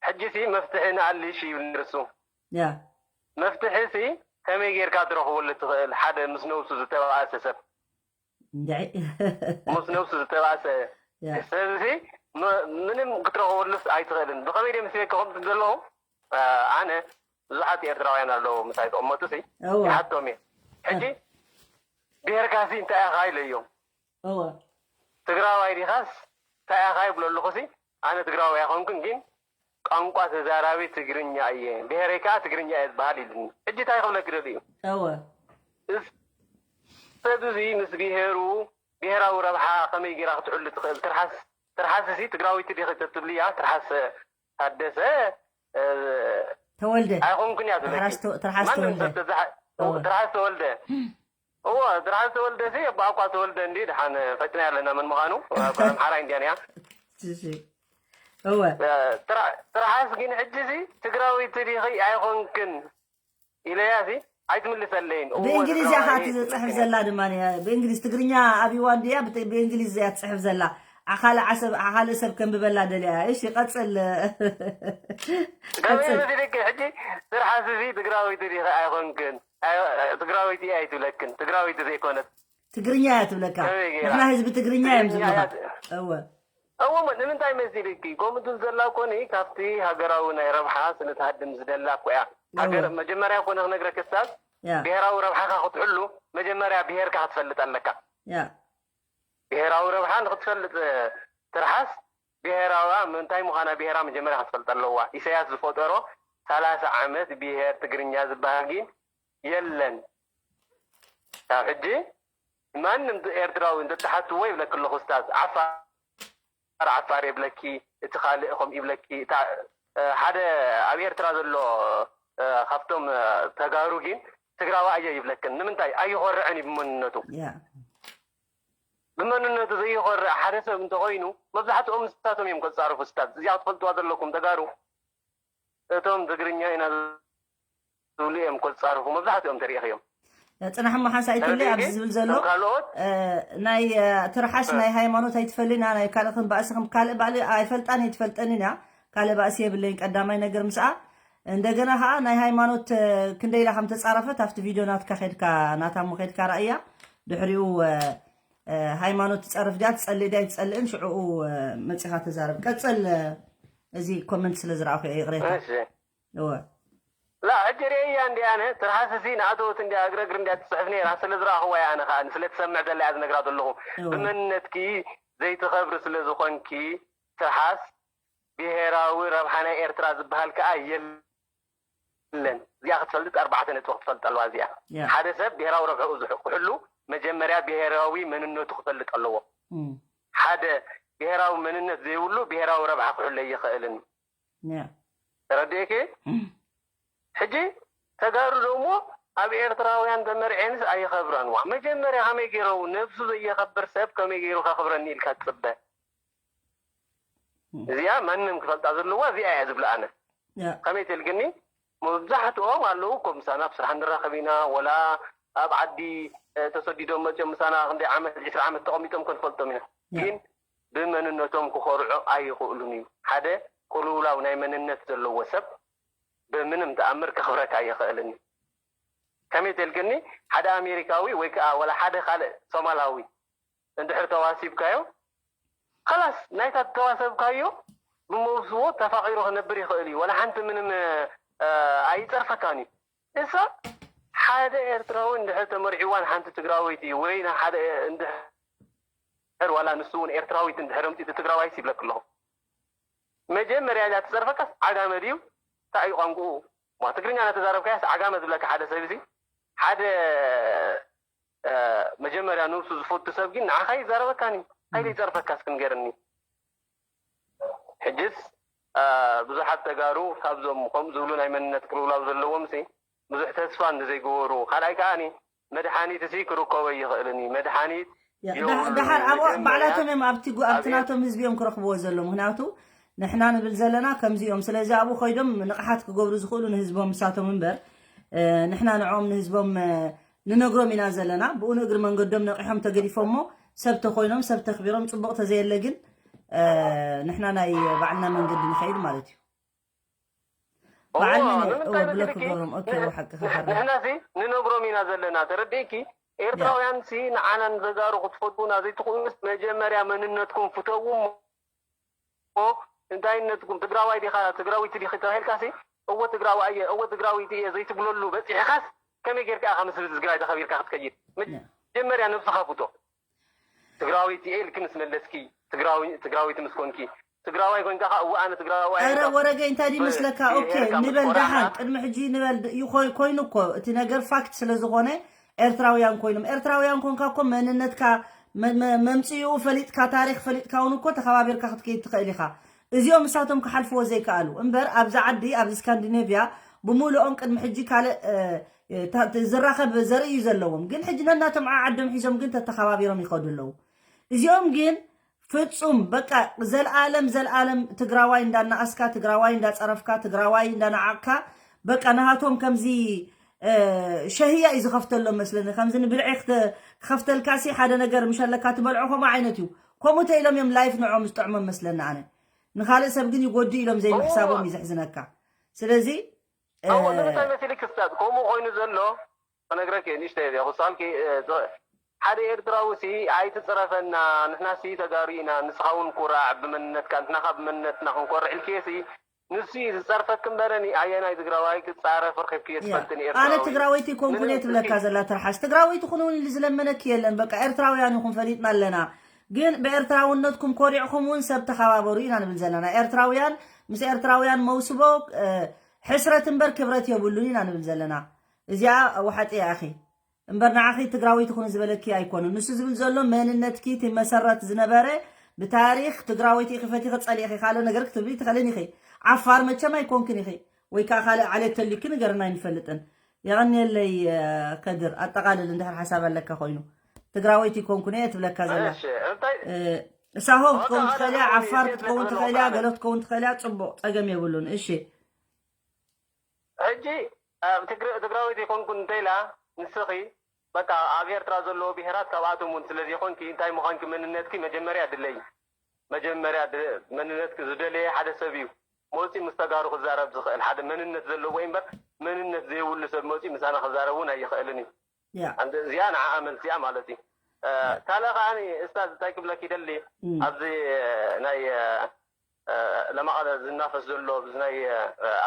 ሕጂ ሲ መፍትሒ ንኣልሽ ይብል ነርሱ ያ መፍትሒ ሲ ከመይ ጌርካ ትረኽበሉ ትኽእል ሓደ ምስ ነብሱ ዝተባእሰ ሰብ እንድዒ ምስ ነብሱ ዝተባእሰ ያ ሰብ ሲ ም- ምንም ክትረኽበሉስ ኣይትኽእልን ብኸመይ ድየ መሲለኪ ከምቲ ዘለኹ እ፣ ኣነ ብዙሓት ኤርትራውያን ኣለዉ ምሳይ ተቐመጡ ሲ እወ ይሓቶም እየ ሕጂ ብሄርካ ሲ እንታይ ኢኻ ኢለዮም እወ ትግራዋይ ዲኻስ እንታይ ኢኻ ይብሎ ኣለኹ ሲ ኣነ ትግራዋይ ኣይኮንኩን ግን ቋንቋ ተዛራቢ ትግርኛ እየ ብሄረይ ከዓ ትግርኛ እየ ዝበሃል ኢሉኒ ሕጂ እንታይ ክብለኪ ደልዩ እወ እዚ ሰብ እዚ ምስ ብሄሩ ብሄራዊ ረብሓ ከመይ ጌራ ክትሕሉ ትኽእል ትርሓስ ትርሓስ ሲ ትግራዊት ዲኺ ተትብልያ ትርሓስ ታደሰ እ፣ ተወልደ ኣይኮንኩን እያ ትብለኪ ትርሓስ ተ- ትርሓስ ማንም ተወልደ ሰብ ተዝሓ- እወ። ትርሓስ ተወልደ እዎ ትርሓስ ተወልደ ሲ ኣቦ ኣኳ ተወልደ እንዲ ድሓን ፈጥና ያለና መን ምዃኑ ኣምሓራ እንዲያን እያ እወ ትርሓስ ግን ሕጂ ሲ ትግራዊት ዲኺ ኣይኮንክን ኢለያ ሲ ኣይትምልሰለይን እዎ ብእንግሊዝ እያ ትግራዋይ ከዓ ትፅሕፍ ዘላ ድማ ብእንግሊዝ ትግርኛ ኣብዋ እንድያ ብእንግሊዝ እያ ትፅሕፍ ዘላ ኣኻልእ ዓሰብ ኣኻልእ ሰብ ከንብበላ ደልያ እሺ ቀፅል ከመይ መሲልኪ ሕጂ ትርሓስ ሲ ትግራዊት ዲኺ ኣይኮንክን ትግራዊት እያ ኣይትብለክን ትግራዊት ዘይኮነት ትግርኛ እያ ትብለካ ከመይ ገይራ? ንሕና ህዝቢ ትግርኛ እዮም ትግርኛ ዝብሉኻ እያ ት- እወ እዎ እሞ ንምንታይ መሲልኪ ከምኡ ትብል ዘላ ኮኒ ካብቲ ሃገራዊ ናይ ረብሓ ስለ ትሃድም ዝደላ እኮ እያ ሃገር እወ መጀመርያ ኮነ ክነግረኪ ስታዝ ያ ብሄራዊ ረብሓኻ ክትሕሉ መጀመርያ ብሄርካ ክትፈልጥ ኣለካ ያ ብሄራዊ ረብሓ ንክትፈልጥ ትርሓስ ብሄራዋ ምንታይ ምዃና ብሄራ መጀመርያ ክትፈልጥ ኣለዋ ኢሳያስ ዝፈጠሮ ሰላሳ ዓመት ብሄር ትግርኛ ዝበሃል ግን የለን ካብ ሕጂ ማንም ኤርትራዊ እንተትሓትዎ ይብለኪ ኣለኹ ስታዝ ዓፋር ዓፋር የብለኪ እቲ ካልእ ከም ይብለኪ እታ ሓደ ኣብ ኤርትራ ዘሎ ካብቶም ተጋሩ ግን ትግራዋ ኣየ ይብለክን ንምንታይ ኣይኾርዕን እዩ ብመንነቱ ያ ብመንነቱ ዘይኾርዕ ሓደ ሰብ እንተኾይኑ መብዛሕትኦም ንሳቶም እዮም ከፃርፉ ስታዝ እዚኣ ክትፈልጥዋ ዘለኩም ተጋሩ እቶም ትግርኛ ኢና ዝብሉ እዮም ከፃርፉ መብዛሕትኦም ተሪእኽዮም ፅናሕ እሞ ሓንሳእ ይትለ ኣብዚ ዝብል ዘሎ ካልኦት ናይ ትርሓስ ናይ ሃይማኖት ኣይትፈልዩና ናይ ካልእ ክንባእሲ ከም ካልእ ባእሊ ኣይፈልጣን እየ ትፈልጠንን እያ ካልእ ባእሲ የብለይን ቀዳማይ ነገር ምስኣ እንደገና ከዓ ናይ ሃይማኖት ክንደይ ኢላ ከም ተፃረፈት ኣብቲ ቪድዮ ናትካ ከድካ ናታ እሞ ከድካ ራእያ ድሕሪኡ ሃይማኖት ትፀርፍ ድያ ትፀልእ ድያ ኣይትፀልእን ሽዕኡ መፂኻ ተዛረብ ቀፅል እዚ ኮመንት ስለ ዝረኣኹ እየ ይቕሬታ እሺ እወ ላ ሕጂ ርእያ እንዲ ኣነ ትርሓስ እዚ ንኣተወት እንዲ እግረግር እንዲ ትፅሕፍ ነይራ ስለ ዝረኣኽዋ እያ ኣነ ከዓ ስለ ትሰምዕ ዘላ እያ ዝነግራ ዘለኹ እወ ብመንነትኪ ዘይትኸብሪ ስለ ዝኾንኪ ትርሓስ ብሄራዊ ረብሓ ናይ ኤርትራ ዝበሃል ከዓ የለን እዚኣ ክትፈልጥ ኣርባዕተ ነጥቢ ክትፈልጥ ኣለዋ እዚኣ ያ ሓደ ሰብ ብሄራዊ ረብሕኡ ዝሕ- ክሕሉ መጀመርያ ብሄራዊ መንነቱ ክፈልጥ ኣለዎ እም፣ ሓደ ብሄራዊ መንነት ዘይብሉ ብሄራዊ ረብሓ ክሕሉ ኣይኽእልን ያ ተረዲእኪ እም፣ ሕጂ ተጋሩ ደሞ ኣብ ኤርትራውያን ተመርዔንስ ኣይኸብራን ዋ መጀመርያ ከመይ ገይረው ነብሱ ዘየኸብር ሰብ ከመይ ገይሩ ከኽብረኒ ኢልካ ትፅበ እዚኣ ማንም ክፈልጣ ዘለዋ እዚኣ እያ ዝብላ ኣነ ያ ከመይ ተልግኒ መብዛሕትኦም ኣለዉ እኮ ምሳና ኣብ ስራሕ ንራኸብ ኢና ወላ ኣብ ዓዲ እ፣ ተሰዲዶም መፅኦም ምሳና ክንደይ ዓመት ዕስራ ዓመት ተቐሚጦም ከንፈልጦም ኢና ያ ግን ብመንነቶም ክኾርዑ ኣይኽእሉን እዩ ሓደ ቅልውላው ናይ መንነት ዘለዎ ሰብ ብምንም ተኣምር ከኽብረካ ኣይኽእልን እዩ ከመይ ተልግኒ ሓደ ኣሜሪካዊ ወይ ከዓ ወላ ሓደ ካልእ ሶማላዊ እንድሕር ተዋሲብካዮ ከላስ ናይታ ተዋሰብካዮ ብመውስዎ ተፋቒሩ ክነብር ይኽእል እዩ ወላ ሓንቲ ምንም እ፣ ኣይፀርፈካን እዩ እሳ ሓደ ኤርትራዊ እንድሕር ተመርዒዋን ሓንቲ ትግራወይቲ ወይ ንሓደ እንድሕር ዋላ ንሱ እውን ኤርትራዊት እንድሕር ኣምፂኡ ትግራዋይስ ይብለክ ኣለኹ መጀመርያ እያ ትፀርፈካስ ዓጋመ ድዩ እንታይ እዩ ቋንቁኡ ዋ ትግርኛ እናተዛረብካያስ ዓጋመ ዝብለካ ሓደ ሰብ እዚ ሓደ መጀመርያ ነብሱ ዝፈቱ ሰብ ግን ንዓኻ ይዛረበካኒ ኣይደ ይፀርፈካ እስክንገርኒ። ሕጅስ ብዙሓት ተጋሩ ካብዞም ከም ዝብሉ ናይ መንነት ቅልውላው ዘለዎም ሲ ብዙሕ ተስፋ እንዘይገበሩ ካልኣይ ከዓኒ መድሓኒት ሲ ክርከቦ ይኽእልን እዩ መድሓኒት ደሓር ኣብኦ ባዕላቶም እዮም ኣብቲ ኣብቲ ናቶም ህዝቢ እዮም ክረኽብዎ ዘሎ ምክንያቱ ንሕና ንብል ዘለና ከምዚ እዮም ስለዚ ኣብኡ ኮይዶም ንቕሓት ክገብሩ ዝኽእሉ ንህዝቦም ምሳቶም እምበር ንሕና ንዕኦም ንህዝቦም ንነግሮም ኢና ዘለና ብኡ ንእግሪ መንገዶም ነቒሖም ተገዲፎሞ ሰብ ተኮይኖም ሰብ ተኽቢሮም ፅቡቕ ተዘየለ ግን ንሕና ናይ ባዕልና መንገዲ ንኸይድ ማለት እዩ በዓል መን እወ ብሎክ ገብሮም ኦኬ እወ ሓቅኻ ሓራ ንሕናሲ ንነግሮም ኢና ዘለና ተረዲእኪ ኤርትራውያን ሲ ንዓና ንተጋሩ ክትፈትዉና ዘይትኽእሉስ መጀመርያ መንነትኩም ፍተዉ እሞ እንታይነትኩም ትግራዋይ ዲኻ ትግራዊት ዲኺ ተባሂልካ ሲ እወ ትግራዋይ እየ እወ ትግራዊት እየ ዘይትብለሉ በፂሕኻስ ከመይ ጌርካ ኢኻ ምስ ህዝቢ ትግራይ ተኸቢርካ ክትከይድ መጀመርያ ነብስኻ ፍቶ ትግራዊት እየ ኢልኪ ምስ መለስኪ ትግራዊት ምስ ኮንኪ ትግራዋይ ኮይንካ ከዓ እወ ኣነ ትግራዋይ ኣረ ወረገ እንታይ ድመስለካ ኦኬ ንበል ደሓን ቅድሚ ሕጂ ንበል ኮይኑ እኮ እቲ ነገር ፋክት ስለ ዝኾነ ኤርትራውያን ኮይኖም ኤርትራውያን ኮንካ እኮ መንነትካ መምፅኡ ፈሊጥካ ታሪክ ፈሊጥካ እውን እኮ ተኸባቢርካ ክትከይድ ትኽእል ኢኻ እዚኦም እሳቶም ክሓልፍዎ ዘይከኣሉ እምበር ኣብዚ ዓዲ ኣብዚ ስካንዲኔቭያ ብምሉኦም ቅድሚ ሕጂ ካልእ ዝራኸብ ዘርኢ እዩ ዘለዎም ግን ሕጂ ነናቶም ዓዓዶም ሒዞም ግን ተተኸባቢሮም ይኸዱ ኣለዉ እዚኦም ግን ፍጹም በቃ ዘልኣለም ዘልኣለም ትግራዋይ እንዳናኣስካ ትግራዋይ እንዳፀረፍካ ትግራዋይ እንዳናዓቕካ በቃ ናሃቶም ከምዚ ሸህያ እዩ ዝኸፍተሎም መስለኒ ከምዚ ንብልዒ ክኸፍተልካ ሲ ሓደ ነገር ምሸለካ ትበልዖ ከምኡ ዓይነት እዩ ከምኡ ተኢሎም እዮም ላይፍ ንዖም ዝጥዕሞም መስለኒ ኣነ ንኻልእ ሰብ ግን ይጎዱ ኢሎም ዘይምሕሳቦም እዩ ዘሕዝነካ ስለዚ እዎ ንምንታይ መሲሊ ክስታት ከምኡ ኮይኑ ዘሎ ክነግረኪ ንእሽተይ እዚኣ ክሳልኪ ሓደ ኤርትራዊ ሲ ኣይትፅረፈና ንሕና ሲ ተጋሩ ኢና ንስኻ እውን ኩራዕ ብመንነትካ ንሕና ካብ ብመንነትና ክንኮርዕ ኢልክዮ ሲ ንሱ እዩ ዝፀርፈኪ እምበረኒ ኣየናይ ትግራዋይ ክፃረፍ ረኺብክዮ ትፈልጥኒ ኣነ ኤርትራዊ ትግራወይቲ ኮንኩን እየ ትብለካ ዘላ ትርሓስ ትግራወይቲ ኩን እውን ኢሉ ዝለመነኪ የለን በቃ ኤርትራውያን ኢኹም ፈሊጥና ኣለና ግን ብኤርትራውነትኩም ኮሪዕኹም እውን ሰብ ተኸባበሩ ኢና ንብል ዘለና ኤርትራውያን ምስ ኤርትራውያን መውስቦ ሕስረት እምበር ክብረት የብሉን ኢና ንብል ዘለና። እዚኣ ዋሓጢ እያ ኣኺ። እምበር ንዓኺ ትግራወይቲ ኩኒ ዝበለኪ ኣይኮነን። ንሱ ዝብል ዘሎ መንነትኪ እቲ መሰረት ዝነበረ ብታሪኽ ትግራወይቲ ኢኺ ፈቲኺ ጸሊእኺ ካልእ ነገር ክትብሊ ኣይትኽእልን ኢኺ። ዓፋር መቸም ኣይኮንክን ኢኺ። ወይ ከዓ ካልእ ዓሌት ተልዩኪ ንገርና ኣይንፈልጥን። የቐንየለይ ከድር ኣጠቓልል እንድሕር ሓሳብ ኣለካ ኮይኑ። ትግራወይቲ ኣይኮንኩን እየ ትብለካ ዘላ። እሺ እንታይ ሳሆ ክትከውን ትኽእል እያ፣ ዓፋር ክትከውን ትኽእል እያ፣ ገሎ ክትከውን ትኽእል እያ። ፅቡቕ፣ ፀገም የብሉን። እሺ። ሕጂ ትግራወይቲ ይኮንኩን እንተኢላ ንስኺ በቃ ኣብ ኤርትራ ዘለዎ ብሄራት ካብኣቶም እውን ስለዘይኮንኪ እንታይ ምዃንኪ መንነትኪ መጀመርያ ድለይ። መጀመርያ መንነትኪ ዝደለየ ሓደ ሰብ እዩ መፂኡ ምስ ተጋሩ ክዛረብ ዝኽእል ሓደ መንነት ዘለዎ እምበር መንነት ዘይብሉ ሰብ መፂኡ ምሳና ክዛረብ እውን ኣይኽእልን እዩ። እዚኣ ንዓኣ መልሲ እያ ማለት እዩ። ካልእ ከዓ እስታዝ እንታይ ክብለኪ ይደሊ ኣብዚ ናይ ለማቐለ ዝናፈስ ዘሎ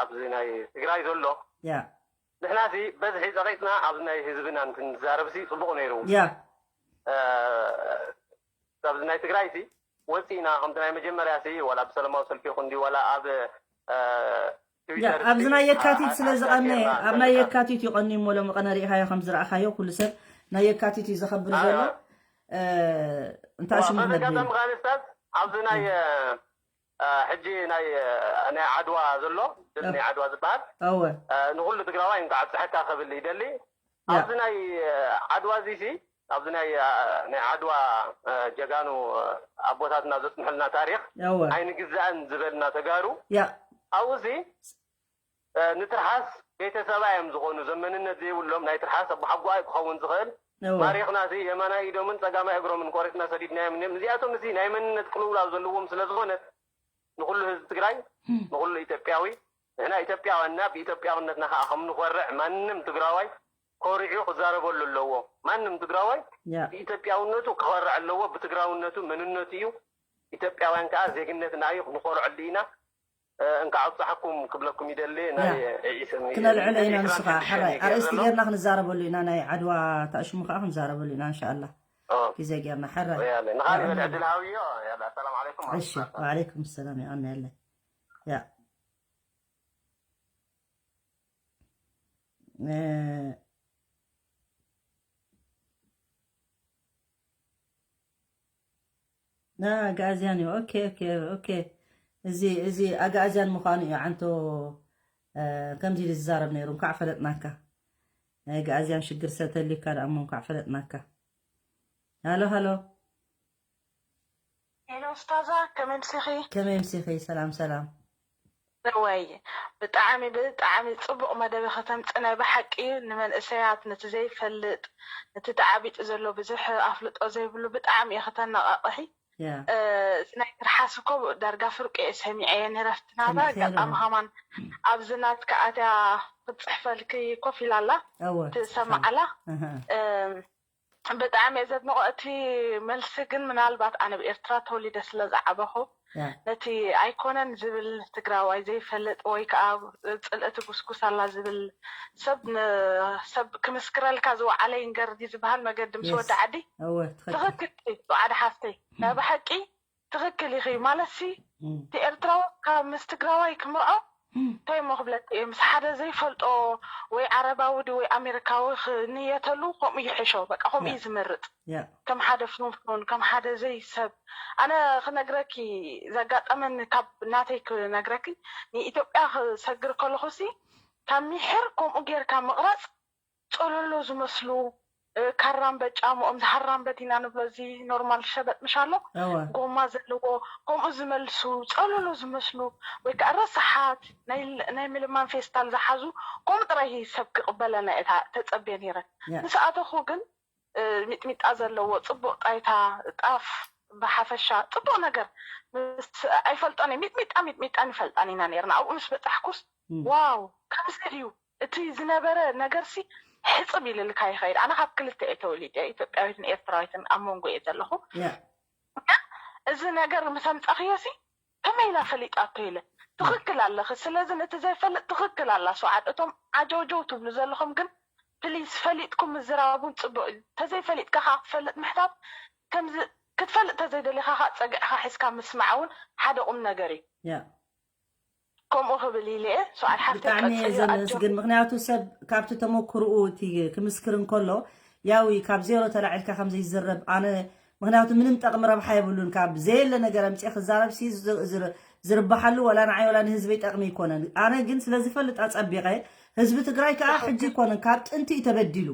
ኣብዚ ናይ ትግራይ ዘሎ ንሕና ሲ በዝሒ ፀቂጥና ኣብዚ ናይ ህዝብና እንትንዛረብ ሲ ፅቡቅ ነይሩ ኣብዚ ናይ ትግራይ ሲ ወፂና ከምቲ ናይ መጀመርያ ሲ ዋላ ብሰላማዊ ሰልፊ ይኹን ድዩ ዋላ ኣብ ኣብዚ ናይ የካቲት ስለ ዝቐነ ኣብ ናይ የካቲት እዩ ቀኒሞ ሎም ቀነ ሪኢኻዮ ከም ዝረኣኻዮ ኩሉ ሰብ ናይ የካቲት እዩ ዘኸብር ዘሎ እንታይ ሽሙ ክነግር ኣጋጣሚ ከዓኒ ስታዝ ኣብዚ ናይ ሕጂ ናይ ናይ ዓድዋ ዘሎ ድል ናይ ዓድዋ ዝበሃል እወ ንኩሉ ትግራዋይ እንኳዕ ኣብፀሐካ ክብል ይደሊ ኣብዚ ናይ ዓድዋ እዚ ሲ ኣብዚ ናይ ናይ ዓድዋ ጀጋኑ ኣቦታትና ዘፅንሑልና ታሪክ ኣይንግዛእን ዝበልና ተጋሩ ኣብኡ ሲ ንትርሓስ ቤተሰባ እዮም ዝኾኑ። እዞም መንነት ዘይብሎም ናይ ትርሓስ ኣቦሓጎኣ እዩ ክኸውን ዝኽእል። ማሪኽና ሲ የማናይ ኢዶምን ጸጋማይ እግሮምን ቆሪጽና ሰዲድናዮም እኒኦም። እዚኣቶም ሲ ናይ መንነት ቅልውላው ዘለዎም ስለ ዝኾነት ንኹሉ ህዝቢ ትግራይ፣ ንኹሉ ኢትዮጵያዊ፣ ንሕና ኢትዮጵያውያን ኢና፣ ብኢትዮጵያውነትና ከዓ ከም ንኾርዕ ማንም ትግራዋይ ኮሪዑ ክዛረበሉ ኣለዎ። ማንም ትግራዋይ ብኢትዮጵያውነቱ ክኾርዕ ኣለዎ። ብትግራውነቱ መንነቱ እዩ። ኢትዮጵያውያን ከዓ ዜግነትና እዩ፣ ንኾርዐሉ ኢና። እንካዕ ኣብፀሐኩም ክብለኩም ይደሊ ናይ ዒስኒ ክነልዕሎ ኢና ንስኻ ሕራይ ኣርእስቲ ጌርና ክንዛረበሉ ኢና ናይ ዓድዋ ታእሽሙ ከዓ ክንዛረበሉ ኢና እንሻኣላ ግዜ ጌርና ሕራይ ንኻሊእ ዕድል ሃብዮ ሰላም ዓለይኩም እሺ ወዓለይኩም ሰላም ይቐንየለይ ያ እ፣ ና ኣግኣዝያን እዩ። ኦኬ፣ ኦኬ፣ ኦኬ። እዚ፣ እዚ ኣግኣዝያን ምዃኑ እዩ። ዓንቶ፣ እ፣ ከምዚ ኢሉ ዝዛረብ ነይሩ። እንኳዕ ፈለጥናካ። ናይ ኣግኣዝያን ሽግር ሰተልካ ደኣ እሞ እንኳዕ ፈለጥናካ። ሃሎ፣ ሃሎ። ሄሎ ኡስታዛ፣ ከመይ ምሲኺ? ከመይ ምሲኺ? ሰላም፣ ሰላም። እወይ፣ ብጣዕሚ፣ ብጣዕሚ ጽቡቕ መደብ ከተምጽእ ናይ ብሓቂ እዩ። ንመንእሰያት፣ ነቲ ዘይፈልጥ፣ ነቲ ተዓቢጡ ዘሎ ብዙሕ ኣፍልጦ ዘይብሉ ብጣዕሚ እዩ ከተነቓቕሒ። ያ። እ፣ እዚ ናይ ትርሓስ እኮ ዳርጋ ፍርቂ እየ ሰሚዐየ ነይረ ኣብቲ ናታ። ከምቲ ኣጋጣሚ ሄሎ። ከማን ኣብዚ ናትካ ኣትያ ክትጽሕፈልኪ ኮፍ ኢላ ኣላ። እወ፣ ትሰማዕ ኣላ። ኣሃ። እ፣ ብጣዕሚ እየ ዘድንቖ። እቲ መልሲ ግን ምናልባት ኣነ ኣብ ኤርትራ ተወሊደ ስለ ዝዓበኹ ያ። ነቲ ኣይኮነን ዝብል ትግራዋይ ዘይፈልጥ ወይ ከዓ ጽልእቲ ጉስጉስ ኣላ ዝብል ሰብ ን-፣ ሰብ ክምስክረልካ ዝወዓለ ይንገር ድዩ ዝበሃል መገዲ ምስ የስ። ወዲ ዓዲ? እወ፣ ትኽክል። ትኽክል፣ ጸዓዳ ሓፍተይ። ናይ ብሓቂ ትኽክል ኢኺ። ማለትሲ፣ እም። እቲ ኤርትራዊ ካብ ምስ ትግራዋይ ክምርዖ እም። እንታይ እሞ ክብለኪ እየ፣ ምስ ሓደ ዘይፈልጦ ወይ ዓረባዊ ድዩ ወይ ኣሜሪካዊ ክንየተሉ ከምኡ ይሕሾ። በቃ፣ ከምኡ ያ። እዩ ዝመርጽ። ያ። ከም ሓደ ፍንፉን፣ ከም ሓደ ዘይሰብ። ኣነ ክነግረኪ ዘጋጠመኒ፣ ካብ ናተይ ክነግረኪ፣ ንኢትዮጵያ ክሰግር ከለኹሲ፣ ካብ ሚሕር ከምኡ ጌርካ ምቕራጽ፣ ጸለሎ ዝመስሉ፣ እ፣ ካራምበ ጫምኦም፣ እዚ ሃራምበት ኢና ንብሎ፣ እዚ ኖርማል ሸበጥ ምሽ ኣሎ፣ እወ። ጎማ ዘለዎ፣ ከምኡ ዝመልሱ፣ ጸለሎ ዝመስሉ፣ ወይ ከዓ ረሳሓት፣ ናይ፣ ናይ ምልማን ፌስታል ዝሓዙ፣ ከምኡ ጥራይ ሰብ ክቕበለና እየ ታ-፣ ተጸብየ ነይረ። ያ። ምስ ኣተኹ ግን፣ እ፣ ሚጥሚጣ ዘለዎ፣ ጽቡቕ ጣይታ፣ ጣፍ፣ ብሓፈሻ ጽቡቕ ነገር፣ ምስ፣ ኣይፈልጦን እየ። ሚጥሚጣ፣ ሚጥሚጣ ንፈልጣን ኢና ነይርና። ኣብኡ ምስ በጻሕኩስ፣ እም። ዋው፣ ከምዚ ድዩ? እቲ ዝነበረ ነገርሲ ሕጽብ ኢልልካ ይኸይድ። ኣነ ካብ ክልተ እየ ተወሊደ፣ ኢትዮጵያዊትን ኤርትራዊትን ኣብ መንጎ እየ ዘለኹ። ያ። እና እዚ ነገር ምስ ኣምጻኽዮሲ ከመይ ኢላ ፈሊጣቶ ኢለ። ትኽክል ኣለኺ። ስለዚ ነቲ ዘይፈልጥ ትኽክል ኣላ ሰዓድ። እቶም ዓጀውጀው ትብሉ ዘለኹም ግን ፕሊስ ፈሊጥኩም ምዝራብ እውን ጽቡቕ እዩ። ተዘይፈሊጥካ ከዓ ክትፈልጥ ምሕታት ከምዚ ክትፈልጥ ተዘይደሊኻ ከዓ ጸግዕኻ ሒዝካ ምስማዕ እውን ሓደ ቁም ነገር እዩ። ያ። ከምኡ ክብል ኢለ እየ። ሰዓድ ሓፍተይ ብጣዕሚ እየ ቀጽልዮ፣ ዘመስግን። ኣጆኺ። ምኽንያቱ ሰብ ካብቲ ተመክርኡ እቲ ክምስክር እንከሎ ያው ካብ ዜሮ ተላዒልካ ከም ዘይዝረብ ኣነ፣ ምኽንያቱ ምንም ጠቕሚ ረብሓ የብሉን። ካብ ዘየለ ነገር ኣምጺኤ ክዛረብ ሲ ዝ-፣ ዝር-፣ ዝርብሓሉ ወላ ንዓይ ወላ ንህዝበይ ጠቕሚ ኣይኮነን። ኣነ ግን ስለ ዝፈልጥ ኣጸቢቐ፣ ህዝቢ ትግራይ ከኣ ሕጂ ኣይኮነን፣ ካብ ጥንቲ እዩ ተበዲሉ።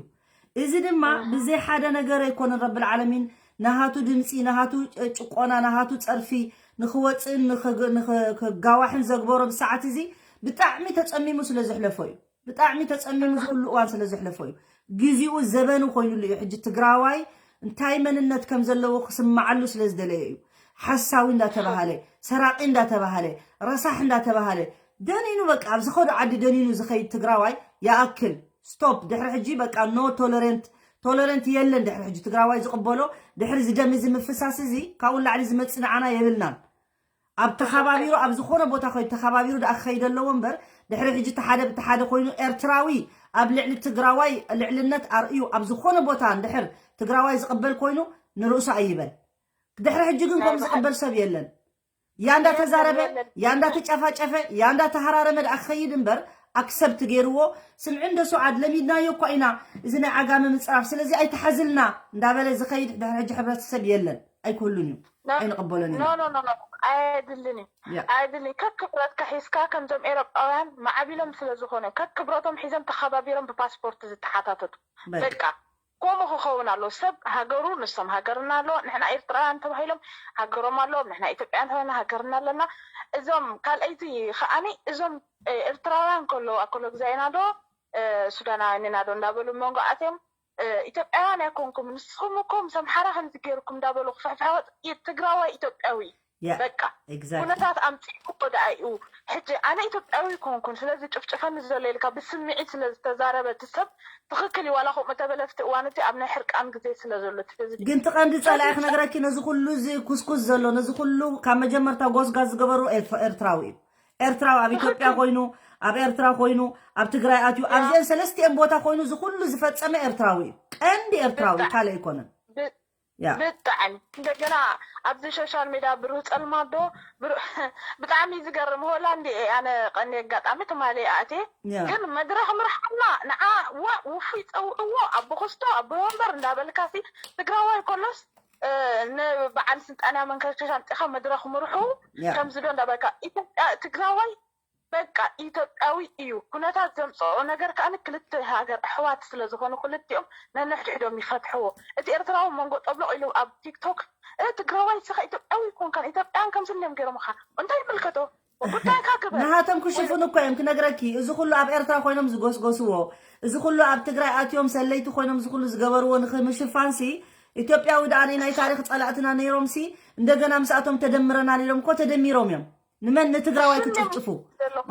እዚ ድማ እህ። ብዘይ ሓደ ነገር ኣይኮነን። ረብል ዓለሚን ናሃቱ ድምፂ፣ ናሃቱ ጭቆና፣ ናሃቱ ፀርፊ ንክወፅእን ንክግ-፣ ንክ-፣ ክጋዋሕን ዘግበሮ ብሰዓት እዚ ብጣዕሚ ተፀሚሙ ስለ ዘሕለፎ እዩ። ብጣዕሚ ተፀሚሙ እዚ ኩሉ እዋን ስለ ዘሕለፎ እዩ። ግዜኡ ዘበኑ ኮይኑሉ እዩ። ሕጂ ትግራዋይ እንታይ መንነት ከም ዘለዎ ክስማዓሉ ስለ ዝደለየ እዩ። ሓሳዊ እንዳተባሃለ፣ ሰራቂ እንዳተባሃለ፣ ረሳሕ እንዳተባሃለ፣ ደኒኑ በቃ፣ ኣብዚ ኸዶ ዓዲ ደኒኑ ዝኸይድ ትግራዋይ ይኣክል። ስቶፕ። ድሕሪ ሕጂ በቃ ኖ ቶለረንት፣ ቶለረንት የለን። ድሕሪ ሕጂ ትግራዋይ ዝቕበሎ፣ ድሕሪ እዚ ደም እዚ ምፍሳስ እዚ፣ ካብኡ ንላዕሊ ዝመጽእ ንዓና የብልናን። ኣብ ተኸባቢሩ፣ ኣብ ዝኾነ ቦታ ኸይዱ ተኸባቢሩ ደኣ ክኸይድ ኣለዎ እምበር፣ ድሕሪ ሕጂ እቲ ሓደ ብቲ ሓደ ኮይኑ ኤርትራዊ ኣብ ልዕሊ ትግራዋይ ልዕልነት ኣርእዩ ኣብ ዝኾነ ቦታ እንድሕር ትግራዋይ ዝቕበል ኮይኑ ንርእሱ ኣይበል። ድሕሪ ሕጂ ግን ናይ ከም ባዕሉ ዝቕበል ሰብ የለን። ያ እንዳተዛረበ፣ የለን፣ የለን። ያ እንዳተጨፋጨፈ፣ ያ እንዳተሃራረመ ደኣ ክኸይድ እምበር፣ ኣክሰፕት ገይርዎ፣ ስምዒ እንዶ ሰዓድ ለሚድናዮ እኳ ኢና፣ እዚ ናይ ዓጋመ ምፅራፍ፣ ስለዚ ኣይትሓዝልና እንዳበለ ዝኸይድ ድሕሪ ሕጂ ሕብረተሰብ የለን፣ ኣይክህሉን እዩ፣ ኖ፣ ኣይንቕበሎን ኖ፣ ኢና። ኖ፣ ኖ፣ ኖ፣ ኣየድልን እዩ። ያ። ኣየድልን እዩ። ከክብረትካ ሒዝካ፣ ከምዞም ኤሮጳውያን ማዕቢሎም ስለ ዝኾነ፣ ከክብረቶም ሒዞም ተኸባቢሮም ብፓስፖርት ዝተሓታተቱ። በቃ። በቃ። ከምኡ ክኸውን ኣለዎ። ሰብ ሃገሩ፣ ንሶም ሃገርና ኣለዎ፣ ንሕና ኤርትራውያን ተባሂሎም ሃገሮም ኣለዎም፣ ንሕና ኢትዮጵያውያን ተባሂልና ሃገርና ኣለና። እዞም ካልኣይቲ ከኣኒ፣ እዞም፣ እ፣ ኤርትራውያን ከለዉ ኣኮሎግዛይና ዶ፣ እ፣ ሱዳናውያን ኢና ዶ እንዳበሉ መንጎ ኣትዮም፣ እ፣ ኢትዮጵያውያን ኣይኮንኩም፣ ንስኹም እኮ ምስ ኣምሓራ ከምዚ ገይርኩም እንዳበሉ ክፍሕፍሕዎ፣ ይ-፣ ትግራዋይ ኢትዮጵያዊ። ያ፣ በቃ። ኤግዛክትሊ። ኩነታት ኣምጺእዎ ደኣ እዩ። ሕጂ ኣነ ኢትዮጵያዊ ኣይኮንኩን፣ ስለዚ ጭፍጭፈኒ ዘሎ ኢልካ ብስምዒት ስለ ዝተዛረበ እቲ ሰብ ትኽክል እዩ። ዋላ ከምኡ ተበለ ኣብቲ እዋን እቲ ኣብ ናይ ሕርቃን ግዜ ስለ ዘሎ እቲ ህዝቢ። ግን እቲ ቀንዲ ጸላኢ ሕጂ ክነግረኪ፣ ነዚ ኩሉ እዚ ኩስኩስ ዘሎ፣ ነዚ ኩሉ ካብ መጀመርታ ጎስጓስ ዝገበሩ ኤርትራ-፣ ኤርትራዊ እዩ። ኤርትራዊ ኣብ ኢትዮጵያ ትኽክል። ኮይኑ፣ ኣብ ኤርትራ ኮይኑ፣ ኣብ ትግራይ ኣትዩ፣ ያ። ኣብዚአን ሰለስቲአን ቦታ ኮይኑ እዚ ኩሉ ዝፈጸመ ኤርትራዊ እዩ። ቀንዲ ኤርትራዊ፣ ብጣ-፣ ካልእ ኣይኮነን። ብ-፣ ያ ብጣዕሚ እንደገና ኣብዚ ሶሻል ሜድያ ብሩህ ጸልማት ዶ ብሩ- ብጣዕሚ ዝገርም። ሆላንድ እየ ኣነ ቀንዲ ኣጋጣሚ ትማሊ ኣእትየ ያ ግን መድረኽ ምርሓና ንዓ ዋ ውፉይ ጸውዕዎ ኣቦ ክስቶ ኣቦ ወንበር እንዳበልካሲ ትግራዋይ ኮሎስ እ፣ ንበዓል ስልጣንያ መንከሽከሽ ኣምፂኻ መድረኽ ምርሑ ያ ከምዚ ዶ እንዳበልካ ኢትዮጵያ ትግራዋይ በቃ ኢትዮጵያዊ እዩ። ኩነታት ዘምፅኦ ነገር ከዓ ክልተ ሃገር ኣሕዋት ስለዝኾኑ ክልቲኦም ነንሕድሕዶም ይፈትሕዎ። እቲ ኤርትራዊ መንጎ ጠብሎቕ ኢሉ ኣብ ቲክቶክ "እ፣ ትግራዋይ ስኻ ኢትዮጵያዊ ይኮንካን ኢትዮጵያን ከምዚ እዮም ገይሮምኻ እንታይ ይምልከቶ ጉዳይካ ግበር ንሃቶም ክሽፍኑ እኮ እዮም ክነግረኪ። እዚ ኩሉ ኣብ ኤርትራ ኮይኖም ዝጎስጎስዎ፣ እዚ ኩሉ ኣብ ትግራይ ኣትዮም ሰለይቲ ኮይኖም እዚ ኩሉ ዝገበርዎ ንክምሽፋንሲ ኢትዮጵያዊ ደኣ ናይ ታሪክ ጸላእትና ነይሮምሲ እንደገና ምስኣቶም ተደምረናል ኢሎም እኮ ተደሚሮም እዮም። ንመን ንትግራዋይ ክጭፍጭፉ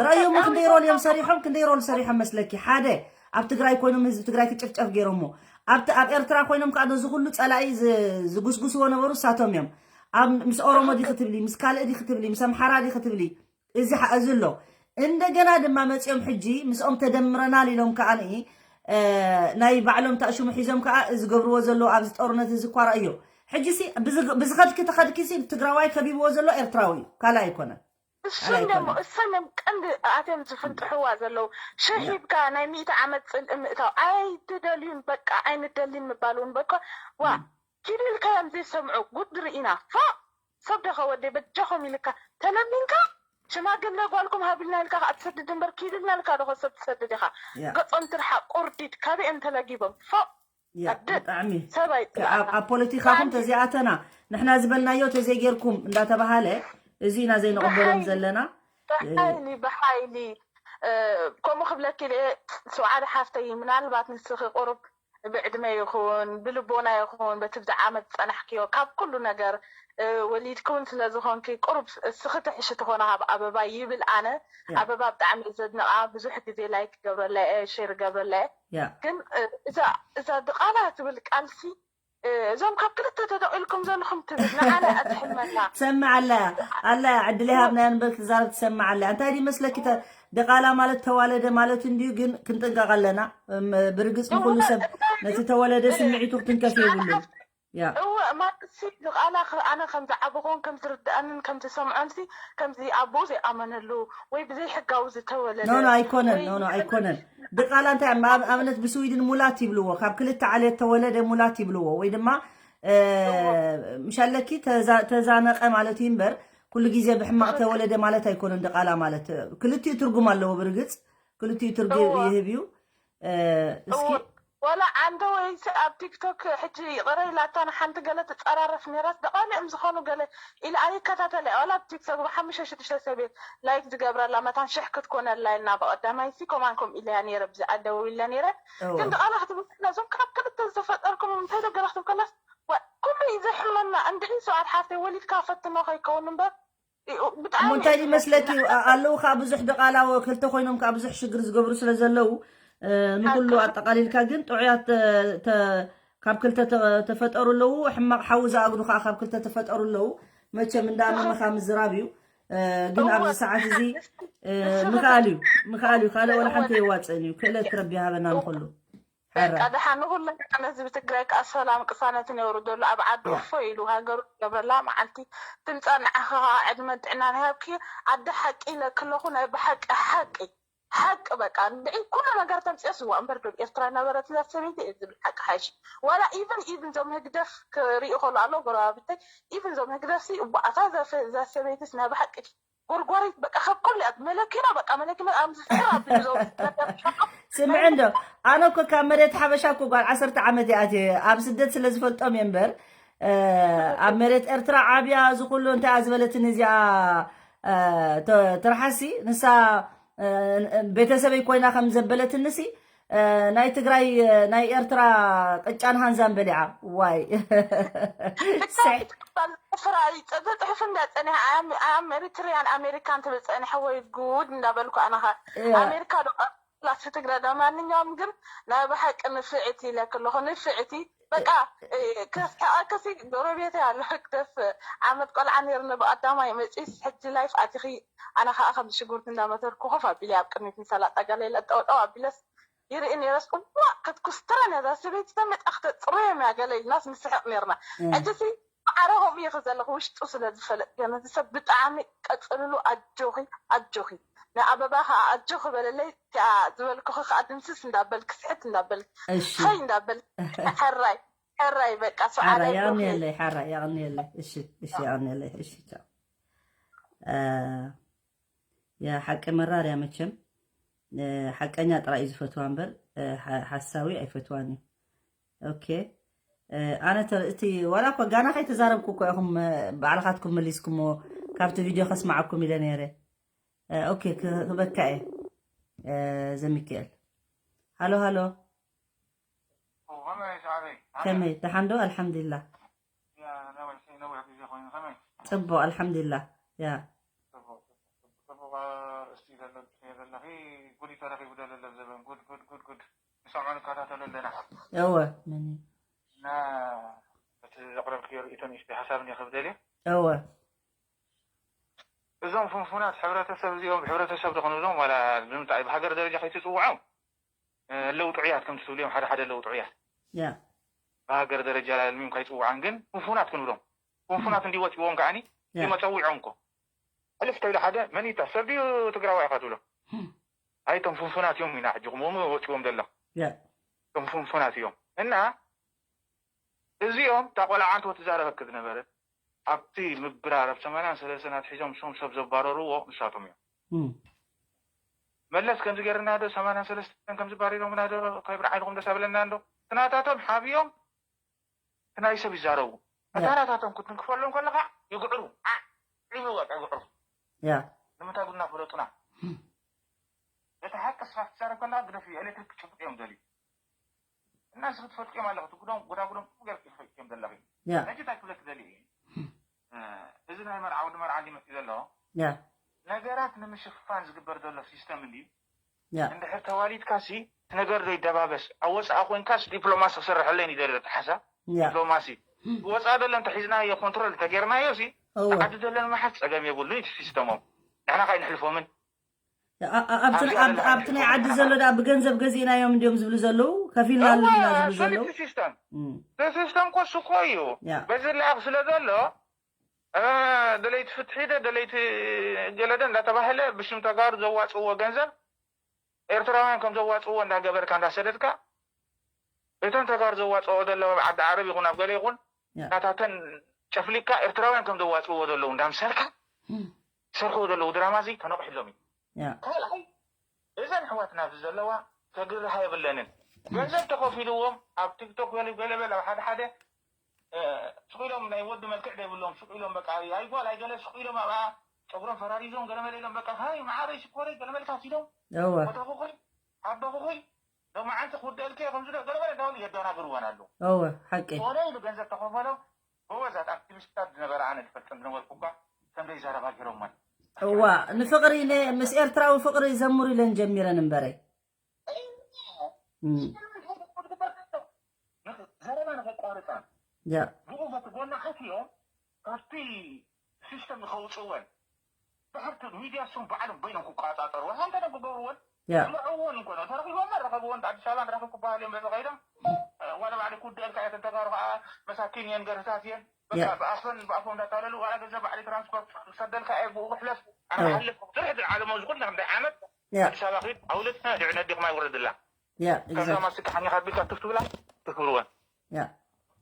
ረእዮሞ። ክንደይ ሮል እዮም ሰሪሖም፣ ክንደይ ሮል ሰሪሖም መስለኪ? ሓደ ኣብ ትግራይ ኮይኖም ህዝቢ ትግራይ ክጭፍጨፍ ገይሮሞ። ኣብቲ ኣብ ኤርትራ ኮይኖም ከዓ ነዚ ኩሉ ጸላኢ ዝ- ዝጉስጉስዎ ነበሩ እሳቶም እዮም። ኣብ ምስ ኦሮሞ ዲ ክትብሊ፣ ምስ ካልእ ዲ ክትብሊ፣ ምስ ኣምሓራ ዲ ክትብሊ፣ እዚ ሓ- እዚ ኣሎ። እንደገና ድማ መፂኦም ሕጂ ምስኦም ተደምረናል ኢሎም ከዓ እ፣ ናይ ባዕሎም ታእሽሙ ሒዞም ከዓ ዝገብርዎ ዘለዉ ኣብዚ ጦርነት እዚ እኳ ረእዮ። ሕጂ ሲ ብዝ- ብዝኸድኪ ተኸድኪ ሲ ትግራዋይ ከቢብዎ ዘሎ ኤርትራዊ እዩ፣ ካልእ ኣይኮነን። እሱም ኣይኮነን። እሶም እዮም ቀንዲ ኣትዮም ዝፍንጥሕዋ ዘለዉ። ሽሕ ያ። ሂብካ ናይ ሚእቲ ዓመት ጽልኢ ምእታው ኣይትደልዩን፣ በቃ ኣይንደልን ምባል እውን በቃ ዋ ም። ኪዱ ኢልካዮም ዘይሰምዑ ጉድ ርኢና። ፎእ ሰብ ደኸ ወደይ በጃኹም ኢልካ ተለሚንካ ሽማግለ ጓልኩም ሃብልና ኢልካ ከዓ ትሰድድ እምበር ኪዱ ኢልና ኢልካ ደኸ ሰብ ትሰድድ ኢኻ። ያ። ገጾም ትርሓ ቁርዲድ ካበኦም ተለጊቦም። ፎእ ያ ኣደ- ብጣዕሚ ሰብ ከ- ኣብ ኣይጥላእካ። ኣብ ፖለቲካኹም ተዚኣተና ንሕና ዝበልናዮ ተዘይጌርኩም እንዳተባሃለ እዚ ኢና ዘይንቕበሎም ብሓይሊ- ዘለና። ብሓይሊ ብሓይሊ እ፣ ከምኡ ክብለኪ ኢለ ስውዓደ ሓፍተይ ምናልባት ንስኺ ቁሩብ ብዕድመ ይኹን ብልቦና ይኹን በቲ ብዛ ዓመት ዝፀናሕክዮ ካብ ኩሉ ነገር እ፣ ወሊድኪ እውን ስለ ዝኾንኪ ቁሩብ እስኺ ትሕሺ ትኾና ካብ ኣበባ ይብል ኣነ። ያ። ኣበባ ብጣዕሚ እየ ዘድንቓ፣ ብዙሕ ግዜ ላይክ ገብረላ እየ፣ ሼር ገብረላ እየ። ያ ግን እ፣ እዛ እዛ ድቓላ ትብል ቃልሲ እ፣ እዞም ካብ ክልተ ተደቒልኩም ዘለኹም ትብል ንዓና እያ ትሕመና። ትሰምዕ ኣላ ኣላ ዕድል ሃብና እምበር ትዛረብ ትሰምዕ ኣላ። እንታይ ድዩ መስለኪ ተ- ድቓላ ማለት ተዋለደ ማለት እንድዩ፣ ግን ክንጥንቀቕ ኣለና። እም፣ ብርግጽ ንኹሉ ሰብ ነቲ ተወለደ ስምዒቱ ክትንከፍ የብሉን። ያ እወ ማለት ሲ ድቓላ ኸ- ኣነ ከም ዝዓበኹን ከም ዝርድኣንን ከም ዝሰምዖን ሲ ከምዚ ኣቦኡ ዘይኣመነሉ ወይ ብዘይሕጋዊ ዝተወለደ ኖ ኖ ኣይኮነን ወይ ኖ ኖ ኣይኮነን። ድቓላ እንታይ ኣብ ኣብነት ብስዊድን ሙላት ይብልዎ፣ ካብ ክልተ ዓሌት ተወለደ ሙላት ይብልዎ፣ ወይ ድማ እ፣ ምሻለኪ ተዛ- ተዛነቀ ማለት እዩ እምበር ኩሉ ግዜ ብሕማቕ ተወለደ ማለት ኣይኮነን። ድቓላ ማለት ክልቲኡ ትርጉም ኣለዎ። ብርግጽ ክልቲኡ ትርጉም እወ። ይህብ እዩ። እ፣ እስኪ እወ። ወላ ዓንተ ወይ ሲ ኣብ ቲክቶክ ሕጂ ይቕረ ኢላታ ንሓንቲ ገለ ትፀራረፍ ነይራት ድቓሊኦም ዝኾኑ ገለ ኢለ ኣይከታተለ ዋላ ኣብ ቲክቶክ ብሓሙሽተ ሽዱሽተ ሰብ እየ ላይክ ዝገብረላ መታን ሽሕ ክትኮነላ ኢልና ብቐዳማይ ሲ ኮማን ከም ኢለያ ነይረ ብዚ ኣደው ኢለ ነይረ እወ። ግን ድቓላ ክትብል ከላ እዞም ካብ ክልተ ዝተፈጠርኩም እንታይ ዶ ገለ ክትብል ከላስ ዋ፣ ኩሉ እዩ ዘሕመና እንድዒ ሰብኣት ሓፍተይ ወሊድካ ፈትኖ ከይከውን እምበር እዩ፣ ብጣዕሚ እሞ እንታይ እዩ ድመስለኪ ዘሕመና። ኣለዉ ከዓ ብዙሕ ድቓላዎ ክልተ ኮይኖም ከዓ ብዙሕ ሽግር ዝገብሩ ስለ ዘለዉ እ፣ ንኩሉ ሓቂ። ኣጠቃሊልካ ግን ጥዑያት ተ- ተ- ካብ ክልተ ተ- ተፈጠሩ ኣለዉ። ሕማቕ ሓዊ ዝኣግዱ ከዓ ካብ ክልተ ተፈጠሩ ኣለዉ። መቸም እንዳመመኻ ምዝራብ እዩ። እ፣ ግን ኣብዚ እወ። ሰዓት እዚ እ፣ ንስኺ ምኽኣል እዩ ከ- ምኽኣል እዩ። ካልእ ወላ ሓንቲ እወ። የዋፅእን እዩ። ክእለት ረቢ ሃበና ንኩሉ። በቃ ሕራ ደሓን ንኩሉ ነዚ ብትግራይ ከዓ ሰላም ቅሳነትን የውርደሉ ኣብ ዓዱ ያ። እፎ ኢሉ ሃገሩ ዝገብረላ መዓልቲ ትምፃእ። ንዓኺ ከዓ ዕድመን ጥዕናን ይሃብኪ። ኣደ ሓቂ ኢለኪ ኣለኹ ናይ ብሓቂ ሓቂ ሓቂ በቃ እንድዒ ኩሉ ነገር ተምፅኦ ስዋ እምበር ዶብ ኤርትራ ነበረት እዛ ሰበይቲ እየ ዝብል ሓቂ ሓይሽ ዋላ ኢቭን ኢቭን ዞም ህግደፍ ክርኢ ከሎ ኣሎ ጎረባብተይ ኢቭን ዞም ህግደፍ ሲ እቡ ኣታ እዛ ሰ- እዛ ሰበይትስ ናይ ብሓቂ ጎርጓሪት በቃ ካብ ኩሉ እያ መለኪና በቃ መለኪና ኣብ ዝፍራ ኣቢሉ ዞም ስምዒ እንዶ ኣነ እኮ ካብ መሬት ሓበሻ እኮ ጓል ዓሰርተ ዓመት እያ ኣትየ ኣብ ስደት ስለ ዝፈልጦም እየ እምበር እ፣ ኣብ መሬት ኤርትራ ዓብያ እዚ ኩሉ እንታይ እያ ዝበለትኒ እዚኣ እ፣ ተ- ትርሓሲ ንሳ እ፣ ቤተሰበይ ኮይና ከም ዘበለትንሲ እ፣ ናይ ትግራይ እ፣ ናይ ኤርትራ ቅጫን ሃንዛን በሊዓ ዋይ ስሕ- ስራ ተፅሕፍ እንዳ ፀኒሐ ኣም ኤሪትሪያን ኣሜሪካን ትብል ፀኒሐ ወይ ጉድ እንዳበልኩ ኣነኻ እ፣ ኣሜሪካ ዶ ላስ ትግረ ዶ ማንኛውም ግን ናይ ብሓቂ ንፍዕቲ ኢለክ ኣለኹ ንፍዕቲ በቃ እ፣ ከስሕቐክሲ ጎረቤት ኣሎ ክደፍ ዓመት ቆልዓ ነይርኒ ብቐዳማይ መፂስ ሕጂ ላይፍ ኣቲኺ ኣነ ከዓ ከም ሽጉርቲ እንዳመተርኩ ኮፍ ኣቢለ ኣብ ቅድሚት ንሰላጣ ገለ ለጠውጠው ኣቢለስ ይርኢ ነይረስ፣ እዋ ክትኩስትረን እያ እዛ ሰበይቲ፣ ተመጣ ክተፅርዮም እያ ገለ ኢልናስ ንስሕቕ ነይርና። ሕጂ ሲ ማዕረ ከምኡ ኢኺ ዘለኺ ውሽጡ ስለ ዝፈለጥ ገለ ሰብ ብጣዕሚ ቀፅልሉ። ኣጆኺ ኣጆኺ ንኣበባ ከዓ ኣጆኺ በለለይ። እቲኣ ዝበልኩኺ ከዓ ድምስስ እንዳበልክ ስሕት እንዳበልክ እሺ ኸይ እንዳበልክ ሕራይ ሕራይ በቃ ሓራ ሰዓዳ የቕንየለይ ሓራ የቕንየለይ እሺ እሺ የቕንየለይ እሺ ቻው ያ ሓቂ መራር እያ መቸም ሓቀኛ ጥራይ እዩ ዝፈትዋ እምበር ሓሳዊ ኣይፈትዋን እዩ ኦኬ ኣነ እቲ ዋላ እኮ ጋና ከይተዛረብኩ እኮ ኢኹም ባዕልኻትኩም መሊስኩሞ ካብቲ ቪድዮ ከስማዓኩም ኢለ ነይረ ኦኬ ክበካ እየ ዘሚክኤል ሃሎ ሃሎ ከመይ ደሓን ዶ ኣልሓምዱሊላህ ፅቡቅ ኣልሓምዱሊላህ ያ ጉድ ተረኺቡ ደለለ ዘበን ጉድ ጉድ ጉድ ጉድ ጉድ ጉድ ጉድ ንሰምዖ ንከታተሎ ኣለና እወ እና እቲ ዘቕረብክዮ ርእይቶ ንእሽተይ ሓሳብ እኒኦ ክብደል እየ እወ እዞም ፍንፉናት ሕብረተሰብ እዚኦም ብሕብረተሰብ ዶ ክንብሎም ዋላ ብምንታይ ብሃገር ደረጃ ከይትፅውዖም ለውጢ ዕያት ከምቲ ትብልዮም ሓደ ሓደ ለውጢ ዕያት ያ ብሃገር ደረጃ ላልሚም ከይፅውዓን ግን ፍንፉናት ክንብሎም ፍንፉናት እንዲወፅዎም ከዓኒ ያ ይመፀዊዖም እኮ ሕልፍ ተብለ ሓደ መን ይታ ሰብ ድዩ ትግራዋይ ኢኻ ትብሎ ኣይቶም ፍንፉናት እዮም ኢና ሕጂ ክሞሙ ወፂዎም ዘለኹ ያ እቶም ፍንፉናት እዮም እና እዚኦም እታ ቆልዓ ኣንተ ትዛረበክ ዝነበረት ኣብቲ ምብራር ኣብ ሰማንያን ሰለስተን ኣትሒዞም እሶም ሰብ ዘባረርዎ ንሳቶም እዮም እም፣ መለስ ከምዚ ገርና ዶ ሰማንያን ሰለስተን ከምዚ ባሪሮምና ዶ ከብሪ ዓይንኹም ደስ ኣብለና እንዶ ትናታቶም ሓብዮም ትናይ ሰብ ይዛረቡ እታ ናታቶም ክትንክፈሎም ከለካ ይግዕሩ ዒሙ በቃ ይግዕሩ ያ ንምንታይ ጉድና ፈለጡና እቲ ሓቂ ስኻ ክትዛረብ ከለካ ግደፍ ኤሌክትሪክ ክጭብጥ እዮም ደልዩ እና ንስኺ ትፈልጥዮም ኣለኹ እቲ ጉዶም ጎዳጉዶም ኩሉ ገይርኪ ትፈልጥዮም ዘለኺ ያ ሕጂ እንታይ ክብለክ ደልየ እዩ እዚ ናይ መርዓ ወዲ መርዓ እንዲ መፅኡ ዘሎ ያ ነገራት ንምሽፋን ዝግበር ዘሎ ሲስተም እንዲ ያ እንድሕር ተዋሊድካሲ እቲ ነገር ዶ ይደባበስ ኣብ ወፃኢ ኮይንካስ ዲፕሎማሲ ክሰርሐለይ ይደለ ሓሳብ ያ ዲፕሎማሲ ወፃኢ ዘሎ እንተሒዝናዮ ኮንትሮል እንተጌርናዮ ሲ እወ ዓዲ ዘሎ ንምሓዝ ፀገም የብሉን እቲ ሲስተሞም ንሕና ካይ ንሕልፎምን ኣ- ኣ- ኣብቲ ናይ- ኣብ- ኣብቲ ናይ ዓዲ ዘሎ ዳ ብገንዘብ ገዚእናዮም እንዲዮም ዝብሉ ዘለዉ ከፊልናሉ ኢና ዝብሉ ዘለዉ ሲስተም እም፣ ሲስተም ኮሱ እኮ እዩ ያ በዚ ለኣኽ ስለ ዘሎ እ፣ ደለይቲ ፍትሒ ዶ ደለይቲ ገለ ዶ እንዳተባህለ ብሽም ተጋሩ ዘዋፅእዎ ገንዘብ ኤርትራውያን ከም ዘዋፅእዎ እንዳገበርካ እንዳሰደድካ እተን ተጋሩ ዘዋፅኦ ዘለዋ ኣብ ዓዲ ዓረብ ይኹን ኣብ ገለ ይኹን ያ ናታተን ጨፍሊካ ኤርትራውያን ከም ዘዋፅእዎ ዘለዉ እንዳምሰልካ እም፣ ዝሰርሕዎ ዘለዉ ድራማ እዚ ተነቑሕሎም እዩ ያ ካልኣይ እዘን ኣሕዋትና ኣብዚ ዘለዋ ከግርሃ የብለንን ገንዘብ ተኸፊልዎም ኣብ ቲክቶክ ገለ ገለበል ኣብ ሓደ ሓደ እ፣ ስቕ ኢሎም ናይ ወዲ መልክዕ ዘይብሎም ስቕ ኢሎም በቃ ኣይጓል ኣይገለ ስቕ ኢሎም ኣብኣ ፀጉሮም ፈራሪዞም ገለመለ ኢሎም በቃ ሃይ መዓረይ ሽኮረይ ገለመልታት ኢሎም እወ ፈተኹኹይ ሓበኹኹይ ሎማዓንቲ ክውደልከ ከምዚ ዶ ገለመለ እንዳበሉ የደናግርወን ኣለዉ እወ ሓቂ ኮነ ኢሉ ገንዘብ ተኸፈሎም ጎበዛት ኣክቲቪስታት ዝነበረ ኣነ ዝፈልጠን ዝነበርኩ እኳ ከም ዘይዛረባ ገይሮመን እዋ ንፍቕሪ ነ- ምስ ኤርትራዊ ፍቕሪ ዘምሩ ኢለን ጀሚረን እምበረ እም፣ ዘረባ ንኸቋርፃ ያ ብኡ በቲ ጎና ሓትዮም ካብቲ ሲስተም ንኸውፅወን ድሕርቲ ሚድያ እሱም ባዕሎም በይኖም ክቆፃፀርወን ሓንተ ደ ክገብርወን ያ ዝምርዕዎን እንኮ ተረኪቦም ረኸብዎን ኣዲስ ኣበባ ንረክብ ክበሃል እዮም በዚ ከይዶም ዋላ ባዕዲ ክውድአልካ እየ ተጋሩ ከዓ መሳኪን እየን ገርህታት እየን በቃ ያ ብኣፈን ብኣፎም እንዳታለሉ ዋላ ገንዘብ ባዕዲ ትራንስፖርት ክሰደልካ እየ ብኡ ክሕለፍ ኣነ እወ ክሓልፍ ብዙሕ ዓለሞ ዝኩልና ክንደይ ዓመት ያ ኣዲስ ኣበባ ክድ ኣውለድና ድዕነት ዲኹም ኣይውረድላ ያ ከምዛ exactly ማስቲካ ሓኒኻ ቢልካ ትፍ ትብላ ትፍርወን ያ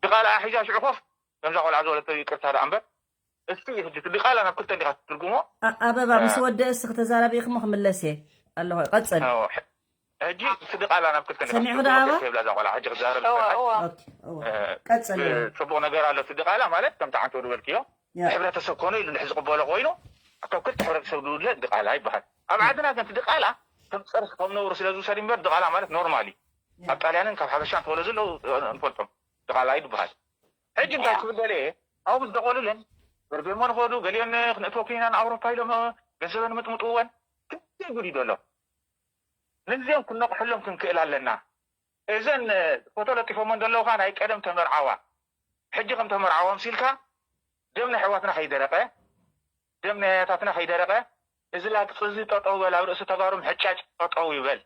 ድቓላ ኣሒዛ ሽዑ ኮፍ ከምዛ ቆልዓ ዝበለቶ ይቅርታ ደኣ እምበር እስቲ ሕጂ እቲ ድቓላ ናብ ክልተ እንዲኻ ትትርጉሞ ኣ- ኣበባ ምስ ወደእስ ክተዛረቢ ኢኹሞ ክምለስ እየ ኣለኹ ቀፅል ኣዎ፣ ሕ- ሕጂ እቲ ድቓላ ናብ ክልተ እንዲኻ ሰሚዕኹ ትትርጉሞ ዶ ኣበባ? ከይብላ እዛ ቆልዓ ሕጂ ክዛረብ እዋ ዝፈልሓ እዋ ኦኬ፣ እወ። ቀፅል እወ። ፅቡቕ ነገር ኣሎ እቲ ድቓላ ማለት ከምቲ ዓንተ ዝበልክዮ ያ፣ ሕብረተሰብ ኮነ ኢሉ እንድሕር ዝቕበሎ ኮይኑ ካብ ክልተ ሕብረተሰብ ዝውለድ ድቓላ ይበሃል ኣብ ዓድና ግን እቲ ድቓላ ከም ፀርፊ ከም ነውሪ ስለ ዝውሰድ እምበር ድቓላ ማለት ኖርማል እዩ ካብ ጣልያንን ካብ ሓበሻን ተወለዙ ኣለዉ ንፈልጦም ድቓላ እዩ ዝበሃል ሕጂ እንታይ ክብል ደለ እየ ኣብኡ ምስ ደቆሉለን በርቤሞ ንኸዱ ገሊኦን ክንእትወኩም ኢና ንኣውሮፓ ኢሎም ገንዘበን ምጥምጥወን ክንደይ ጉድ እዩ ዘሎ ነዚኦም ክነቕሐሎም ክንክእል ኣለና እዘን ፎቶ ለጢፎመን ዘለዉ ከዓ ናይ ቀደም ተመርዓዋ ሕጂ ከም ተመርዓዋ ኣምሲልካ ደም ናይ ኣሕዋትና ከይደረቐ ደም ናይ ኣያታትና ከይደረቐ እዚ ላግፂ እዚ ጠጠው በል ኣብ ርእሲ ተጋሩ ምሕጫጭ ጠጠው ይበል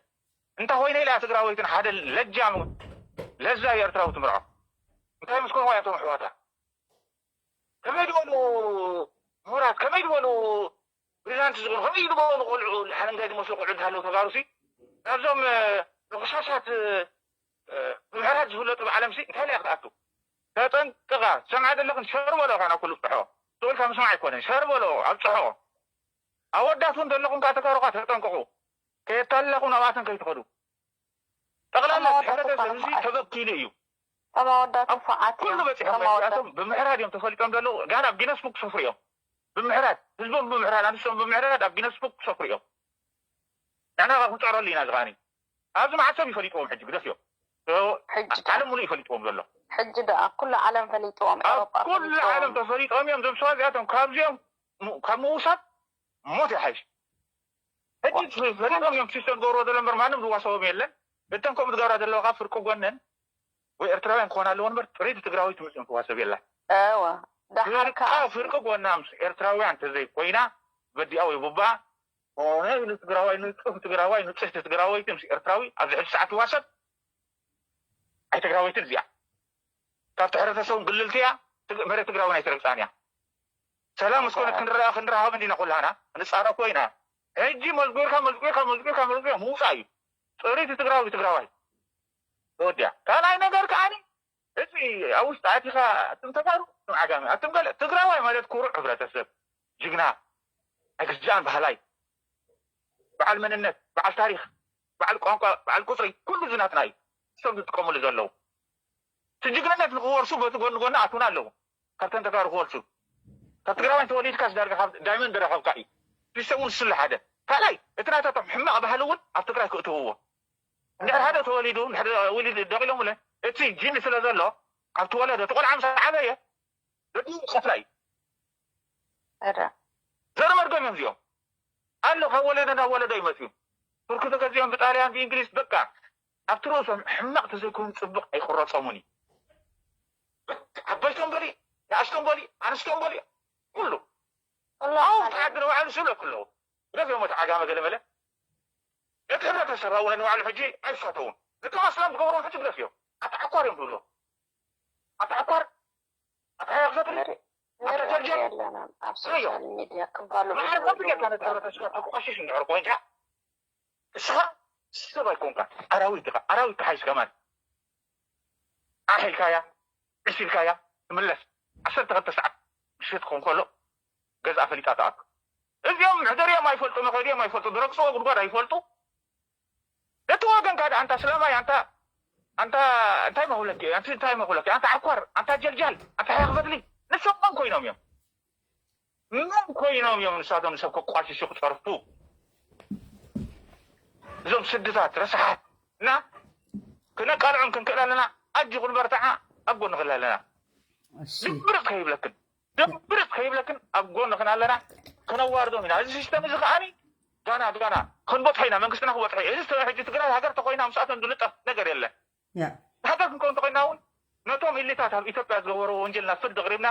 እንተ ኮይነ ኢላ ትግራወይትን ሓደ ለጃም ለዛ ኤርትራዊ ትምርዖ እንታይ ምስ ኮንዋ እቶም ኣሕዋታ ከመይ ዝበሉ ምሁራት ከመይ ዝበሉ ብሪላንት ዝኾኑ ከመይ ዝበሉ ቆልዑ ሓለንጋይ ዝመስሉ ቆልዑ እንተሃለዉ ተጋሩሲ ናብዞም ርኩሳሳት ብምሕራት ዝፍለጡ ብዓለምሲ እንታይ ኢላ ክትኣቱ ተጠንቅቓ ሰምዓ ዘለኽን ሸር በሎ ካና ኩሉ ፅሖ ትብልካ ምስማዕ ኣይኮነን ሸር በሎ ኣብፅሖ ኣወዳት እውን ዘለኹም ከዓ ተጋሩኻ ተጠንቅቑ ከየታለኹም ኣብኣተን ከይትኸዱ ጠቕላላ ሕብረተሰብ እዚ ተበኪሉ እዩ ኣብ ኣወዳት ንፉዓት ኩሉ እዮም በፂሖም እዮም እዚኣቶም ብምሕራድ እዮም ተፈሊጦም ዘለዉ ጋና ኣብ ጊነስ ቡክ ክሰፍሩ እዮም ብምሕራድ ህዝቦም ብምሕራድ ኣንስቶም ብምሕራድ ኣብ ጊነስ ቡክ ክሰፍሩ እዮም ንሕና ከዓ ክንፀረሉ ኢና እዚ ከዓኒ ኣብዚ መዓት ሰብ ይፈሊጥዎም ሕጂ ግደፍ እዮም ሕጂ ዓለም ሙሉእ ይፈሊጥዎም ዘሎ ሕጂ ደኣ ኩሉ ዓለም ፈሊጥዎም ኣብ ኤውሮጳ ኩሉ ፈሊጥዎም ዓለም ተፈሊጦም እዮም እዞም ሰባት እዚኣቶም ካብዚኦም ሙ- ካብ ምውሳድ ሞት ይሓይሽ ሕጂ ፈሊጦም እዮም ሲስተም ዝገብርዎ ዘሎ እምበር ማንም ዝዋሰቦም የለን እተን ከምኡ ዝገብራ ዘለዋ ካብ ፍርቂ ጎነን ወይ ኤርትራውያን ክኾና ኣለዎ እምበር ጥሪት ትግራዊት ምፅኦም ትዋሰብ የላ እወ ደሓር ፍርቃ ከዓ ፍርቂ ጎና ምስ ኤርትራውያን ተዘይኮይና በዲኣ ወይ ቡባ ኮነ ኢሉ ትግራዋይ ንፁህ ትግራዋይ ንፅህቲ ትግራወይቲ ምስ ኤርትራዊ ኣብዚ ሕጂ ሰዓት ትዋሰብ ኣይትግራወይትን እዚኣ ካብቲ ሕብረተሰብ ግልልቲ እያ ትግ- መሬት ትግራዊ ናይ ትረግፃን እያ ሰላም ምስ ኮነት ክንረኣ ክንረሃብ እንዲና ኩላና ክንፃረፎ ኢና ሕጂ መዝጉርካ መዝጉርካ መዝጉርካ መዝጉርካ ምውፃእ እዩ ፅሪት ትግራዊ ትግራዋይ ተወዲያ ካልኣይ ነገር ከዓኒ እዚ ኣብ ውሽጢ ኣቲኻ ኣቱም ተጋሩ ኣቱም ዓጋመ ኣቱም ገለ ትግራዋይ ማለት ኩሩዕ ሕብረተሰብ ጅግና ኣይግዛእን ባህላይ በዓል መንነት በዓል ታሪኽ በዓል ቋንቋ በዓል ቁፅሪ ኩሉ ዝናትና እዩ እሶም ዝጥቀምሉ ዘለዉ እቲ ጅግንነት ንክወርሱ በቲ ጎኒ ጎኒ ኣቱና ኣለዉ ካብተን ተጋሩ ክወርሱ ካብ ትግራዋይ ተወሊድካስ ዳርጋ ካብ ዳይመንድ ረኸብካ እዩ ሲስተም እውን ስለ ሓደ ካልኣይ እቲ ናታቶም ሕማቕ ባህሊ እውን ኣብ ትግራይ ክእትውዎ እንድሕር ሓደ ተወሊዱ እንድሕር ወሊዱ ደቂሎምለ እቲ ጂን ስለ ዘሎ ኣብ ተወለደ እቲ ቆልዓ ምስ ዓበየ ደዲኡ ክኸፍላ እዩ ኧረ ዘርኢ መርገም እዮም እዚኦም ኣሎ ካብ ወለዶ ናብ ወለዶ ይመፅኡ ቱርኪ ተገዚኦም ብጣልያን ብእንግሊዝ በቃ ኣብቲ ርእሶም ሕማቕ ተዘይኮኑ ፅቡቕ ኣይቁረፆሙን እዩ በቃ ዓበይቶም በሊ ንኣሽቶም በሊ ኣንስቶም በሊ ኩሉ ኩሉ ኣው ሓደ ሓደ ንባዕሉ ዝብለኩ ኣለዉ ረፊኦም እቲ ዓጋመ ገለመለ እቲ ሕብረተሰብ ኣውነ ንባዕሉ ሕጂ ኣይሳተውን እቶም ኣስላም ዝገብሮም ሕጂ ግደፍ እዮም ኣታ ዓኳር እዮም ዝብሎ ኣታ ዓኳር ኣታ ሕያ ክፈጥሪ ኣታ ጀርጀር ኣለና ኣብ ሶሻል ሚድያ ክባሉ ማዕረ ከብድ ጌርካ ነቲ ሕብረተሰብ ተቋሽሽ እንድሕር ኮንካ እስኻ ሰብ ኣይኮንካ ኣራዊት ኢኻ ኣራዊት ክሓይሽ ከማን ኣሕ ኢልካያ ዕስ ኢልካያ ትምለስ ዓሰርተ ክልተ ሰዓት ምሸት ክኾን ከሎ ገዝኣ ፈሊጣ ትኣቱ እዚኦም መሕደሪኦም ኣይፈልጡ መኸዲኦም ኣይፈልጡ ዝረግፅዎ ጉድጓድ ኣይፈልጡ ነቲ ወገንካ ደኣ ኣንታ ስለማይ ኣንታ ኣንታ እንታይ መኹለኪ ኣንቲ እንታይ መኹለኪ ኣንታ ዓኳር ኣንታ ጀልጃል ኣንታ ሕያ ክፈትሊ ንሶም መን ኮይኖም እዮም መን ኮይኖም እዮም ንሳቶም ንሰብ ከቋሽሹ ክፀርፉ እዞም ስድታት ረስሓት እና ክነቃልዖም ክንክእል ኣለና ኣጅኹም በርትዓ ኣብ ጎንኺ ኣለና እሺ ድብርት ከይብለክን ድብርት ከይብለክን ኣብ ጎንኽን ኣለና ክነዋርዶም ኢና እዚ ሲስተም እዚ ከዓኒ ጋና ጋና ክንበጥሖ ኢና መንግስትና ክበጥሖ እዩ እዚ ሕጂ ትግራይ ሃገር ተኮይና ምስኣቶም ዝልጠፍ ነገር የለን ያ ሃገር ክንከውን ተኮይና እውን ነቶም ኢሊታት ኣብ ኢትዮጵያ ዝገበርዎ ወንጀልና ፍርዲ ኣቕሪብና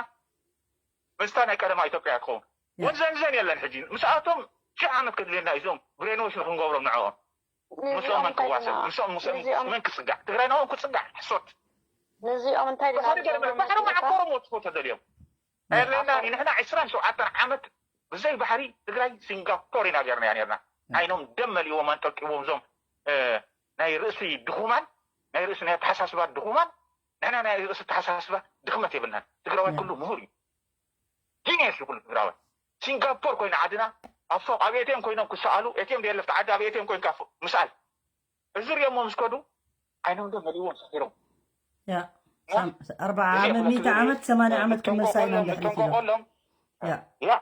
ምስታ ናይ ቀደማ ኢትዮጵያ ትኸውን ወንዘንዘን የለን ሕጂ ምስኣቶም ሽሕ ዓመት ከድልየና እዩ እዞም ብሬንዎሽ ንክንገብሮም ንዕኦም ምስኦም መን ክዋሰብ ምስኦም ምስኦም መን ክፅጋዕ ትግራይ ንኦም ክፅጋዕ ሕሶት ነዚኦም እንታይ ድና ባሕሪ መዓኮሮም ወጥፎ ተደልዮም ኣለና ንሕና ዕስራን ሸውዓተን ዓመት ብዘይ ባሕሪ ትግራይ ሲንጋፖር ኢና ገርና ነርና ዓይኖም ደም መሊዎም ኣንጠልጢዎም እዞም ናይ ርእሲ ድኹማን ናይ ርእሲ ናይ ኣተሓሳስባ ድኹማን ንሕና ናይ ርእሲ ኣተሓሳስባ ድኽመት የብልናን ትግራዋይ ኩሉ ምሁር እዩ ጂኒየስ እዩ ኩሉ ትግራዋይ ሲንጋፖር ኮይና ዓድና ኣብ ፎቅ ኣብ ኤትኤም ኮይኖም ክሰኣሉ ኤትኤም ደየለፍቲ ዓዲ ኣብ ኤትኤም ኮይንካ ምስኣል እዚ ሪኦሞ ምስ ከዱ ዓይኖም ዶ መሊዎም ሰኺሮም ያ ኣርባዓ ዓመት ሚእቲ ዓመት ሰማንያ ዓመት ክንመልሳ ኢና ንድሕሪት ኢሎም ንጠንቀቆሎም ያ ያ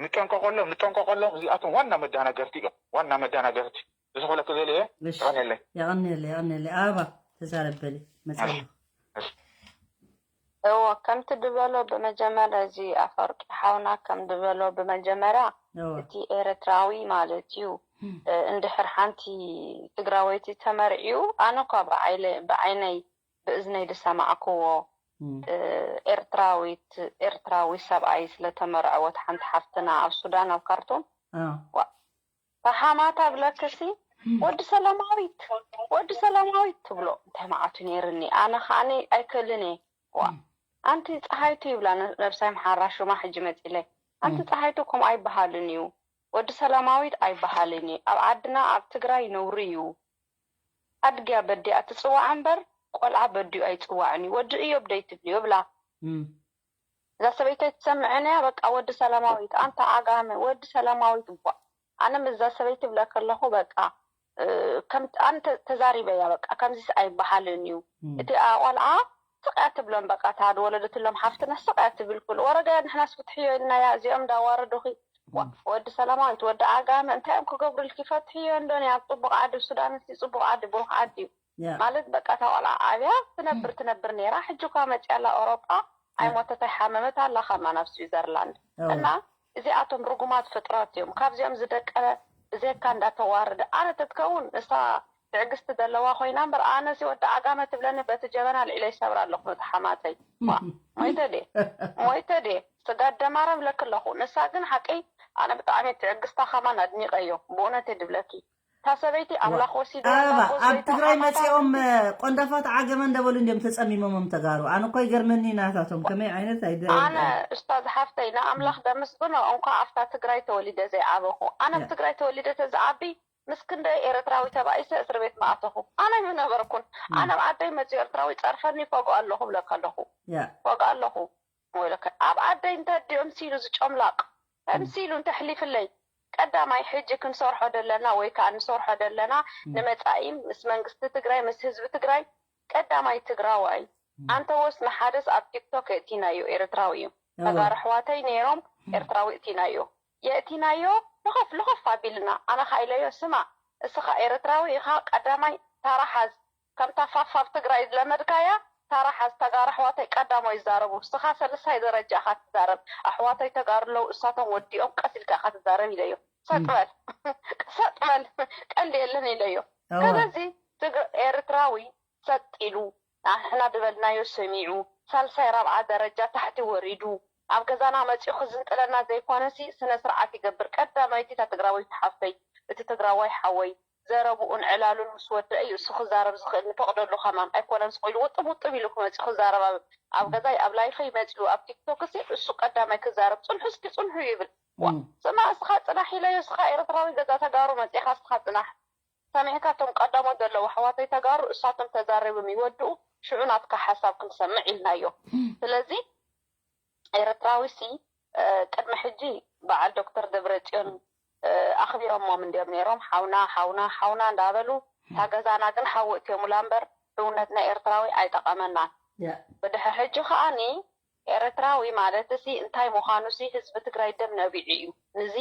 ንጠንቀቆሎም ንጠንቀቆሎም እዚኣቶም ዋና መዳናገርቲ እዮም ዋና መዳናገርቲ እዚ ክብለክ ደልየ የቐንየለይ የቐንየለይ የቐንየለይ ኣበባ ተዛረበሊ መፀለኹ እወ ከምቲ ድበሎ ብመጀመርያ እዚ ኣፈወርቂ ሓውና ከም ድበሎ ብመጀመርያ እቲ ኤረትራዊ ማለት እዩ እንድሕር ሓንቲ ትግራወይቲ ተመርዕዩ ኣነ እኳ ብዓይለ ብዓይነይ ብእዝነይ ድሰማዕክዎ ኤርትራዊት ኤርትራዊ ሰብኣይ ስለተመርዐወት ሓንቲ ሓፍትና ኣብ ሱዳን ኣብ ካርቱም ዋ ታሓማታ ብለክሲ ወዲ ሰላማዊት፣ ወዲ ሰላማዊት ትብሎ እንታይ መዓቱ ነይርኒ። ኣነ ከዓኒ ኣይክእልን እየ። ዋ ኣንቲ ፀሃይቱ ይብላ ነ- ነብሳይ መሓራ ሹማ ሕጂ መፂለይ። ኣንቲ ፀሃይቱ ከምኡ ኣይበሃልን እዩ። ወዲ ሰላማዊት ኣይበሃልን እዩ። ኣብ ዓድና ኣብ ትግራይ ነውሪ እዩ። ኣድግያ በዲኣ ትፅዋዕ እምበር ቆልዓ በዲኡ ኣይፅዋዕን እዩ። ወዲ እዮብ ደይትብልዮ ብላ። እዛ ሰበይቲ ትሰምዐን እያ። በቃ ወዲ ሰላማዊት ኣንታ ዓጋመ ወዲ ሰላማዊት እቧ። ኣነ ምስዛ ሰበይቲ ብለ ከለኹ በቃ ኣነ ተዛሪበያ በቃ ከምዚስ ኣይበሃልን እዩ። እቲ ቆልዓ ስቕ እያ ትብሎም በቃ እታ ዝወለደትሎም ሓፍትና ስቕ እያ ትብል ኩሉ ወረገ ንሕናስ ፍትሕዮ ኢልናያ እዚኦም እንዳዋረዱኺ። ወዲ ሰላማዊት ወዲ ዓጋመ እንታይ እዮም ክገብሩልኪ? ፈትሕዮ እንዶ ኣብ ፅቡቕ ዓዲ ሱዳንስ ፅቡቕ ዓዲ ብሩኽ ዓዲ እዩ። ማለት በቃ እታ ቆልዓ ኣብያ ትነብር ትነብር ነይራ ሕጂ እኳ መፅያ ኣላ ኣውሮጳ ኣይሞተት ኣይሓመመት ኣላ ከማን ኣብ ስዊዘርላንድ እና እዚኣቶም ርጉማት ፍጥረት እዮም። ካብዚኦም ዝደቀለ ብዘካ እንዳተዋረደ ኣነ ተትከውን እሳ ትዕግስቲ ዘለዋ ኮይና እምበር ኣነሲ ወዲ ዓጋመ ትብለኒ በቲ ጀበና ልዒለ ይሰብራ ኣለኹ ነቲ ሓማተይ። ሞይተ ድየ ሞይተ ድየ ስጋደ ማርያም ኢለኪ ኣለኹ። ንሳ ግን ሓቀይ ኣነ ብጣዕሚ ትዕግስታ ከማን ኣድኒቀዮ ብእውነተይ ድብለኪ። እታ ሰበይቲ ኣምላኽ ወሲድዋ ኣበባ እዛ ኣብ ጎስበይታ ትግራይ ሓማታ መፂኦም እ፣ ቆንዳፋት ዓገመ እንደበሉ እንዲም ተፀሚሞሞም ተጋሩ። ኣነ እኮ ይገርመኒ ናታቶም ከመይ ዓይነት ኣይደ ኣነ ኡስታዝ ሓፍተይ ንኣምላኽ ደመስግኖ እንኳ ኣብታ ትግራይ ተወሊደ ዘይዓበኹ ኣነ ኣብ ትግራይ ተወሊደ ተዝዓቢ ምስ ክንደይ ኤርትራዊ ተባኢሰ እስር ቤት ምኣተኹ ኣነ ምነበርኩን ኣነ ኣብ ዓደይ መፅኡ ኤርትራዊ ፀርፈኒ ይፈግኦ ኣለኹ ብለካ ኣለኹ ያ ፈግኦ ኣለኹ ወይለከ ኣብ ዓደይ እንተ ድኦም ሲሉ ዝጨምላቕ ከምሲሉ እንተሕሊፍለይ ቀዳማይ ሕጂ ክንሰርሖ ደለና ወይ ከዓ ንሰርሖ ደለና ንመፃኢ ምስ መንግስቲ ትግራይ ምስ ህዝቢ ትግራይ ቀዳማይ ትግራዋይ ኣንተወስ ንሓደስ ኣብ ቲክቶክ የእቲናዮ ኤርትራዊ እዩ ተጋሩ ኣሕዋተይ ነይሮም ኤርትራዊ እቲናዮ የእቲናዮ ልኸፍ ልኸፍ ኣቢልና ኣነ ከዓ ኢለዮ ስማዕ እስኻ ኤርትራዊ ኢኻ ቀዳማይ ታራ ሓዝ ከምታ ፋፋ ኣብ ትግራይ ዝለመድካያ ታራ ሓዝ ተጋሩ ኣሕዋተይ ቀዳሞ ይዛረቡ እስኻ ሰልሳይ ደረጃ ኢኻ ትዛረብ ኣሕዋተይ ተጋሩ ኣለዉ እሳቶም ወዲኦም ቀስ ኢልካ ኢኻ ትዛረብ ኢለዮ ሰጥ በል ሰጥ በል ቀልዲ የለን ኢለዮ ከለዚ ትግ- ኤርትራዊ ሰጥ ኢሉ ንሕና ዝበልናዮ ሰሚዑ ሳልሳይ ራብዓ ደረጃ ታሕቲ ወሪዱ ኣብ ገዛና መፂኡ ክዝንጥለና ዘይኮነሲ ስነ ስርዓት ይገብር ቀዳማይቲ እታ ትግራወይቲ ሓፍተይ እቲ ትግራዋይ ሓወይ ዘረብኡን ዕላሉን ምስ ወደአ እዩ እሱ ክዛረብ ዝኽእል ንፈቕደሉ ከማን ኣይኮነን ስቕ ኢሉ ውጥብ ውጥብ ኢሉ ክመፅእ ክዛረብ ኣብ ኣብ ገዛይ ኣብ ላይፈይ መፂኡ ኣብ ቲክቶክ ሲ እሱ ቀዳማይ ክዛረብ ፅንሑ እስኪ ፅንሑ ይብል ዋ ስማ እስኻ ፅናሕ ኢለዮ እስኻ ኤርትራዊ ገዛ ተጋሩ መፂእኻ እስኻ ፅናሕ ሰሚዕካ እቶም ቀዳሞት ዘለዉ ኣሕዋተይ ተጋሩ እሳቶም ተዛሪቦም ይወድኡ ሽዑ ናትካ ሓሳብ ክንሰምዕ ኢልናዮ ስለዚ ኤርትራዊ ሲ ቅድሚ ሕጂ በዓል ዶክተር ደብረፅዮን ኣኽቢሮሞም እንዲዮም ነይሮም ሓውና ሓውና ሓውና እንዳበሉ እታ ገዛና ግን ሓዊ እትዮምላ እምበር ሕውነት ናይ ኤርትራዊ ኣይጠቐመናን ብድሕሪ ሕጂ ከዓኒ ኤርትራዊ ማለት ሲ እንታይ ምዃኑ ሲ ህዝቢ ትግራይ ደም ነቢዑ እዩ ንዚ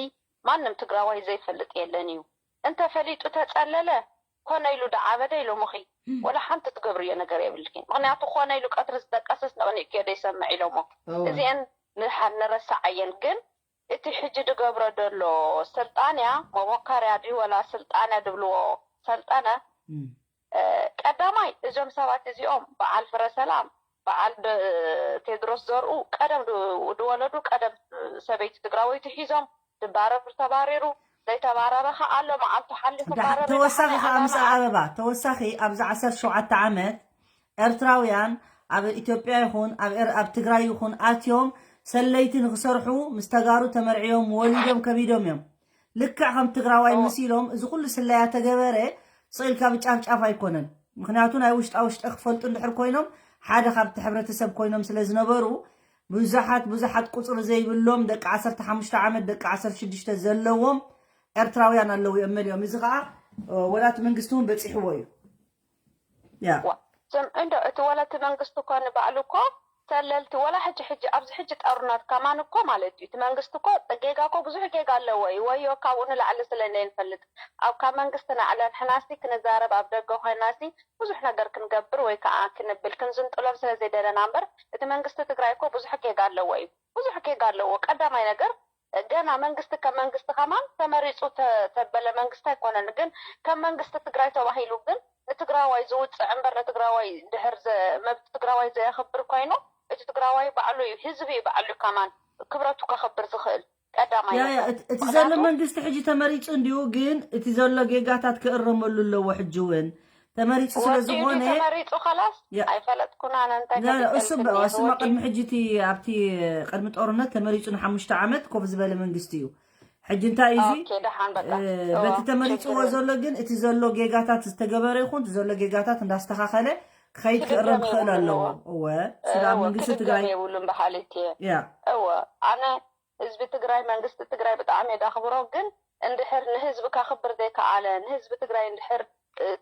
ማንም ትግራዋይ ዘይፈልጥ የለን እዩ እንተፈሊጡ ተፀለለ ኮነ ኢሉ ደዓበደ ኢሎምኺ ወላ ሓንቲ ትገብርዮ ነገር የብልኪን ምኽንያቱ ኮነ ኢሉ ቀትሪ ዝጠቀሰስ ነቕኒቅዮ ደይሰምዕ ኢሎሞ እዚአን ንረሳዓየን ግን እቲ ሕጂ ድገብሮ ደሎ ስልጣንያ መቦከርያ ድዩ ወላ ስልጣንያ ድብልዎ ሰልጠነ ቀዳማይ እዞም ሰባት እዚኦም በዓል ፍረሰላም በዓል ቴድሮስ ዘርኡ ቀደም ድወለዱ ቀደም ሰበይቲ ትግራወይቲ ሒዞም ድባረር ተባሪሩ ዘይተባረረ ከ ኣሎ መዓልቱ ሓሊፉ ባረረ ተወሳኺ ከዓ ምስ ኣበባ ተወሳኺ ኣብዚ ዓሰርተ ሸውዓተ ዓመት ኤርትራውያን ኣብ ኢትዮጵያ ይኹን ኣብ ኤር- ኣብ ትግራይ ይኹን ኣትዮም ሰለይቲ ንክሰርሑ ምስ ተጋሩ ተመርዕዮም ወሊዶም ከቢዶም እዮም። ልክዕ ከም ትግራዋይ መሲሎም እዚ ኩሉ ስለያ ተገበረ ስቕ ኢልካ ብጫፍጫፍ ኣይኮነን። ምኽንያቱ ናይ ውሽጣ ውሽጢ ክፈልጡ እንድሕር ኮይኖም ሓደ ካብቲ ሕብረተሰብ ኮይኖም ስለ ዝነበሩ ብዙሓት ብዙሓት ቁፅሪ ዘይብሎም ደቂ ዓሰርተ ሓሙሽተ ዓመት ደቂ ዓሰርተ ሽዱሽተ ዘለዎም ኤርትራውያን ኣለዉ እዮም መሊኦም። እዚ ከዓ ወላ እቲ መንግስቲ እውን በፂሕዎ እዩ። ያ ዋ፣ ስም እንዶ እቲ ወላ እቲ መንግስቲ እኮ ንባዕሉ እኮ ሰለልቲ ወላ ሕጂ ሕጂ ኣብዚ ሕጂ ጠሩናት ከማን እኮ ማለት እዩ እቲ መንግስቲ እኮ ጌጋ እኮ ብዙሕ ጌጋ ኣለዎ እዩ ወዮ ካብኡ ንላዕሊ ስለ እንፈልጥ ኣብ ካብ መንግስቲ ንዕለ ንሕናሲ ክንዛረብ ኣብ ደገ ኮይናሲ ብዙሕ ነገር ክንገብር ወይ ከዓ ክንብል ክንዝንጥሎም ስለ ዘይደለና እምበር እቲ መንግስቲ ትግራይ እኮ ብዙሕ ጌጋ ኣለዎ እዩ ብዙሕ ጌጋ ኣለዎ ቀዳማይ ነገር ገና መንግስቲ ከም መንግስቲ ከማን ተመሪፁ ተበለ መንግስቲ ኣይኮነን ግን ከም መንግስቲ ትግራይ ተባሂሉ ግን ንትግራዋይ ዝውፅዕ እምበር ንትግራዋይ ድሕር መብት ትግራዋይ ዘየኽብር ኮይኑ እቲ ትግራዋይ ባዕሉ እዩ ህዝቢ እዩ ባዕሉ ከማን ክብረቱ ከኽብር ዝኽእል ቀዳማይ ያ ያ እቲ ዘሎ መንግስቲ ሕጂ ተመሪፁ እንዲዩ፣ ግን እቲ ዘሎ ጌጋታት ክእረመሉ ኣለዎ። ሕጂ እውን ተመሪፁ ስለ ዝኾነ ተመሪፁ ኸላስ ኣይፈለጥኩናን እንታይ እሱ እሱማ ቅድሚ ሕጂ እቲ ኣብቲ ቅድሚ ጦርነት ተመሪፁ ንሓሙሽተ ዓመት ኮፍ ዝበለ መንግስቲ እዩ። ሕጂ እንታይ እዩ እዚ በቲ ተመሪፅዎ ዘሎ ግን እቲ ዘሎ ጌጋታት ዝተገበረ ይኹን እቲ ዘሎ ጌጋታት እንዳስተኻኸለ ክኸይድ ክእረም ክኽእል ኣለዎ። እወ ስለ ኣብ መንግስቲ ትግራይ የብሉን በሃሊት እየ። እወ ኣነ ህዝቢ ትግራይ መንግስቲ ትግራይ ብጣዕሚ የዳኽብሮ፣ ግን እንድሕር ንህዝቢ ከኽብር ዘይከኣለ ንህዝቢ ትግራይ እንድሕር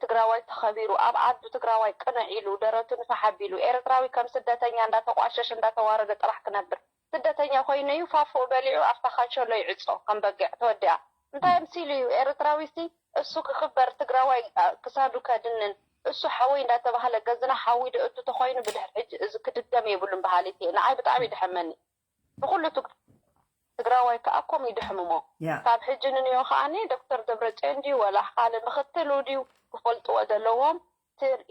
ትግራዋይ ተኸቢሩ ኣብ ዓዱ ትግራዋይ ቅንዕ ኢሉ ደረቱ ንፋሕ ኣቢሉ ኤርትራዊ ከም ስደተኛ እንዳተቋሸሽ እንዳተዋረደ ጥራሕ ክነብር ስደተኛ ኮይኑ እዩ ፋፉ በሊዑ ኣብታ ካንሸሎ ይዕጾ ከም በጊዕ ተወዲኣ እንታይ ኣምሲሉ እዩ ኤርትራዊ ሲ እሱ ክኽበር ትግራዋይ ክሳዱ ከድንን እሱ ሓወይ እንዳተባህለ ገዝና ሓዊ ደእቱ ተኾይኑ ብድሕር ሕጂ እዚ ክድገም የብሉን በሃሊት እየ ንዓይ ብጣዕሚ ይድሕመኒ ንኹሉ ትግራዋይ ከዓ ኮም ይድሕምሞ ካብ ሕጂ ንንዮ ከዓኒ ዶክተር ደብረፅዮን ድዩ ወላ ካልእ ምክትሉ ድዩ ክፈልጥዎ ዘለዎም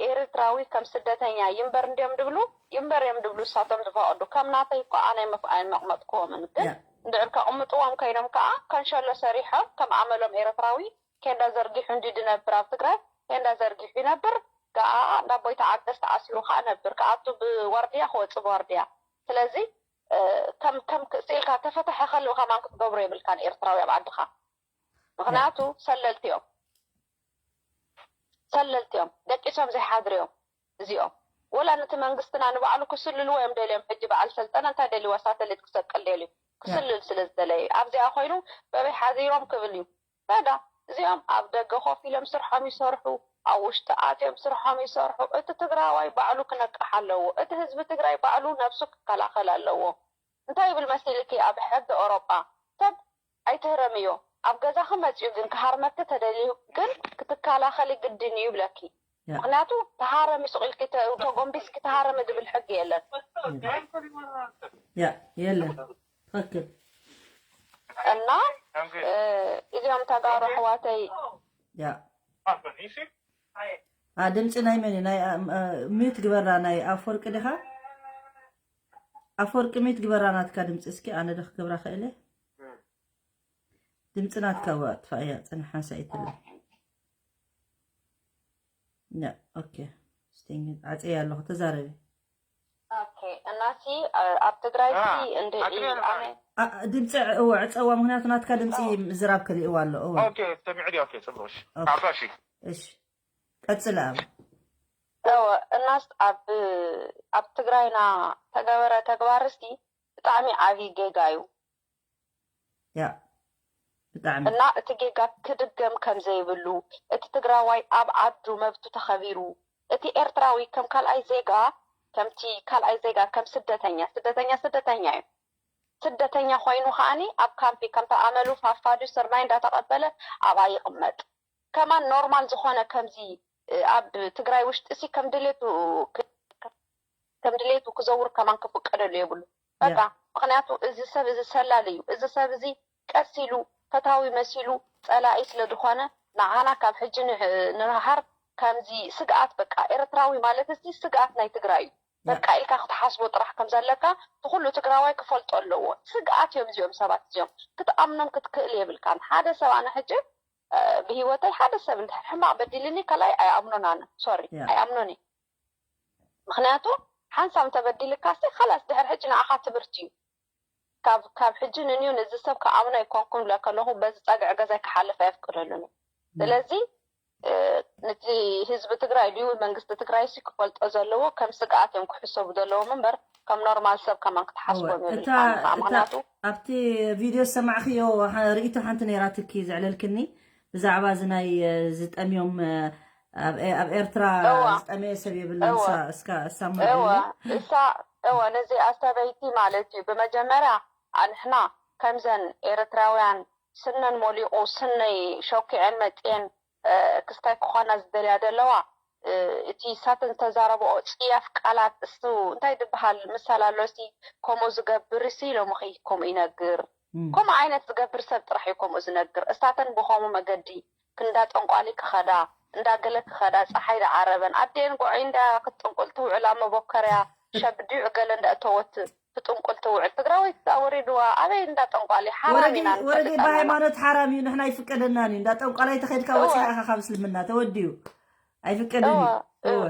ኤርትራዊ ከም ስደተኛ ይንበር እንድዮም ድብሉ ይንበር እዮም ድብሉ እሳቶም ዝፈቅዱ ከም ናተይ እኮ ኣነ ኣይመቕመጥክዎምን ግን እንድዕር ከቕምጥዎም ከይኖም ከዓ ከንሸሎ ሰሪሖም ከም ኣመሎም ኤርትራዊ ኬንዳ ዘርጊሑ እንዲ ድነብር ኣብ ትግራይ ኬንዳ ዘርጊሑ ይነብር ከዓ እንዳቦይ ተዓገስ ተኣሲሩ ከዓ ነብር ከኣቱ ብዋርድያ ክወፅ ብዋርድያ ስለዚ ከም ከም ስኢልካ ተፈተሐ ከልኡ ከማን ክትገብሮ የብልካን ኤርትራዊ ኣብ ዓድኻ ምክንያቱ ሰለልቲ እዮም ሰለልቲ እዮም ደቂሶም ዘይሓድር እዮም እዚኦም ወላ ነቲ መንግስትና ንባዕሉ ክስልልዎ እዮም ደልዮም ሕጂ በዓል ሰልጠነ እንታይ ደልዋ ሳተሊት ክሰቅል ደልዩ ክስልል ስለ ዝደለየ ኣብዚኣ ኮይኑ በበይ ሓዚሮም ክብል እዩ በዳ እዚኦም ኣብ ደገ ኮፍ ኢሎም ስርሖም ይሰርሑ ኣብ ውሽጢ ኣትዮም ስርሖም ይሰርሑ እቲ ትግራዋይ ባዕሉ ክነቅሕ ኣለዎ እቲ ህዝቢ ትግራይ ባዕሉ ነብሱ ክከላኸል ኣለዎ እንታይ ይብል መሲልኪ ኣብ ሕጊ ኤውሮጳ ሰብ ኣይትህረምዮ ኣብ ገዛኺ መፅዩ ግን ክሃርመኪ ተደልዩ ግን ክትከላኸሊ ግድን እዩ ይብለኪ ምክንያቱ ተሃረሚ ሱቕ ኢልኪ ተጎንቢስኪ ተሃረሚ ዝብል ሕጊ የለን ያ የለን ትክክል እና እዚኦም ተጋሩ ኣሕዋተይ ያ ድምፂ ናይ መን እዩ ናይ ሚዩት ግበራ ናይ ኣፈወርቂ ዲኻ ኣፈወርቂ ሚዩት ግበራ ናትካ ድምፂ እስኪ ኣነ ዶ ክገብራ ክእለ ድምፂ ናትካ ዋ ኣጥፋእያ ፅንሕ ሓንሳ ይትለ ኦኬ ዓፀየ ኣለኹ ተዛረቢ እናሲ ኣብ ትግራይ እንደ ድምፂ እወ ዕፀዋ ምክንያቱ ናትካ ድምፂ ምዝራብ ከሊእዋ ኣሎ እወ ሰሚዑ ዲ ኦኬ ፅቡቅ ዓርባሺ እሺ ቀፅል ኣብ እወ እናስ ኣብ ኣብ ትግራይና ተገበረ ተግባር እስቲ ብጣዕሚ ዓብዪ ጌጋ እዩ ያ ብጣዕሚ እና እቲ ጌጋ ክድገም ከም ዘይብሉ እቲ ትግራዋይ ኣብ ዓዱ መብቱ ተኸቢሩ እቲ ኤርትራዊ ከም ካልኣይ ዜጋ ከምቲ ካልኣይ ዜጋ ከም ስደተኛ ስደተኛ ስደተኛ እዩ ስደተኛ ኮይኑ ከዓኒ ኣብ ካምፒ ከምቲ ኣመሉ ፋፋዱ ስርናይ እንዳተቐበለ ኣብኣ ይቕመጥ ከማን ኖርማል ዝኾነ ከምዚ ኣብ ትግራይ ውሽጢ ሲ ከም ድሌቱ ከም ድሌቱ ክዘውር ከማን ክፍቀደሉ የብሉ በቃ ምክንያቱ እዚ ሰብ እዚ ሰላል እዩ እዚ ሰብ እዚ ቀስ ኢሉ ፈታዊ መሲሉ ፀላኢ ስለ ዝኾነ ንዓና ካብ ሕጂ ንሃር ከምዚ ስግኣት በቃ ኤርትራዊ ማለት እዚ ስግኣት ናይ ትግራይ እዩ በቃ ኢልካ ክትሓስቦ ጥራሕ ከም ዘለካ እቲ ኩሉ ትግራዋይ ክፈልጦ ኣለዎ ስግኣት እዮም እዚኦም ሰባት እዚኦም ክትኣምኖም ክትክእል የብልካን ሓደ ሰብ ኣነ ሕጂ ብሂወተይ ሓደ ሰብ እንድሕር ሕማቕ በዲልኒ ካልኣይ ኣይኣምኖን ኣነ ሶሪ ኣይኣምኖን እየ ምክንያቱ ሓንሳብ እንተበዲልካ ሲ ከላስ ድሕር ሕጂ ንኣኻ ትምህርቲ እዩ ካብ ካብ ሕጂ ንንዩ ነዚ ሰብ ክኣምኖ ኣይኮንኩን ብለ ከለኹ በዚ ፀግዒ ገዛይ ክሓልፍ ኣየፍቅደሉን እዩ ስለዚ ነቲ ህዝቢ ትግራይ ድዩ መንግስቲ ትግራይ ሲ ክፈልጦ ዘለዎ ከም ስግኣት እዮም ክሕሰቡ ዘለዎም እምበር ከም ኖርማል ሰብ ከማን ክትሓስቦም የብልካ ምክንያቱ ኣብቲ ቪድዮ ዝሰማዕክዮ ርእይቶ ሓንቲ ነይራትኪ ዘዕለልክኒ ብዛዕባ እዚ ናይ ዝጠምዮም ኣብ ኤርትራ ዝጠመየ ሰብ የብልን እሳ እሳ እሳ እወ ነዚኣ ሰበይቲ ማለት እዩ ብመጀመርያ ኣንሕና ከምዘን ኤርትራውያን ስነን ሞሊቑ ስነይ ሸኪዐን መፅየን ክስታይ ክኾና ዝደልያ ዘለዋ እቲ ሳተን ዝተዛረበኦ ፅያፍ ቃላት እሱ እንታይ ዝበሃል ምሳል ኣሎ ሲ ከምኡ ዝገብር ሲ ኢሎምኺ ከምኡ ይነግር ከምኡ ዓይነት ዝገብር ሰብ ጥራሕ እዩ ከምኡ ዝነግር እሳተን ብኸምኡ መገዲ ክንዳ ጠንቋሊ ክኸዳ እንዳ ገለ ክኸዳ ፀሓይ ዝዓረበን ኣዴን ጎዐይ እንዳ ክትጥንቁል ትውዕላ መቦከርያ ሸብዲዑ ገለ እንዳ እተወት ትጥንቁል ትውዕል። ትግራወይቲ ወሪድዋ ኣበይ እንዳ ጠንቋሊ ሓራም ኢና ንፈልጥ ኣለና። ብሃይማኖት ሓራም እዩ፣ ንሕና ኣይፍቀደናን እዩ። እንዳ ጠንቋላይ ተኸድካ ወፂኻ ኢኻ ካብ እስልምና ተወዲኡ ኣይፍቀድን እዩ።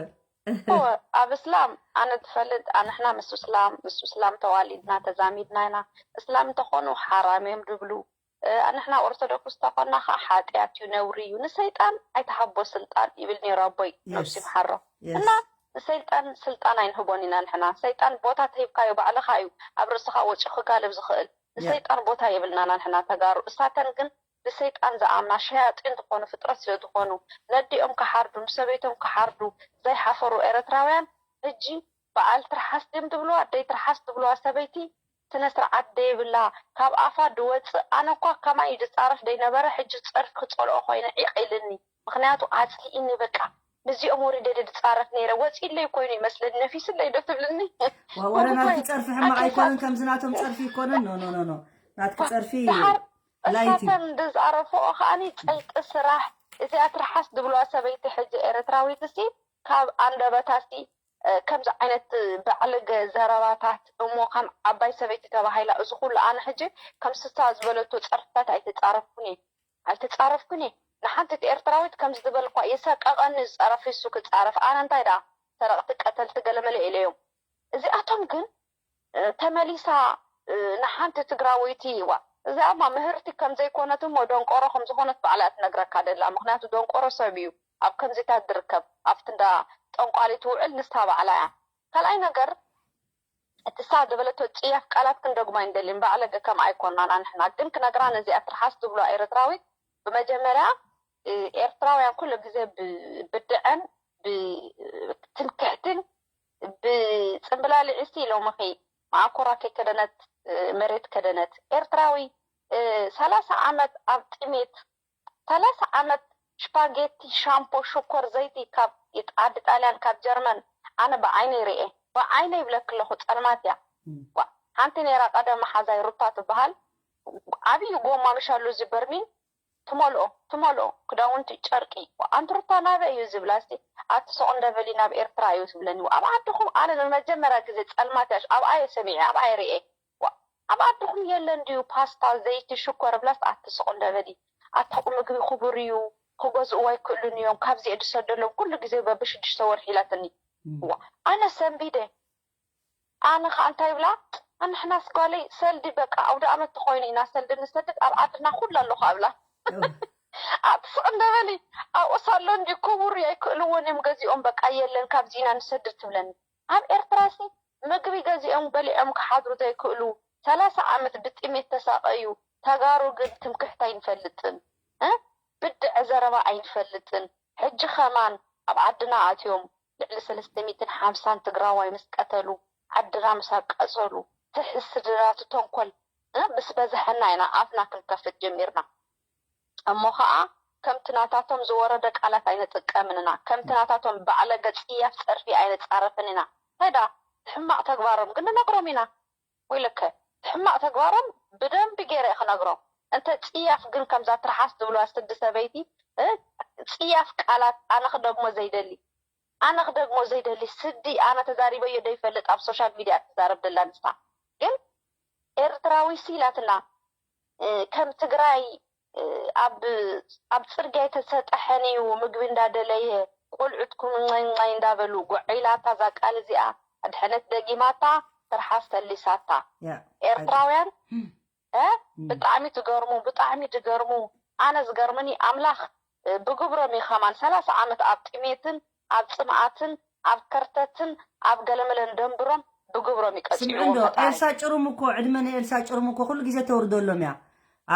ኣብ እስላም ኣነ ትፈልጥ ኣንሕና ምስ እስላም ምስ እስላም ተዋሊድና ተዛሚድና ኢና። እስላም እንተኾኑ ሓራም እዮም ድብሉ። ኣንሕና ኦርቶዶክስ ተኾና ከዓ ሓጢኣት እዩ፣ ነውሪ እዩ። ንሰይጣን ኣይተሃቦ ስልጣን ይብል ነይሩ ኣቦይ ነብሱ ይምሓሮ። እና ንሰይጣን ስልጣን ኣይንህቦን ኢና ንሕና። ሰይጣን ቦታ ተሂብካዮ ባዕልኻ እዩ ኣብ ርእስኻ ወፂኡ ክጋልብ ዝኽእል። ንሰይጣን ቦታ የብልናና ንሕና ተጋሩ። እሳተን ግን ብሰይጣን ዝኣምና ሸያጢን ዝኾኑ ፍጥረት ስለ ዝኾኑ ነዲኦም ክሓርዱ ንሰበይቶም ክሓርዱ ዘይሓፈሩ ኤረትራውያን ሕጂ በዓል ትርሓስ ድም ድብልዋ ደይ ትርሓስ ድብልዋ ሰበይቲ ስነ ስርዓት ደይብላ ካብ ኣፋ ድወፅእ ኣነ እኳ ከማይ ድፃረፍ ደይነበረ ሕጂ ፀርፊ ክፀልኦ ኮይነ ዒቕ ኢልኒ ምኽንያቱ ኣፅሊኢኒ በቃ ምስዚኦም ወሪደ ድፃረፍ ነይረ ወፂለይ ኮይኑ ይመስለኒ ነፊስለይ ዶ ትብልኒ ወረ ናትኪ ፀርፊ ሕማቕ ኣይኮነን ከምዚ ናቶም ፀርፊ ይኮነን ኖ ኖ ኖ ናትኪ ፀርፊ እሳተን ድዝኣረፍኦ ከዓኒ ጨይቂ ስራሕ እዚኣ ትርሓስ ድብልዋ ሰበይቲ ሕጂ ኤረትራዊት ሲ ካብ ኣንደበታ ሲ ከምዚ ዓይነት ባዕልገ ዘረባታት እሞ ከም ዓባይ ሰበይቲ ተባሂላ እዚ ኩሉ ኣነ ሕጂ ከም ስሳ ዝበለቶ ፀርፍታት ኣይተፃረፍኩን እየ ኣይተፃረፍኩን እየ ንሓንቲ ኤርትራዊት ከምዚ ዝበልኳ የሰቀቐኒ ዝፀረፊ እሱ ክፃረፍ ኣነ እንታይ ደኣ ሰረቕቲ ቀተልቲ ገለመለ ኢለዮም እዚኣቶም ግን ተመሊሳ ንሓንቲ ትግራወይቲ ዋ እዚኣ ማ ምህርቲ ከምዘይኮነት እሞ ደንቆሮ ከምዝኾነት ባዕላ ትነግረካ ደላ ምክንያቱ ደንቆሮ ሰብ እዩ ኣብ ከምዚታት ዝርከብ ኣብቲ እንዳ ጠንቋሊ ትውዕል ንሳ ባዕላ እያ ካልኣይ ነገር እቲ ሳ ዝበለቶ ፅያፍ ቃላት ክንደግማ ይንደልን ባዕለገ ከም ኣይኮናን ኣንሕና ግን ክነግራ ነዚኣ ትርሓስ ዝብሎ ኤርትራዊት ብመጀመርያ ኤርትራውያን ኩሉ ግዜ ብድዐን ትምክሕትን ብፅምብላሊዕሲ ኢሎምኺ ማኣኮራ ከይከደነት መሬት ከደነት ኤርትራዊ ሰላሳ ዓመት ኣብ ጥሜት ሰላሳ ዓመት ሽፓጌቲ ሻምፖ ሽኮር ዘይቲ ካብ ዓዲ ጣልያን ካብ ጀርመን ኣነ ብዓይነይ ርኤ ብዓይነይ ይብለኪ ኣለኹ ፀልማት እያ ሓንቲ ነይራ ቀደም መሓዛይ ሩታ ትበሃል ዓብዪ ጎማ ምሻሉ እዚ በርሚል ትመልኦ ትመልኦ ክዳውንቲ ጨርቂ ኣንቲ ሩታ ናበይ እዩ ዝብላ እስቲ ኣቲ ሱቕ እንደ በሊ ናብ ኤርትራ እዩ ትብለኒ ኣብ ዓድኹም ኣነ ንመጀመርያ ግዜ ጸልማት ያሽ ኣብኣ እየ ሰሚዐ ኣብኣ እየ ርእየ ኣብ ዓድኹም የለን ድዩ ፓስታ ዘይቲ ሽኮር እብላስ ኣቲ ሱቕ እንደ በሊ ኣቲ ምግቢ ክቡር እዩ ክገዝእዎ ኣይክእሉን እዮም ካብዚ እየ ዝሰደሎም ኩሉ ግዜ በብሽዱሽተ ወርሒ ኢላትኒ ኣነ ሰንቢደ ኣነ ከዓ እንታይ ይብላ ኣንሕናስ ጓለይ ሰልዲ በቃ ኣውደ ኣመት ተኮይኑ ኢና ሰልዲ ንሰድድ ኣብ ዓድና ኩሉ ኣለኹ ኣብላ ኣትስቕ እንደበሊ ኣብኡ ሳሎ እንዲ ክቡር ኣይክእልዎን እዮም ገዚኦም በቃ የለን ካብዚ ኢና ንሰድድ ትብለኒ ኣብ ኤርትራሲ ምግቢ ገዚኦም በሊዖም ክሓድሩ ዘይክእሉ ሰላሳ ዓመት ብጥሜት ተሳቀዩ ተጋሩ ግን ትምክሕቲ ኣይንፈልጥን ብድዐ ዘረባ ኣይንፈልጥን ሕጂ ከማን ኣብ ዓድና ኣትዮም ልዕሊ ሰለስተ ሚእትን ሓምሳን ትግራዋይ ምስ ቀተሉ፣ ዓድና ምስ ኣቃጸሉ፣ ትሕስድና እቲ ተንኮል ምስ በዝሐና ኢና ኣፍና ክንከፍት ጀሚርና። እሞ ኸኣ ከምቲ ናታቶም ዝወረደ ቃላት ኣይንጥቀምን ኢና፣ ከምቲ ናታቶም ባዕለገ ጽያፍ ጸርፊ ኣይንጻረፍን ኢና። እንታይ ደኣ እቲ ሕማቕ ተግባሮም ግን ንነግሮም ኢና። ወይለከ እቲ ሕማቕ ተግባሮም ብደንቢ ገይረ እየ ክነግሮም። እንተ ጽያፍ ግን ከምዛ ትርሓስ ዝብልዋ ስዲ ሰበይቲ ጽያፍ ቃላት ኣነ ክደግሞ ዘይደሊ ኣነ ክደግሞ ዘይደሊ ስዲ ኣነ ተዛሪበዮ ዘይፈልጥ ኣብ ሶሻል ሚድያ ትዛረብ ደላ ንሳ ግን ኤርትራዊ ሲ ኢላትና ከም ትግራይ ኣብ ኣብ ጽርግያ ኣይተሰጠሐን እዩ ምግቢ እንዳደለየ ቆልዑት ኩምንይ እንዳበሉ ጎዒላታ እዛ ቃል እዚኣ ኣድሐነት ደጊማታ ትርሓስ ተሊሳታ ኤርትራውያን እ ብጣዕሚ ትገርሙ ብጣዕሚ ትገርሙ ኣነ ዝገርምኒ ኣምላኽ ብግብሮም እዩ ከማን ሰላሳ ዓመት ኣብ ጥሜትን ኣብ ፅምኣትን ኣብ ከርተትን ኣብ ገለመለን ደንብሮም ብግብሮም ይቀፅዕዎ ስምዕዶ ፈጣሪ ኤልሳ ጭሩም እኮ ዕድመ ንኤልሳ ጭሩም እኮ ኩሉ ግዜ ተውርደሎም እያ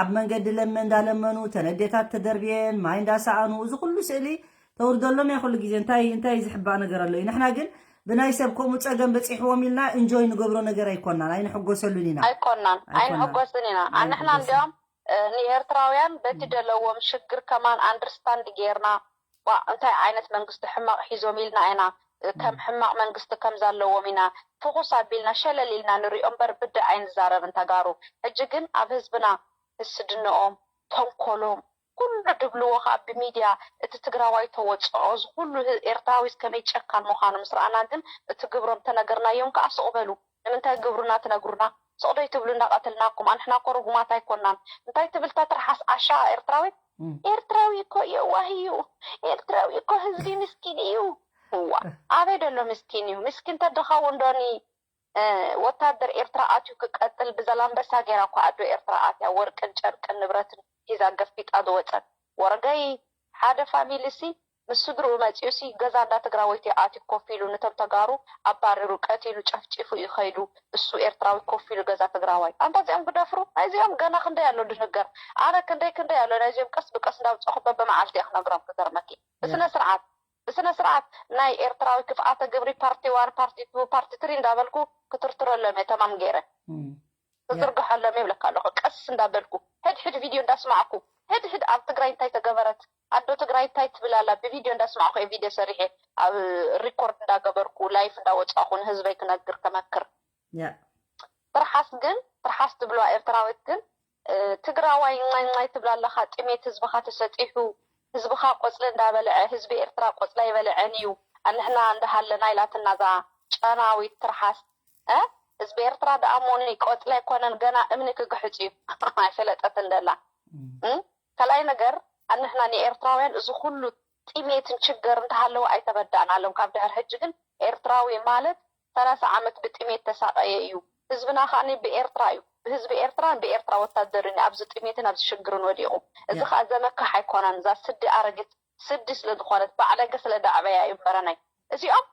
ኣብ መንገዲ ለመ እንዳለመኑ ተነዴታት ተደርብየን ማይ እንዳሰኣኑ እዚ ኩሉ ስእሊ ተውርደሎም እያ ኩሉ ግዜ እንታይ እንታይ ዝሕባእ ነገር ኣሎ እዩ ንሕና ግን ብናይ ሰብ ከምኡ ጸገም በጺሕዎም ኢልና እንጆይ ንገብሮ ነገር ኣይኮናን ኣይንሕጎሰሉን ኢና ኣይኮናን ኣይንሕጎስን ኢና ኣንሕና እንዲያውም ንኤርትራውያን በቲ ደለዎም ሽግር ከማን ኣንደርስታንድ ጌርና ዋ እንታይ ዓይነት መንግስቲ ሕማቕ ሒዞም ኢልና ኢና ከም ሕማቕ መንግስቲ ከም ዘለዎም ኢና ፍኹስ ኣቢልና ሸለል ኢልና ንሪኦ እምበር ብድዕ ኣይንዛረብን ተጋሩ ሕጂ ግን ኣብ ህዝብና ህስድንኦም ተንኮሎም ኩሉ ድብልዎ ከዓ ብሚድያ እቲ ትግራዋይ ተወፅዖ እዚ ኩሉ ኤርትራዊስ ከመይ ጨካን ምዃኑ ምስ ረኣና ግን እቲ ግብሮም ተነገርናዮም ከዓ ስቕ በሉ እንታይ ግብሩና ትነግሩና? ስቕ ዶ ይትብሉ እንዳቐተልናኩም? ኣንሕና እኮ ርጉማት ኣይኮናን። እንታይ ትብል እታ ትርሓስ ዓሻ ኤርትራዊት? ኤርትራዊ እኮ የዋህ እዩ። ኤርትራዊ እኮ ህዝቢ ምስኪን እዩ። እዋ ኣበይ ደሎ ምስኪን እዩ? ምስኪን ተድኻው እንዶኒ ወታደር ኤርትራ ኣትዩ ክቀጥል ብዘላንበሳ ገይራ እኳ ኣዶ ኤርትራ ኣትያ ወርቅን ጨርቅን ንብረትን ሒዛ ገፊጣ ዝወጸት ወረገይ ሓደ ፋሚሊ ሲ ምስ ስድርኡ መጺኡ ሲ ገዛ እንዳ ትግራወይቲ ኣትዩ ኮፍ ኢሉ ነቶም ተጋሩ ኣባሪሩ ቀቲሉ ጨፍጪፉ እዩ ከይዱ። እሱ ኤርትራዊ ኮፍ ኢሉ ገዛ ትግራዋይ ኣንታ እዚኦም ግደፍሩ ናይዚኦም ገና ክንደይ ኣሎ ድንገር ኣነ ክንደይ ክንደይ ኣሎ ናይዚኦም ቀስ ብቀስ እንዳውጻኹ በብመዓልቲ እየ ክነግሮም ክገርመኪ ብስነ ስርዓት ብስነ ስርዓት ናይ ኤርትራዊ ክፍኣተ ግብሪ ፓርቲ ዋን ፓርቲ ቱ ፓርቲ ትሪ እንዳበልኩ ክትርትረሎም እየ ተማም ገይረ ክዝርግሐሎም እየ ይብለካ ኣለኹ ቀስ እንዳበልኩ ሕድ ሕድ ቪድዮ እንዳስማዕኩ ሕድ ሕድ ኣብ ትግራይ እንታይ ተገበረት ኣዶ ትግራይ እንታይ ትብል ኣላ ብቪድዮ እንዳስማዕኩ እየ ቪድዮ ሰሪሐ ኣብ ሪኮርድ እንዳገበርኩ ላይፍ እንዳወፃእኩ ንህዝበይ ክነግር ከመክር ትርሓስ ግን ትርሓስ ትብልዋ ኤርትራዊት ግን ትግራዋይ ናይ ናይ ትብላ ኣለኻ ጥሜት ህዝብኻ ተሰጢሑ ህዝብኻ ቆፅሊ እንዳበልዐ ህዝቢ ኤርትራ ቆፅሊ ኣይበልዐን እዩ ኣንሕና እንዳሃለና ኢላትና እዛ ጨናዊት ትርሓስ ህዝቢ ኤርትራ ደኣ እሞኒ ቆፅሊ ኣይኮነን ገና እምኒ ክግሕፅ እዩ ኣይፈለጠትን ደላ ካልኣይ ነገር ኣንሕና ንኤርትራውያን እዚ ኩሉ ጥሜትን ችገር እንተሃለወ ኣይተበዳእናሎም ካብ ድሕር ሕጂ ግን ኤርትራዊ ማለት ሰላሳ ዓመት ብጥሜት ተሳቀየ እዩ። ህዝብና ከኣ ብኤርትራ እዩ። ብህዝቢ ኤርትራን ብኤርትራ ወታደርን እዩ ኣብዚ ጥሜትን ኣብዚ ሽግርን ወዲቑ። እዚ ከኣ ዘመክሕ ኣይኮነን። እዛ ስዲ ኣረጊት ስዲ ስለ ዝኾነት ባዕደገ ስለ ዳዕበያ እዩ እምበረናይ። እዚኦም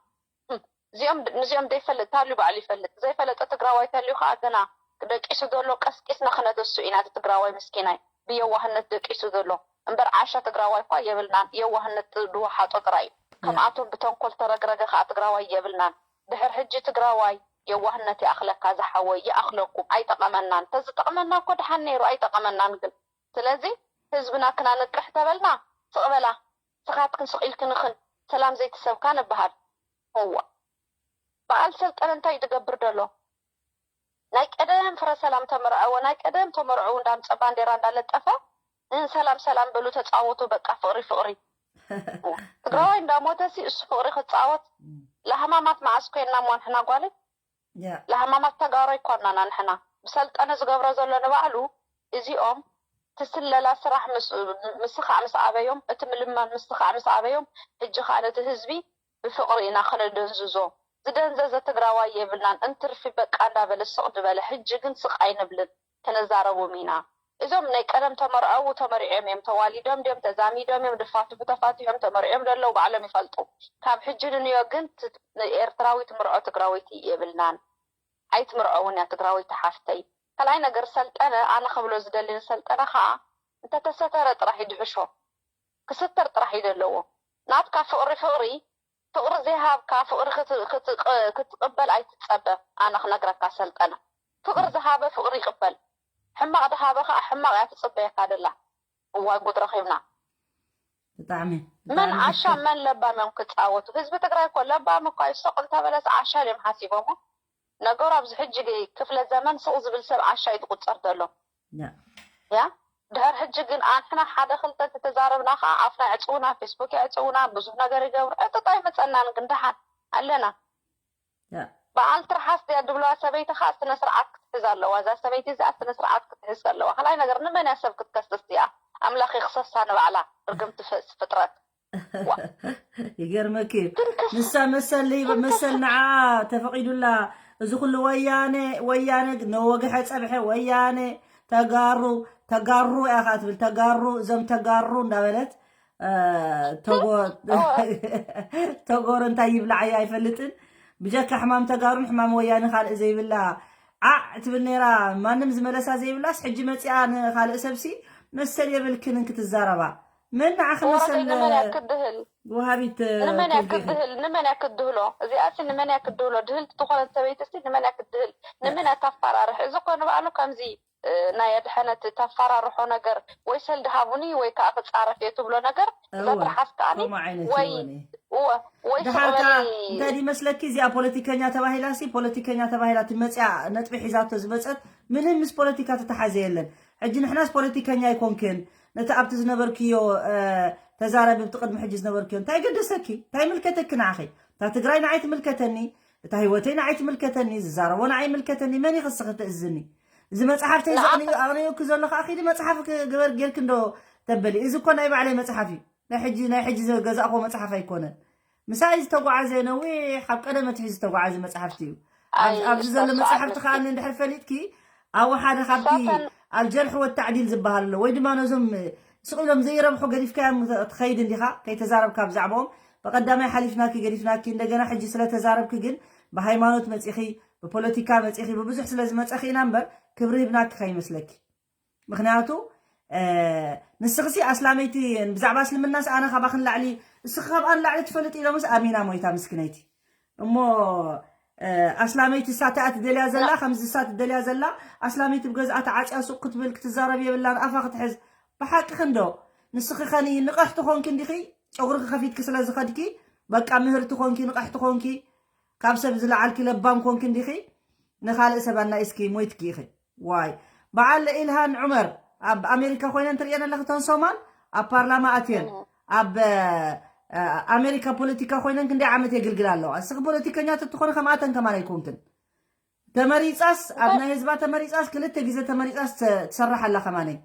እዚኦም ንዚኦም ዘይፈልጥ ታልዩ ባዕሉ ይፈልጥ። ዘይፈለጠ ትግራዋይ ተልዩ ከኣ ገና ደቂሱ ዘሎ ቀስቂስና ክነተሱ ኢና እቲ ትግራዋይ ምስኪናይ ብየዋህነት ደቂሱ ዘሎ እምበር ዓሻ ትግራዋይ እኳ የብልናን። የዋህነት ድወሓጦ ጥራይ እዩ። ከምኣቶም ብተንኮል ተረግረገ ከኣ ትግራዋይ የብልናን። ድሕር ሕጂ ትግራዋይ የዋህነት ይኣኽለካ ዝሓወይ ይኣኽለኩም ኣይጠቐመናን ተዝጠቕመና እኮ ድሓን ነይሩ ኣይጠቐመናን ግን ስለዚ ህዝብና ክናንቅሕ ተበልና ስቕ በላ ስኻትክን ስቕ ኢልክንኽን ሰላም ዘይትሰብካ ንበሃል እዋ በዓል ሰልጠነ እንታይ እዩ ዝገብር ዘሎ ናይ ቀደም ፍረ ሰላም ተመርዐዎ ናይ ቀደም ተመርዐው እንዳምፀ ባንዴራ እንዳለጠፈ ሰላም ሰላም በሉ ተፃወቱ በቃ ፍቕሪ ፍቕሪ ትግራዋይ እንዳሞተ ሲ እሱ ፍቕሪ ክፃወት ለሃማማት መዓስ ኮይና ሞ ንሕና ጓለይ ለሃማማት ተጋሩ ኣይኮናና ንሕና ብሰልጠነ ዝገብሮ ዘሎ ንባዕሉ እዚኦም ትስለላ ስራሕ ምስ ከዓ ምስ ኣበዮም እቲ ምልማን ምስ ከዓ ምስ ኣበዮም ሕጂ ከዓ ነቲ ህዝቢ ብፍቕሪ ኢና ከነደንዝዞ ዝደንዘዘ ትግራዋይ የብልናን እንትርፊ በቃ እንዳበለ ስቕ ዝበለ ሕጂ ግን ስቕ ኣይንብልን ክንዛረቦም ኢና እዞም ናይ ቀደም ተመርዐዉ ተመሪዖም እዮም ተዋሊዶም ድዮም ተዛሚዶም እዮም ድፋትሑ ተፋቲሖም ተመሪዖም ደለዉ ባዕሎም ይፈልጡ ካብ ሕጂ ንንዮ ግን ኤርትራዊ ትምርዖ ትግራወይቲ የብልናን ኣይትምርዖውን እያ ትግራወይቲ ሓፍተይ ካልኣይ ነገር ሰልጠነ ኣነ ክብሎ ዝደሊ ንሰልጠነ ከዓ እንተተሰተረ ጥራሕ ይድሕሾ ክስተር ጥራሕ እዩ ዘለዎ ናትካ ፍቕሪ ፍቕሪ ፍቕሪ ዘይሃብካ ፍቕሪ ክትቕበል ኣይትፀበ ኣነ ክነግረካ ሰልጠነ ፍቕሪ ዝሃበ ፍቕሪ ይቕበል ሕማቕ ዝሃበ ከዓ ሕማቕ እያ ትፅበየካ ደላ እዋይ ጉድ ረኺብና ብጣዕሚ መን ዓሻ መን ለባም እዮም ክፃወቱ ህዝቢ ትግራይ እኮ ለባም እኳ ይሰቕ እንተበለስ ዓሻ ድዮም ሓሲቦሞ ነገሩ ኣብዚ ሕጂ ክፍለ ዘመን ስቕ ዝብል ሰብ ዓሻ እዩ ዝቁፀር ዘሎ ያ ድሕር ሕጂ ግን ኣንሕና ሓደ ክልተ ተተዛረብና ከዓ ኣፍና የዕፅውና ፌስቡክ የዕፅውና ብዙሕ ነገር ይገብሩ ዕጥጥ ኣይመፀናን ግን ደሓን ኣለና በዓል ትርሓስ ድያ ድብለዋ ሰበይቲ ከዓ ስነ ስርዓት ክትሕዝ ኣለዋ እዛ ሰበይቲ እዚኣ ስነ ስርዓት ክትሕዝ ኣለዋ ካልኣይ ነገር ንመን እያ ሰብ ክትከስስ እዚኣ ኣምላኽ ይክሰሳ ንባዕላ ርግምቲ ፍጥረት ይገርመኪ ንሳ መሰል መሰል ንዓ ተፈቂዱላ እዚ ኩሉ ወያነ ወያነ ነወግሐ ፀብሐ ወያነ ተጋሩ ተጋሩ እያ ከዓ ትብል ተጋሩ እዞም ተጋሩ እንዳበለት ተጎር እንታይ ይብላዓያ ኣይፈልጥን ብጀካ ሕማም ተጋሩን ሕማም ወያነ ካልእ ዘይብላ ዓዕ ትብል ነይራ ማንም ዝመለሳ ዘይብላስ ሕጂ መፂኣ ንካልእ ሰብሲ መሰል የብልክንን ክትዛረባ መን ንዓኺ መሰል ንመን እያ ክድህል ወሃቢት ንመን እያ ክድህል ንመን እያ ክድህሎ እዚኣሲ ንመን እያ ክድህሎ ድህልቲ ዝኾነት ሰበይትሲ ንመን እያ ክድህል ንመን እያ ታፋራርሕ እዚ እኮ ንባዕሉ ከምዚ ናይ ኣድሐነት ተፈራርሖ ነገር ወይ ሰልዲ ሃቡኒ ወይ ከዓ ክፃረፍ እየ ትብሎ ነገር እዛ ትርሓስ ከዓኒ ወይ ወይ ድሓር ከዓ እንታይ ድመስለኪ እዚኣ ፖለቲከኛ ተባሂላ ሲ ፖለቲከኛ ተባሂላ ትመፅያ ነጥቢ ሒዛቶ ዝመፀት ምንም ምስ ፖለቲካ ተተሓዘ የለን ሕጂ ንሕናስ ፖለቲከኛ ኣይኮንክን ነቲ ኣብቲ ዝነበርክዮ ተዛረቢ ብቲ ቅድሚ ሕጂ ዝነበርክዮ እንታይ ገደሰኪ እንታይ ምልከተኪ ንዓኺ እታ ትግራይ ንዓይ ትምልከተኒ እታ ህይወተይ ንዓይ ትምልከተኒ፣ ዝዛረቦ ንዓይ ይምልከተኒ፣ መን ይኽስኺ ትእዝኒ? እዚ መጽሓፍተይ ዘቕንዩ ኣቕንዩኪ ዘሎ ከዓ ኺዲ መጽሓፍ ክግበር ጌርኪ እንዶ ተበሊ። እዚ እኮ ናይ ባዕለይ መጽሓፍ እዩ። ናይ ሕጂ ናይ ሕጂ ዝገዛእኮ መጽሓፍ ኣይኮነን። ምሳይ ዝተጓዓዘ ነዊሕ ኣብ ቀደም ኣትሒዙ ዝተጓዓዘ መጽሓፍቲ እዩ። ኣብዚ ዘሎ መጽሓፍቲ ከዓ እንድሕር ፈሊጥኪ ኣብኡ ሓደ ካብቲ ኣልጀርሒ ወተዕዲል ዝበሃል ኣሎ ወይ ድማ ነዞም ስቕ ኢሎም ዘይረብሑ ገዲፍካዮም ትኸይድ እንዲኻ ከይተዛረብካ ብዛዕባኦም ብቐዳማይ ሓሊፍናኪ ገዲፍናኪ እንደገና ሕጂ ስለተዛረብኪ ግን ብሃይማኖት መፂኺ ብፖለቲካ መፂኺ ብብዙሕ ስለዝመፀኺ ኢና እምበር ክብሪ ህብናኪ ከይመስለኪ ምክንያቱ ንስኽሲ ኣስላመይቲ ብዛዕባ እስልምናስ ኣነ ካባኽን ላዕሊ እስኺ ካብኣን ላዕሊ ትፈልጥ ኢሎምስ ኣሚና ሞይታ ምስክነይቲ እሞ ኣስላመይቲ እሳ ተኣ ትደልያ ዘላ ከምዚ እሳ ትደልያ ዘላ ኣስላመይቲ ብገዝኣ ተዓፅያ ሱቅ ክትብል ክትዛረብ የብላን ኣፋ ክትሕዝ ብሓቂ ክንዶ ንስኺ ኸኒ ንቐሕቲ ኾንኪ እንዲኺ ጨጉርኪ ከፊትኪ ስለ ዝኸድኪ በቃ ምህርቲ ኾንኪ ንቐሕቲ ኾንኪ ካብ ሰብ ዝለዓልኪ ለባም ኮንኪ እንዲኺ ንኻልእ ሰብ ኣናኢስኪ ሞይትኪ ኢኺ ዋይ በዓል ኢልሃን ዑመር ኣብ ኣሜሪካ ኮይነን ትርእየን ኣለኺ ተን ሶማል ኣብ ፓርላማ ኣትየን ኣብ ኣሜሪካ ፖለቲካ ኮይነን ክንደይ ዓመት የግልግላ ኣለዋ እስኺ ፖለቲከኛ ተትኾነ ከምኣተን ከማን ኣይኮንክን ተመሪፃስ ኣብ ናይ ህዝባ ተመሪፃስ ክልተ ግዜ ተመሪፃስ ትሰርሕ ኣላ ከማነይ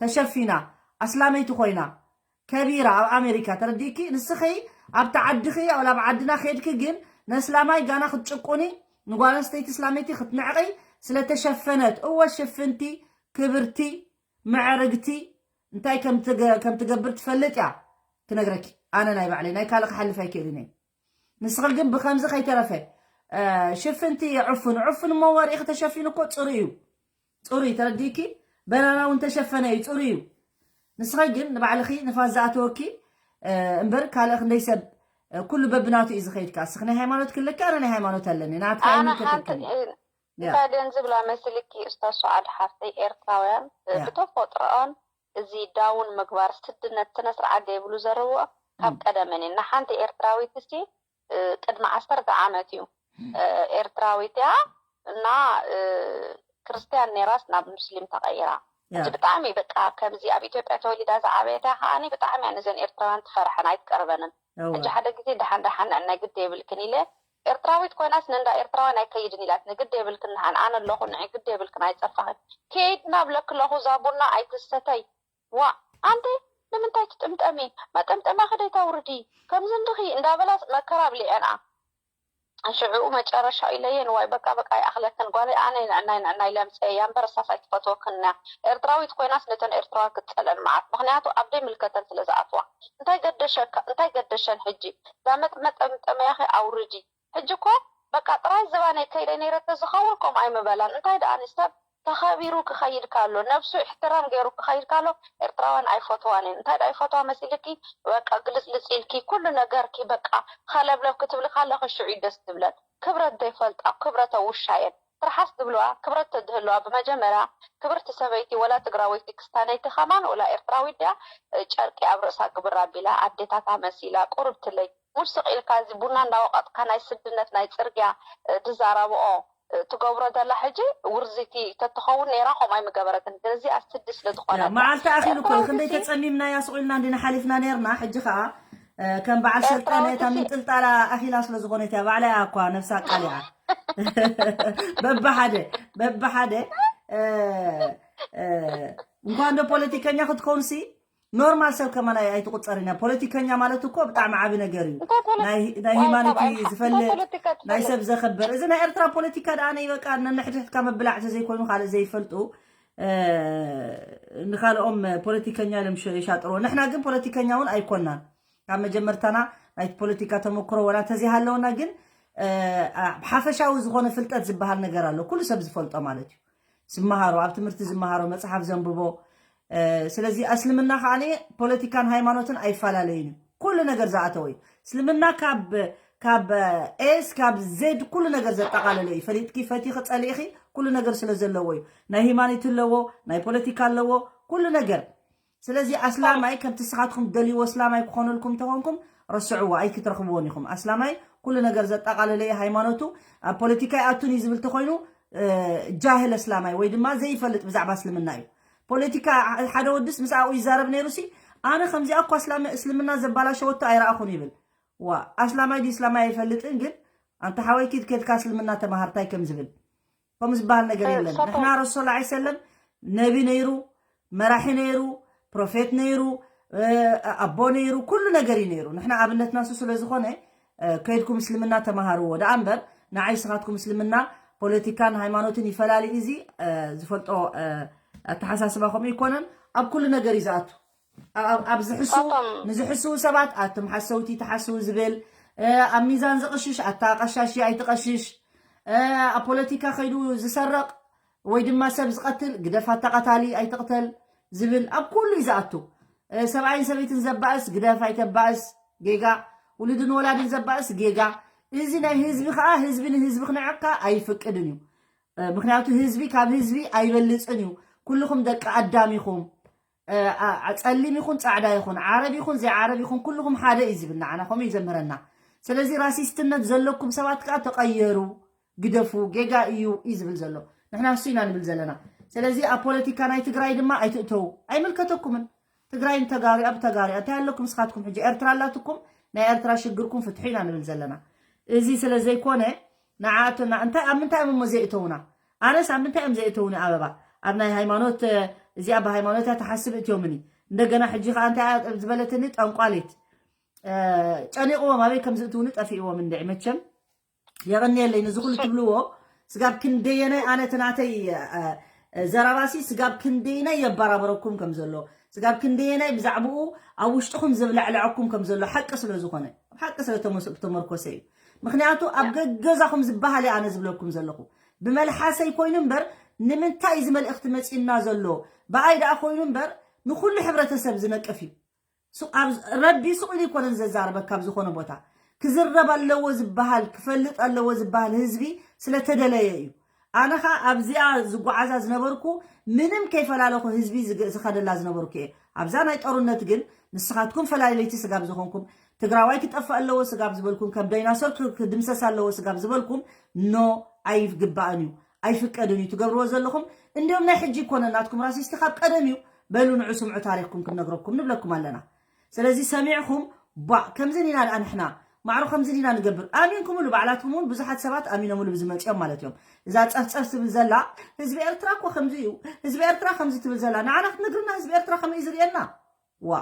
ተሸፊና ኣስላመይቲ ኮይና ከቢራ ኣብ ኣሜሪካ ተረዲእኪ ንስኺ ኣብቲ ዓድኺ ኣብ ዓድና ከድኪ ግን ነስላማይ ጋና ክትጭቁኒ ንጓል ኣንስተይቲ እስላመይቲ ክትንዕቂ ስለተሸፈነት እወ ሽፍንቲ ክብርቲ ምዕርግቲ እንታይ ከም ትገብር ትፈልጥ እያ ትነግረኪ ኣነ ናይ ባዕለይ ናይ ካልእ ክሓልፍ ኣይክእልን እየ ንስኺ ግን ብከምዚ ከይተረፈ ሽፍንቲ ዕፉን ዕፉን እሞ ወርኢኺ ተሸፊኑ እኮ ፅሩ እዩ ፅሩይ ተረዲእኪ በናና እውን ተሸፈነ እዩ ፅሩይ እዩ ንስኺ ግን ንባዕልኺ ንፋስ ዝኣተወኪ እምበር ካልእ ክንደይ ሰብ ኩሉ በብናቱ እዩ ዝኸይድ ከኣ እስኺ ናይ ሃይማኖት ክልክ ኣነ ናይ ሃይማኖት ኣለኒ ናትካ ኣነ ሓንቲ እንታይ ደን ዝብላ መስልኪ እስታ ሱዓድ ሓፍተይ ኤርትራውያን ብተፈጥሮኦን እዚ ዳውን ምግባር ስድነት ስነ ስርዓት ዘይብሉ ዘረብኦ ካብ ቀደመን እዩ ንሓንቲ ኤርትራዊት እስቲ ቅድሚ ዓሰርተ ዓመት እዩ ኤርትራዊት እያ እና ክርስትያን ነይራስ ናብ ሙስሊም ተቐይራ ሕጂ ብጣዕሚ በቃ ከምዚ ኣብ ኢትዮጵያ ተወሊዳ ዝዓበየት እያ ከዓኒ ብጣዕሚ እያ ነዘን ኤርትራውያን ትፈርሐን ኣይትቀርበንን ሕጂ ሓደ ግዜ ደሓን ደሓን ንዕናይ ግዲ የብልክን ኢለ ኤርትራዊት ኮይናስ ንእንዳ ኤርትራውያን ኣይከይድን ኢላትኒ ግዲ የብልክን ንዓን ኣነ ኣለኹ ንዒ ግዲ የብልክን ኣይጸፋኽን ከይድና ብለኪ ኣለኹ እዛ ቡና ኣይትሰተይ ዋእ ኣንቲ ንምንታይ ትጥምጠሚ መጠምጠሚያኺ ደይተውርዲ ከምዚ እንዲኺ እንዳበላ መከራ ኣብሊዐንኣ ሽዕኡ መጨረሻኡ ኢለየን ዋይ በቃ በቃ ይኣኽለክን ጓለይ ኣነ ንዕናይ ንዕናይ ለምፀየ እያ እምበር እሳስ ኣይትፈትወክን እያ ኤርትራዊት ኮይናስ ነተን ኤርትራውያን ክትፀልአን መዓት ምኽንያቱ ኣብ ደይ ምልከተን ስለ ዝኣትዋ እንታይ ገደሸካ እንታይ ገደሸን ሕጂ እዛ መጠምጠሚያኺ ኣውርዲ ሕጂ እኮ በቃ ጥራይ ዝባነይ ከይደ ነይረ ተዝኸውን ከምኡ ኣይምበላን እንታይ ደኣ ንሰብ ተኸቢሩ ክኸይድ ካሎ ነብሱ እሕትራም ገይሩ ክኸይድ ካሎ ኤርትራውያን ኣይፈትዋን እየን እንታይ ደኣ ይፈትዋ መሲልኪ በቃ ግልፅልፅ ኢልኪ ኩሉ ነገርኪ በቃ ኸለብለብ ክትብሊ ካለኺ ሽዑ እዩ ደስ ዝብለን ክብረት ዘይፈልጣ ክብረተ ውሻ እየን ትርሓስ ዝብልዋ ክብረት ተዝህልዋ ብመጀመርያ ክብርቲ ሰበይቲ ወላ ትግራወይቲ ክስታነይቲ ኸማን ወላ ኤርትራዊት ድያ ጨርቂ ኣብ ርእሳ ግብር ኣቢላ ኣዴታታ መሲላ ቁርብትለይ ሙድ ስቕ ኢልካ እዚ ቡና እንዳወቐጥካ ናይ ስድነት ናይ ጽርግያ ድዛረብኦ ትገብሮ ዘላ ሕጂ ውርዝቲ ተትኸውን ነይራ ከምኡ ኣይምገበረትን ግን እዚኣ ስዲ ስለ ዝኾነት እያ። መዓልቲ ኣኺሉ እኮ እዩ ክንደይ ተጸሚምናያ ስቕ ኢልና እንዲና ሓሊፍና ነይርና ሕጂ ኸኣ ከም በዓል ሰልጣን እታ ምንጥልጣላ ኣኺላ ስለ ዝኾነት እያ ባዕላ እያ እኳ ነብሳ ኣቃሊዓ በብሓደ በብሓደ እንኳን ዶ ፖለቲከኛ ክትኮንሲ ኖርማል ሰብ ከማን ኣይትቁፀርን እያ። ፖለቲከኛ ማለት እኮ ብጣዕሚ ዓቢ ነገር እዩ። ናይ ሂማኖቲ ዝፈልጥ ናይ ሰብ ዘኸብር እዚ ናይ ኤርትራ ፖለቲካ ደኣ ናይ በቃ ነንሕድሕድካ መብላዕ ተዘይኮይኑ ካልእ ዘይፈልጡ ንካልኦም ፖለቲከኛ ኢሎም ይሻጥርዎ። ንሕና ግን ፖለቲከኛ እውን ኣይኮናን። ካብ መጀመርታና ናይ ፖለቲካ ተመክሮ ወላ እንተዘይሃለውና ግን ሓፈሻዊ ዝኾነ ፍልጠት ዝበሃል ነገር ኣሎ። ኩሉ ሰብ ዝፈልጦ ማለት እዩ። ዝመሃሮ ኣብ ትምህርቲ ዝመሃሮ መፅሓፍ ዘንብቦ ስለዚ እስልምና ከዓ ፖለቲካን ሃይማኖትን ኣይፈላለይን እዩ ኩሉ ነገር ዝኣተወ እዩ እስልምና ካብ ካብ ኤስ ካብ ዜድ ኩሉ ነገር ዘጠቃለለ እዩ ፈሊጥኪ ፈቲኺ ፀሊእኺ ኩሉ ነገር ስለ ዘለዎ እዩ ናይ ሂማኒቲ ኣለዎ ናይ ፖለቲካ ኣለዎ ኩሉ ነገር ስለዚ ኣስላማይ ከምቲ ስኻትኩም ደልይዎ እስላማይ ክኾነልኩም እንተኾንኩም ረስዕዎ ኣይክትረኽብዎን ኢኹም ኣስላማይ ኩሉ ነገር ዘጠቃለለ እዩ ሃይማኖቱ ኣብ ፖለቲካ ይኣቱን እዩ ዝብል ተኾይኑ ጃህል እስላማይ ወይ ድማ ዘይፈልጥ ብዛዕባ እስልምና እዩ ፖለቲካ ሓደ ወድስ ምስ ኣብኡ ይዛረብ ነይሩ ሲ ኣነ ከምዚኣ እኳ እስልምና ዘባላሸወቶ ኣይረኣኹን ይብል ዋ ኣስላማይ ድዩ እስላማይ ኣይፈልጥን ግን ኣንታ ሓወይ ኪድ ከድካ እስልምና ተማሃርታይ ከም ዝብል ከም ዝበሃል ነገር የለን። ንሕና ረሱል ላ ሰለም ነቢ ነይሩ፣ መራሒ ነይሩ፣ ፕሮፌት ነይሩ፣ ኣቦ ነይሩ፣ ኩሉ ነገር እዩ ነይሩ። ንሕና ኣብነትና እሱ ስለ ዝኾነ ከይድኩም እስልምና ተማሃርዎ ደኣ እምበር ንዓይ ስኻትኩም እስልምና ፖለቲካን ሃይማኖትን ይፈላሊ እዚ ዝፈልጦ ኣተሓሳስባ ከምኡ ይኮነን። ኣብ ኩሉ ነገር እዩ ዝኣቱ። ኣብ ዝሕሱ ንዝሕስው ሰባት ኣቱም ሓሰውቲ ተሓስው ዝብል ኣብ ሚዛን ዝቕሽሽ ኣታ ቀሻሽ ኣይትቐሽሽ፣ ኣብ ፖለቲካ ከይዱ ዝሰርቕ ወይ ድማ ሰብ ዝቐትል ግደፍ ኣታ ቀታሊ ኣይትቕተል ዝብል ኣብ ኩሉ እዩ ዝኣቱ። ሰብኣይን ሰበይትን ዘባእስ ግደፍ ኣይተባእስ ጌጋ፣ ውሉድን ወላድን ዘባእስ ጌጋ። እዚ ናይ ህዝቢ ከዓ ህዝቢ ንህዝቢ ክነዕቕካ ኣይፍቅድን እዩ። ምክንያቱ ህዝቢ ካብ ህዝቢ ኣይበልፅን እዩ። ኩልኹም ደቂ ኣዳም ኢኹም። ጸሊም ይኹን ጻዕዳ ይኹን ዓረብ ይኹን ዘይዓረብ ይኹን ኩልኹም ሓደ እዩ ዝብል ንዓና ከምኡ እዩ ዘምህረና። ስለዚ ራሲስትነት ዘለኩም ሰባት ከዓ ተቐየሩ፣ ግደፉ፣ ጌጋ እዩ እዩ ዝብል ዘሎ። ንሕና እሱ ኢና ንብል ዘለና። ስለዚ ኣብ ፖለቲካ ናይ ትግራይ ድማ ኣይትእተዉ፣ ኣይምልከተኩምን። ትግራይ ንተጋሩ ኣብ ተጋሩ እንታይ ኣለኩም ንስኻትኩም ሕጂ ኤርትራ ኣላትኩም፣ ናይ ኤርትራ ሽግርኩም ፍትሑ ኢና ንብል ዘለና። እዚ ስለ ዘይኮነ ንዓትና እንታይ ኣብ ምንታይ እዮም እሞ ዘይእተውና? ኣነስ ኣብ ምንታይ እዮም ዘይእተውኒ? ኣበባ ኣብ ናይ ሃይማኖት እዚኣ ብሃይማኖት እያ ትሓስብ እትዮምኒ። እንደገና ሕጂ ከዓ እንታይ ዝበለትኒ ጠንቋሌት ጨኒቕዎም ኣበይ ከም ዝእትውኒ ጠፊእዎም እንድዒ መቸም የቐንየለይ ነዚ ኩሉ ትብልዎ። ስጋብ ክንደየናይ ኣነ እቲ ናተይ ዘረባሲ ስጋብ ክንደየናይ የበራበረኩም ከም ዘሎ፣ ስጋብ ክንደየናይ ብዛዕባኡ ኣብ ውሽጥኹም ዘብለዕለዐኩም ከም ዘሎ ሓቂ ስለ ዝኾነ፣ ኣብ ሓቂ ስለ ተመርኮሰ እዩ። ምክንያቱ ኣብ ገገዛኹም ዝበሃል ኣነ ዝብለኩም ዘለኹ ብመልሓሰይ ኮይኑ እምበር ንምንታይ እዚ መልእኽቲ መፂና ዘሎ ብኣይ ደኣ ኮይኑ እምበር ንኩሉ ሕብረተሰብ ዝነቅፍ እዩ። ረቢ ሱቕ ኢሉ ይኮነን ዘዛረበካ ኣብ ዝኾነ ቦታ ክዝረብ ኣለዎ ዝበሃል ክፈልጥ ኣለዎ ዝበሃል ህዝቢ ስለተደለየ እዩ። ኣነ ኸዓ ኣብዚኣ ዝጓዓዛ ዝነበርኩ ምንም ከይፈላለኹ ህዝቢ ዝኸደላ ዝነበርኩ እየ። ኣብዛ ናይ ጦርነት ግን ንስኻትኩም ፈላልይቲ ስጋብ ዝኾንኩም ትግራዋይ ክጠፍእ ኣለዎ ስጋብ ዝበልኩም ከም ዳይናሶር ክድምሰስ ኣለዎ ስጋብ ዝበልኩም ኖ ኣይግባእን እዩ። ኣይፍቀድን እዩ ትገብርዎ ዘለኹም። እንዲም ናይ ሕጂ ይኮነ ናትኩም ራሲስቲ ካብ ቀደም እዩ። በሉ ንዑ ስምዑ ታሪኽኩም ክንነግረኩም ንብለኩም ኣለና። ስለዚ ሰሚዕኹም ቧዕ ከምዚ ኢና ደኣ ንሕና ማዕሮ ከምዚ ኢና ንገብር ኣሚንኩምሉ ባዕላትኩም እውን ብዙሓት ሰባት ኣሚኖምሉ ብዝመፅኦም ማለት እዮም። እዛ ፀፍፀፍ ትብል ዘላ ህዝቢ ኤርትራ እኮ ከምዚ እዩ፣ ህዝቢ ኤርትራ ከምዚ ትብል ዘላ ንዓና ክትነግርና ህዝቢ ኤርትራ ከመይ እዩ ዝርእየና? ዋ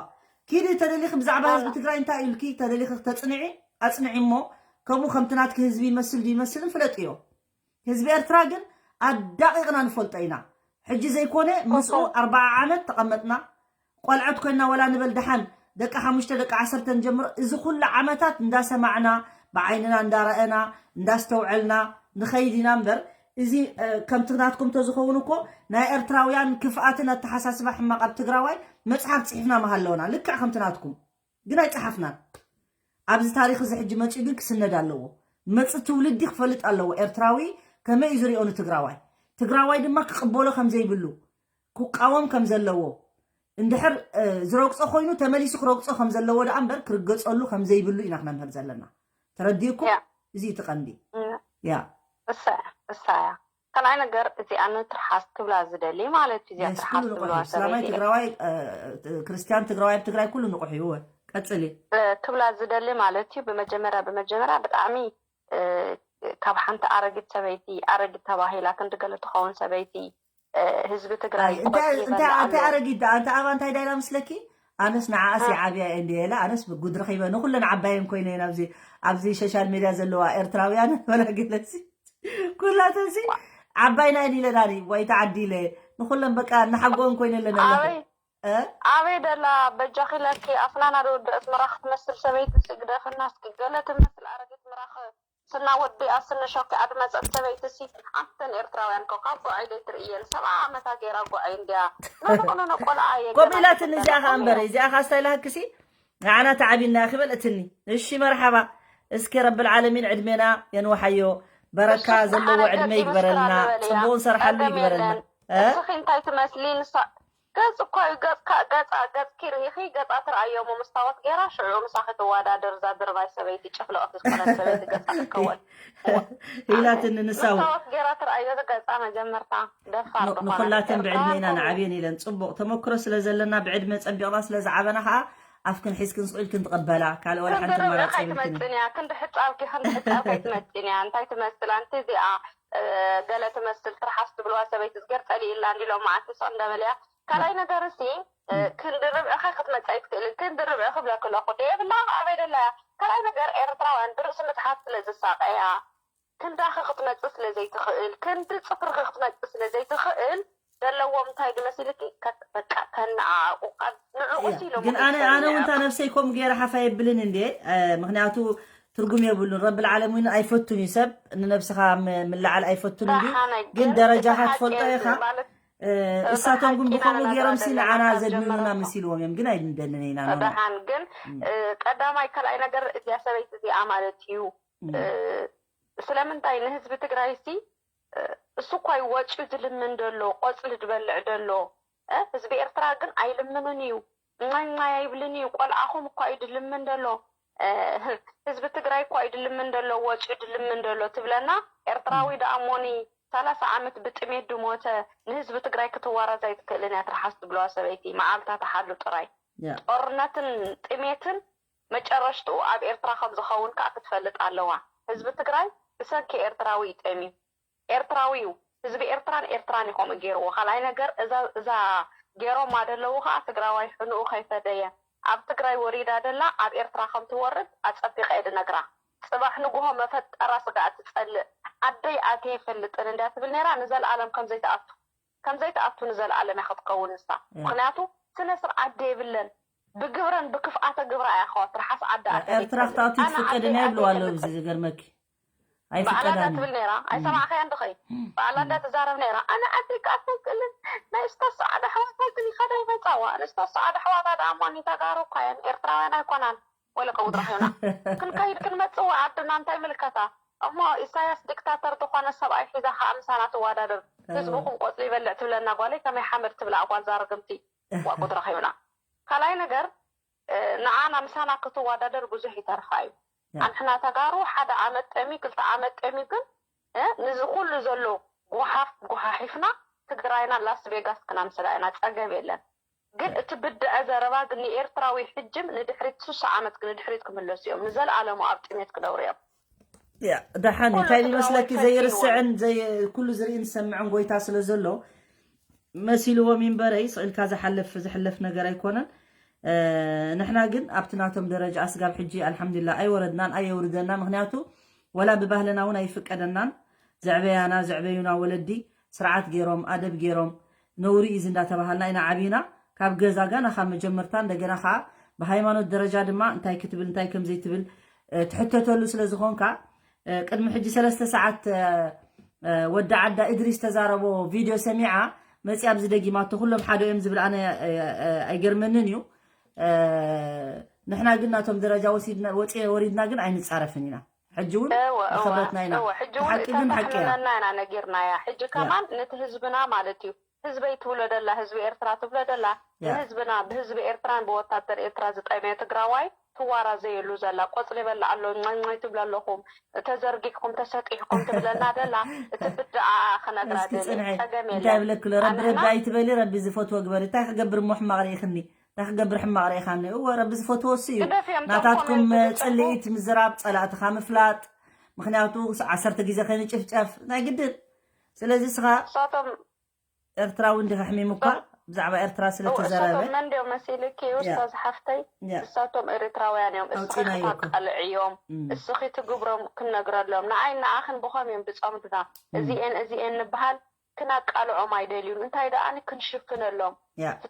ኪዲ ተደሊኺ ብዛዕባ ህዝቢ ትግራይ እንታይ ኢልኪ ተደሊኺ ክተፅንዒ ኣፅንዒ እሞ ከምኡ ከምቲ ናትኪ ህዝቢ ይመስል ድዩ ይመስልን ፍለጥዮ። ህዝቢ ኤርትራ ግን ኣዳቒቕና ንፈልጦ ኢና። ሕጂ ዘይኮነ ምስኡ ኣርባዓ ዓመት ተቐመጥና ቆልዐት ኮይና ወላ ንበል ደሓን ደቂ ሓሙሽተ ደቂ ዓሰርተን ጀምሮ እዚ ኩሉ ዓመታት እንዳሰማዕና ብዓይንና እንዳረኣና እንዳስተውዐልና ንኸይድ ኢና እምበር እዚ ከምቲ ናትኩም ተዝኸውን እኮ ናይ ኤርትራውያን ክፍኣትን ኣተሓሳስባ ሕማቕ ኣብ ትግራዋይ መፅሓፍ ፅሒፍና ምሃለውና ልክዕ ከምቲ ናትኩም ግን ኣይፀሓፍናን። ኣብዚ ታሪኽ እዚ ሕጂ መፂኡ ግን ክስነድ ኣለዎ። መፂ ትውልዲ ክፈልጥ ኣለዎ ኤርትራዊ ከመይ እዩ ዝሪኦ ንትግራዋይ፣ ትግራዋይ ድማ ክቕበሎ ከም ዘይብሉ ክቃወም ከም ዘለዎ እንድሕር ዝረግፆ ኮይኑ ተመሊሱ ክረግፆ ከም ዘለዎ ደኣ እምበር ክርገፀሉ ከም ዘይብሉ ኢና ክነምህር ዘለና። ተረዲእኩም? እዚ እዩ እቲ ቀንዲ። ያ እሳ እያ እሳ እያ። ካልኣይ ነገር እዚኣ ንትርሓስ ክብላ ዝደሊ ማለት እዩ። እዚኣ ትርሓስ ትብልዋ ሰበይቲ ትግራዋይ ክርስቲያን ትግራዋይ ኣብ ትግራይ ኩሉ ንቑሕ እዩ። እወ ቀፅሊ። ክብላ ዝደሊ ማለት እዩ። ብመጀመርያ ብመጀመርያ ብጣዕሚ ካብ ሓንቲ ኣረጊት ሰበይቲ ኣረጊት ተባሂላ ክንዲ ገለ ትኸውን ሰበይቲ ህዝቢ ትግራይ እንታይ ኣረጊት ደኣ ኣንታ ኣባ እንታይ ዳይላ ምስለኪ ኣነስ ንዓኣስ ይዓብያ እየ እንዲ ኢለ ኣነስ ብጉድ ረኺበ ንኹለን ዓባየን ኮይነ እየን ኣብዚ ኣብዚ ሶሻል ሜድያ ዘለዋ ኤርትራውያን ወላ ገለሲ ኩላተንሲ ዓባይና እየን ኢለናኒ ወይ ተዓዲ ኢለ ንኹለን በቃ እናሓጎን ኮይነ ኣለና ኣለኹ ኣበይ ደላ በጃኺ ኢለኪ ኣስናና ዶ ወዲ ኣስመራ ክትመስል ሰበይቲ ስግደፍና እስኪ ገለ ትመስል ኣረጊት ምራኽ ስና ወዲኣ ስኒ ሸኪዓ ዝመፀት ሰበይቲ ሲ ኣንተን ኤርትራውያን ኮ ካብ ጉዓይ ዘይትርእየን ሰብዓ ዓመታ ገይራ ጉዓይ እንድያ ነነቆነነ ቆልዓ እየ ከምኡ ኢላትኒ እዚኣ ከዓ እምበር እዚኣ ከዓ ስታይላ ህክሲ ንዓና ተዓቢና ኢኺ በለትኒ እሺ መርሓባ እስኪ ረብል ዓለሚን ዕድሜና የንወሓዮ በረካ ዘለዎ ዕድመ ይግበረልና ፅቡቅ ንሰርሓሉ ይግበረልና እስኺ እንታይ ትመስሊ ንሳ ገፅ እኮ እዩ ገፅካ ገፃ ገፅኪ ርኢኺ ገፃ ትርኣዮ እሞ መስታወት ገይራ ሽዑ ምሳኺ ትወዳደር እዛ ድርባይ ሰበይቲ ጨፍለቐት ዝኾነት ሰበይቲ ገፃ ትከወል ኢላትኒ ንሳ እውን መስታወት ገይራ ትርኣዮ ገፃ መጀመርታ ደፋር ዝኾነት ንኹላተን ብዕድመ ኢና ንዓብየን ኢለን ፅቡቕ ተመክሮ ስለ ዘለና ብዕድመ ፀቢቕና ስለ ዝዓበና ከዓ ኣፍክን ሒዝክን ስቕ ኢልክን ትቐበላ፣ ካልእ ዋላ ሓንቲ ኣማራጺ የብልክን። ክንዲ ሕጻብኪ ክንዲ ሕጻብኪ ኣይትመጽእን እያ። እንታይ ትመስል ኣንቲ እዚኣ ገለ ትመስል ትርሓስ ትብልዋ ሰበይቲ ዝገር ጸሊእላ እንዲሎም መዓልቲ ስቕ እንዳበልያ። ካልኣይ ነገር ሲ ክንዲ ርብዕኸ ክትመጽእ ኣይትክእልን። ክንዲ ርብዕኺ ብለኪ ኣለኹ ደየብላ ኣበይ ደላ እያ። ካልኣይ ነገር ኤርትራውያን ብርእሲ ምትሓት ስለ ዝሳቀያ ክንዳኺ ክትመጽእ ስለ ዘይትኽእል ክንዲ ጽፍርኺ ክትመጽእ ስለ ዘይትኽእል ዘለዎም እንታይ ድመሲልኪ በቃ ከነዓቁ ንዕኡ ሲሎም ግን ኣነ ኣነ እውን እታ ነብሰይ ከምኡ ገይረ ሓፍ የብልን እንዴ። ምክንያቱ ትርጉም የብሉን። ረብል ዓለሚን ኣይፈቱን እዩ ሰብ ንነብስኻ ምልዓል ኣይፈቱን እዩ። ግን ደረጃኻ ትፈልጦ ኢኻ። እሳቶም ግን ብከምኡ ገይሮም ሲ ንዓና ዘድንኑና መሲልዎም እዮም። ግን ኣይንደንን ኢና። ደሓን ግን ቀዳማይ ካልኣይ ነገር እዚኣ ሰበይቲ እዚኣ ማለት እዩ ስለምንታይ ንህዝቢ ትግራይ ሲ እሱ እኳ እዩ ወፂኡ ዝልምን ደሎ ቆፅሊ ዝበልዕ ደሎ ህዝቢ ኤርትራ ግን ኣይልምንን እዩ። እማይ ማይ ኣይብልን እዩ። ቆልዓኹም እኳ እዩ ድልምን ደሎ ህዝቢ ትግራይ እኳ እዩ ድልምን ደሎ ወፂኡ ድልምን ደሎ ትብለና። ኤርትራዊ ደኣ ሞኒ ሰላሳ ዓመት ብጥሜት ድሞተ ንህዝቢ ትግራይ ክትዋረዝ ኣይትክእልን እያ ትርሓስ ትብለዋ ሰበይቲ መዓልታ ተሓሉ ጥራይ። ጦርነትን ጥሜትን መጨረሽትኡ ኣብ ኤርትራ ከም ዝኸውን ከዓ ክትፈልጥ ኣለዋ። ህዝቢ ትግራይ ብሰንኪ ኤርትራዊ ይጠምዩ። ኤርትራዊ እዩ። ህዝቢ ኤርትራን ኤርትራን እዩ ከምኡ ገይርዎ። ካልኣይ ነገር እዛ ገይሮማ ደለዉ ከዓ ትግራዋይ ሕንኡ ከይፈደየ ኣብ ትግራይ ወሪዳ ደላ ኣብ ኤርትራ ከም ትወርድ ኣፀቢቐ እየ ድነግራ። ፅባሕ ንጉሆ መፈጠራ ስጋኣ ትፀልእ ዓደይ ኣትየ ይፈልጥን እንድያ ትብል ነይራ ንዘለኣለም ከም ዘይትኣቱ ከም ዘይትኣቱ ንዘለኣለም እያ ክትከውን ንሳ። ምክንያቱ ስነ ስርዓት ደይብለን ብግብረን ብክፍኣተ ግብራ እያ ከዋ ትርሓስ ዓዲ ኣተ ኤርትራ ክትኣቱ ትፍቀድን እያ ይብልዋ ኣለዉ። እዚ ዝገርመኪ በዓላዳ ትብል ነይራ ኣይሰማዕካያን ድኸይ በዓላዳ ትዛረብ ነይራ። ኣነ ዓዲ ክኣቱ ክእልን ናይ እስታ ሰዓዳ ኣሕዋታ ግን ይኸዳ ይመፃዋ ኣነ እስታ ሰዓዳ ኣሕዋታ ደኣ እሞ ተጋሩ እኳ እየን ኤርትራውያን ኣይኮናን። ወለ ቀውጥ ረኺብና ክንከይድ ክንመፅእ ዓድና እንታይ ምልከታ እሞ ኢሳያስ ዲክታተር ዝኾነ ሰብኣይ ሒዛ ከዓ ምሳና ትዋዳደር ህዝብኹም ቆፅሊ ይበልዕ ትብለና ጓለይ ከመይ ሓመድ ትብላ ጓል ዛረግምቲ ዋቁት ረኺብና ካልኣይ ነገር ንዓና ምሳና ክትዋዳደር ብዙሕ ይተርፋ እዩ ኣንሕና ተጋሩ ሓደ ዓመት ጠሚ ክልተ ዓመት ጠሚ ግን ንዚ ኩሉ ዘሎ ጉሓፍ ጉሓሒፍና ትግራይና ላስ ቬጋስ ክናምስላ ኢና ፀገም የለን ግን እቲ ብድዐ ዘረባ ግን ንኤርትራዊ ሕጅም ንድሕሪት ሱሳ ዓመት ንድሕሪት ክምለሱ እዮም ንዘለኣለሙ ኣብ ጥሜት ክነብሩ እዮም ያ ደሓን እንታይ ይመስለኪ ዘይርስዕን ኩሉ ዝርእን ዝሰምዕን ጎይታ ስለ ዘሎ መሲልዎም ይንበረይ ስቕ ኢልካ ዝሓልፍ ዝሕለፍ ነገር ኣይኮነን ንሕና ግን ኣብቲ ናቶም ደረጃ ኣስጋብ ሕጂ ኣልሓምዱላ ኣይወረድናን ኣየውርደና ምክንያቱ ወላ ብባህልና እውን ኣይፍቀደናን ዘዕበያና ዘዕበዩና ወለዲ ስርዓት ገይሮም ኣደብ ገይሮም ነውሪ እዩ እንዳተባሃልና ኢና ዓብና ካብ ገዛ ጋና ካብ መጀመርታ እንደገና ከዓ ብሃይማኖት ደረጃ ድማ እንታይ ክትብል እንታይ ከምዘይትብል ትሕተተሉ ስለ ዝኾንካ ቅድሚ ሕጂ ሰለስተ ሰዓት ወዲ ዓዳ እድሪስ ተዛረቦ ቪድዮ ሰሚዓ መፂ ኣብዚ ደጊማቶ ኩሎም ሓደ እዮም ዝብል ኣነ ኣይገርመንን እዩ ንሕና ግን ናቶም ደረጃ ወፂ ወሪድና ግን ኣይንፃረፍን ኢና ሕጂ እውን ኣኽብረትና ኢና ሓቂ ግን ሓቂ እያ ኢና ነጊርናያ ሕጂ ከማን ነቲ ህዝብና ማለት እዩ ህዝበይ ትብሎ ደላ ህዝቢ ኤርትራ ትብሎ ደላ ንህዝብና ብህዝቢ ኤርትራን ብወታደር ኤርትራ ዝጠመየ ትግራዋይ ትዋራዘየሉ ዘላ ቆፅሊ በላ ኣሎ ኛኛይ ትብሎ ኣለኹም ተዘርጊሕኩም ተሰጢሕኩም ትብለና ደላ እቲ ብድኣ ክነግራ ደሊ ፀገም የለን እንታይ ብለክሎ ረቢ ረቢ ኣይትበሊ ረቢ ዝፈትዎ ግበሪ እንታይ ክገብር እሞ ሕማቕ ርኢኽኒ እንታይ ክገብር ሕማቕ ርኢኻኒ እወ ረቢ ዝፈትዎ እሱ እዩ ናታትኩም ፅልኢት ምዝራብ ፀላእትኻ ምፍላጥ ምክንያቱ ዓሰርተ ግዜ ከይንጭፍጨፍ ናይ ግድን ስለዚ ስኻ ኤርትራዊ እንዲኻ ሕሚሙካ ብዛዕባ ኤርትራ ስለ ተዘረበ መን ዲዮም መሲልኪ ኡስታዝ ሓፍተይ እሳቶም ኤርትራውያን እዮም እስኺ ክታቃልዕ እዮም እስኺ ትግብሮም ክንነግረሎም ንኣይ ንኣኽን ብኸም እዮም ዝፀምዱና እዚኤን እዚኤን ንበሃል ክናቃልዖም ኣይደልዩን እንታይ ደኣኒ ክንሽፍነሎም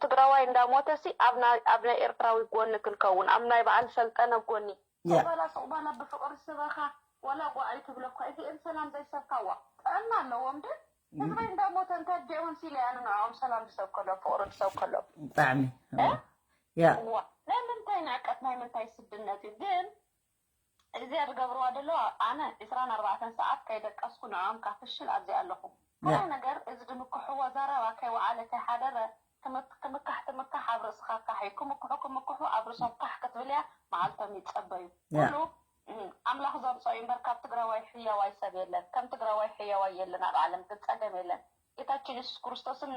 ትግራዋይ እንዳሞተሲ ኣብ ናይ ኤርትራዊ ጎኒ ክንከውን ኣብ ናይ በዓል ሰልጠነ ጎኒ ሱቕበላ ሱቕበላ ብፍቕሪ ስበኻ ወላ ጓ ኣይትብለኳ እዚኤን ሰላም ዘይሰብካዋ ጥዕና ኣለዎም ድን ህዝበይ እንዳሞተ እንታይ ዲኦም ሲለ ኣነ ንዕኦም ሰላም ድሰብ ከሎ ፍቕሪ ድሰብ ከሎ ብጣዕሚ ያ እዋ ናይ ምንታይ ንዕቀት ናይ ምንታይ ስድነት እዩ ግን እዚኣ ዝገብርዋ ደለዋ ኣነ ዕስራን ኣርባዕተን ሰዓት ከይደቀስኩ ንዕኦም ካፍሽል ኣብዚኣ ኣለኹ ካልኣይ ነገር እዚ ድምክሕዎ ዘረባ ከይወዓለ ከይሓደረ ክምካሕ ትምካሕ ኣብ ርእስኻ ካሕ እዩ ክምክሑ ክምክሑ ኣብ ርእሶም ካሕ ክትብል እያ መዓልቶም ይፀበዩ ኩሉ ኣምላኽ ዘምፀኦ እዩ እምበር ካብ ትግራዋይ ሕያዋይ ሰብ የለን ከም ትግራዋይ ሕያዋይ የለን ኣብ ዓለም ግን ፀገም የለን ጌታችን የሱስ ክርስቶስን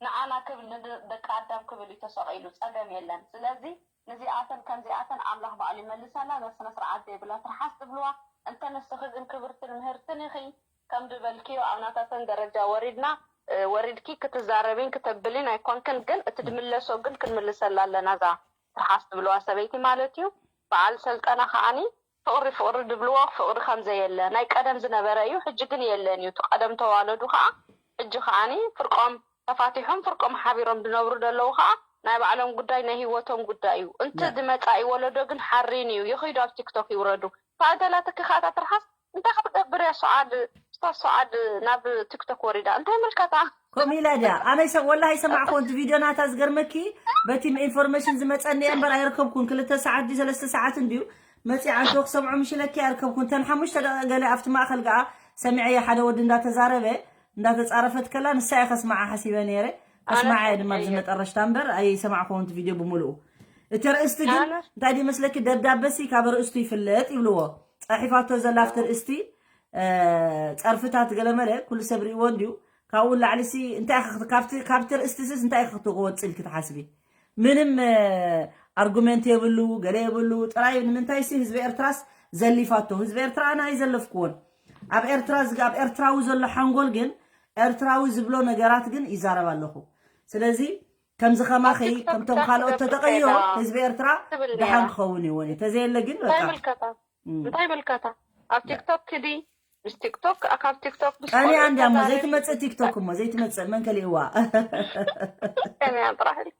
ንዓና ክብል ንደቂ ኣዳም ክብል እዩ ተሰቒሉ ፀገም የለን ስለዚ ንዚኣተን ከምዚኣተን ኣምላኽ ባዕሉ ይመልሰላ። እዛ ስነ ስርዓት ዘይብላ ትርሓስ ትብልዋ። እንተ ንስኺ ግን ክብርትን ምህርትን ኢኺ፣ ከም ዝበልክዮ ኣብ ናታተን ደረጃ ወሪድና ወሪድኪ ክትዛረብን ክተብልን ኣይኮንክን፣ ግን እቲ ድምለሶ ግን ክንምልሰላ ኣለና። እዛ ትርሓስ ትብልዋ ሰበይቲ ማለት እዩ። በዓል ሰልጠነ ከዓኒ ፍቕሪ ፍቕሪ ድብልዎ ፍቕሪ ከም ዘየለ ናይ ቀደም ዝነበረ እዩ፣ ሕጂ ግን የለን እዩ። እቲ ቀደም ተዋለዱ ከዓ ሕጂ ከዓኒ ፍርቆም ተፋቲሖም ፍርቆም ሓቢሮም ዝነብሩ ዘለዉ ከዓ ናይ ባዕሎም ጉዳይ ናይ ህይወቶም ጉዳይ እዩ። እንተ ዝመፃኢ ወለዶ ግን ሓሪን እዩ። ይኽይዱ ኣብ ቲክቶክ ይውረዱ። ታደላትኪ ከዓ እታ ትርሓስ እንታይ ክትገብር እያ? ሶዓድ ስታ ሶዓድ ናብ ቲክቶክ ወሪዳ እንታይ ምልከታ? ከምኡ ኢላ ድያ? ኣነ ይሰ- ወላ ኣይሰማዕኩን እቲ ቪድዮ ናታ። ዝገርመኪ በቲ ኢንፎርሜሽን ዝመፀኒ እየ እምበር ኣይርከብኩን። ክልተ ሰዓት ድዩ ሰለስተ ሰዓት እንድዩ መፂዓ እንተ ክሰምዖ ምሽ ኢለኪ ኣይርከብኩን። እተን ሓሙሽተ ደቂቕ ገለ ኣብቲ ማእኸል ገኣ ሰሚዐያ ሓደ ወዲ እንዳተዛረበ እንዳተፃረፈት ከላ ንሳ እየ ከስማዓ ሓሲበ ነይረ። ኣነ ከስማዓ እየ ድማ ኣብዚ ሰሚዐየ። መጠረሽታ እምበር ኣይሰማዕኩን እቲ ቪድዮ ብምሉኡ። እቲ ርእስቲ ግን ኣነ እንታይ ድዩ መስለኪ? ደብዳበሲ ካብ ርእስቱ ይፍለጥ ይብልዎ። ፃሒፋቶ ዘላ ኣብቲ ርእስቲ እ፣ ፀርፍታት ገለመለ ኩሉ ሰብ ርእይዎ እንድዩ። ካብኡ ንላዕሊ ሲ እንታይ ኢኺ ክት- ካብቲ ካብቲ ርእስቲ ስስ እንታይ ኢኺ ክትወፅእ ኢልኪ ትሓስቢ? ምንም እ፣ ኣርጉሜንት የብሉ፣ ገለ የብሉ። ጥራይ ንምንታይ ሲ ህዝቢ ኤርትራስ ዘሊፋቶ? ህዝቢ ኤርትራ ኣነ ኣይዘለፍክዎን። ኣብ ኤርትራ ዝግ- ኣብ ኤርትራዊ ዘሎ ሓንጎል ግን ኤርትራዊ ዝብሎ ነገራት ግን ይዛረብ ኣለኹ። ስለዚ ከምዚ ከማኺ ኣብ ቲክቶክ ከምቶም ካልኦት ተዘርግሑ ተተቐዮ ከይዳ ህዝቢ ኤርትራ ትብል ደሓን ነይራ። ክኸውን ይወን እዩ። ተዘየለ ግን እንታይ በቃ ምልከታ? እም። እንታይ ምልከታ? ኣብ ያ። ቲክቶክ ክዲ ምስ ቲክቶክ ካብ ቲክቶክ ምስ ቀኒ ካልኦት ኣንድያ እሞ ተዛረቢ ዘይትመጽእ ቲክቶክ እሞ ዘይትመጽእ መን ከሊእዋ? ቀኒ ኣንጥራሕ ኢልኪ።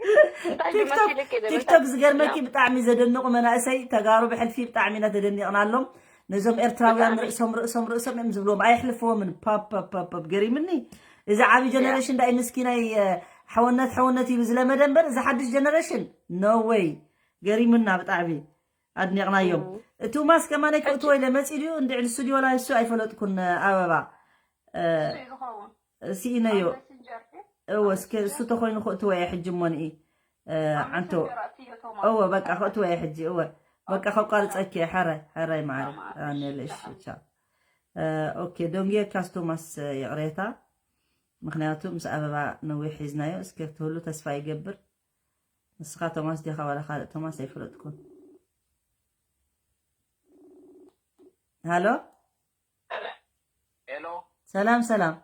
እንታይ ቲክቶክ ድመሲልኪ ድብል ቲክቶክ እንታይ ዝገርመኪ ትብልና? ብጣዕሚ ዘደንቑ መናእሰይ ተጋሩ ብሕልፊ ብጣዕሚ ኢና ተደኒቕናሎም። ነዞም ኤርትራውያን ብጣዕሚ። ርእሶም ርእሶም ርእሶም እዮም ዝብልዎም ኣይሕልፍዎምን። ፓፕ ፓፕ ፓፕ ፓፕ ገሪምኒ። እዚ ዓቢ ያ። ጀነሬሽን ዳይ ምስኪናይ እ፣ ሓወነት ሓወነት ኢሉ ዝለመደ እምበር እዚ ሓድሽ ጀነሬሽን no way። ገሪምና ብጣዕሚ። ኣድኒቕናዮም። እም። እቲ ቶማስ ከማነይ ክእትዎ ኢለ መፂ ድዩ እንድዕሊ ስቱዲዮ ላይ እሱ ኣይፈለጥኩን። ኣበባ እ፣ እሱ እዩ ዝኸውን። ስኢነዮ ኣብ መሰንጀር ድዩ? እወ ኣብ እስከ እሱ መሰንጀር? ተኮይኑ ክእትዎ እየ ሕጂ እሞ ንኢ እ፣ ኣብ ዓንቶ መሰንጀር ኣትዮ ቶማስ። እወ በቃ ክእትዎ እየ ሕጂ እወ በቃ ኦኬ። ከቋርፀኪ እየ። ሕራይ ሕራይ ማዕረ ኣማን። ኣነለ እሺ እሺ። ቻው። እ፣ ኦኬ ዶንጌ ካስ ቶማስ እ፣ ይቕሬታ ምክንያቱ ምስ ኣበባ ነዊሕ ሒዝናዮ እስከ ትህሉ ተስፋ ይገብር። ንስኻ ቶማስ ዲኻ ዋላ ካልእ ቶማስ ኣይፈለጥኩን። ሃሎ ሄሎ። ሰላም ሰላም።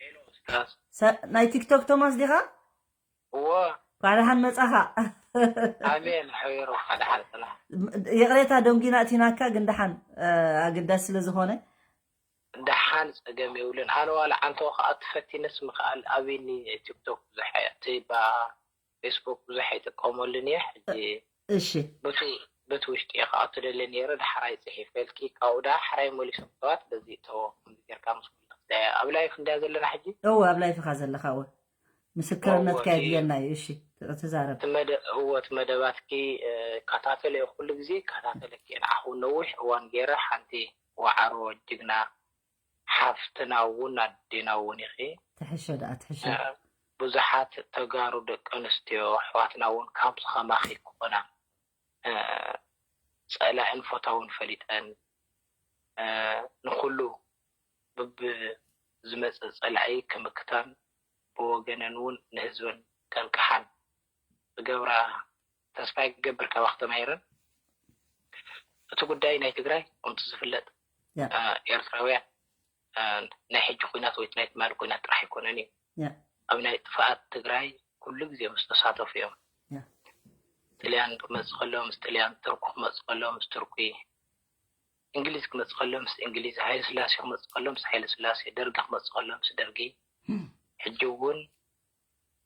ሄሎ ኡስታዝ። ሰ- ናይ ቲክቶክ ቶማስ ዲኻ? እወ። እንኳዕ ደሓን መጻኻ። ኣሜን። ሓቢሩ ሓደ ሓደ ሰላም። ይቕሬታ ደንጊና እቲናካ ግን ደሓን እ፣ ኣገዳሲ ስለ ዝኾነ። ደሓን ጸገም የብሉን። ኣነ ዋላ ዓንቶ ክኣቱ ፈቲነስ ምኽኣል ኣብኒ ቲክቶክ ብዙሕ ኣየ- እቲ ባ ፌስቡክ ብዙሕ ኣይጥቀመሉን እየ። ሕጂ እሺ። በቲ በቲ ውሽጢ እየ ክኣቱ ደሊ ነይረ። ዳሕራይ ጽሒፈልኪ ካብኡ ዳሕራይ መሊሶም ሰባት በዚ እተዎ ከምዚ ጌርካ ምስ ኩሉ ክዳያ ኣብ ላይፍ እንድያ ዘለና ሕጂ። እወ ኣብ ላይፍ ኢኻ ዘለኻ እወ። ምስክርነትካ እወ፣ የድልየና እዩ። እሺ ተዛረብ። እቲ መደ- እወ እቲ መደባትኪ እ፣ እከታተል እየ ኩሉ ግዜ እከታተለኪ እየ። ንዓኹ ነዊሕ እዋን ገይረ ሓንቲ ዋዕሮ ጅግና ሓፍትና እውን ኣዴና እውን ኢኺ። ትሕሾ ደኣ ትሕሾ። እ፣ ብዙሓት ተጋሩ ደቂ ኣንስትዮ ኣሕዋትና እውን ከምዚ ከማኺ ክኾና እ፣ ጸላእን ፈታውን ፈሊጠን እ፣ ንኹሉ ብብዝመጽእ ጸላኢ ክምክታን ብወገነን እውን ንህዝበን ከንቅሓን ዝገብራ ተስፋ ይገብር ካብ ኣኽተማይረን። እቲ ጉዳይ ናይ ትግራይ ከምቲ ዝፍለጥ ያ። እ፣ ኤርትራውያን እ፣ ናይ ሕጂ ኩናት ወይ ናይ ትማሊ ኩናት ጥራሕ ኣይኮነን እዩ። ያ። ኣብ ናይ ጥፍኣት ትግራይ ኩሉ ግዜ ምስ ተሳተፉ እዮም። ያ። ጥልያን ክመጽእ ከሎ ምስ ጥልያን፣ ቱርኪ ክመጽእ ከሎ ምስ ቱርኪ፣ እንግሊዝ ክመጽእ ከሎ ምስ እንግሊዝ፣ ሃይለ ስላሴ ክመጽእ ከሎ ምስ ሃይለ ስላሴ፣ ደርጊ ክመጽእ ከሎ ምስ ደርጊ። እም። ሕጂ እውን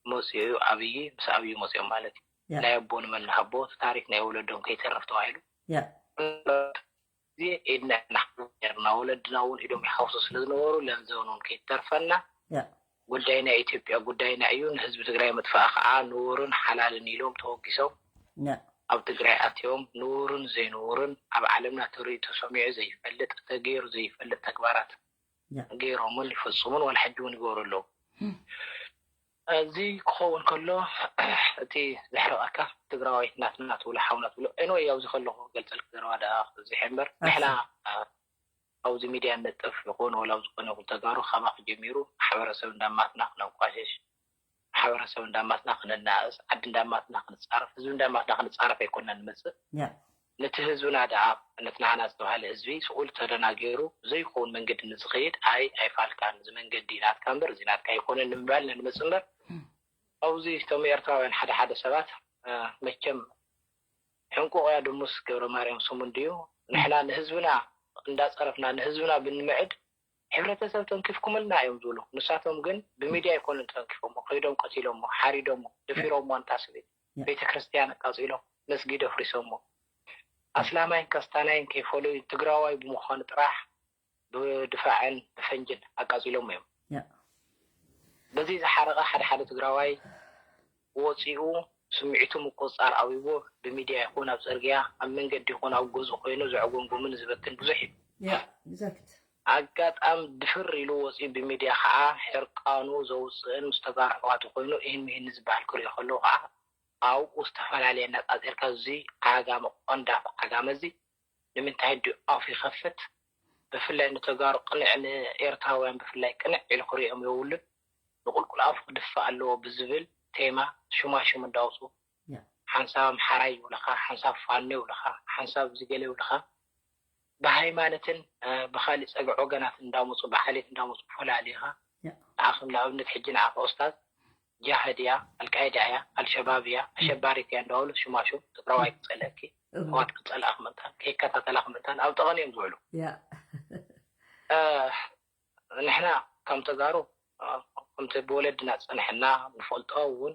መጽኡ ኣብይ ምስ ኣብይ መጽኦም ማለት እዩ። ያ። ናይ ኣቦ ንመን ንሃቦ እቲ ታሪክ ናይ ወለዶም ከይተርፍ ተባሂሉ ያ። ግዜ ኢድና ንሓፍስ ነርና። ወለድና እውን ኢዶም ይሓፍሱ ስለ ዝነበሩ ለምዘበን እውን ከይተርፈና ያ። ጉዳይ ናይ ኢትዮጵያ ጉዳይና እዩ። ንህዝቢ ትግራይ ምጥፋእ ከዓ ንውርን ሓላልን ኢሎም ተወጊሶም ያ። ኣብ ትግራይ ኣትዮም ንውርን ዘይንውርን ኣብ ዓለምና ተሪኡ ተሰሚዑ ዘይፈልጥ ተገይሩ ዘይፈልጥ ተግባራት ያ። ገይሮምን ይፈፅሙን ዋላ ሕጂ እውን ይገብሩ ኣለዉ። እም። እዚ ክኸውን ከሎ እቲ ዘሕርቐካ ትግራዋይ ናትና ትብሎ ሓውና ትብሎ ኤንወይ ኣብዚ ከለኹ ክገልፀልክ ዘረባ ደኣ ክብዝሕ እምበር ኣሰ- ንሕና ኣብዚ ሚድያ ንነጥፍ ይኹን ወላ ኣብ ዝኾነ ይኹን ተጋሩ ካባኺ ጀሚሩ ማሕበረሰብ እንዳማትና ክነንቋሽሽ ማሕበረሰብ እንዳማትና ክንናእስ፣ ዓዲ እንዳማትና ክንጻረፍ፣ ህዝቢ እንዳማትና ክንጻረፍ ኣይኮንና ንመጽእ። ያ ነቲ ህዝብና ደኣ፣ ነቲ ናህና ዝተባህለ ህዝቢ ስኡል ተደናጊሩ ዘይኸውን መንገዲ ንዝኸይድ፣ ኣይ ኣይፋልካን፣ እዚ መንገዲ ናትካ እምበር እዚ ናትካ ኣይኮነን ንምባል ኢና ንመጽእ እምበር፣ ኣብዚ እቶም ኤርትራውያን ሓደ ሓደ ሰባት፣ እ፣ መቸም ሕንቁቕ እያ ድሙስ ገብረ ማርያም ስሙ እንድዩ። ንሕና ንህዝብና እንዳጸረፍና ንህዝብና ብንምዕድ ሕብረተሰብ ተንኪፍኩምልና እዮም ዝብሉ። ንሳቶም ግን ብሚድያ ኣይኮኑን ተንኪፎሞ፣ ከይዶም ቀቲሎሞ፣ ሓሪዶሞ፣ ደፊሮሞ፣ እንታ ስቤት ያ። ቤተ ክርስቲያን ኣቃጺሎም፣ መስጊድ ኣፍሪሶሞ። ኣስላማይን ከስታናይን ከይፈለዩ ትግራዋይ ብምዃኑ ጥራሕ ብድፋዕን ብፈንጅን ኣቃጺሎም እዮም። ያ በዚ ዝሓረቐ ሓደ ሓደ ትግራዋይ ወፂኡ ስምዒቱ ምቁፅፃር ኣብይዎ ብሚድያ ይኹን ኣብ ፅርግያ ኣብ መንገዲ ይኹን ኣብ ገዝኡ ኮይኑ ዘዕጎምጉምን ዝበትን ብዙሕ እዩ። ያ exact ኣጋጣም ድፍር ኢሉ ወፂኡ ብሚድያ ከዓ ሕርቃኑ ዘውፅእን ምስ ተጋሩ ኣሕዋቱ ኮይኑ ይህን ምሂን ዝበሃል ክሪኦ ከለዉ ከዓ ኣብኡ ዝተፈላለየ ኣነፃፂርካ እዚ ዓጋመ ቆንዳፍ ዓጋመ እዚ ንምንታይ ድዩ ኣፉ ይኸፍት? ብፍላይ ንተጋሩ ቅንዕ ንኤርትራውያን ብፍላይ ቅንዕ ኢሉ ክሪኦም የብሉን። ንቁልቁል ኣፉ ክድፋእ ኣለዎ ብዝብል ቴማ ሽማሽም እንዳውፁ ያ ሓንሳብ ኣምሓራይ ይብሉኻ፣ ሓንሳብ ፋኖ ይብሉኻ፣ ሓንሳብ ዝገለ ይብሉኻ። ብሃይማኖትን እ፣ ብኻሊእ ፀግዒ ወገናትን እንዳመፁ ብዓሌት እንዳመፁ ፈላሊኻ ያ ንዓኸም ንኣብነት ሕጂ ንዓኸ ኡስታዝ ጃህድ እያ፣ ኣልቃይዳ እያ፣ ኣልሸባብ እያ፣ ኣሸባሪት እያ እንዳበሉ ሽማሹም ትግራዋይ ክፀልአኪ እሁ ኣሕዋት ክፀልኣኽ ምእንታን ከይከታተላኽ ምእንታን ኣብ ጠቐን እዮም ዝውዕሉ። ያ እ፣ ንሕና ከም ተጋሩ እ፣ ከምቲ ብወለድና ዝፀንሐና ንፈልጦ እውን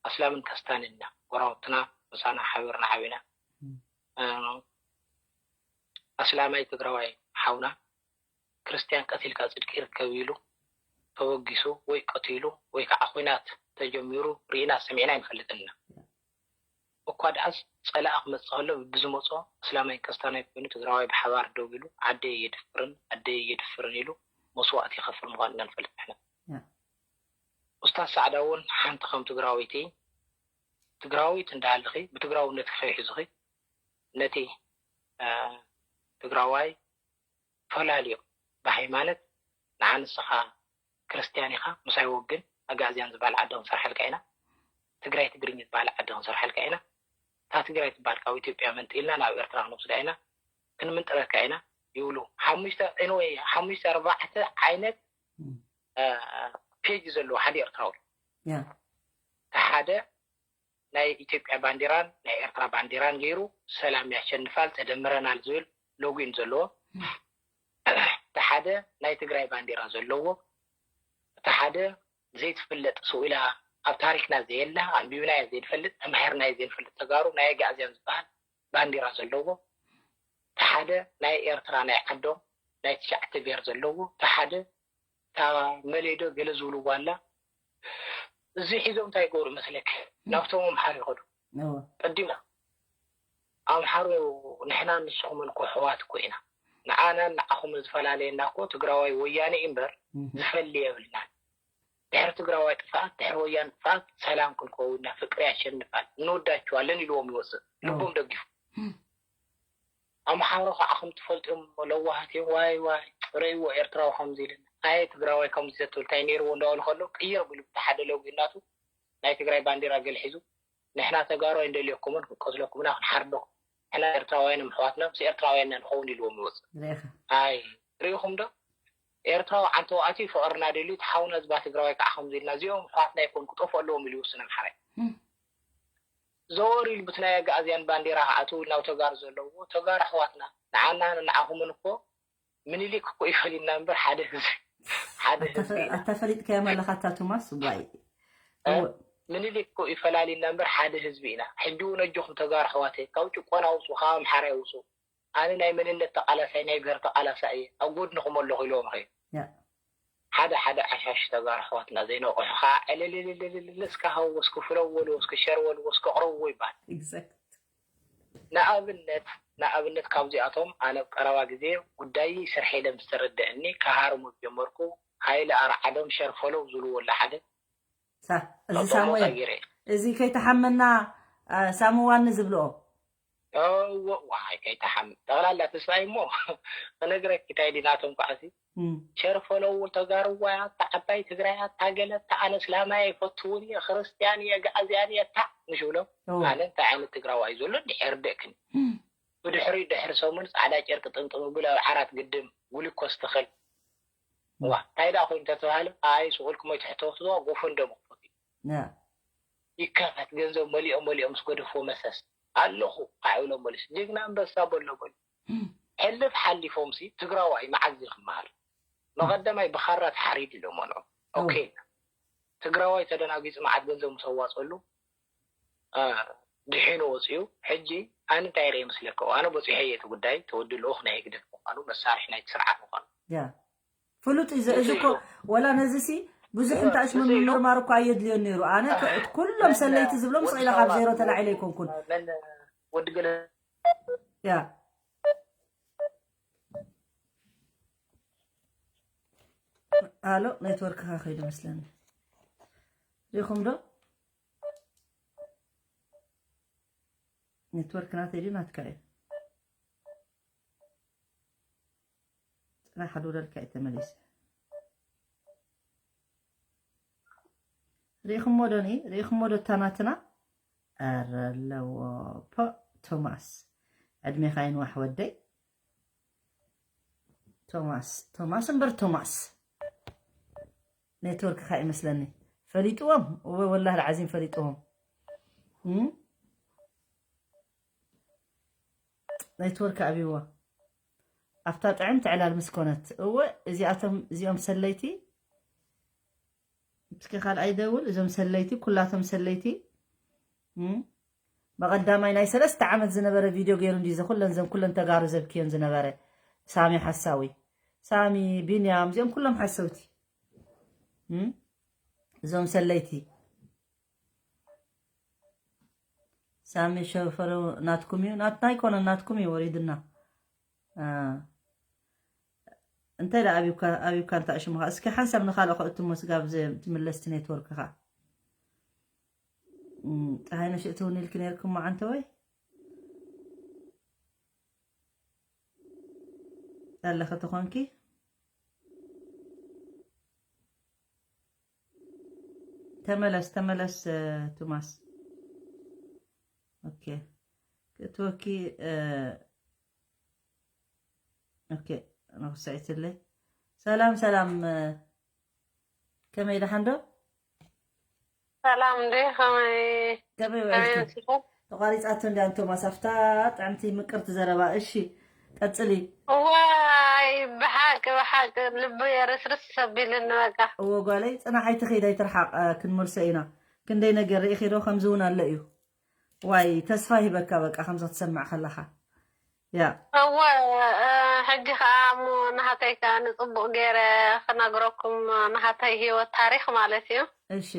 ኣስላምን ከስታንን ኢና። ጎረባብትና ምሳና ሓቢርና ዓቢና። እም። እ፣ ኣስላማይ ትግራዋይ ሓውና ክርስትያን ቀቲልካ ጽድቂ ይርከብ ኢሉ ተወጊሱ ወይ ቀቲሉ ወይ ከዓ ኹናት ተጀሚሩ ርኢና ሰሚዕና ኣይንፈልጥን ኢና። እኳ ደኣስ ጸላኢ ክመጽእ ከሎ ብዝመጾ እስላማይ ከስታናይ ኮይኑ ትግራዋይ ብሓባር ደው ኢሉ ዓደይ የድፍርን ኣደይ የድፍርን ኢሉ መስዋእቲ ይኸፍል ምዃኑ ኢና ንፈልጥ ንሕና። ያ። ኡስታዝ ሳዕዳ እውን ሓንቲ ከም ትግራወይቲ ትግራዊት እንዳሃልኺ ብትግራውነት ከይሒዙኺ ነቲ እ፣ ትግራዋይ ፈላልዮ ብሃይማኖት ንዓ ንስኻ ክርስትያን ኢኻ ምሳይ ወግን ኣጋእዝያን ዝበሃል ዓዲ ክንሰርሐልካ ኢና ትግራይ ትግርኝ ዝበሃል ዓዲ ክንሰርሐልካ ኢና እታ ትግራይ ትበሃል ካብ ኢትዮጵያ መንጢልና ናብ ኤርትራ ክንወስዳ ኢና ክንምንጥረካ ኢና ይብሉ ሓሙሽተ anyway ሓሙሽተ ኣርባዕተ ዓይነት እም። ፔጅ ዘለዎ ሓደ ኤርትራዊ ያ እቲ ሓደ ናይ ኢትዮጵያ ባንዲራን ናይ ኤርትራ ባንዲራን ገይሩ ሰላም ያሸንፋል ተደምረናል ዝብል ሎጊን ዘለዎ እቲ ሓደ ናይ ትግራይ ባንዲራ ዘለዎ እቲ ሓደ ዘይትፍለጥ ስኢላ ኣብ ታሪክና ዘየላ ኣንቢብናዮ ዘይንፈልጥ ተማሂርናዮ ዘይንፈልጥ ተጋሩ ናይ ኣጋእዝያን ዝበሃል ባንዲራ ዘለዎ እቲ ሓደ ናይ ኤርትራ ናይ ዓዶም ናይ ትሽዓተ ብሔር ዘለዎ እቲ ሓደ እታ መሌዶ ገለ ዝብልዋ ኣላ እዚ ሒዞም እንታይ ይገብሩ መስለክ ናብቶም ኣምሓሩ ይኸዱ እዎ ቀዲሞ ኣምሓሩ ንሕና ንስኹምን እኮ ኣሕዋት እኮ ኢና ንዓናን ንዓኹምን ዝፈላለየና እኮ ትግራዋይ ወያነ እዩ እምበር እህ ዝፈሊ የብልናን ድሕሪ ትግራዋይ ጥፍኣት ድሕሪ ወያነ ጥፍኣት ሰላም ክንከውንና ፍቅሪ ያሸንፋል እንወዳችኋለን ኢልዎም ይወፅእ ልቦም ደጊፉ ኣምሓሩ ከዓ ከም ትፈልጥዮም ለዋሃት እዮም ዋይ ዋይ ፅረይዎ ኤርትራዊ ከምዚ ኢልና ኣየ ትግራዋይ ከምዚ ዘትብል እንታይ ነይርዎ እንዳበሉ ከሎ ቅይር ቢሉ ብቲ ሓደ ሎጊ እናቱ ናይ ትግራይ ባንዲራ ገለ ሒዙ ንሕና ተጋሩ ኣይንደልየኩምን ክንቀትለኩም ኢና ክንሓርደኩም ንሕና ኤርትራውያን እዮም ኣሕዋትና ምስ ኤርትራውያን ኢና ንኸውን ኢልዎም ይወፅእ ርኢኻ ኣይ ርኢኹም ዶ ኤርትራዊ ዓንተው ኣትዩ ፍቕርና ደልዩ እቲ ሓውና ዝባ ትግራዋይ ከዓ ከምዚ ኢልና እዚኦም ኣሕዋትና ኣይኮኑ ክጠፍኡ ኣለዎም ኢሉ ይውስን ኣምሓራይ እም። ዘወር ኢሉ ብቲ ናይ ኣጋእዝያን ባንዴራ ክኣትው ናብ ተጋሩ ዘለዎ ተጋሩ ኣሕዋትና ንዓና ንዓኹምን እኮ ምኒልክ እኮ ይፈሊና እምበር ሓደ ህዝቢ ሓደ ህዝቢ ኢና ኣታ ፈሊጥካዮም ኣለኻ ኣታ ቶማስ ዋይ እ? ምኒልክ እኮ ይፈላሊና እምበር ሓደ ህዝቢ ኢና ሕጂ እውን ኣጆኹም ተጋሩ ኣሕዋተይ ካብ ጭቆና ውፁ ካብ ኣምሓራይ ውፁ ኣነ ናይ መንነት ተቃላሳይ ናይ ብሔር ተቃላሳይ እየ ኣብ ጎድንኹም ኣለኹ ኢልዎም ኸ ያ ሓደ ሓደ ዓሻሽ ተጋሩ ኣሕዋትና ዘይነቕሑ ከዓ ዕልልልልልል እስከ ሃብዎ እስከ ፍለወልዎ እስከ ሸርወልዎ እስከ ቅረብዎ ይበሃል exact ንኣብነት ንኣብነት ካብዚኣቶም ኣነ ኣብ ቀረባ ግዜ ጉዳይ ስርሐ ኢለ ምስ ተረደአኒ ክሃርሞ ዝጀመርኩ ሃይለ ኣርዓዶም ሸርፈለው ዝብልዎ ኣሎ ሓደ ሳ- እዚ ጠጠው ሳሙኤል መውፃ ገይረ እዚ ከይተሓመና አ፣ ሳሙዋኒ ዝብልኦ እዎ ዋይ ከይተሓም ጠቕላላ ተስፋይ እሞ ክነግረኪ እንታይ ድዩ ናቶም ከዓሲ ሸርፈለው ተጋርዋያ፣ እታ ዓባይ ትግራያ፣ እታ ገለ፣ እታ ኣነ እስላማይ ኣይፈትውን እየ፣ ክርስትያን እየ፣ ጋእዝያን እየ፣ እታ ምሽ ብሎ ኣነ እንታይ ዓይነት ትግራዋይ ዘሎ ድሕር ደቅኒ ብድሕሪ ድሕሪ ሰሙን ፃዕዳ ጨርቂ ጥምጥም ብሎ ኣብ ዓራት ግድም ግሉኮስ ትኽል ዋ እንታይ ደኣ ኮይኑ ተተባሃለ ኣይ ስቁልኩም ወይ ትሕተወትዋ ጎፈንደሞ ክፈቱ ይከፈት ገንዘብ መሊኦም መሊኦም ምስ ገደፍዎ መሰስ ኣለኹ ካዕ ኢሎም መሊሱ ጅግና ኣንበሳ በሎ በሉ ሕልፍ ሓሊፎምሲ ትግራዋይ መዓዝ እዩ ክመሃር መቐደማይ ብኻራ ተሓሪዱ ኢሎም ኣልዑ ኦኬ ትግራዋይ ተደናጊፁ መዓት ገንዘብ ምስ ኣዋፀሉ ድሒኑ ወፂኡ ሕጂ ኣነ እንታይ ርእ ይመስለካ ኣነ በፂሐ እቲ ጉዳይ ተወዲ ልኡኽ ናይ ህግደፍ ምኳኑ መሳርሒ ናይቲ ስርዓት ምኳኑ ፍሉጥ እዩ እዚ እኮ ወላ ነዚ ሲ ብዙሕ እንታሽ ምምርማር እኮ ኣየድልዮን ነይሩ ኣነ ኩሎም ሰለይቲ ዝብሎም ስቕ ኢለ ካብ ዜሮ ተላዒለ ኣይኮንኩን ወዲ ገለ ያ ኣሎ ኔትወርክኻ ከይዱ መስለኒ ሪኹም ዶ ኔትወርክ ናተይ ድዩ ናትካ እዩ ፅናሕ ኣድውለልካ እዩ ተመሊሰ ሪኢኹሞ ዶ ኒ ሪኢኹሞ ዶ እታ ናትና ኣረ ኣለዎ ፖ ቶማስ ዕድሜኻ ይንዋሕ ወደይ ቶማስ ቶማስ እምበር ቶማስ ኔትወርክ ካ ይመስለኒ ፈሊጥዎም እወ ወላሂ ዓዚም ፈሊጥዎም ኔትወርክ ኣብይዎ ኣብታ ጥዕምቲ ዕላል ምስ ኮነት እወ እዚኣቶም እዚኦም ሰለይቲ እስኪ ካልኣይ ደውል እዞም ሰለይቲ ኩላቶም ሰለይቲ በቐዳማይ ናይ ሰለስተ ዓመት ዝነበረ ቪድዮ ገይሩ እንዲ ዘኩለን ዘን ኩለን ተጋሩ ዘብክየን ዝነበረ ሳሚ ሓሳዊ ሳሚ ቢንያም እዚኦም ኩሎም ሓሰውቲ እዞም ሰለይቲ ሳሚ ሸፈረው ናትኩም እዩ ናትና ኣይኮነን ናትኩም እዩ ወሪድና እንታይ ዳ ኣብዩካ ኣብዩካ እንታ ሽሙኻ እስኪ ሓንሳብ ንኻልኦ ከእትሞ ስጋብ ትምለስቲ ኔትወርክኻ ፀሃይ ነሽእቲ እውን ኢልኪ ነርኩም መዓንተ ወይ ኣለኸ ተኾንኪ ተመለስ ተመለስ ቱማስ ኦኬ ክትወኪ ኦኬ ንክስዒትለይ ሰላም ሰላም ከመይ ደሓን ዶ ሰላም እንዴ ከመይ ከመይ ውዕልቲ ተቋሪፃቶ እንዲ ኣንቶማስ ኣብታ ጥዕምቲ ምቅርቲ ዘረባ እሺ ቀፅሊ ዋይ ብሓቂ ብሓቂ ልቢ የርስርስ ሰቢልኒ በቃ እወ ጓለይ ፅናሕ ኣይትኸይድ ኣይትርሓቕ ክንመልሶ ኢና ክንደይ ነገር ርኢኺ ዶ ከምዚ እውን ኣሎ እዩ ዋይ ተስፋ ይህበካ በቃ ከምዚ ክትሰምዕ ከለኻ ያ እወ ሕጂ ከዓ እሞ ናሃተይ ከዓ ንፅቡቅ ገይረ ክነግረኩም ናሃተይ ህይወት ታሪክ ማለት እዩ እሺ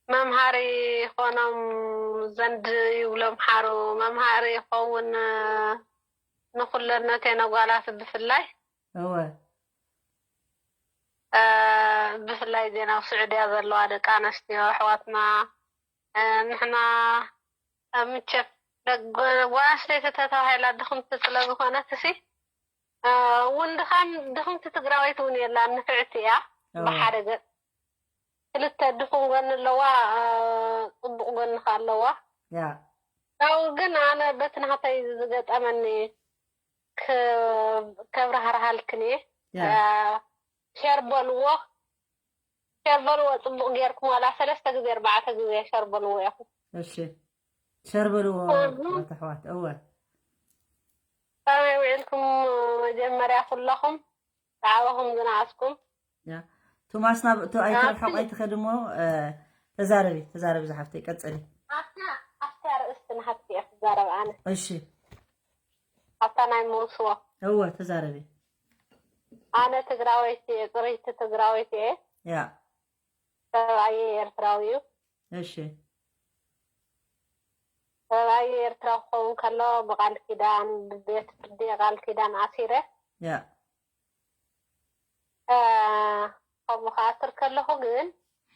መምሃሪ ይኾኖም ዘንድ ይብሎም ሓሩ መምሃሪ ይኸውን ንኩለን ነተን ኣጓላት ብፍላይ እወ ብፍላይ ዜና ኣብ ስዑድያ ዘለዋ ደቂ ኣነስትዮ ኣሕዋትና ንሕና ምቸት ጓል ኣንስተይቲ ተተባሂላ ድኽምቲ ስለ ዝኾነት እሲ እውን ድኻም ድኽምቲ ትግራወይቲ እውን የላን ንፍዕቲ እያ ብሓደ ገፅ ክልተ ድኹም ጎኒ ኣለዋ ፅቡቅ ጎኒ ከ ኣለዋ ያ ያው ግን ኣነ በቲ ናተይ ዝገጠመኒ ከብራህርሃልክን እየ ያ ሸር በልዎ ሸር በልዎ ፅቡቅ ጌርኩም ዋላ ሰለስተ ግዜ ኣርባዕተ ግዜ ሸር በልዎ ኢኹም እሺ ሸር በልዎ ኣሕዋት ኣሕዋት እወ ከመይ ውዒልኩም መጀመርያ ኩለኹም ብዓበኹም ዝነኣስኩም ቶማስ ናብ እቶ ኣይትርሕቕ ኣይትኸድ እሞ ተዛረቢ ተዛረቢ ዝሓፍተይ ቀፅሊ ኣብታ ኣርእስቲ ንሓፍቲ እየ ክዛረብ ኣነ እሺ ኣብታ ናይ መውስቦ እወ ተዛረቢ ኣነ ትግራወይቲ እየ ፅርይቲ ትግራወይቲ እየ ያ ሰብኣየ ኤርትራዊ እዩ እሺ ሰብኣየ ኤርትራ ክኸውን ከሎ ብቃል ኪዳን ብቤት ፍርዲ ቃል ኪዳን ኣሲረ ያ ከምኡ ክኣስር ከለኹ ግን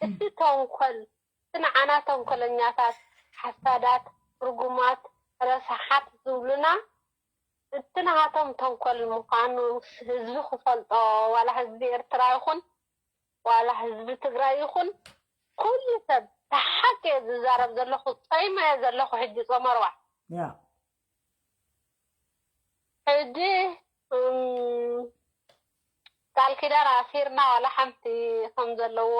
እቲ ተንኮል እቲ ንዓና ተንኮለኛታት ሓሳዳት ርጉማት ረሳሓት ዝብሉና እቲ ናሃቶም ተንኮል ምዃኑ ህዝቢ ክፈልጦ፣ ዋላ ህዝቢ ኤርትራ ይኹን ዋላ ህዝቢ ትግራይ ይኹን ኩሉ ሰብ፣ ሓቂ እየ ዝዛረብ ዘለኹ፣ ጸይመ እየ ዘለኹ። ሕጂ ጾመ ኣርብዓ ያ ሕጂ እም፣ ቃል ኪዳን ኣሲርና ዋላ ሓንቲ ከም ዘለዎ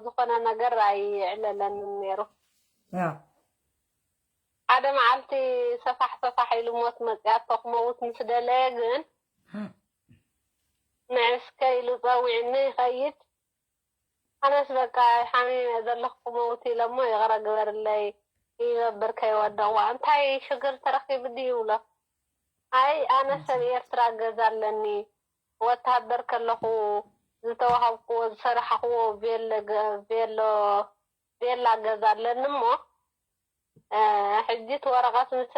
ዝኾነ ነገር ኣይዕለለንን ነይሩ። ያ ሓደ መዓልቲ ሰፋሕ ሰፋሕ ኢሉ ሞት መፅያቶ፣ ክመውት ምስ ደለየ ግን ንዕስከ ኢሉ ፀዊዕኒ ይኸይድ። ኣነስ በቃ ሓሚመ ዘለኹ ክመውት ኢለ እሞ ይቕረ ግበርለይ፣ ይነብር ከይወደቕዋ። እንታይ ሽግር ተረኺቡ ድዩ ይብሎ። ኣይ ኣነ ሰብ ኤርትራ ገዛ ኣለኒ፣ ወታደር ከለኹ ዝተዋሃብክዎ ዝሰራሕክዎ ቬሎ ገ- ቬሎ ቬላ ገዛ ኣለኒ እሞ ሕጂ እቲ ወረቐት ምስ